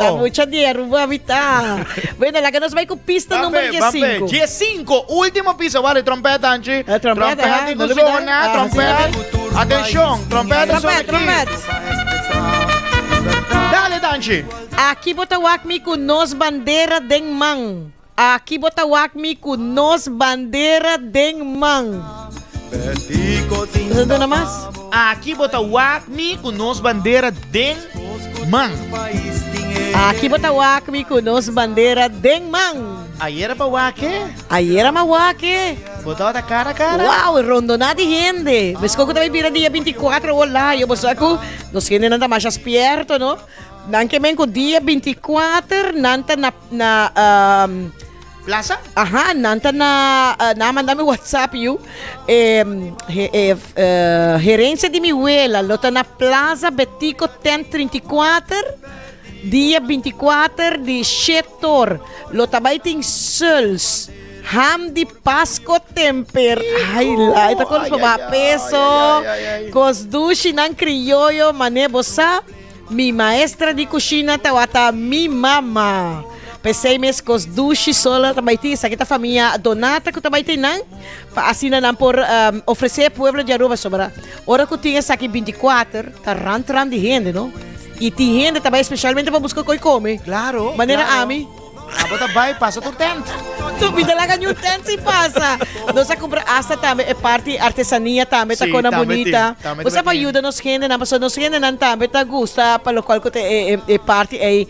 Ta mucha di Aruba mi ta. Bueno, laga nos bai ku pista number diesinku. Diesinku, ultimo pista. Wale, trompet, Anchi. Eh, trompet, trompet eh, di ku zona, trompet. Atenshon, trompet a sona Trompet, trompet. Dale, Tanchi. Aki bo ta wak mi ku nos bandera den man. Aki bo ta wak mi ku nos bandera den man. Bo ta duna mas? Aki bo ta wak mi ku nos bandera den man. Aki bo ta wak mi ku nos bandera den man. Ayera pa wak e? Ayera ma wak e. Bo tabata kara kara? Wow, rondoná di hende. Meskos ku ta bai bira dia bintikuatro awor layo. Bo sa ku nos hendenan ta masha spierto, no? Nan ke men ku dia bintikuater nan ta na na Plaza? Aha, nan ta na nan a manda mi WhatsApp yu. E e herencia di mi wela lo ta na Plaza Betico tent 34 dia 24 di shetor. Lo ta bai tin suls. Ham di Pasco temper. Ay la, e ta kon pa baha peso. Kos dushi nan crioyo mane bo sa. Mi maestra di kushina tawata mi mama. P'esei mes kos dushi sola ta bai tin. Esaki ta famia Donata ku ta bai tin nan pa asina nan por ofresé e pueblo di Aruba. Sobra ora ku tin esaki binti kuater ta rant rant di hende no. I tin hende ta bai spesialmente pa buska koi kome. Klaro, Manera klaro. ami. Abo ta bai pasa tur tent. Tu mi ta laga niun tent sin pasa. Nos a kumpra asta tambe e parti artesania tambe ta Sí, kona tambe tin, bunita. tambe Bo sa ta pa tin. yuda nos hendenan pasobra nos hendenan tambe ta gusta pa lokual ku ta e e parti ei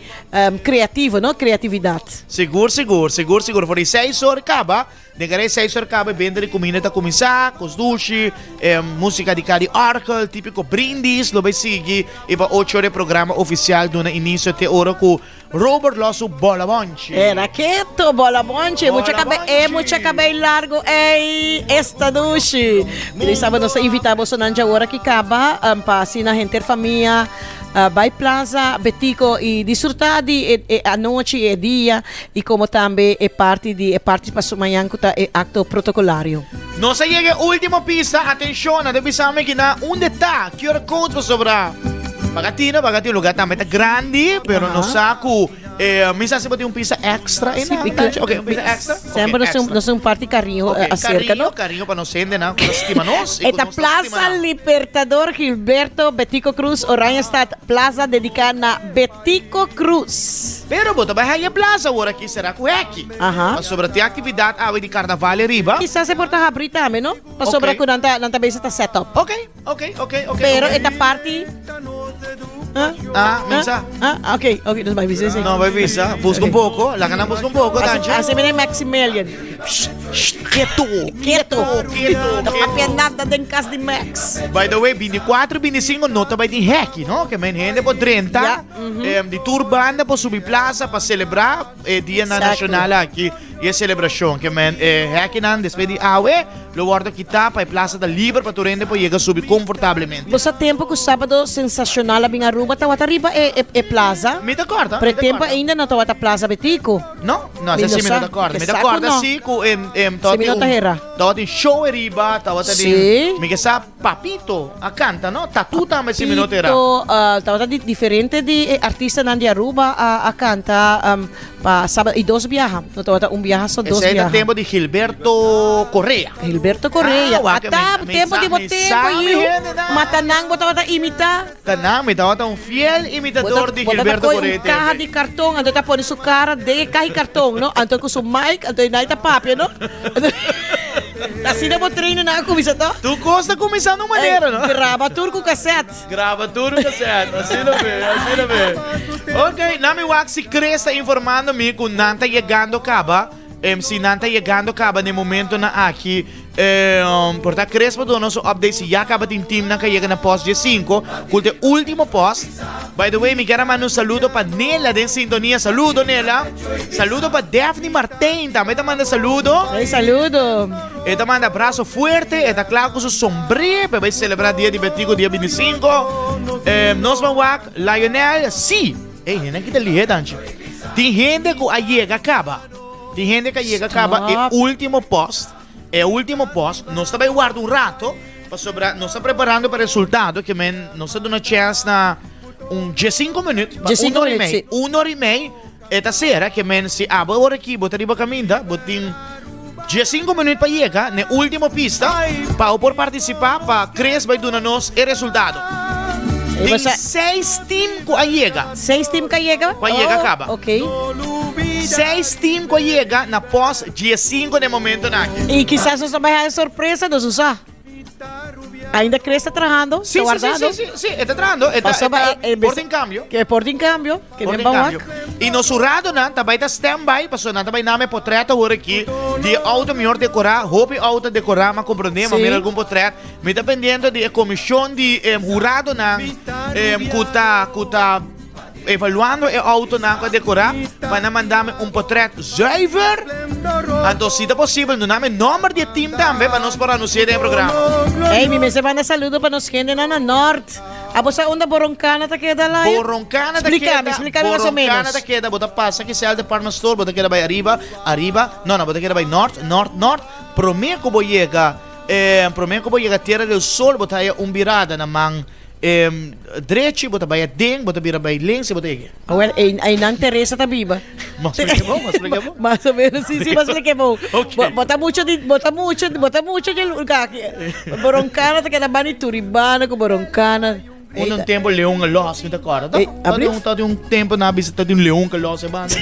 kreativo no, kreatividat. Sigur sigur, sigur sigur. For di seis or kaba, den kare seis or kaba e benta di kuminda ta kuminsá, kos dushi, e musika di Cari Orgel, tipiko brindis lo bai sigui i pa ocho or e programa ofisial duna inisio te ora ku Robert lo su bola bonchi. Era keto, bola bonchi, mucha cabe, e mucha cabey largo ey, esta dushi. Mira saba nos ta invita bosonan dja ora ki caba um, pa asina henter famia uh, bai Plaza Betico y disfruta di e, e anochi, e dia y como tambe e parti di e parti paso mañan cu ta e acto protocolario. Nos a yega e ultimo pista, atencion, nan ta bisa mi ki na unda ta, QR code pasobra. Bagatina, Bagatina, lugar tambe ta grandi, pero nos sa cu. Eh, mi sa si bo tin un pizza extra Sí, einan, mi Tanchi? Ok, un pizza extra? Ok, Semper nos extra. nos un parti cariño Ok, eh, acerca, cariño, no? cariño pa nos hendenan cu ta stima nos y cu Eta nos ta Plaza stima nan. Libertador Gilberto Betico Cruz, Oranjestad, plaza dedica na Betico Cruz. Pero bo ta bai haya plaza awor aki será cu heki. Aha. Pasobra tin actividad awe di carnaval ariba. Kisas e por ta habri tambe, no? Pasobra Ok. cu nan ta nan ta bezig ta set up. Ok, ok, ok, ok. Pero ok. e ta parti Ah, Ah, misa. Ah, ok, ok, nos bai bisa esei. No, bai bisa. Busca un poco. Laga nan busca un poco, Así, Tanchi. así mene Maximilian. Keto. Keto. Keto, No keto. papia nada den cas di Max. By the way, 24, 25 no ta bai tin heki, no? Ke men hende por drenta, Ja, mhm. em, di tur banda por subi plaza pa celebra e dia Exacto. nacional aki y e celebracion. Ke men e hekinan despues di awe lo wordo kita pa e plaza ta liber pa tur hende por yega subi confortablemente. Bo sa tempo cu Sabado Sensacional a bin Aruba tawata riba e e e plaza? Mi ta corda, Pero mi ta tempo corda. ainda no tawata Plaza Betico. No, no, Mi ese no si mi no sa. ta corda. Ke Mi ta sa cu corda no. si cu em em Si mi tawatin no ta un hera. tawatin show ariba, tawata Si. tin mi ke sa Papito a canta no? Tatu tambe si mi no ta era. Papito, tabata di diferente di e artistanan di Aruba a a canta pa sabado y dos biaha. No tabata un biaha so dos Esey ta biaha. tempo di Gilberto Correa. Gilberto Correa. Ah, wak, Ata mi- mi tempo sa- di bo mi tempo sa mi yiu. hende nan. Mata nan bo tabata imita. Ta nan, mi tabata un fiel imitador di Bo ta Gilberto koe Correa un caha tempo. di carton anto ta pone su cara den e caha di carton no. Anto cu su mic anto e nai ta papia no. Asina bo trainer nan a cuminsa to? Tur cos ta cuminsa na un manera, no? Graba tur cu cassette. Graba tur cu cassette, asina be, asina be. Ok, nan mi wak si Chris ta informando mi cu nan ta yegando caba. Em, si nan ta yegando caba na e momentonan aki. Em, por ta Chris por duna nos un update si ya caba tin teamnan cu a yega na post diesinco, cu ta e ultimo post. By the way, mi kier a manda un saludo pa Nela den sintonia. Saludo, Nela. Saludo pa Daphne Martijn tambe ta manda saludo. Hey, saludo. E ta manda abrazo fuerte. E ta kla ku su sombré pa bai celebra dia di Betico dia 25. Eh, nos ban wak Lionel, sí. Ey, hende kita lihe danchi. Tin hende ku a yega kaba. Tin hende ku a yega kaba e último post. E último post, nos ta bai warda un rato, pasobra nos ta preparando pa resultado, ke men nos ta duna chèns na un diesinco minuut, pa un ora i mei, un ora i mei e ta sera, ke men si abo ora aki bo ta riba kaminda, bo tin diesinco minuut pa yega na e último pista pa bo por partisipá pa Chris bai duna nos e resultado. Tin seis team ku a yega. Seis team ku a yega? Ku a yega kaba. Ok. Seis team ku a yega na pos diesinco na e momentonan aki. I kisas nos ta bai haña sorpresa, nos no sa. Ainda Chris ta trahando, Sí, ta sí, sí, wardando. sí, sí, sí, e ta trahando, e ta, e Pasobra ta e- e por tin cambio. Ke por tin cambio, ke Por den tin ban cambio. wak. I nos huradonan ta bai ta stand-by, pasobra nan ta bai name potret awor aki di e auto mihor decorá, hopi auto decorá, m'a comprende, m'a Sí. mira algun potret. Mi ta pendiente di e comision di e huradonan em, cu ta, cu ta Evaluando e autonan cu a decora pa nan manda mi un potret zuiver. Anto si ta posibel duna mi nomber di e team tambe pa nos por anuncia den e programa. Ey, mi mester manda saludo pa nos hendenan na Noord. Abo sa unda Boroncana ta keda, Laia? Boroncana ta Splica mi, keda, splica mi mas o Boroncana menos. ta keda, bo ta pasa Kisel Department Store, bo ta keda bay ariba, ariba, no, no, bo ta keda bay Noord, Noord, Noord, prome cu bo yega, eh, prome cu bo yega Tierra del Sol, bo ta haya un birada na man. E drechi bo ta bai aden, bo ta bira bai links i bo ta yega. Awel, ei, einan Teresa ta biba. M'a splika bon, m'a splika bon. Mas o menos, si, si, m'a splika bon. Ok. Bo, bo ta mucho di, bo ta mucho, bo ta mucho di lugar aki. Boroncana ta keda banda di Turibana ku Boroncana. Un un tempo leon a los, mi ta kòrda. Ta, Ei, ta di abri? un, ta di un tempo nan a bisa ta di un leon ka los e banda.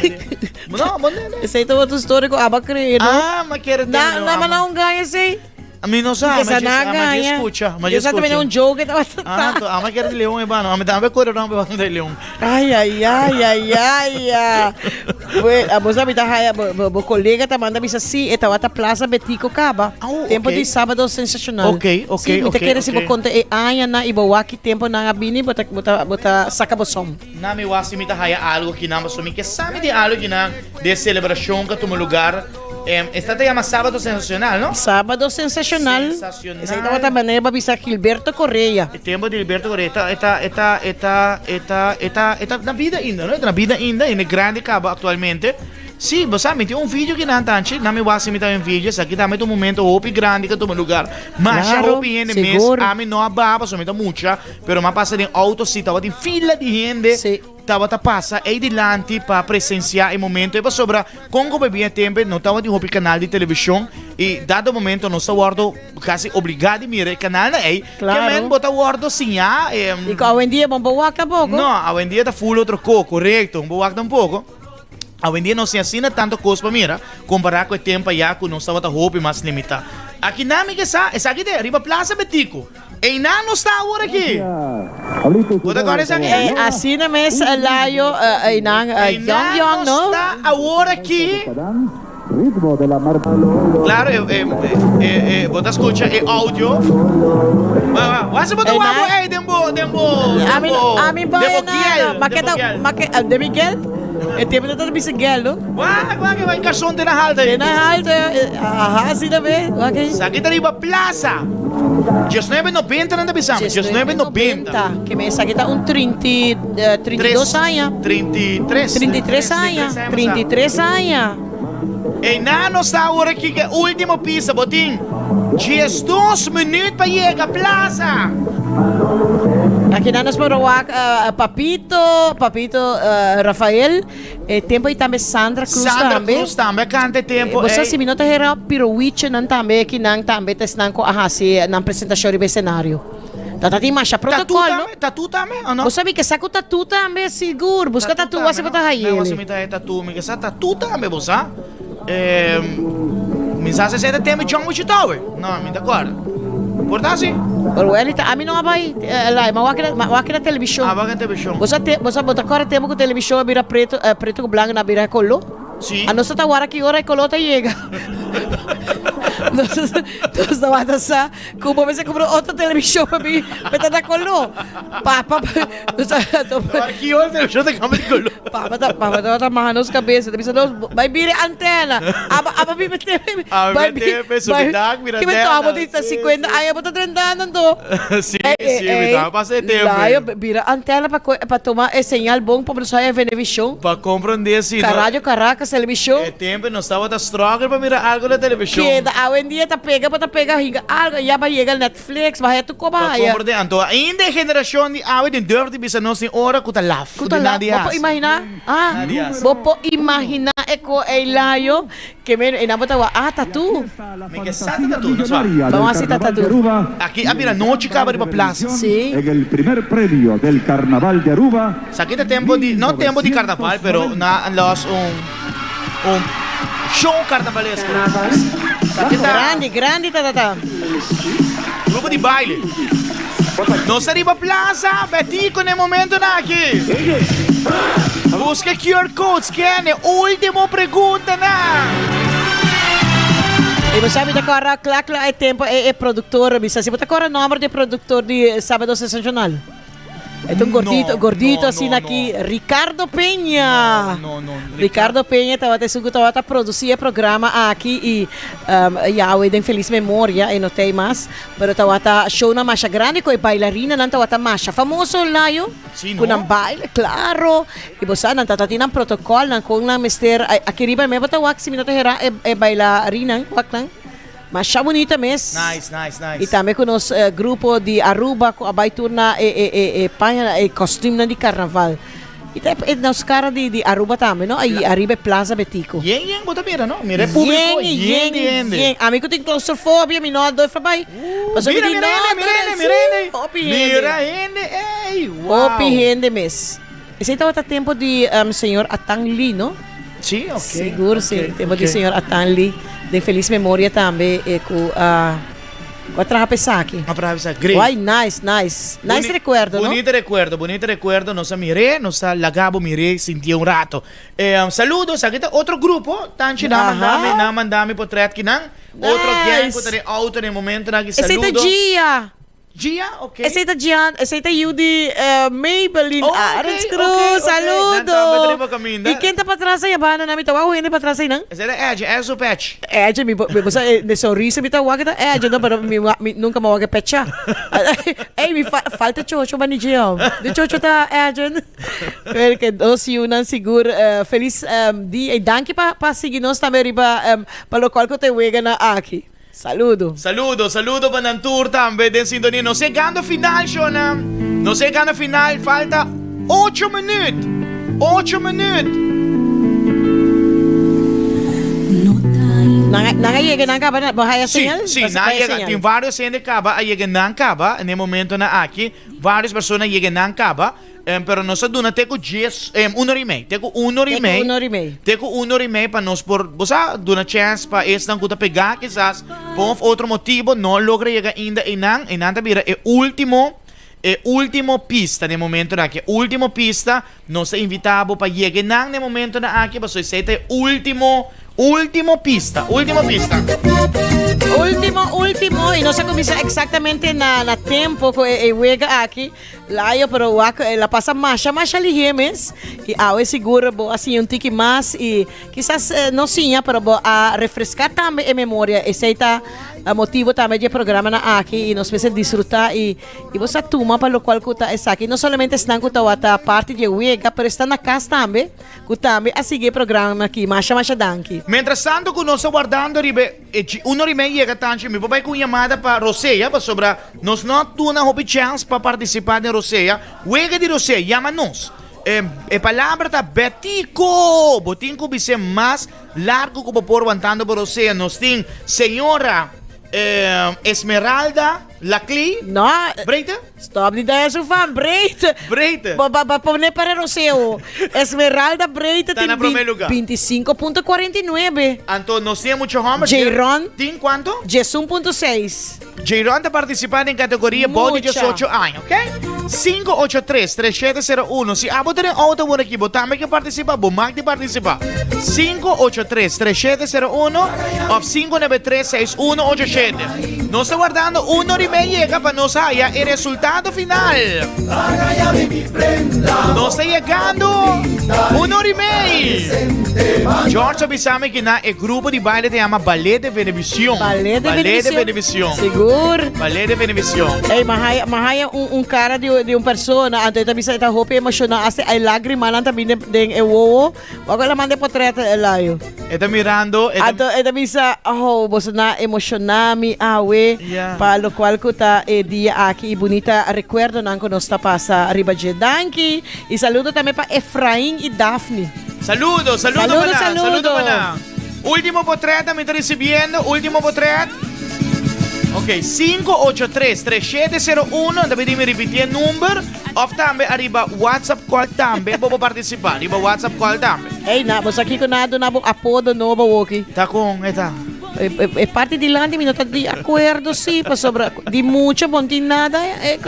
No, bo ne, ne. Esei ta otro storia ku aba kree, no? Ah, m'a kere den Na, leon, na, ama. ma na un gaña esei. Mi no sa, Porque ma sa na ma gaña. escucha, ma Yo sa también escucha. un joke que estaba Ah, to, ama quiere león hermano, ama tambe corre rompe banda de león. Ay, ay, ay, ay, ay, ay. Bueno, a vos habita haya, bo, bo, bo colega ta manda bisa sí, eta wata Plaza Betico Caba. tempo ok. di sábado sensacional. Ok, ok, Sí, mi te ok, quiere si bo ok. conta e aña na y bo waki tempo nan a bini, bo ta, bo ta, bo ta saca bo som. Na mi wasi mi ta haya algo ki nan, pasobra mi ke sa mi di algo ki nan de celebracion ka tuma lugar. Em, esta ta yama Sábado Sensacional, no? Sábado Sensacional. Sensacional. Esaki tabata manera pa bisa Gilberto Correa. E tempo di Gilberto Correa e ta, e ta, e ta, e ta, e ta, e ta, e ta na bida ainda, no? E ta na bida ainda, hende grandi kaba aktualmente. Sí, bo sa, mi tin un video ki nan tanchi, nan mi wak si mi ta un video, esaki tambe ta un momento hopi grandi ku a tuma lugar. Masha Claro, hopi hende mes, sigur. ami no a baha pasobra mi ta mucha, pero mi a pasa den auto si tabatin fila di hende. Sí. tabata pasa ei dilanti pa presencia e momento ei pasobra con cu bebia tempo no tabatin hopi canal di television y dado momento nos ta wordo casi obliga di mira e canalnan ei Claro. ke men bo ta wordo siña Y cu awendia bo no por wak tampoco. No, awendia ta full otro co, correcto, no por wak tampoco. Awendia nos tin asina tanto cos pa mira compara cu e tempo aya cu nos tabata hopi mas limita. Aki nan mi ke sa, esaki te riba Plaza Betico. Einan nos ta awor aki. Bo ta acorda esaki? Eh, asina mes Layo, einan yong yong no. Einan nos ta awor aki. Claro, e, e, e, e, bo ta scucha e audio. Wa, wa, wasi bo ta wak bo ei den bo, den bo, den bo, Ami den bai bo na, kiel, ma den ke bo ta, kiel. ma ke, de Miguel? E tempo ta ta bisa gel, no? Wak, wak, wak, karson den a halto ei. Den a halto, aha, asina be, wak ei. Esaki ta riba plaza. 1990 nan ta bisa mi, 1990. Ke me esaki ta un trinti, 32 aña. 33. 33 aña, 33 aña. Einan nos ta awor aki ke ultimo pista, bo tin 12 minuut pa yega plaza. Akinan nos por wak Papito, Papito Rafael, e tempo ei tambe Sandra Cruz Sandra tambe. Cruz tambe a canta e tempo Bo sa ei. si mi no ta hera Pirowichenan tambe kinan tambe ta esnan ku a hasi nan presentacion riba escenario. Ta ta tin masha Tatu protocol no. tambe, tatu tambe o no? Bo sa mi ke sa ku tatu tambe sigur, buska tatu wasi bo ta No, hayele. wasi mi ta haya tatu, mi ke sa tatu tambe bo sa. Mi sa si esei ta tempo John Wichi Tower. No, mi ta acorda. Por ta asi? Pero welita, ami no a bai lai, ma wak ma wak na televishon. Ah, wak na televishon. Bo sa te, bo sa bo ta acorda tempo ku televishon a bira preto, preto ku blanco na bira kolo? Si. A nos ta wara ki ora e kolo ta yega. Nos nos tabata sa ku bo mester kumpra otro televishon pa mi pa e ta na kolo. Papa nos a Wara ki ora e televishon ta kambia di kolo? Papa ta papa tabata maha nos kabesa ta bisa nos bai bira e antena aba aba mi mete Aba bai mete pe subi dak bira Ki mi antena tomo di ta 50 aña bo ta drentando anto Si si mi ta pasa e tempo Layo bira antena pa pa tuma e señal bon pa nos haya Venevisión Pa comprende si Ka Radio Caracas televisión E tempo nos tabata struggle pa mira algo na televisión Keda awendia ta pega bo ta pega hinga algo ya ba yega Netflix ba haya tur ko ba Pa haya. comprende anto ainda e generacion di awe den durf di bisa nos tin ora cu ta laf Cu ta di laf nadi bo por haci. imagina ah Nadi haci. bo por imagina e co ey layo ke men ey nan bo ta wak ah tatu. Mi ke sa ta tatu nos wak. Bamo haci ta tatu. Aki a bira nochi caba riba plaza. Si. En el primer premio del Carnaval de Aruba. Esaki ta tempo di no tempo di carnaval pero na los un un show carnavalesco. Esaki ta. Grandi grandi ta ta. Grupo di baile. Nos ta riba plaza Betico na e momentonan aki. Busca QR code scan e ultimo preguntanan. Y bo sa mi ta corda cla cla e tempo e e productor a bisa si bo ta corda nomber di e productor di Sabado Sensacional. E ta un gordito, No, gordito no, asina no, aki, Ricardo Peña. No, no, no. Ricardo Peña tabata esun ku tabata produsí e programa aki i um, ya awe den felis memoria e no ta ei mas, pero tabata shownan masha grandi ku e bailarinanan tabata masha famoso Layo. Sí, Ku no? nan baile, klaro. I bo sa nan tabata tin nan protokolnan kon nan mester aki riba mi bo ta wak si mi no ta hera e e bailarinan wak nan. Masha bunita mes. Nice, nice, nice. Y tambe cu nos grupo di Aruba cu a bay tur na e e e e paña e costumenan di carnaval. Y ta e nos cara di di Aruba tambe no ayi ariba e Plaza Betico. Yen yen bo ta mira no? Mira e publico Yen yen di hende. yen. Ami cu tin claustrofobia mi no a doy forbij. Pasobra Mira mi di mira no hende mira hende mira hende. Hopi hende. Mira hende ey wow. Hopi hende mes. Esey tabata tempo di señor Atan Lee, no? Sí, ok. Sigur, sí. Ok, Tempo di ok. señor Atan Lee. Den feliz memoria tambe e cu a cu a traha pa esaki. A traha pa esaki, great. Guay, nice, nice. Nice Boni- recuerdo, no? Bonito recuerdo, bonito recuerdo. Nos a mir'é, nos a laga bo mir'é, sintié un rato. Eh, saludos, aki ta otro grupo. Tanchi nan Aha. manda mi, nan manda mi potret kinan. Otro gang Nice. cu ta den auto den momentonan aki. Esey ta Saludo. Gia. Gia, ok. Esey ta Gian, esey ta yiu di Maybelline Oh, ok, Arends ok, Cruz, ok. Nan saludo. tambe ta riba caminda. Y ken ta patras ey abanda nan? Mi ta wak hende patras ey nan. Esey ta Edge, Edge su pech. Edge, mi bo sa de sonrisa mi ta wak ta Edge no, pero mi wak mi nunca mi a wak e pecha. Ey mi falta chocho bani dje hom. De chocho ta Edge. Pero ke nos yiunan sigur feliz dia y danki pa pa sigui nos tambe riba pa locual cu ta e weganan aki. Saludo. Saludo, saludo pa nan tur tambe den sintonia. Nos yegando final, shownan. Nos yegando final, falta. Ocho minuut! Ocho minuut! Nan a yega nan kaba bo haya señal? Si, si, nan a yega. Tin varios hende kaba a yega nan kaba na e momentonan aki. Varios persona a yega nan kaba. Pero nos a duna te ku dies, un ora i mei. Te ku un ora i mei. Te ku un ora i mei. Te ku un ora i mei pa nos por, bo sa, duna chèns pa esnan ku ta pegá kisas pa un òf otro motibo no logra yega ainda einan. Einan ta bira e último, e último pista na e momentonan aki. E último pista, nos ta invitá bo pa yega einan na e momentonan aki pasobra esei ta e último, último pista, último pista. Último, último, i nos a kuminsá eksaktamente na na tempo ku e wega aki. Layo pero wak el a pasa masha masha lihé mes y awe sigur bo a siña un tiki mas y kisas no siña pero bo a refresca tambe e memoria esey ta motibo tambe di e programanan aki y nos mester disfruta y y bo sa tuma pa locual cu ta esaki no solamente esnan cu tawata parti di e wega pero esnan na cas tambe cu tambe a sigui e programa aki masha masha danki. Mientras tanto cu nos ta wardando riba e. E chi un ora y mei yega tanchi mi por bai cu un yamada pa Rosea pasobra nos no a duna hopi chance pa participa den Rosea. Wega di Rosea, yama nos. E e palabra ta Betico! Bo tin cu bis'e mas largo cu bo por wantando bo Rosea. Nos tin señora Esmeralda Laclay. No. Breite? Stop di da su fan Breite. Breite. Ba ba pone para Roseo. Esmeralda Breite tin 25.49. Anto nos tin mucho homber. Jayron. Tin cuanto? 11.6. Jayron ta participa den categoria bou di 18 aña, ok? 583-3701. Si abo ta den auto awor aki, bo tambe ke participa, bo mag di participa. 583-3701 of 593-6187. Nos ta wardando un ora y mei yega pa nos haya e resultado final. Nos ta yegando un ora y mei. George a bisa mi ki na e grupo di baile ta yama Ballet de Venevisión. Ballet de Ballet de Venevisión. Sigur. Ballet de Venevisión. Ey, ma haya, ma haya un, un cara di, di un persona, anto ta bisa ta hopi emociona, hasta hay lágrimanan ta bin den, den e wowo. Wak el a manda e potret Elayo. E ta mirando, e ta. Anto e ta bisa, Oh, boso na emoshoná mi awe Ya. pa lokual ku ta e dia aki i bunita rekuerdonan ku nos ta pasa riba dje. Danki! I saludo tambe pa Efrain i Daphne. Saludo, saludo Saludo, pa nan, saludo saludo. pa nan. Ultimo potret mi ta risibiendo, ultimo potret. Ok, 583 3701, ta pidi mi ripiti e number. Of tambe ariba WhatsApp call tambe bo por participa. Riba WhatsApp call tambe. Ey na, bo sa kiko na duna bo apodo nobo awoki? Ta con e ta? E parti dilanti mi no ta di acuerdo si, pasobra di mucha bo no tin nada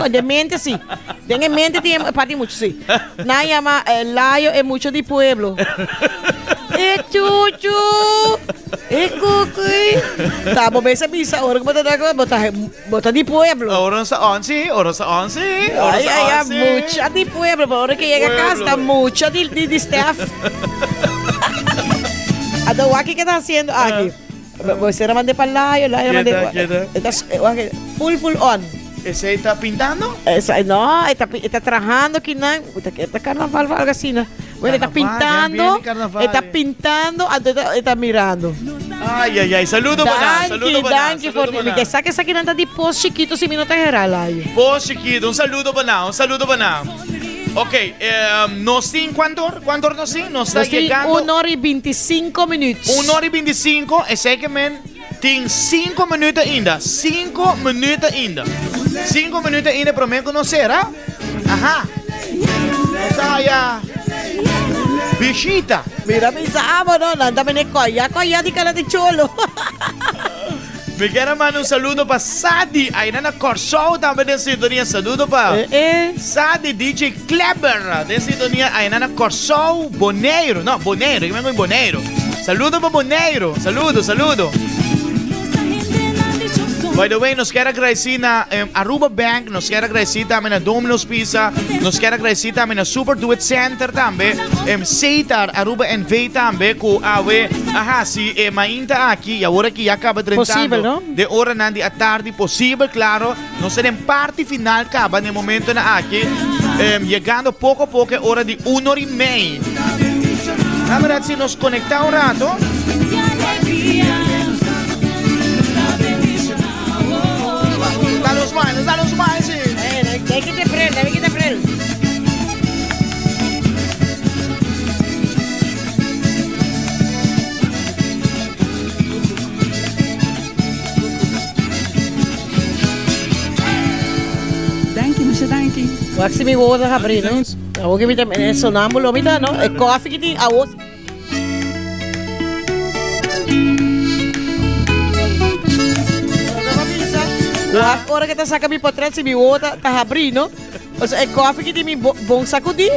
de mente si. Den e mente tin e parti mucha si. Nan yama Layo e mucha di pueblo. E chuchu, e cucui. Ta bo mes a bisa ora ku bo ta da bo ta. Bo ta di pueblo. Ora nos ta onsi, ora nos ta onsi, ora nos Ay, ta ay, ay, onsi. mucha di pueblo, pero ora que llega a casa ta mucha di, di, di staff. Ado, waki que ta haciendo aki? Bo sera mande pa Layo, Layo mande. Keda, keda. E ta, waki, full, full on. Esey ta pintando? Esa, no, e ta, e ta trahando kinan, e ta, e ta carnaval of algo asina. Bueno, e ta Carnaval, pintando, ya viene carnaval, e ta eh. pintando, anto e ta, e ta mirando. Ay, ay, ay. Saludo pa nan, saludo Danki, pa nan, danki saludo for pa mi nan. ke sa ke esakinan ta di pos chikito si mi no ta hera layo. Pos chikito, un saludo pa nan, un saludo pa nan. Ok, eh, nos tin cuanto or? Cuanto or nos tin? Nos ta Nos tin yegando un ora y 25 minuut. Un ora y 25, esey ke men tin 5 minuut ainda, 5 minuut ainda. 5 minuut ainda prome ku nos sera. Aha. Nos ta haya bishita. Mira mi sa amo no, nan ta mene koya koya di kala di cholo. Mi kier a manda un saludo pa Sadi, aina na Kòrsou tambe den sintonia. Saludo pa Sadi DJ Kleber den sintonia aina na Kòrsou, Boneiru. No, Boneiru, ki men ku Boneiru. Saludo pa Boneiru. Saludo, saludo. By the way, nos kier a gradeci na Aruba Bank. Nos kier agradeci tambe na Domino's Pizza, nos kier agradeci tambe na Super Do It Center tambe, Setar Aruba NV tambe cu awe a haci e mainta aki y awor aki ya caba drentando Posibel, no? den oranan di atardi posibel, claro, nos ta den parti final caba den momentonan aki, yegando poco a poco e ora di un ora y mei. Na verdad si nos conecta un rato. Dale un smile, dale un smile, sí. Dame kita prel, dame kita prel. Wak si mi wowo ta habri no. Awo ke mi ta e sonambulo mi ta no. E koffie ki tin awo. Wak ora ke ta saka mi potret si mi wowo ta ta habri no. Pasobra e koffie ki tin mi bon sakudi.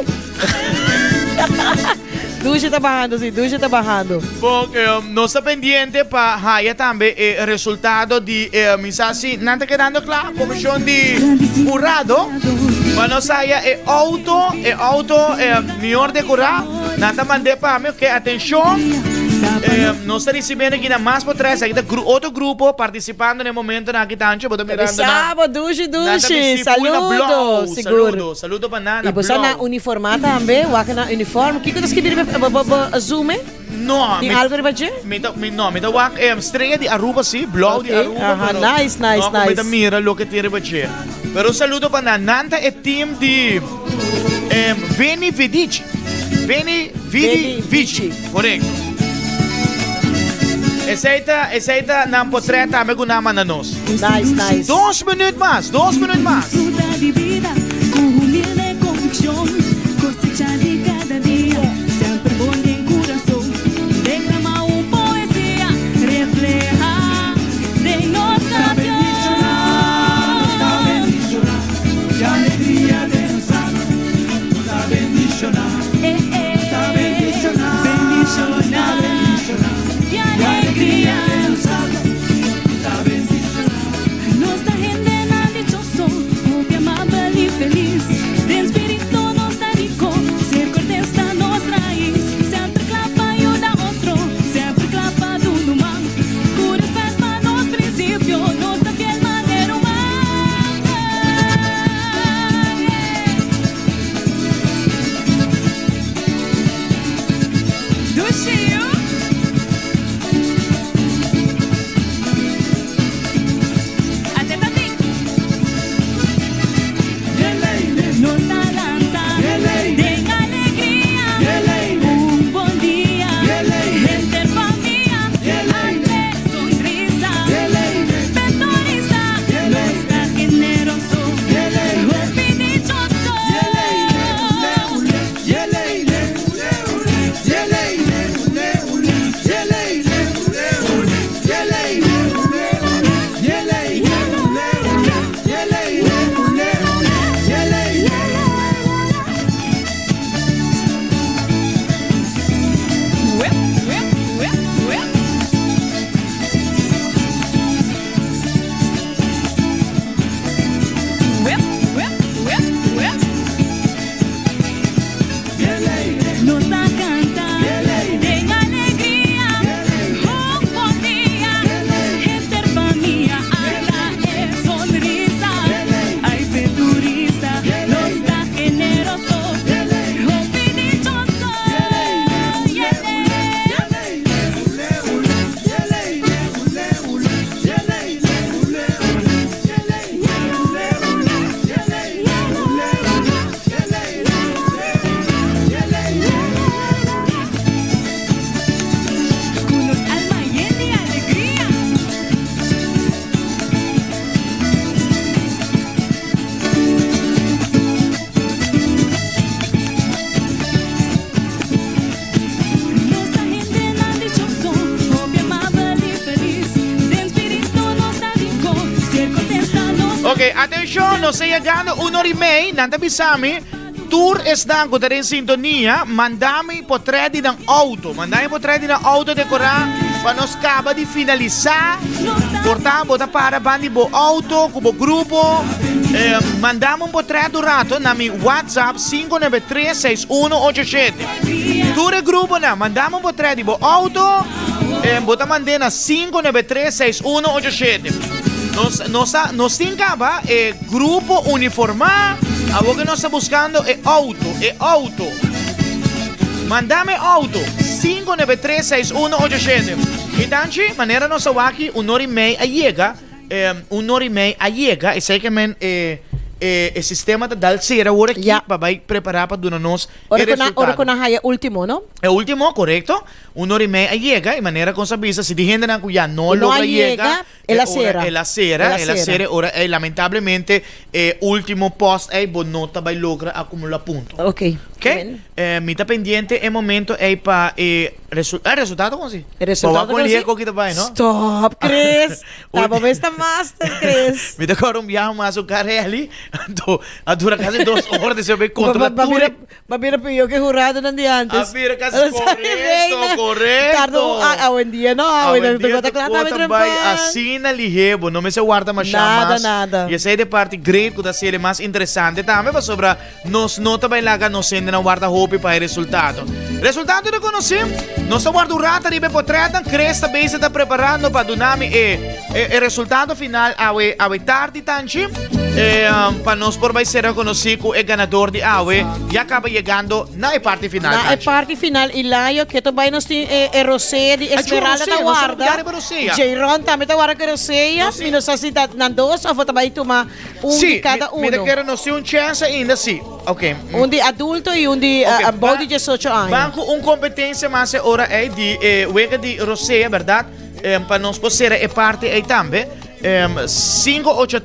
Dushi ta bahando si, dushi ta bahando. Bon, nos ta pendiente pa haya tambe e resultado di e misa si nan ta kedando kla, komishon di hurado, pa nos haya e auto, e auto mihor dekorá, nan ta mand'é pa mi, ok, atenshon, nos ta risibiendo aki na mas por tres, aki ta otro grupo partisipando na e momentonan aki tancho, bo ta mirando nan. Bisa bo, dushi, Nan ta dushi, bisti full na saludo, blou, sigur. saludo, saludo pa nan I na bo sa blou. nan uniformá tambe, wak nan uniform, kiko ta skibi riba bo bo bo zoom e? No, Tin mi, algo riba dje? mi ta, mi, no, mi ta wak em strea di Aruba si, blou di Ok, Aruba, aha, pero nice, nice, no ku mi ta nice. mira loke tin riba dje. Pero un saludo pa nan, nan ta e team di em Veni Vidici, Veni Vidi Veni Vici, Vici. korekto. Esei ta, esei ta nan potret tambe ku nan manda nos. Nice, nice. Dos minuut mas, dos minuut mas. Fruta di bida cu humilde conviccion, cosecha di cada dia, semper bon den curason. Declama un poesia, refleha den nos nacion. Bendiciona, di alegria. Nos ta hendenan dichoso, hopi amabel i felis. Den spirito nos ta riko, ser kortes ta nos rais. Semper kla pa yuda otro, semper kla pa duna un man. Ku respet pa nos prinsipio, nos ta fiel manera human. Dushi yu! Nos ta lanta den alegria. Un bon dia, henter famia. Ante sonrisa, pe turista. Nos ta generoso, hopi dichoso. Nos ta canta den alegria, un bon dia, henter famia, ata e sonrisa, ay p'e turista, nos ta generoso, hopi dichoso, Cu nos alma yen di alegria. Nos ta hendenan dichoso, hopi amabel y felis. Den spirito nos ta rico, ser contesta nos. Ok, atencion, nos ta yegando un ora y mei, nan ta bisa mi, tur esnan cu ta den sintonia, manda mi potret di nan auto, manda mi potret di nan auto decora pa nos caba di finalisa, por ta bo ta para ban di bo auto cu bo grupo, eh, manda mi un potret un rato na mi WhatsApp 593 6187. Tur e gruponan, manda mi un potret di bo auto, eh, bo ta mand'é na 593 6187. Nos, nos ta, nos tin caba e grupo uniformá, awor ke nos ta buscando e auto, e auto. Manda mi e auto, 593 6187. I tanchi, manera nos a wak aki, un ora i mei a yega, eh, un ora i mei a yega, esei ke men e. E, e sistema ta dal sera awor aki pa bai prepara pa duna nos Ora e ku nan, ora resultado. ku nan haya ultimo, no? E ultimo, korekto. Un ora i mei a yega, i manera kon sa bisa, si di hendenan ku ya no Ku no a logra yega, yega, el a e ora sera. el a sera, El a el a sera. sera e ora ei. Lamentablemente e ultimo post ei bo no ta bai logra akumula punto. Ok. Ok? Eh, mi ta pendiente e momento ei pa e resu-, e resultado kon si? E resultado Bo wak kon kon lihe si? koki ta bai, no? Stop, Chris. Ta bo mes ta master, Chris. Mi ta kòrda un biaha mas un kareli, anto a dura kasi dos ora di se bai kontrola Ba tur. bira, ba bira pió ke huradonan di antes. A bira kasi korekto, korekto. Tarda un a, awendia no, awendia ta kla tambe Awendia bai trempan. asina lihé, bo no mester warda mashá Nada, mas. nada. I esei ta e parti great ku ta hasiel e mas interesante tambe pasobra Nos no ta bai laga nos hendenan warda hopi pa e resultado. Resultado ta konosí. Nos ta warda un rato riba e potretnan. Chris ta bezig ta preparando pa duna mi e e resultado final awe awe tardi tanchi. E pa nos por bai ser rekonosí ku e ganador di awe ya kaba yegando na e parti final Na e tanchi. parti final Ilayo ke ta bai nos tin e e rosea di Achu, Esmeralda ta rosea, nos ta warda. lubidá riba rosea. Jayron tambe ta warda ku e rosea. Mi no sa si ta nan dos of bo ta bai tuma Un Sí, di cada mi, mi ta uno. kere nos tin un chance ainda, sí. Ok. Un di adulto y un di Ok, uh, bou ba- di 18 aña. Ban ku un kompetensia mas e ora ei di e wega di Rosea, bèrdat? Em, pa nos por sera e parti ei tambe. Em,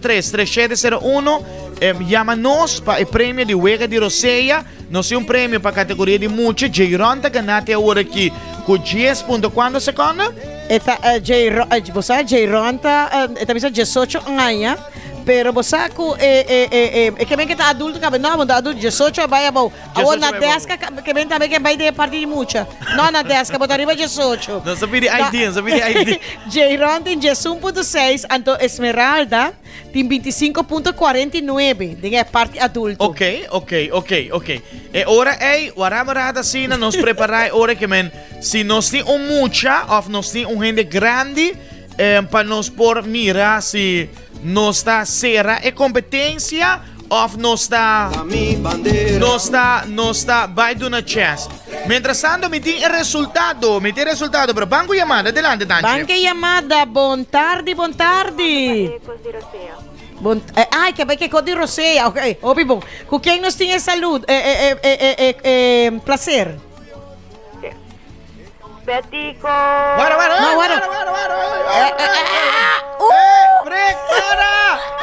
583-3701, em, yama nos pa e premio di wega di Rosea. Nos tin un premio pa kategoria di mucha. Jayron ta gana te awor aki ku 10 punto kuantu sekonde? E ta eh, Jayron, eh, bo sa Jayron ta, eh, e ta bisa 18 aña. Pero bo sa ku e e e e e ke men ke ta adulto kabe no bo ta adulto diesocho a bai abou. Awor 18 na bai abou. deska ke men tambe ke bai den e parti di mucha. No na deska bo ta riba diesocho. Nos ta pidi ID, nos ta pidi ID. Jayron tin 11.6 anto Esmeralda tin 25.49 den e parti adulto. Ok, ok, ok, ok. E ora ei, wara marada asina nos prepara e ora ke men si nos tin un mucha of nos tin un hende grandi Pa nos por mira si nos ta sera e competencia of nos ta nos ta nos ta bai duna chance. Mientras tanto mi tin e resultado, mi tin e resultado, pero ban cu yamada, adelante Tantje. Ban cu yamada, bon tardi, bon tardi. Bon, eh, ay, ke bai ke kos di rosea, ok, hopi bon. Ku ken nos tin e salud, e, e, e, e, e, e, placer? Betico. Wara, wara, No, wara. wara, wara, wara, Eh, eh, eh, ah, uh. Break, para!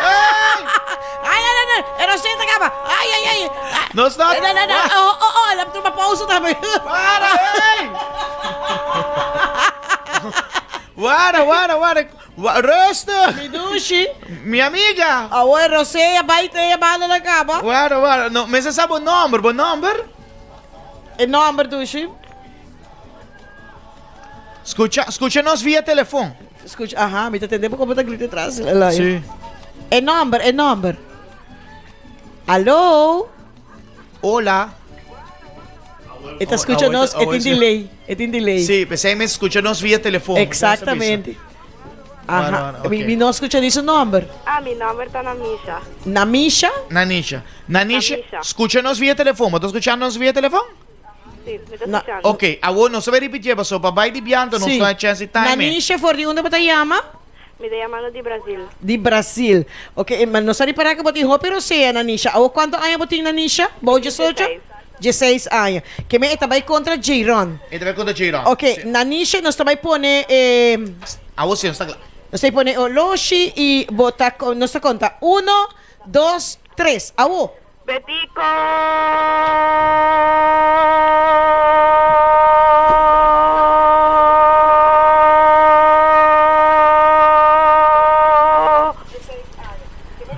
Ey! Ay, ay, ay, ay, e rosea ta kaba. Ay, ay, ay. Ah. No stop. No, no, no. Oh, oh, oh, laat me toma pausa tambe. Para, ey! Wara, wara, wara. Wa- Rustig! Mi dushi. Mi amiga! Awor rosea bai te yamada na kaba. Wara, wara. No, mester sa bo nomber, bo nomber? E nomber dushi. Scucha, scucha nos via telefon. Scucha, aha, mi ta tende como ta grita atrás. Eloy. Sí. E nomber, e nomber. Aló? Hola. E ta scucha nos, e tin delay, e tin delay. Sí, pesey me scucha nos via telefon. Exactamente. Aha, Bueno, bueno, mi, ok. mi no scucha ni su nomber. Ah, mi nomber ta Namisha. Namisha? Nanisha. Nanisha, Namisha. scucha nos via telefon. Bo ta scucha nos via telefon? Sí, mi ta Na- scuchando. Ok, awor nos ta bay repitié paso pa bay di bianto nos Sí. no a chance di time. Nanisha, for di unda bo ta yama? Mi ta yamando di Brasil. Di Brasil. Ok, eh, ma nos a ripará ku bo tin hopi rosea, Nanisha. Awor kuantu aña bo tin, Nanisha? Bou diesocho? Dieseis. Dieseis aña. Ke men e ta bai kontra Jayron. E ta bai kontra Jayron. Ok, Sí. Nanisha, nos ta bai pone e. Awor sí, nos ta kla. Nos ta bai pone oloshi i bo ta, nos ta konta uno, dos, tres. Awor. Betico!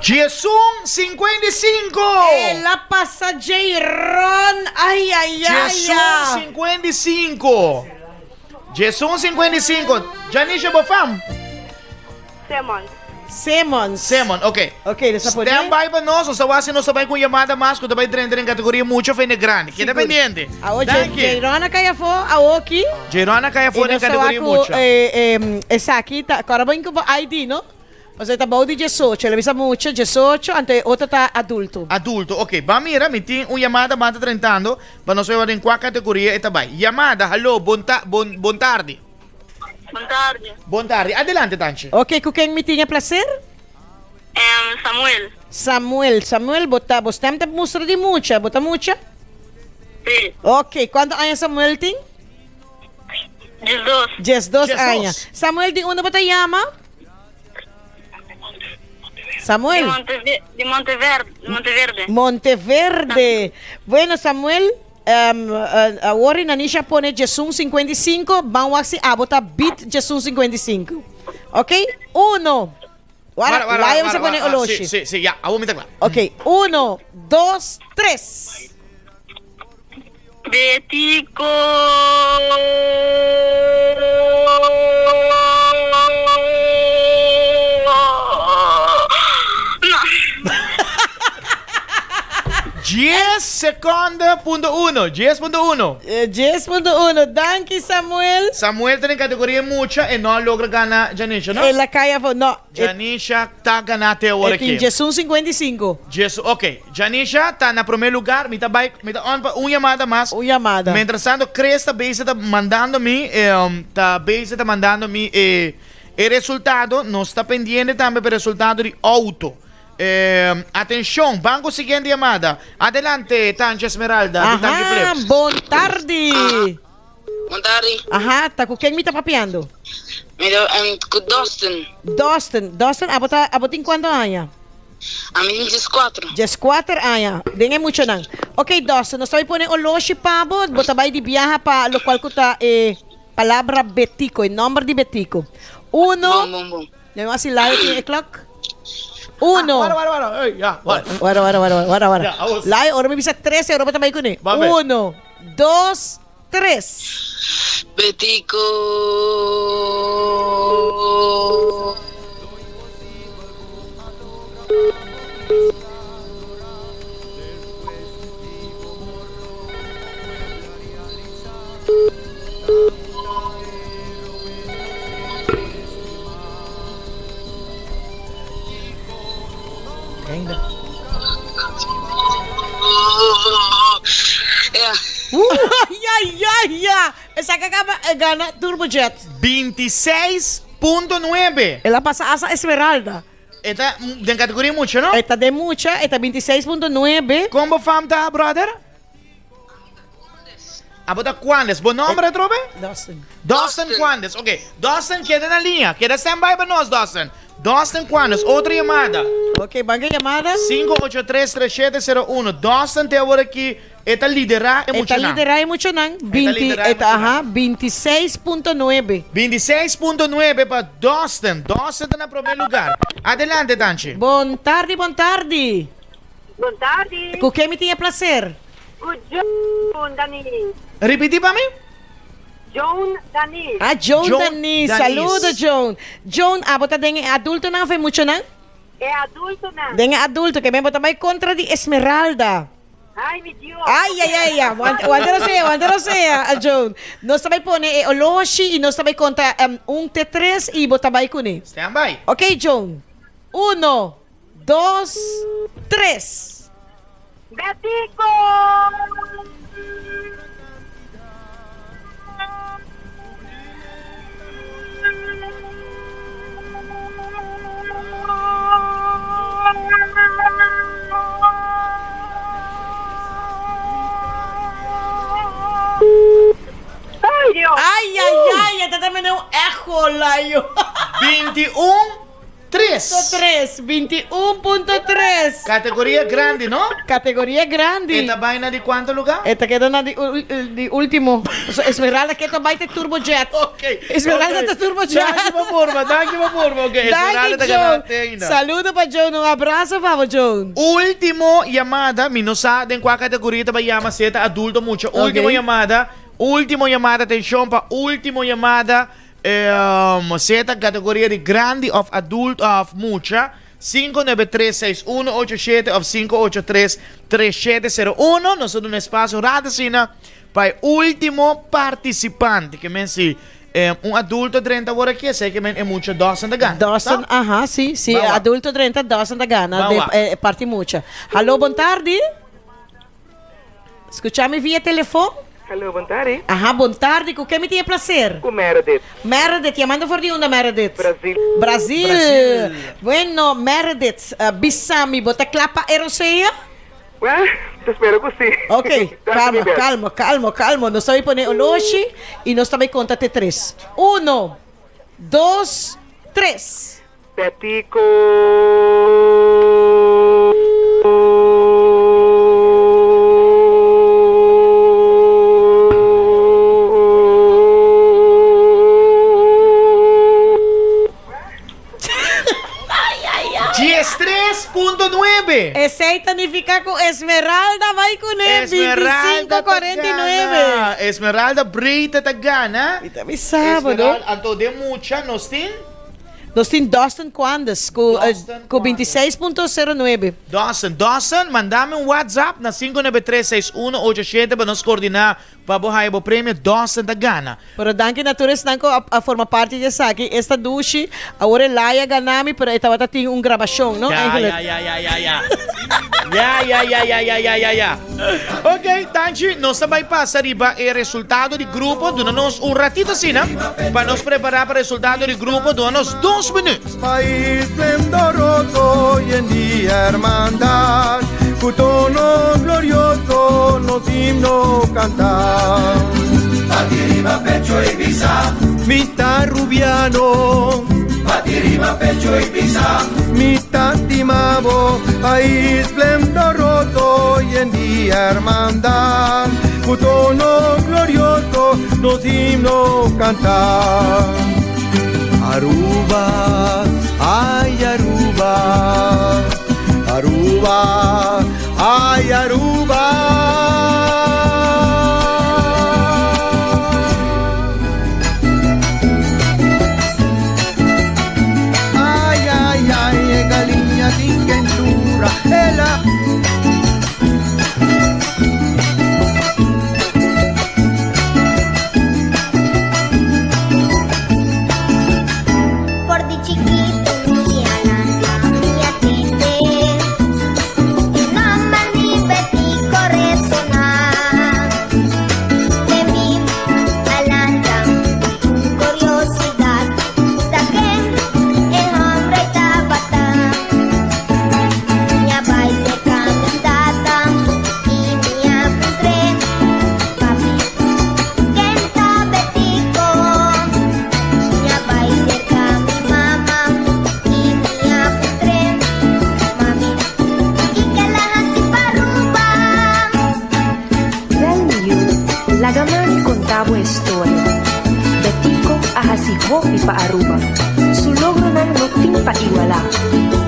Diesun 55! El a pasa Jayron! Ay ay ay! Diesun 55! Diesun 55! Janisha bo fam? Simons. Simons. Simon, ok. Ok, nos ta pone. Stand by pa nos, nos ta wak si nos ta bai ku un yamada mas ku ta bai drenta den kategoria mucho of hende grandi. Keda Sigur. pendiente. Awo Danki. Jairona kai afó, awoki. Jairona kai afó I den nos ta wak kategoria ku mucha. esaki ta, kòrda bo ku bo ID, no? Pasobra e ta bou di diesocho, el a bisa mucha, diesocho, anto e otro ta adulto. Adulto, ok. Ban mira, mi tin un yamada ban ta drentando pa nos wak den kua kategoria e ta bai. Yamada, hallo, bon ta, bon, bon tardi. Bon tardi. Bon tardi. Adelante, Tanchi. Ok, ku ken mi tin e placer? Samuel. Samuel, Samuel, bo ta, bo stem ta mustra di mucha, bo ta mucha? Si. Ok, cuanto aña Samuel tin? 12. 12 aña. Samuel, di unda bo ta yama? Samuel. Di Monteve di Monteverde, Monteverde. Monteverde. Bueno, Samuel, um, uh, awor i Nanisha a pone djesun 55, ban wak si abo ta beat djesun 55. Ok? Uno. Wara, Wara, wara, Lion wara, se pone wara, ah, oloshi. Si, si, si, ya, awor mi ta kla. Ok, uno, dos, tres. Betico. No. Dies seconde punto uno, 10.1. 10.1, danki Samuel. Samuel ta den categoria mucha e no a logra gana Janisha, no? El a cay afo, no. Janisha ta gana te awor E tin aki. djesun sinkuenta i sinku. Djesun, ok. Janisha ta na prome lugar. Mi ta bai, mi ta on pa un yamada mas. Un yamada. Mientras tanto, Chris ta bezig ta mandando mi, ta bezig ta mandando mi e, e resultado. Nos ta pendiente tambe pa e resultado di auto. Atencion, ban cu siguiente yamada. Adelante, Tanchi Esmeralda di Tanki Aha, Flips. bon tardi. Bon tardi. Aha, ta cu ken mi ta papiando? Mi ta cu Dustin. Dustin, Dustin, abo ta, abo tin cuanto aña? Ami tin dieskuater. Dieskuater aña, den e muchanan. Ok, Dustin, nos ta bay pone oloshi pa bo, bo ta bay di biaha pa locual cu ta e palabra Betico, e nomber di Betico. Uno. Bon, bon, bon. Nan a hasi layo tin e klok. Uno. Wara, wara, wara. Ey, ya, wara. Wara, wara, wara, wara, wara. Ya, awo. Layo, ora mi bisa tres, e ora bo ta bai kuné. Ba be. Uno, dos, tres. Betico. Ya ya! Esaki a kaba e gana Turbojet. 26.9. El a pasa asa Esmeralda. E ta den kategoria mucha, no? E ta den mucha, e ta 26.9. Kon bo fam ta, brother? Abo ta Quandes. Bo nomber atrobe? Dustin. Dustin Quandes. Ok. Dustin, keda na liña. Keda standby pa nos, Dustin. Dustin Quandes. Otro yamada. Ok, banca yamada. 5833701. Dustin te awor aki e ta lidera e E ta muchanan. lidera e muchanan. E ta Binti, lidera e e ta, aha, 26.9. 26.9 pa Dustin. Dustin ta na prome lugar. Adelante, Tanchi. Bon tardi, bon tardi. Bon tardi. Ku ken mi tin e placer? Ku Joan Danis. Ripiti pa mi. Joan Danis. Ah, Joan Joan Danis. Danis. Saludo, Joan. Joan, abo ta den e adultonan of e muchanan? E adultonan. Den e adulto, ke men bo ta bai kontra di Esmeralda. Ay, mi Dios. Ay, ay, ay, ay. Wanta, wanta rosea, wanta rosea, Joan. Nos ta bai pone e oloshi i nos ta bai konta um, un te tres i bo ta bai kuné. Stand by. Ok, Joan. Uno, dos, tres. Betico! Ay, Dios! Ay, ay, ay, e ta tambe un echo, Layo. 21 Tres. Punto tres, 21 punto tres. Categoria grandi, no? Categoria grandi. E ta bai na di cuanto lugar? E ta keda na di, di ultimo. So Esmeralda ke ta bai te Turbojet. Ok. Esmeralda ok. ta Turbojet. Danki pa forma, danki pa forma. Ok, Esmeralda Danki ta gana Joan. te ainda. Saludo pa Joan, un abrazo pa bo Joan. Ultimo yamada, mi no sa den cua categoria ta bai yama, si e ta adulto o mucha. Ultimo Ok. yamada, ultimo yamada, atencion pa ultimo yamada. Sea ta categoria di grandi of adulto of mucha, 5936187 of 5833701. Nos ta duna espacio un rato asina pa e ultimo participante. Ke men si un adulto drenta awor aki, esei ke men e mucha dosen ta gana. Dosen, aha, si, si e adulto drenta, dosen ta gana Bawa. de e parti mucha. Hallo, bon tardi. Scucha mi via telefon? Hallo, bon tardi. Aha, bon tardi. Ku ken mi tin e plaser? Ku Meredith. Meredith, yamando for di unda Meredith? Brazil. Brazil. Bueno, Meredith, bisa mi, bo ta kla pa e rosea? Well, ta spera ku si. Ok, kalmo, kalmo, kalmo, kalmo. Nos ta bai pone oloshi i nos ta bai konta te tres. Uno, dos, tres. Betico. 13.9. Esei ta nifiká ku Esmeralda bai kuné Esmeralda 25 ta 49. gana. Esmeralda Brita ta gana. Mi ta bisa bo, no? Esmeralda, anto den mucha nos tin? Nos tin Dustin Quandes ku ku 26.09. Dustin, Dustin, mandami un WhatsApp na 5936187 pa nos koordiná Pa bo haya bo premio Dawson ta gana. Pero danki na tur esnan ku a forma parti di esaki. Esta dushi, awor e Laia gana mi, pero e tabata tin un grabashon, no? Ya, Eigenlijk. ya, ya, ya, ya. Ya, ya, ya, ya, ya, ya, ya, ya. Ok, Tanchi, nos ta bai pasa riba e resultado di grupo. Duna nos un ratito asina pa nos prepara pa resultado di grupo. Duna nos dos minuut. País splendoroso y en día hermandad, cu tono glorioso nos himno cantar. Bati riba pecho y bisa. Mi ta rubiano. Bati riba pecho y bisa. Mi ta stimabo, país splendoroso y en día hermandad, cu tono glorioso nos himno cantar. Aruba, ay Aruba, Aruba, ay Aruba. Ay, ay, ay, e galiña tin kentura, el a. For di chikito mi a lanta mi a tende e nomber di Betico resoná. Den mi a lanta un curiosidad ta ken e hombre tabata. Mi a bai serka mi tata i mi a puntr'é, Papi, ken ta Betico? Mi a bai serka mi mama i mi a puntr'é, Mami, kiko el a hasi pa Aruba? Wel mi yu, laga mami konta bo e storia. Betico a hasi hopi pa Aruba. Su logronan no tin pa igualá.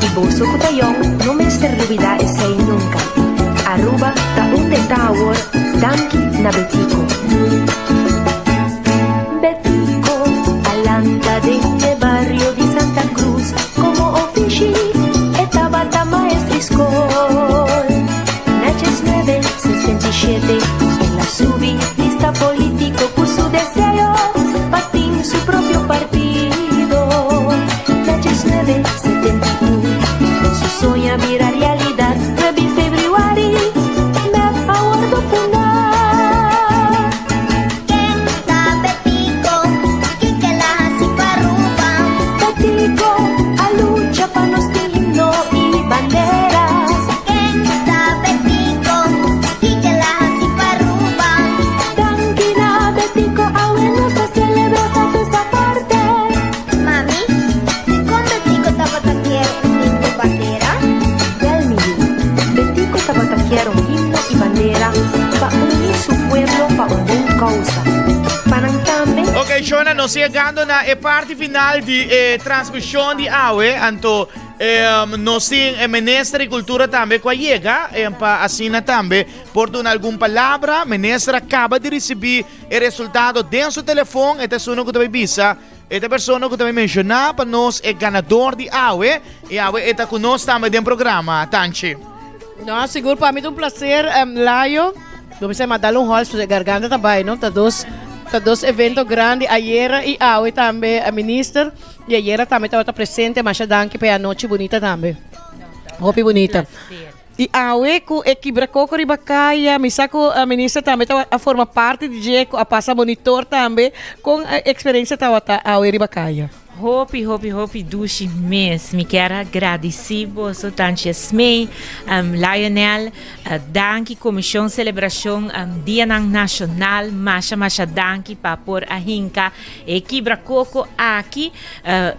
I boso ku ta yòn no mester lubidá esei nunka. Aruba ta unda e ta awor danki na Betico. Betico a lanta den e bario di Santa Cruz komo ofishi e tabata maestro di skol. Na diesnuebe sesenta i shete el a subi lista politico cu su deseo pa tin su propio partido. Na 1971 su soño a bira realidad, nuebe februari mep a wordo funda. Ken ta Betico? Kiko el a hasi pa Aruba? Betico a lucha pa nos tin himno y bandera. Ken ta Betico? Kiko el a hasi pa Aruba? Danki na Betico awe nos ta celebra status aparte. Mami, dikon Betico tabata kier un himno y bandera? Wel mi yu, Betico tabata kier un himno y bandera pa uni su pueblo pa un bon causa. Pa nan tambe. Ok, Shona, nos yegando na e parti final di e transmision di awe, anto nos tin e Minister di Cultura tambe cu a yega pa asina tambe por duna algun palabra. Minister a caba di ricibi e resultado den su telefon, e ta esun cu ta bay bisa, e ta e persona cu ta bay menciona pa nos e ganador di awe, y awe e ta cu nos tambe den programa, Tanchi. No, sigur pa mi ta un placer, Layo. Lo mester manda un hòls pasobra e garganta ta bai, no? Ta dos ta dos evento grandi ayera i awe tambe minister i ayera tambe tabata presente. Masha danki pa e anochi bunita tambe. Hopi bunita. Y awe cu e kibra coco riba caya, mi sa cu minister tambe ta a forma parti di dje, cu a pasa monitor tambe. Con e experiencia tawata awe riba caya? Hopi hopi hopi dushi mes. Mi kier a gradici boso tanchi Esmee, Lionel, danki Comision Celebracion Dianan Nacional, masha masha danki pa por a hinca e kibra coco aki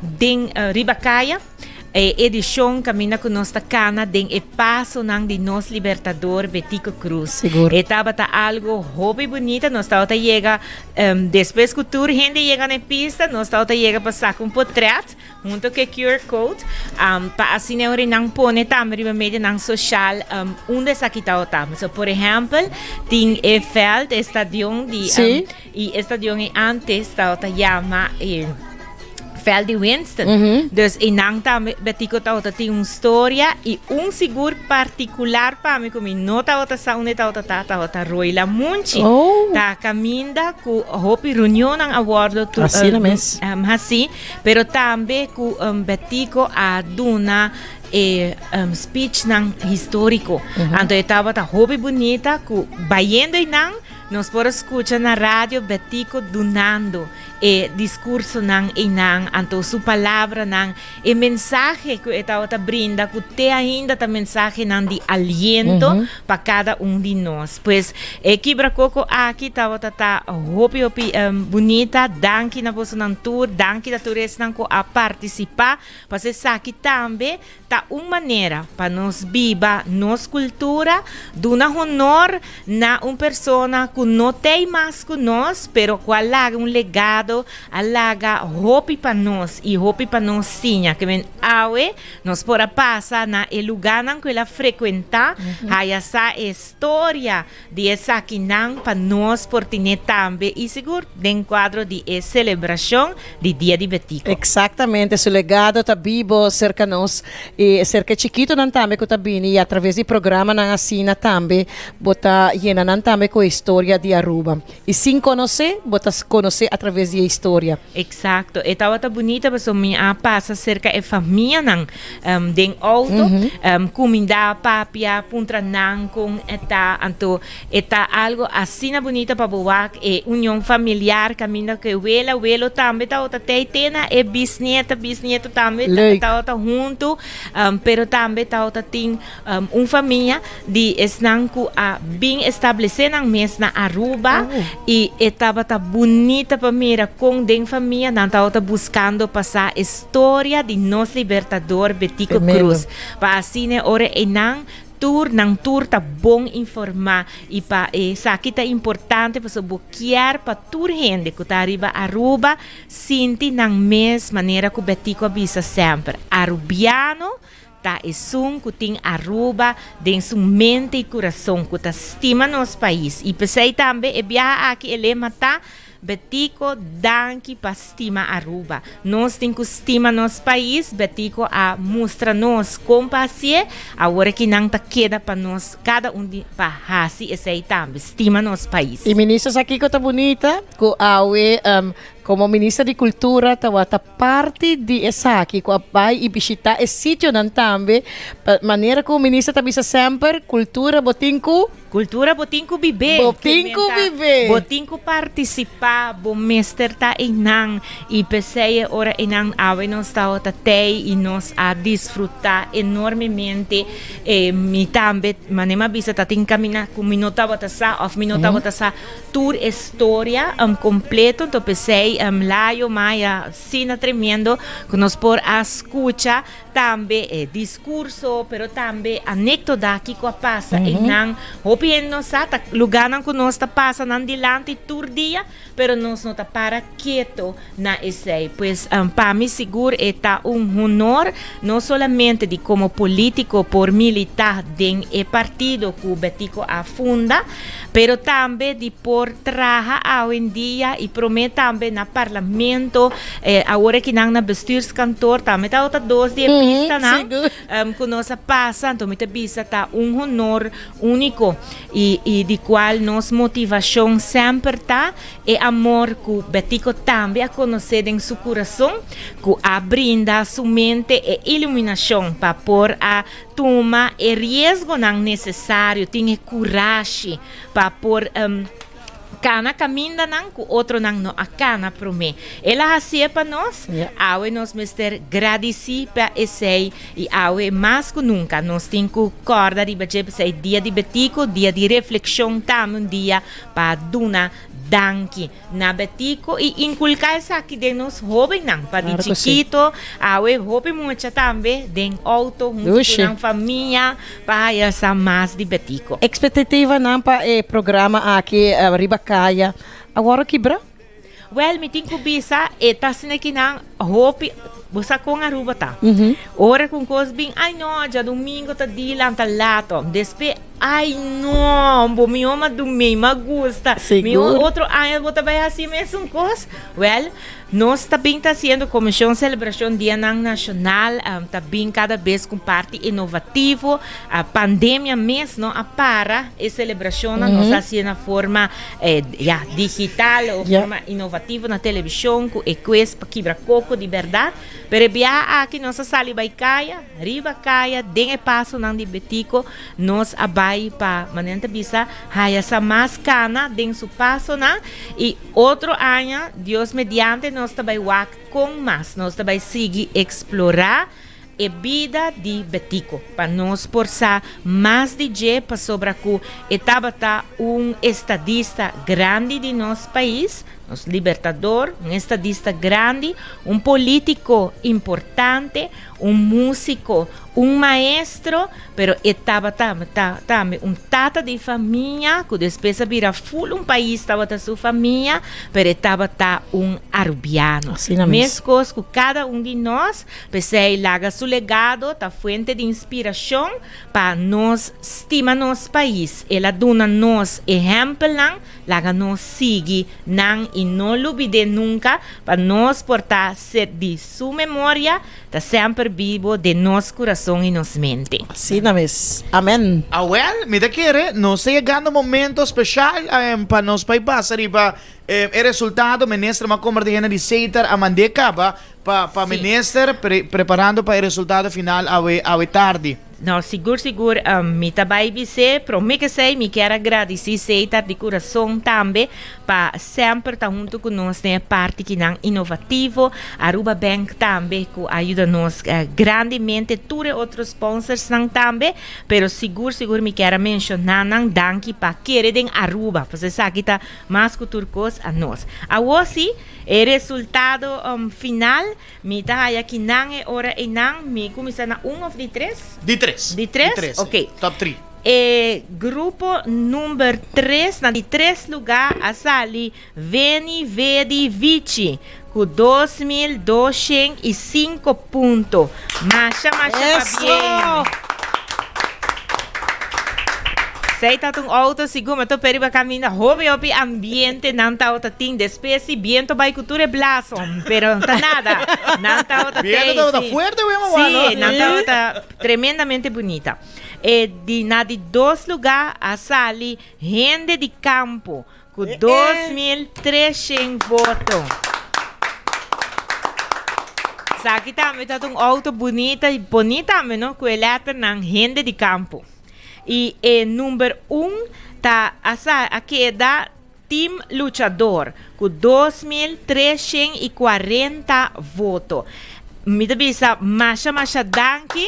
den riba caya. E edishon kaminda ku nos ta kana den e pasonan di nos Libertador Betico Cruz. Sigur. E tabata algo hopi bunita. Nos tabata yega, despues ku tur hende yega na e pista, nos tabata yega pa saka un potret hunto ku e QR code, pa asina e ora nan pone tambe riba medianan soshal unda esaki tabata. So, por ehèmpel, tin e vèlt, e stadion di, i e stadion ei antes tabata yama e. Veld di Winston. Dus einan tambe Betico tabata tin un storia y un sigur particular pa mi cu mi no tabata sa unda e tabata ta, tabata Rooi Lamunchi. Oh. Ta caminda cu hopi reunionnan a wordo tu, Asina mes. haci, pero tambe cu Betico a duna e speechnan historico. Anto e tabata hopi bunita cu bayendo einan nos por a scucha na radio Betico dunando E diskursonan einan, anto su palabranan, e mensahe ku e tabata brinda ku te ainda ta mensahenan di aliento pa kada un di nos. Pues e kibra koko aki tabata ta hopi hopi bunita. Danki na bosonan tur, danki na tur esnan ku a partisipá, pasobra esaki tambe Ta un manera pa nos biba nos cultura, duna honor na un persona cu no t'ey mas cu nos, pero cu a laga un legado, a laga hopi pa nos y hopi pa nos siña. Ke men awe nos por a pasa na e luganan cu el a frecuenta, haya sa e storia di esakinan pa nos por tine tambe y sigur den cuadro di e celebracion di Dia di Betico. Exactamente, su legado ta bibo cerca nos y cerca e chikitonan tambe cu ta bini y a traves di programanan asina tambe bo ta yena nan tambe cu e historia di Aruba y sin conoce bo ta conoce a traves di e historia. Exacto, e tabata bunita pasobra mi a pasa cerca e famianan den auto, cuminda, papia, puntra nan con e ta, anto e ta algo asina bunita pa bo wak e union familiar caminda cu e wela, welo tambe tabata tey te na e bisnieta, bisnieto tambe tabata hunto, pero tambe tabata tin Un famia di esnan cu a bin establece nan mes na Aruba y e tabata bunita pa mira con den famia nan tabata buscando pa sa e storia di nos Libertador Betico Cruz pa asina e ora eynan tur nan tur ta bon informa y pa esaki ta importante pasobra bo kier pa tur hende cu ta ariba Aruba sinti nan mes manera cu Betico a bisa semper Arubiano Ta esun cu tin Aruba den su mente y curason, cu ta stima nos pais. Y pesey tambe e biaha aki e lema ta, Betico danki pa stima Aruba. Nos tin cu stima nos pais, Betico a mustra nos con pa hacié, awor aki nan ta keda pa nos cada un di pa haci esey tambe, stima nos pais. Y minister sa kico ta bunita? Cu awe como minister di cultura tawata Parti di esaki ku a bai i bishitá e sitionan tambe, pa manera ku minister ta bisa semper, kultura bo tin ku. Kultura bo tin ku bibé. Bo tin ku bibé. Bo tin ku partisipá, bo mester ta einan. I p'esei e ora einan awe nos tabata tei i nos a disfrutá enormemente. E mi tambe, manera mi a bisa, ta tin kaminá ku mi no tabata sa òf mi no tabata sa. Tur e storia completo, enton p'esey Layo Maya asina tremendo cu nos por a scucha tambe e discurso pero tambe anectoda kico a pasa eynan. Hopi hende no sa ta lugarnan cu nos ta pasa nan dilanti tur dia pero nos no ta para keto na esey. Pues pa mi sigur e ta un honor no solamente di como politico por milita den e partido cu Betico a funda, pero tambe di por traha awendia y prome tambe na. na Parlamento, awor aki nan na Bestuurskantoor tambe tabata dos di e pistanan ku nos a pasa. Anto mi ta bisa ta un honor úniko i i di kual nos motivashon semper ta e amor ku Betico tambe a konosé den su kurason, ku a brinda su mente e iluminashon pa por a tuma e riesgonan nesesario, tin e kurashi pa por kana kamindanan ku otronan no a kana promé. El a hasié pa nos, awe nos mester gradisí pa esei i awe mas ku nunka nos tin ku kòrda riba dje p'esei dia di Betico, dia di reflekshon tambe un dia pa duna danki na Betico i inkulká esaki den nos hóbennan pa di chikito awe hopi mucha tambe den outo huntu ku nan famia pa haya sa mas di Betico. Ekspektativanan pa e programa aki riba kaya a wòrdu kibra? Wèl mi tin ku bisa e ta asina ki nan hopi bo sa kon Aruba ta ora ku un kos bin ai no djadumingo ta di lanta lato despe Ay no, bo mihó ma dumei, ma gusta. Mihó Sigur. otro aña bo ta bai hasi mesun kos. Wèl, nos ta bin ta hasiendo Komishon Selebrashon Dianan Nashonal ta bin kada bes ku un parti inovativo. Pandemia mes no a para e selebrashonnan. Nos a hasié na forma ya digital o forma inovativo na televishon ku e kues pa kibra koko di bèrdat. Pero e biaha aki nos a sali bai kaya. Riba kaya den e pasonan di Betico nos a bai pa, manera nan ta bisa, haya sa mas kana den su pasonan y otro aña, Dios mediante, nos ta bai wak con mas nos ta bai sigui explora e bida di Betico pa nos por sa mas di dje pasobra cu e tabata un estadista grandi di nos pais. Nos libertador, un estadista grandi, un politico importante, un musico, un maestro, pero e tabata tambe un tata di famia cu despues a bira full un pais tabata su famia, pero e tabata un Arubiano. Asina mes. Mescos cu cada un di nos, p'esey laga su legado ta fuente di inspiracion pa nos stima nos pais. El a duna nos ehempelnan. Laga nos sigui nan i no lubid'é nunka, pa nos por ta ser di su memoria ta semper bibo den nos kurason i nos mente. Asina mes. Amen. Awel, mi ta kere nos ta yegando un momento special pa nos bai pasa riba e resultado. Minister m'a komberti hende di Seter a mand'é kaba pa pa minister preparando pa e resultado final awe awe tardi. No, sigur sigur mi ta bai bis'é, promé k'esei mi kier a gradisí Setar di kurason tambe pa semper ta huntu ku nos den e parti kinan inovativo, Aruba Bank tambe ku a yuda nos grandemente, tur e otro sponsorsnan tambe, pero sigur sigur mi kier a menshoná nan danki pa kere den Aruba, pasobra esaki ta mas ku tur kos a nos. Awor sí, e resultado final. Mi ta haya kinan e ora einan. Mi kuminsá na un of di tres? Di tres. Di tres? Di tres, sí. Oké. Top tri. E grupo number tres, na di tres lugá a sali Veni Vedi Vici ku 2205 punto. Masha masha pabien. Eso! Esei ta un auto sigur, ma tope riba caminda hopi hopi ambiente nan tawata tin. Despues si biento bai cu tur e blason, pero ta nada. Nan tawata Biento tei, tawata si. fuerte wea mawa, no? Si, nan tawata tremendamente bunita. E di na di dos lugar a sali hende di campo cu 2300 voto. Esaki tambe ta un auto bunita y bonita tambe, no? Cu e letternan hende di campo. Y e number un ta a sa a keda Team Luchador cu 2340 voto. Mi ta bisa masha masha danki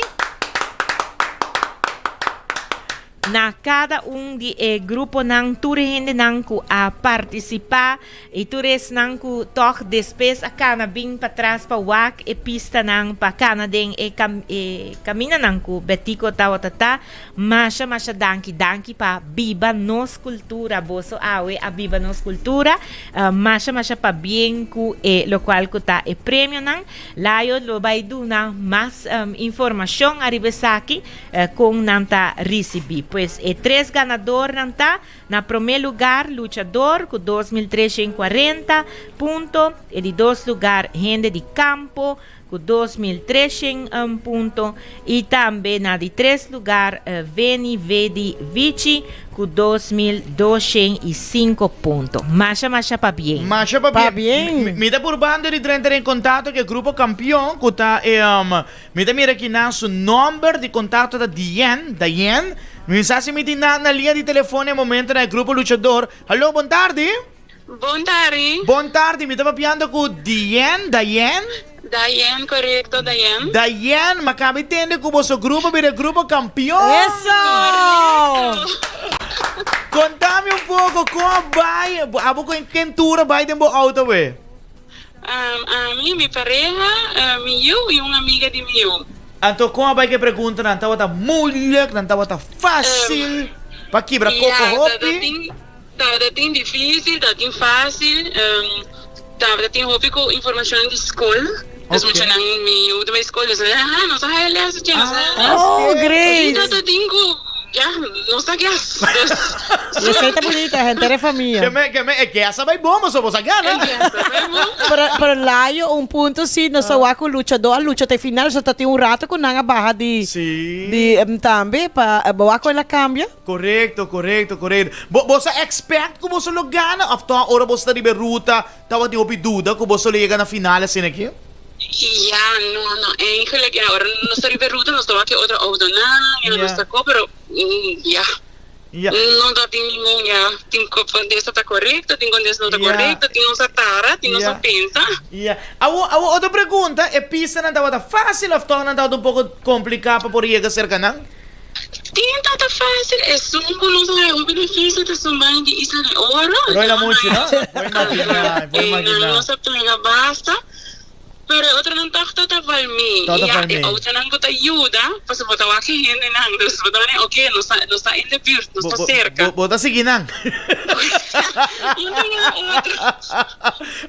na cada un di e gruponan, tur e hendenan cu a participa y tur esnan cu tog despues a cana bin patras pa wak e pistanan pa cana den e e caminanan cu Betico tawata ta. Masha masha danki, danki pa biba nos cultura, boso awe a biba nos cultura, masha masha pabien cu e locual cu ta e premionan. Layo lo bay duna mas informacion ariba esaki con nan ta ricibi. Pues e tres ganadornan ta. Na prome lugar Luchador cu 2340 punto, e di dos lugar Hende di Campo cu 2300 punto y tambe na di tres lugar Veni Vedi Vici cu 2205 punto. Masha masha pabien. Masha pabien. Mi, mi ta purbando di drenta den contacto cu e grupo campeon cu ta e Mi ta mira ki nan su nomber di contacto ta Diane, Diane. Mi sa si mi tin nan na linea di telefon e momento na e grupo luchador. Hallo, bon tardi. Bon tardi. Bon tardi, mi ta papiando cu Diane, Diane. Diane, corecto, Diane. Diane, mi a caba di tende cu boso grupo bira e grupo campeon. Eso! Contami un poco, con a bay, abo cu kentura bay den bo auto awe? Ami, mi pareha, mi yu i un amiga di mi yu. Anto kon a bai ku e preguntanan tabata moeilijk, nan tabata fásil pa kibra koko hopi? Tabata tin difísil, tabata tin fásil, tabata tin hopi ku informashonnan di skol. Dus muchanan mi yu ta bai skol, dus nan a nos a haya lès, nos a haya lès. Oh, great! Tabata tin ku ya, nos a guess. Dus. Y esey ta bunita, henter e famia. Ke me, ke me, e guess a bai bon, pasobra bo sa gana. E guess a bai bon. Pero, pero Layo, un punto si, nos a wak cu luchador a lucha te final, so ta tin un rato cu nan a baha di, di tambe, pa bo wak cu el a cambia. Corecto, corecto, corecto. Bo, bo sa expect cu boso lo gana of toch ora boso ta riba e ruta tabatin hopi duda cu boso lo yega na final asina aki? Ya, no, no, eigenlijk ya, ora nos ta riba e ruta nos ta wak e otro autonan, ya nos ta ko, pero ya. No ta tin ningun ya, tin contesta ta corecto, tin contesta no ta corecto, tin nos a tara, tin nos a pensa. Ya. Awor, awor otro pregunta, e pistanan tabata facil of toch nan tabata un poco complica pa por yega cerca nan? Tin tabata facil, esun cu nos a haña hopi dificil ta esun baño di Isla de Oro. Roy la muchi, no? Por imagina, por imagina. Einan nos a pega basta. Pero e otronan tòg ta ta valmí. Tòg ta I ya, valmí. e otronan ku ta yuda, pasobra bo ta wak e hendenan, dus bo ta wak, oke, nos ta, nos ta in de buurt, nos Bo, ta bo, serka. bo, bo ta sigui nan. Un ta wak otro.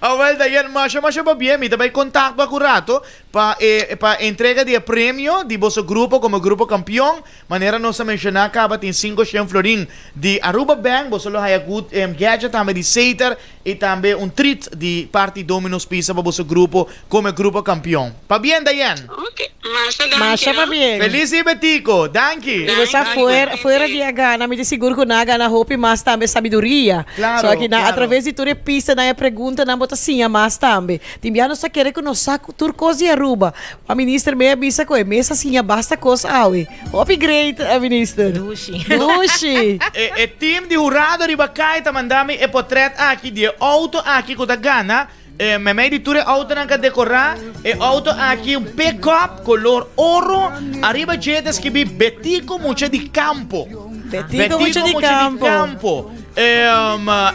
Awel, Dayan, masha, masha pabia. Mi ta bai kontak bo aku rato pa e, pa entrega di e premio di boso grupo komo grupo kampion. Manera nos a menshoná kaba tin 500 florin di Aruba Bank. Boso lo haya good gadget tambe di Sater. I tambe un treat di parti Domino's Pizza pa boso grupo como e grupo campeon. Pabien Dayen! Ok, masha danki Masha no. pabien. Feliz dia Betico! Danki! I bo sa fuera fuera di a gana mi ta sigur ku nan a gana hopi mas tambe sabiduria. Claro, So aki nan claro. atraves di tur e pistanan e preguntanan bo ta siña mas tambe. Tin bia nos ta kere ku nos sa tur kos di Aruba. Pa minister mei a bisa ku e mes a siña basta kos awe. Hopi great, minister. Dushi. Dushi. E e team di hurado riba kai ta manda mi e potret aki di e auto aki ku ta gana. E meimei di tur e autonan ka dekorá, e auto aki un pick-up kolor oro, ariba dje ta skibí Betico Mucha di Campo. Betico Mucha di Campo.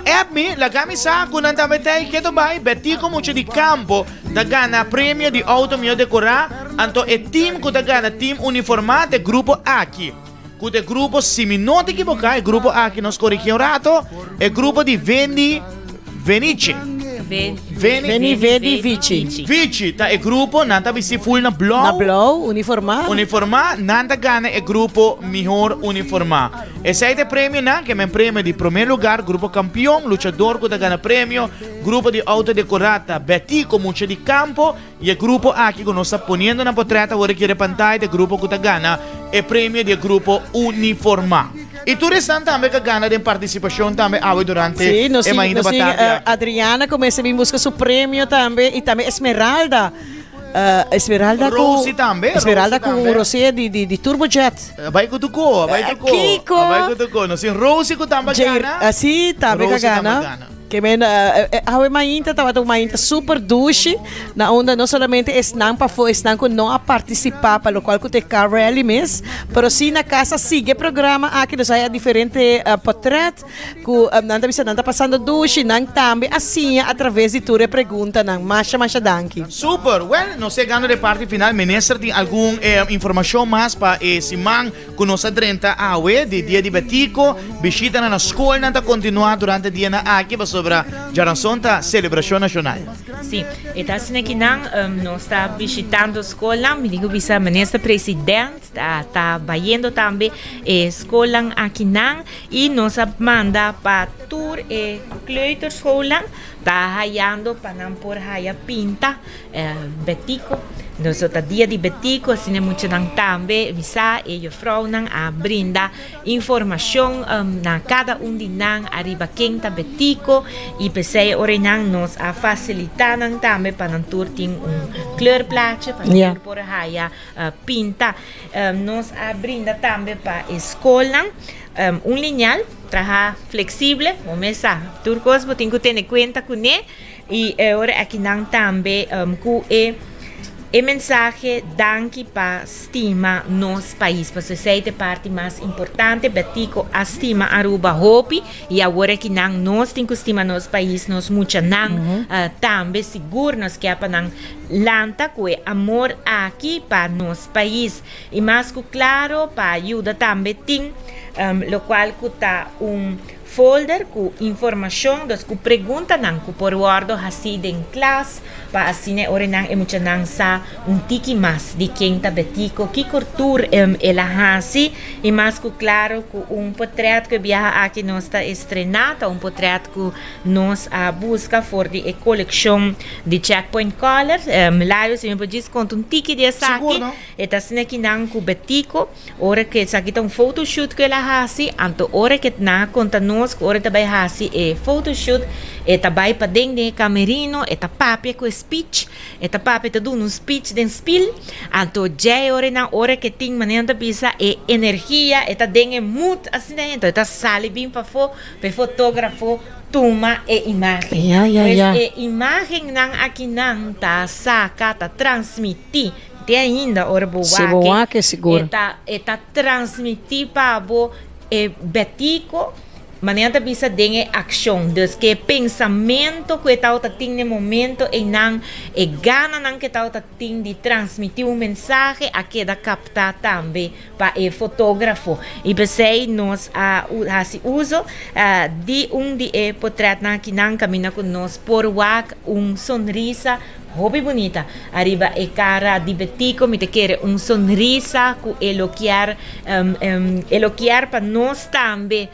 App mi, laga mi sa ku nan tambe ta ei keto bai. Betico Mucha di Campo ta gana premio di auto mihó dekorá. Anto e team ku ta gana team uniformá ta e grupo aki. Ku ta e grupo, si mi no ta ekiboká, e grupo aki nos korigí un rato, e grupo di Vendi Venice. Veni Veni Vedi Vici. Vici ta e grupo, nan ta bisti full na blou. Na blou, uniformá. Uniformá, nan ta gana e grupo mihor uniformá. Esei ta e premionan, ke men premio di promé lugar, grupo kampion, luchador ku ta gana premio, grupo di outo dekorá ta Betico Mucha di Kampo, I e grupo aki ku nos ta poniendo na potrèt awor aki riba pantaya ta e grupo ku ta gana e premio di e grupo uniformá. I tur esnan tambe ku a gana den partisipashon tambe awe durante Sí, nos e tin, mainta nos tin batardi aki. Adriana ku mester bin buska su premio tambe i tambe Esmeralda. Esmeralda ku Rosie tambe, Esmeralda Rosie ku tambe. Rosé di di di Turbojet. A bai ku tuko, a bai tuko. Kiko? A bai ku tuko. Nos tin Rosie ku tambe a Jair, gana. sí, tambe ku a Rosie tambe a gana. gana. Ke men awe mainta tabata un mainta super dushi na unda no solamente esnan pafó, esnan ku no a partisipá pa lokual ku ta e car rally mes, pero si na kas a sigui e programa aki nos a haya diferente potrèt ku nan ta bisa nan ta pasando dushi, nan tambe a siña a traves di tur e preguntanan. Masha masha danki. Super! Well, nos ta yegando na e parti final. Minister tin algun informashon mas pa e siman Ku nos a drenta awe di Dia di Betico, bishitanan na skolnan ta kontinuá durante dianan aki pasobra. pasobra djaranson ta selebrashon nashonal. Si, e ta asina ki nan nos ta bishitando skolnan, mi tin ku bisa Minister President ta ta bayendo tambe e skolnan akinan i nos a manda pa tur e kleuterschoolnan ta hayando pa nan por haya pinta Betico. Nos ta dia di Betico, asina e muchanan tambe mi sa e juffrouwnan a brinda informacion na cada un di nan ariba ken ta Betico y p'esey ora nan nos a facilita nan tambe pa nan tur tin un kleurplaatje pa nan tur por haya pinta. Nos a brinda tambe pa e scolnan un lineal traha flexible, bo mes sa tur cos bo tin cu tene cuenta cune. I e ora akinan tambe ku e e mensahe danki pa stima nos pais. Pasobra esei ta e parti mas importante. Betico a stima Aruba hopi i awor akinan nos tin ku stima nos pais, nos muchanan tambe sigur nos ke pa nan lanta ku e amor aki pa nos pais. I mas ku klaro pa yuda tambe tin lokual ku ta un Folder ku informashon, dus ku preguntanan ku por wòrdu hasí den klas pa asina e ora nan e muchanan sa un tiki mas di ken ta Betico, kiko tur el a hasi i mas ku klaro ku un potrèt ku e biaha aki nos ta estrená ta un potrèt ku nos a buska for di e kolekshon di Checkpoint Color. Layo si mi por djis konta un tiki di esaki, e ta asina kinan ku Betico. Ora ku esaki ta un photoshoot ku el a hasi, anto ora ku nan a konta nos ku ora e ta bai hasi e photoshoot, e ta bai paden den e kamerino, e ta papia ku e speech, e ta papia, e ta duna un speech den spil, anto djei ora nan ora ku e tin manera nan ta bisa e energia, e ta den e mood asina, anto e ta sali bin pafó pa e fotografo tuma e imagen. Ya, ya, Pues ya. e imagennan akinan ta saka, ta transmití. Te ainda ora bo Si bo wak wak e sigur. e ta e ta transmiti pa bo e betico manera ta bisa den e accion. Dus ke e pensamento ku e tabata tin na e momento einan, e gananan ku e tabata tin di transmiti un mensahe a keda capta tambe pa e fotografo. I p'esei nos a hasi uso di un di e potretnan akinan kaminda ku nos por wak un sonrisa Hopi bunita. Ariba e cara di Betico mi ta kere un sonrisa cu e lo kier e lo kier pa nos tambe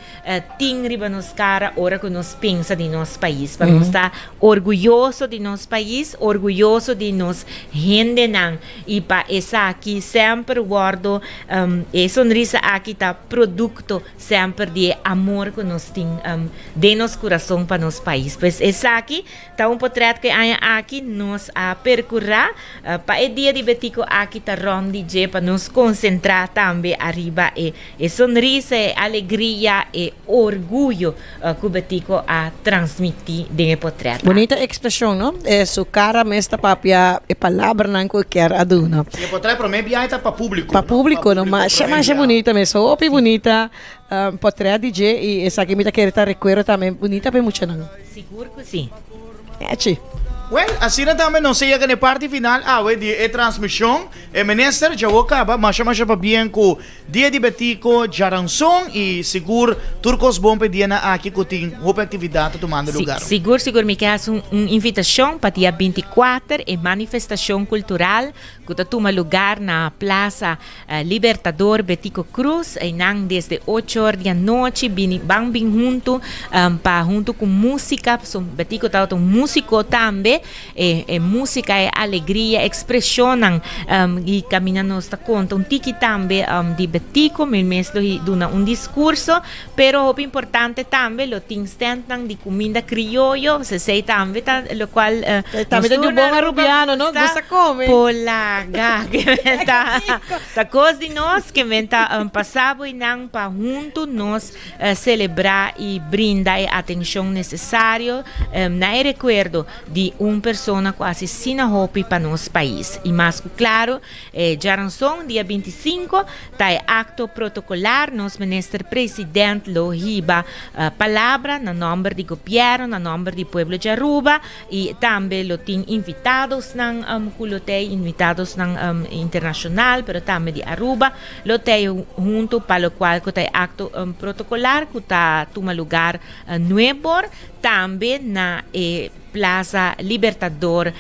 tin riba nos cara ora cu nos pensa di nos pais. Pa nos ta orguyoso di nos pais, orguyoso di nos hendenan y pa esaki semper wordo e sonrisa aki ta producto semper di e amor cu nos tin den nos curason pa nos pais. Pues esaki Ta un potret ku e aña aki nos a perkurá pa e dia di Betico aki ta rònt di dje pa nos konsentrá tambe ariba e e sonrisa, e alegria, e orguyo ku Betico a transmití den e potret aki. Bunita ekspreshon, no? E su kara mes ta papia e palabranan ku e kier a duna. E potret promé biaha ta pa públiko, Pa no? públiko, no? Masha, masha bunita mes. Hopi bunita potret di dje i esaki mi ta kere ta rekuerdo tambe bunita pa e muchanan. Sigur cu si. Echi. Well, asina tambe nos a yega na e parti final awe di e transmision. E minister djawo caba masha masha pabien cu Dia di Betico djaranson y sigur tur cos bon pa e dianan aki cu tin hopi actividad ta tumando Si, lugar. sigur sigur mi ke haci un un invitacion pa dia 24 e manifestacion cultural cu ta tuma lugar na Plaza Libertador Betico Cruz, einan desde ocho or di anochi bini ban bin huntu pa huntu cu musica, pasobra Betico tabata un musico tambe, e e musica, e alegria, expresionnan y caminda nos ta conta un tiki tambe di Betico, mi mes lo duna un discurso, pero hopi importante tambe lo tin standnan di cuminda crioyo, esey tambe ta locual Tambe ta di un bon arubiano, no? Gusta come. Polaga, ke men ta ta kos di nos, ke men ta pasa bo einan pa huntu nos selebrá i brinda e atenshon nesesario na e rekuerdo di un. Un persona ku hasi sina hopi pa nos pais. I mas ku klaro, e djaranson, dia 25, ta e akto protokolar. Nos Minister President lo hiba palabra na nòmber di gobièrnu, na nòmber di pueblo di Aruba i tambe lo tin invitadosnan ku lo t'ei, invitadosnan internashonal pero tambe di Aruba lo t'ei hunto pa lokual ku ta e akto protokolar ku ta tuma lugar nuebor tambe na e Plaza Libertador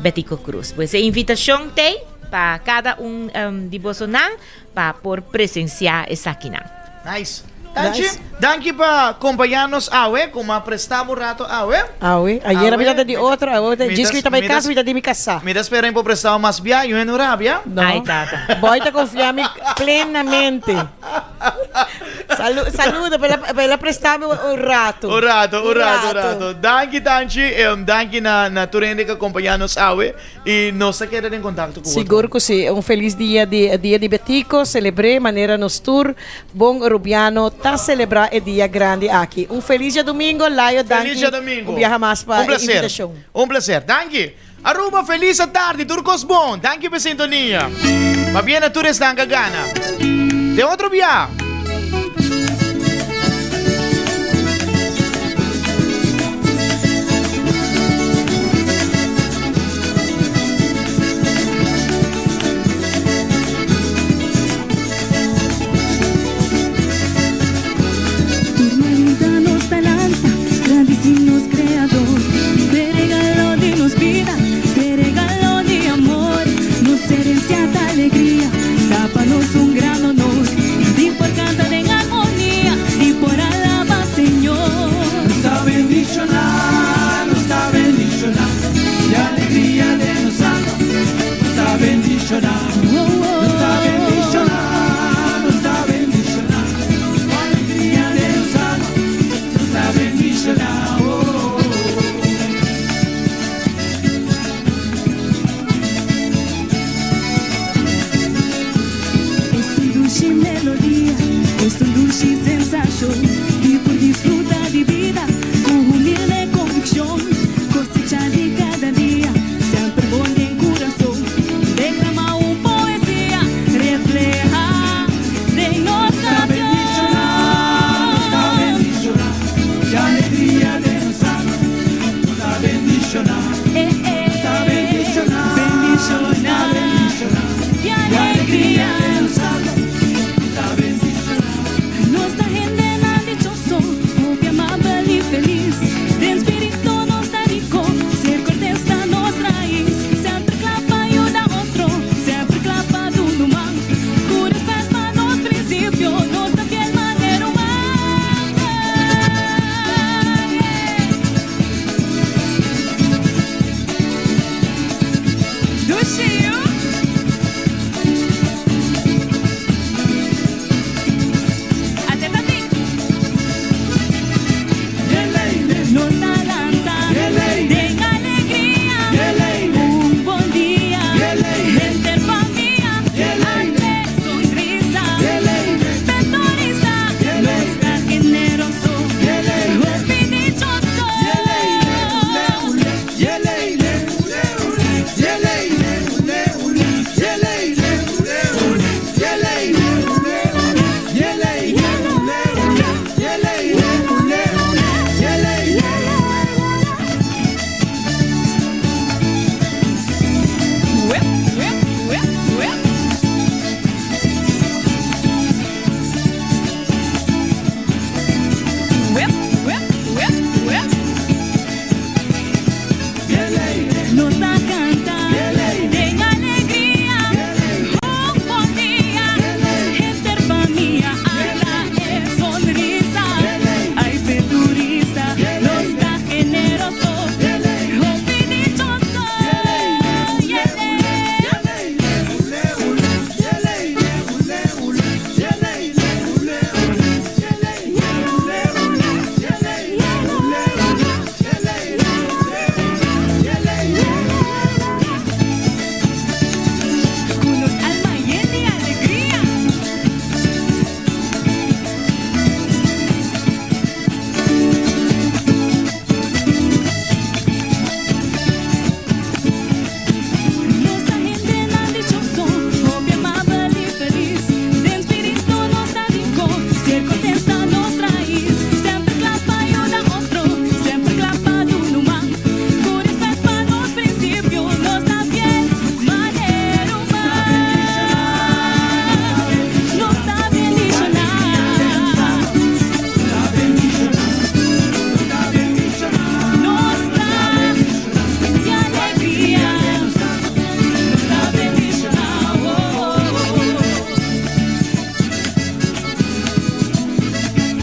Betico Croes. Pues e invitacion t'ey pa cada un di bosonan pa por presencia esakinan. Nice. Danchi, danki pa compaña nos awe, como a presta bo rato awe. Awe, ayera mi ta di otro, awe ta djis mi ta bay cas mi ta di mi casa. Mi ta spera mi por presta bo mas bia, yu no rabia. No. Ay tata. Boy ta confia mi plenamente. Salu saludo pa el pa el a presta mi un rato. Un rato, un rato, un rato. Danki Tanchi, danki na na tur hende ku a kompañá nos awe i nos ta keda den kontakto ku otro. Sigur ku si. Un felis dia di Dia di Betico. Selebr'é manera nos tur bon Rubiano ta selebrá e dia grandi aki. Un felis djadumingo, Layo. Felis Danki djadumingo. un biaha mas pa Un e plaser. invitashon. Un plaser. Danki. Aruba feliz atardi tur cos bon danki pa e sintonia pabia na tur esnan ka gana den otro bia. Tur mainta nos ta lanta, gradici nos Creador p'e regalo di nos bida, p'e regalo di amor. Nos herencia ta alegria, ta pa nos un gran honor di por canta den armonia, di por alaba Señor. Nos ta bendiciona, nos ta bendiciona, e alegria den nos alma, nos ta bendiciona. Nos ta bendiciona, nos ta bendiciona, cu alegria den nos alma, nos ta bendiciona, oh, oh, oh. Esta un dushi melodia, esta un dushi sensacion di por disfruta di bida cu humilde conviccion, cosecha di cada dia, semper bon den curason. Declama un poesia, refleha den nos Ta bendiciona, nos ta bendiciona, e alegria den nos alma, nos ta bendiciona, nos ta bendiciona, nos ta bendiciona, e alegria den nos alma, nos ta bendiciona. Nos ta hendenan dichoso, hopi amabel y feliz, den spirito nos ta rico, ser cortes ta nos rais. Semper kla pa yuda otro, semper kla pa duna man. Ku respet pa nos prinsipio, nos ta fiel manera humano. Dushi yu. Ate ta tin. Nos ta lanta den alegria. Un bon dia henter famia. Ante sonrisa petorista. Nos ta generoso, hopi dichoso. Nos ta canta den alegria. Un bon dia henter famia. Ata e sonrisa. Ay p'e turista. Nos ta generoso. Hopi dichoso.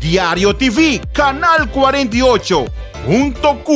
Diario TV, Canal 48, hunto cu.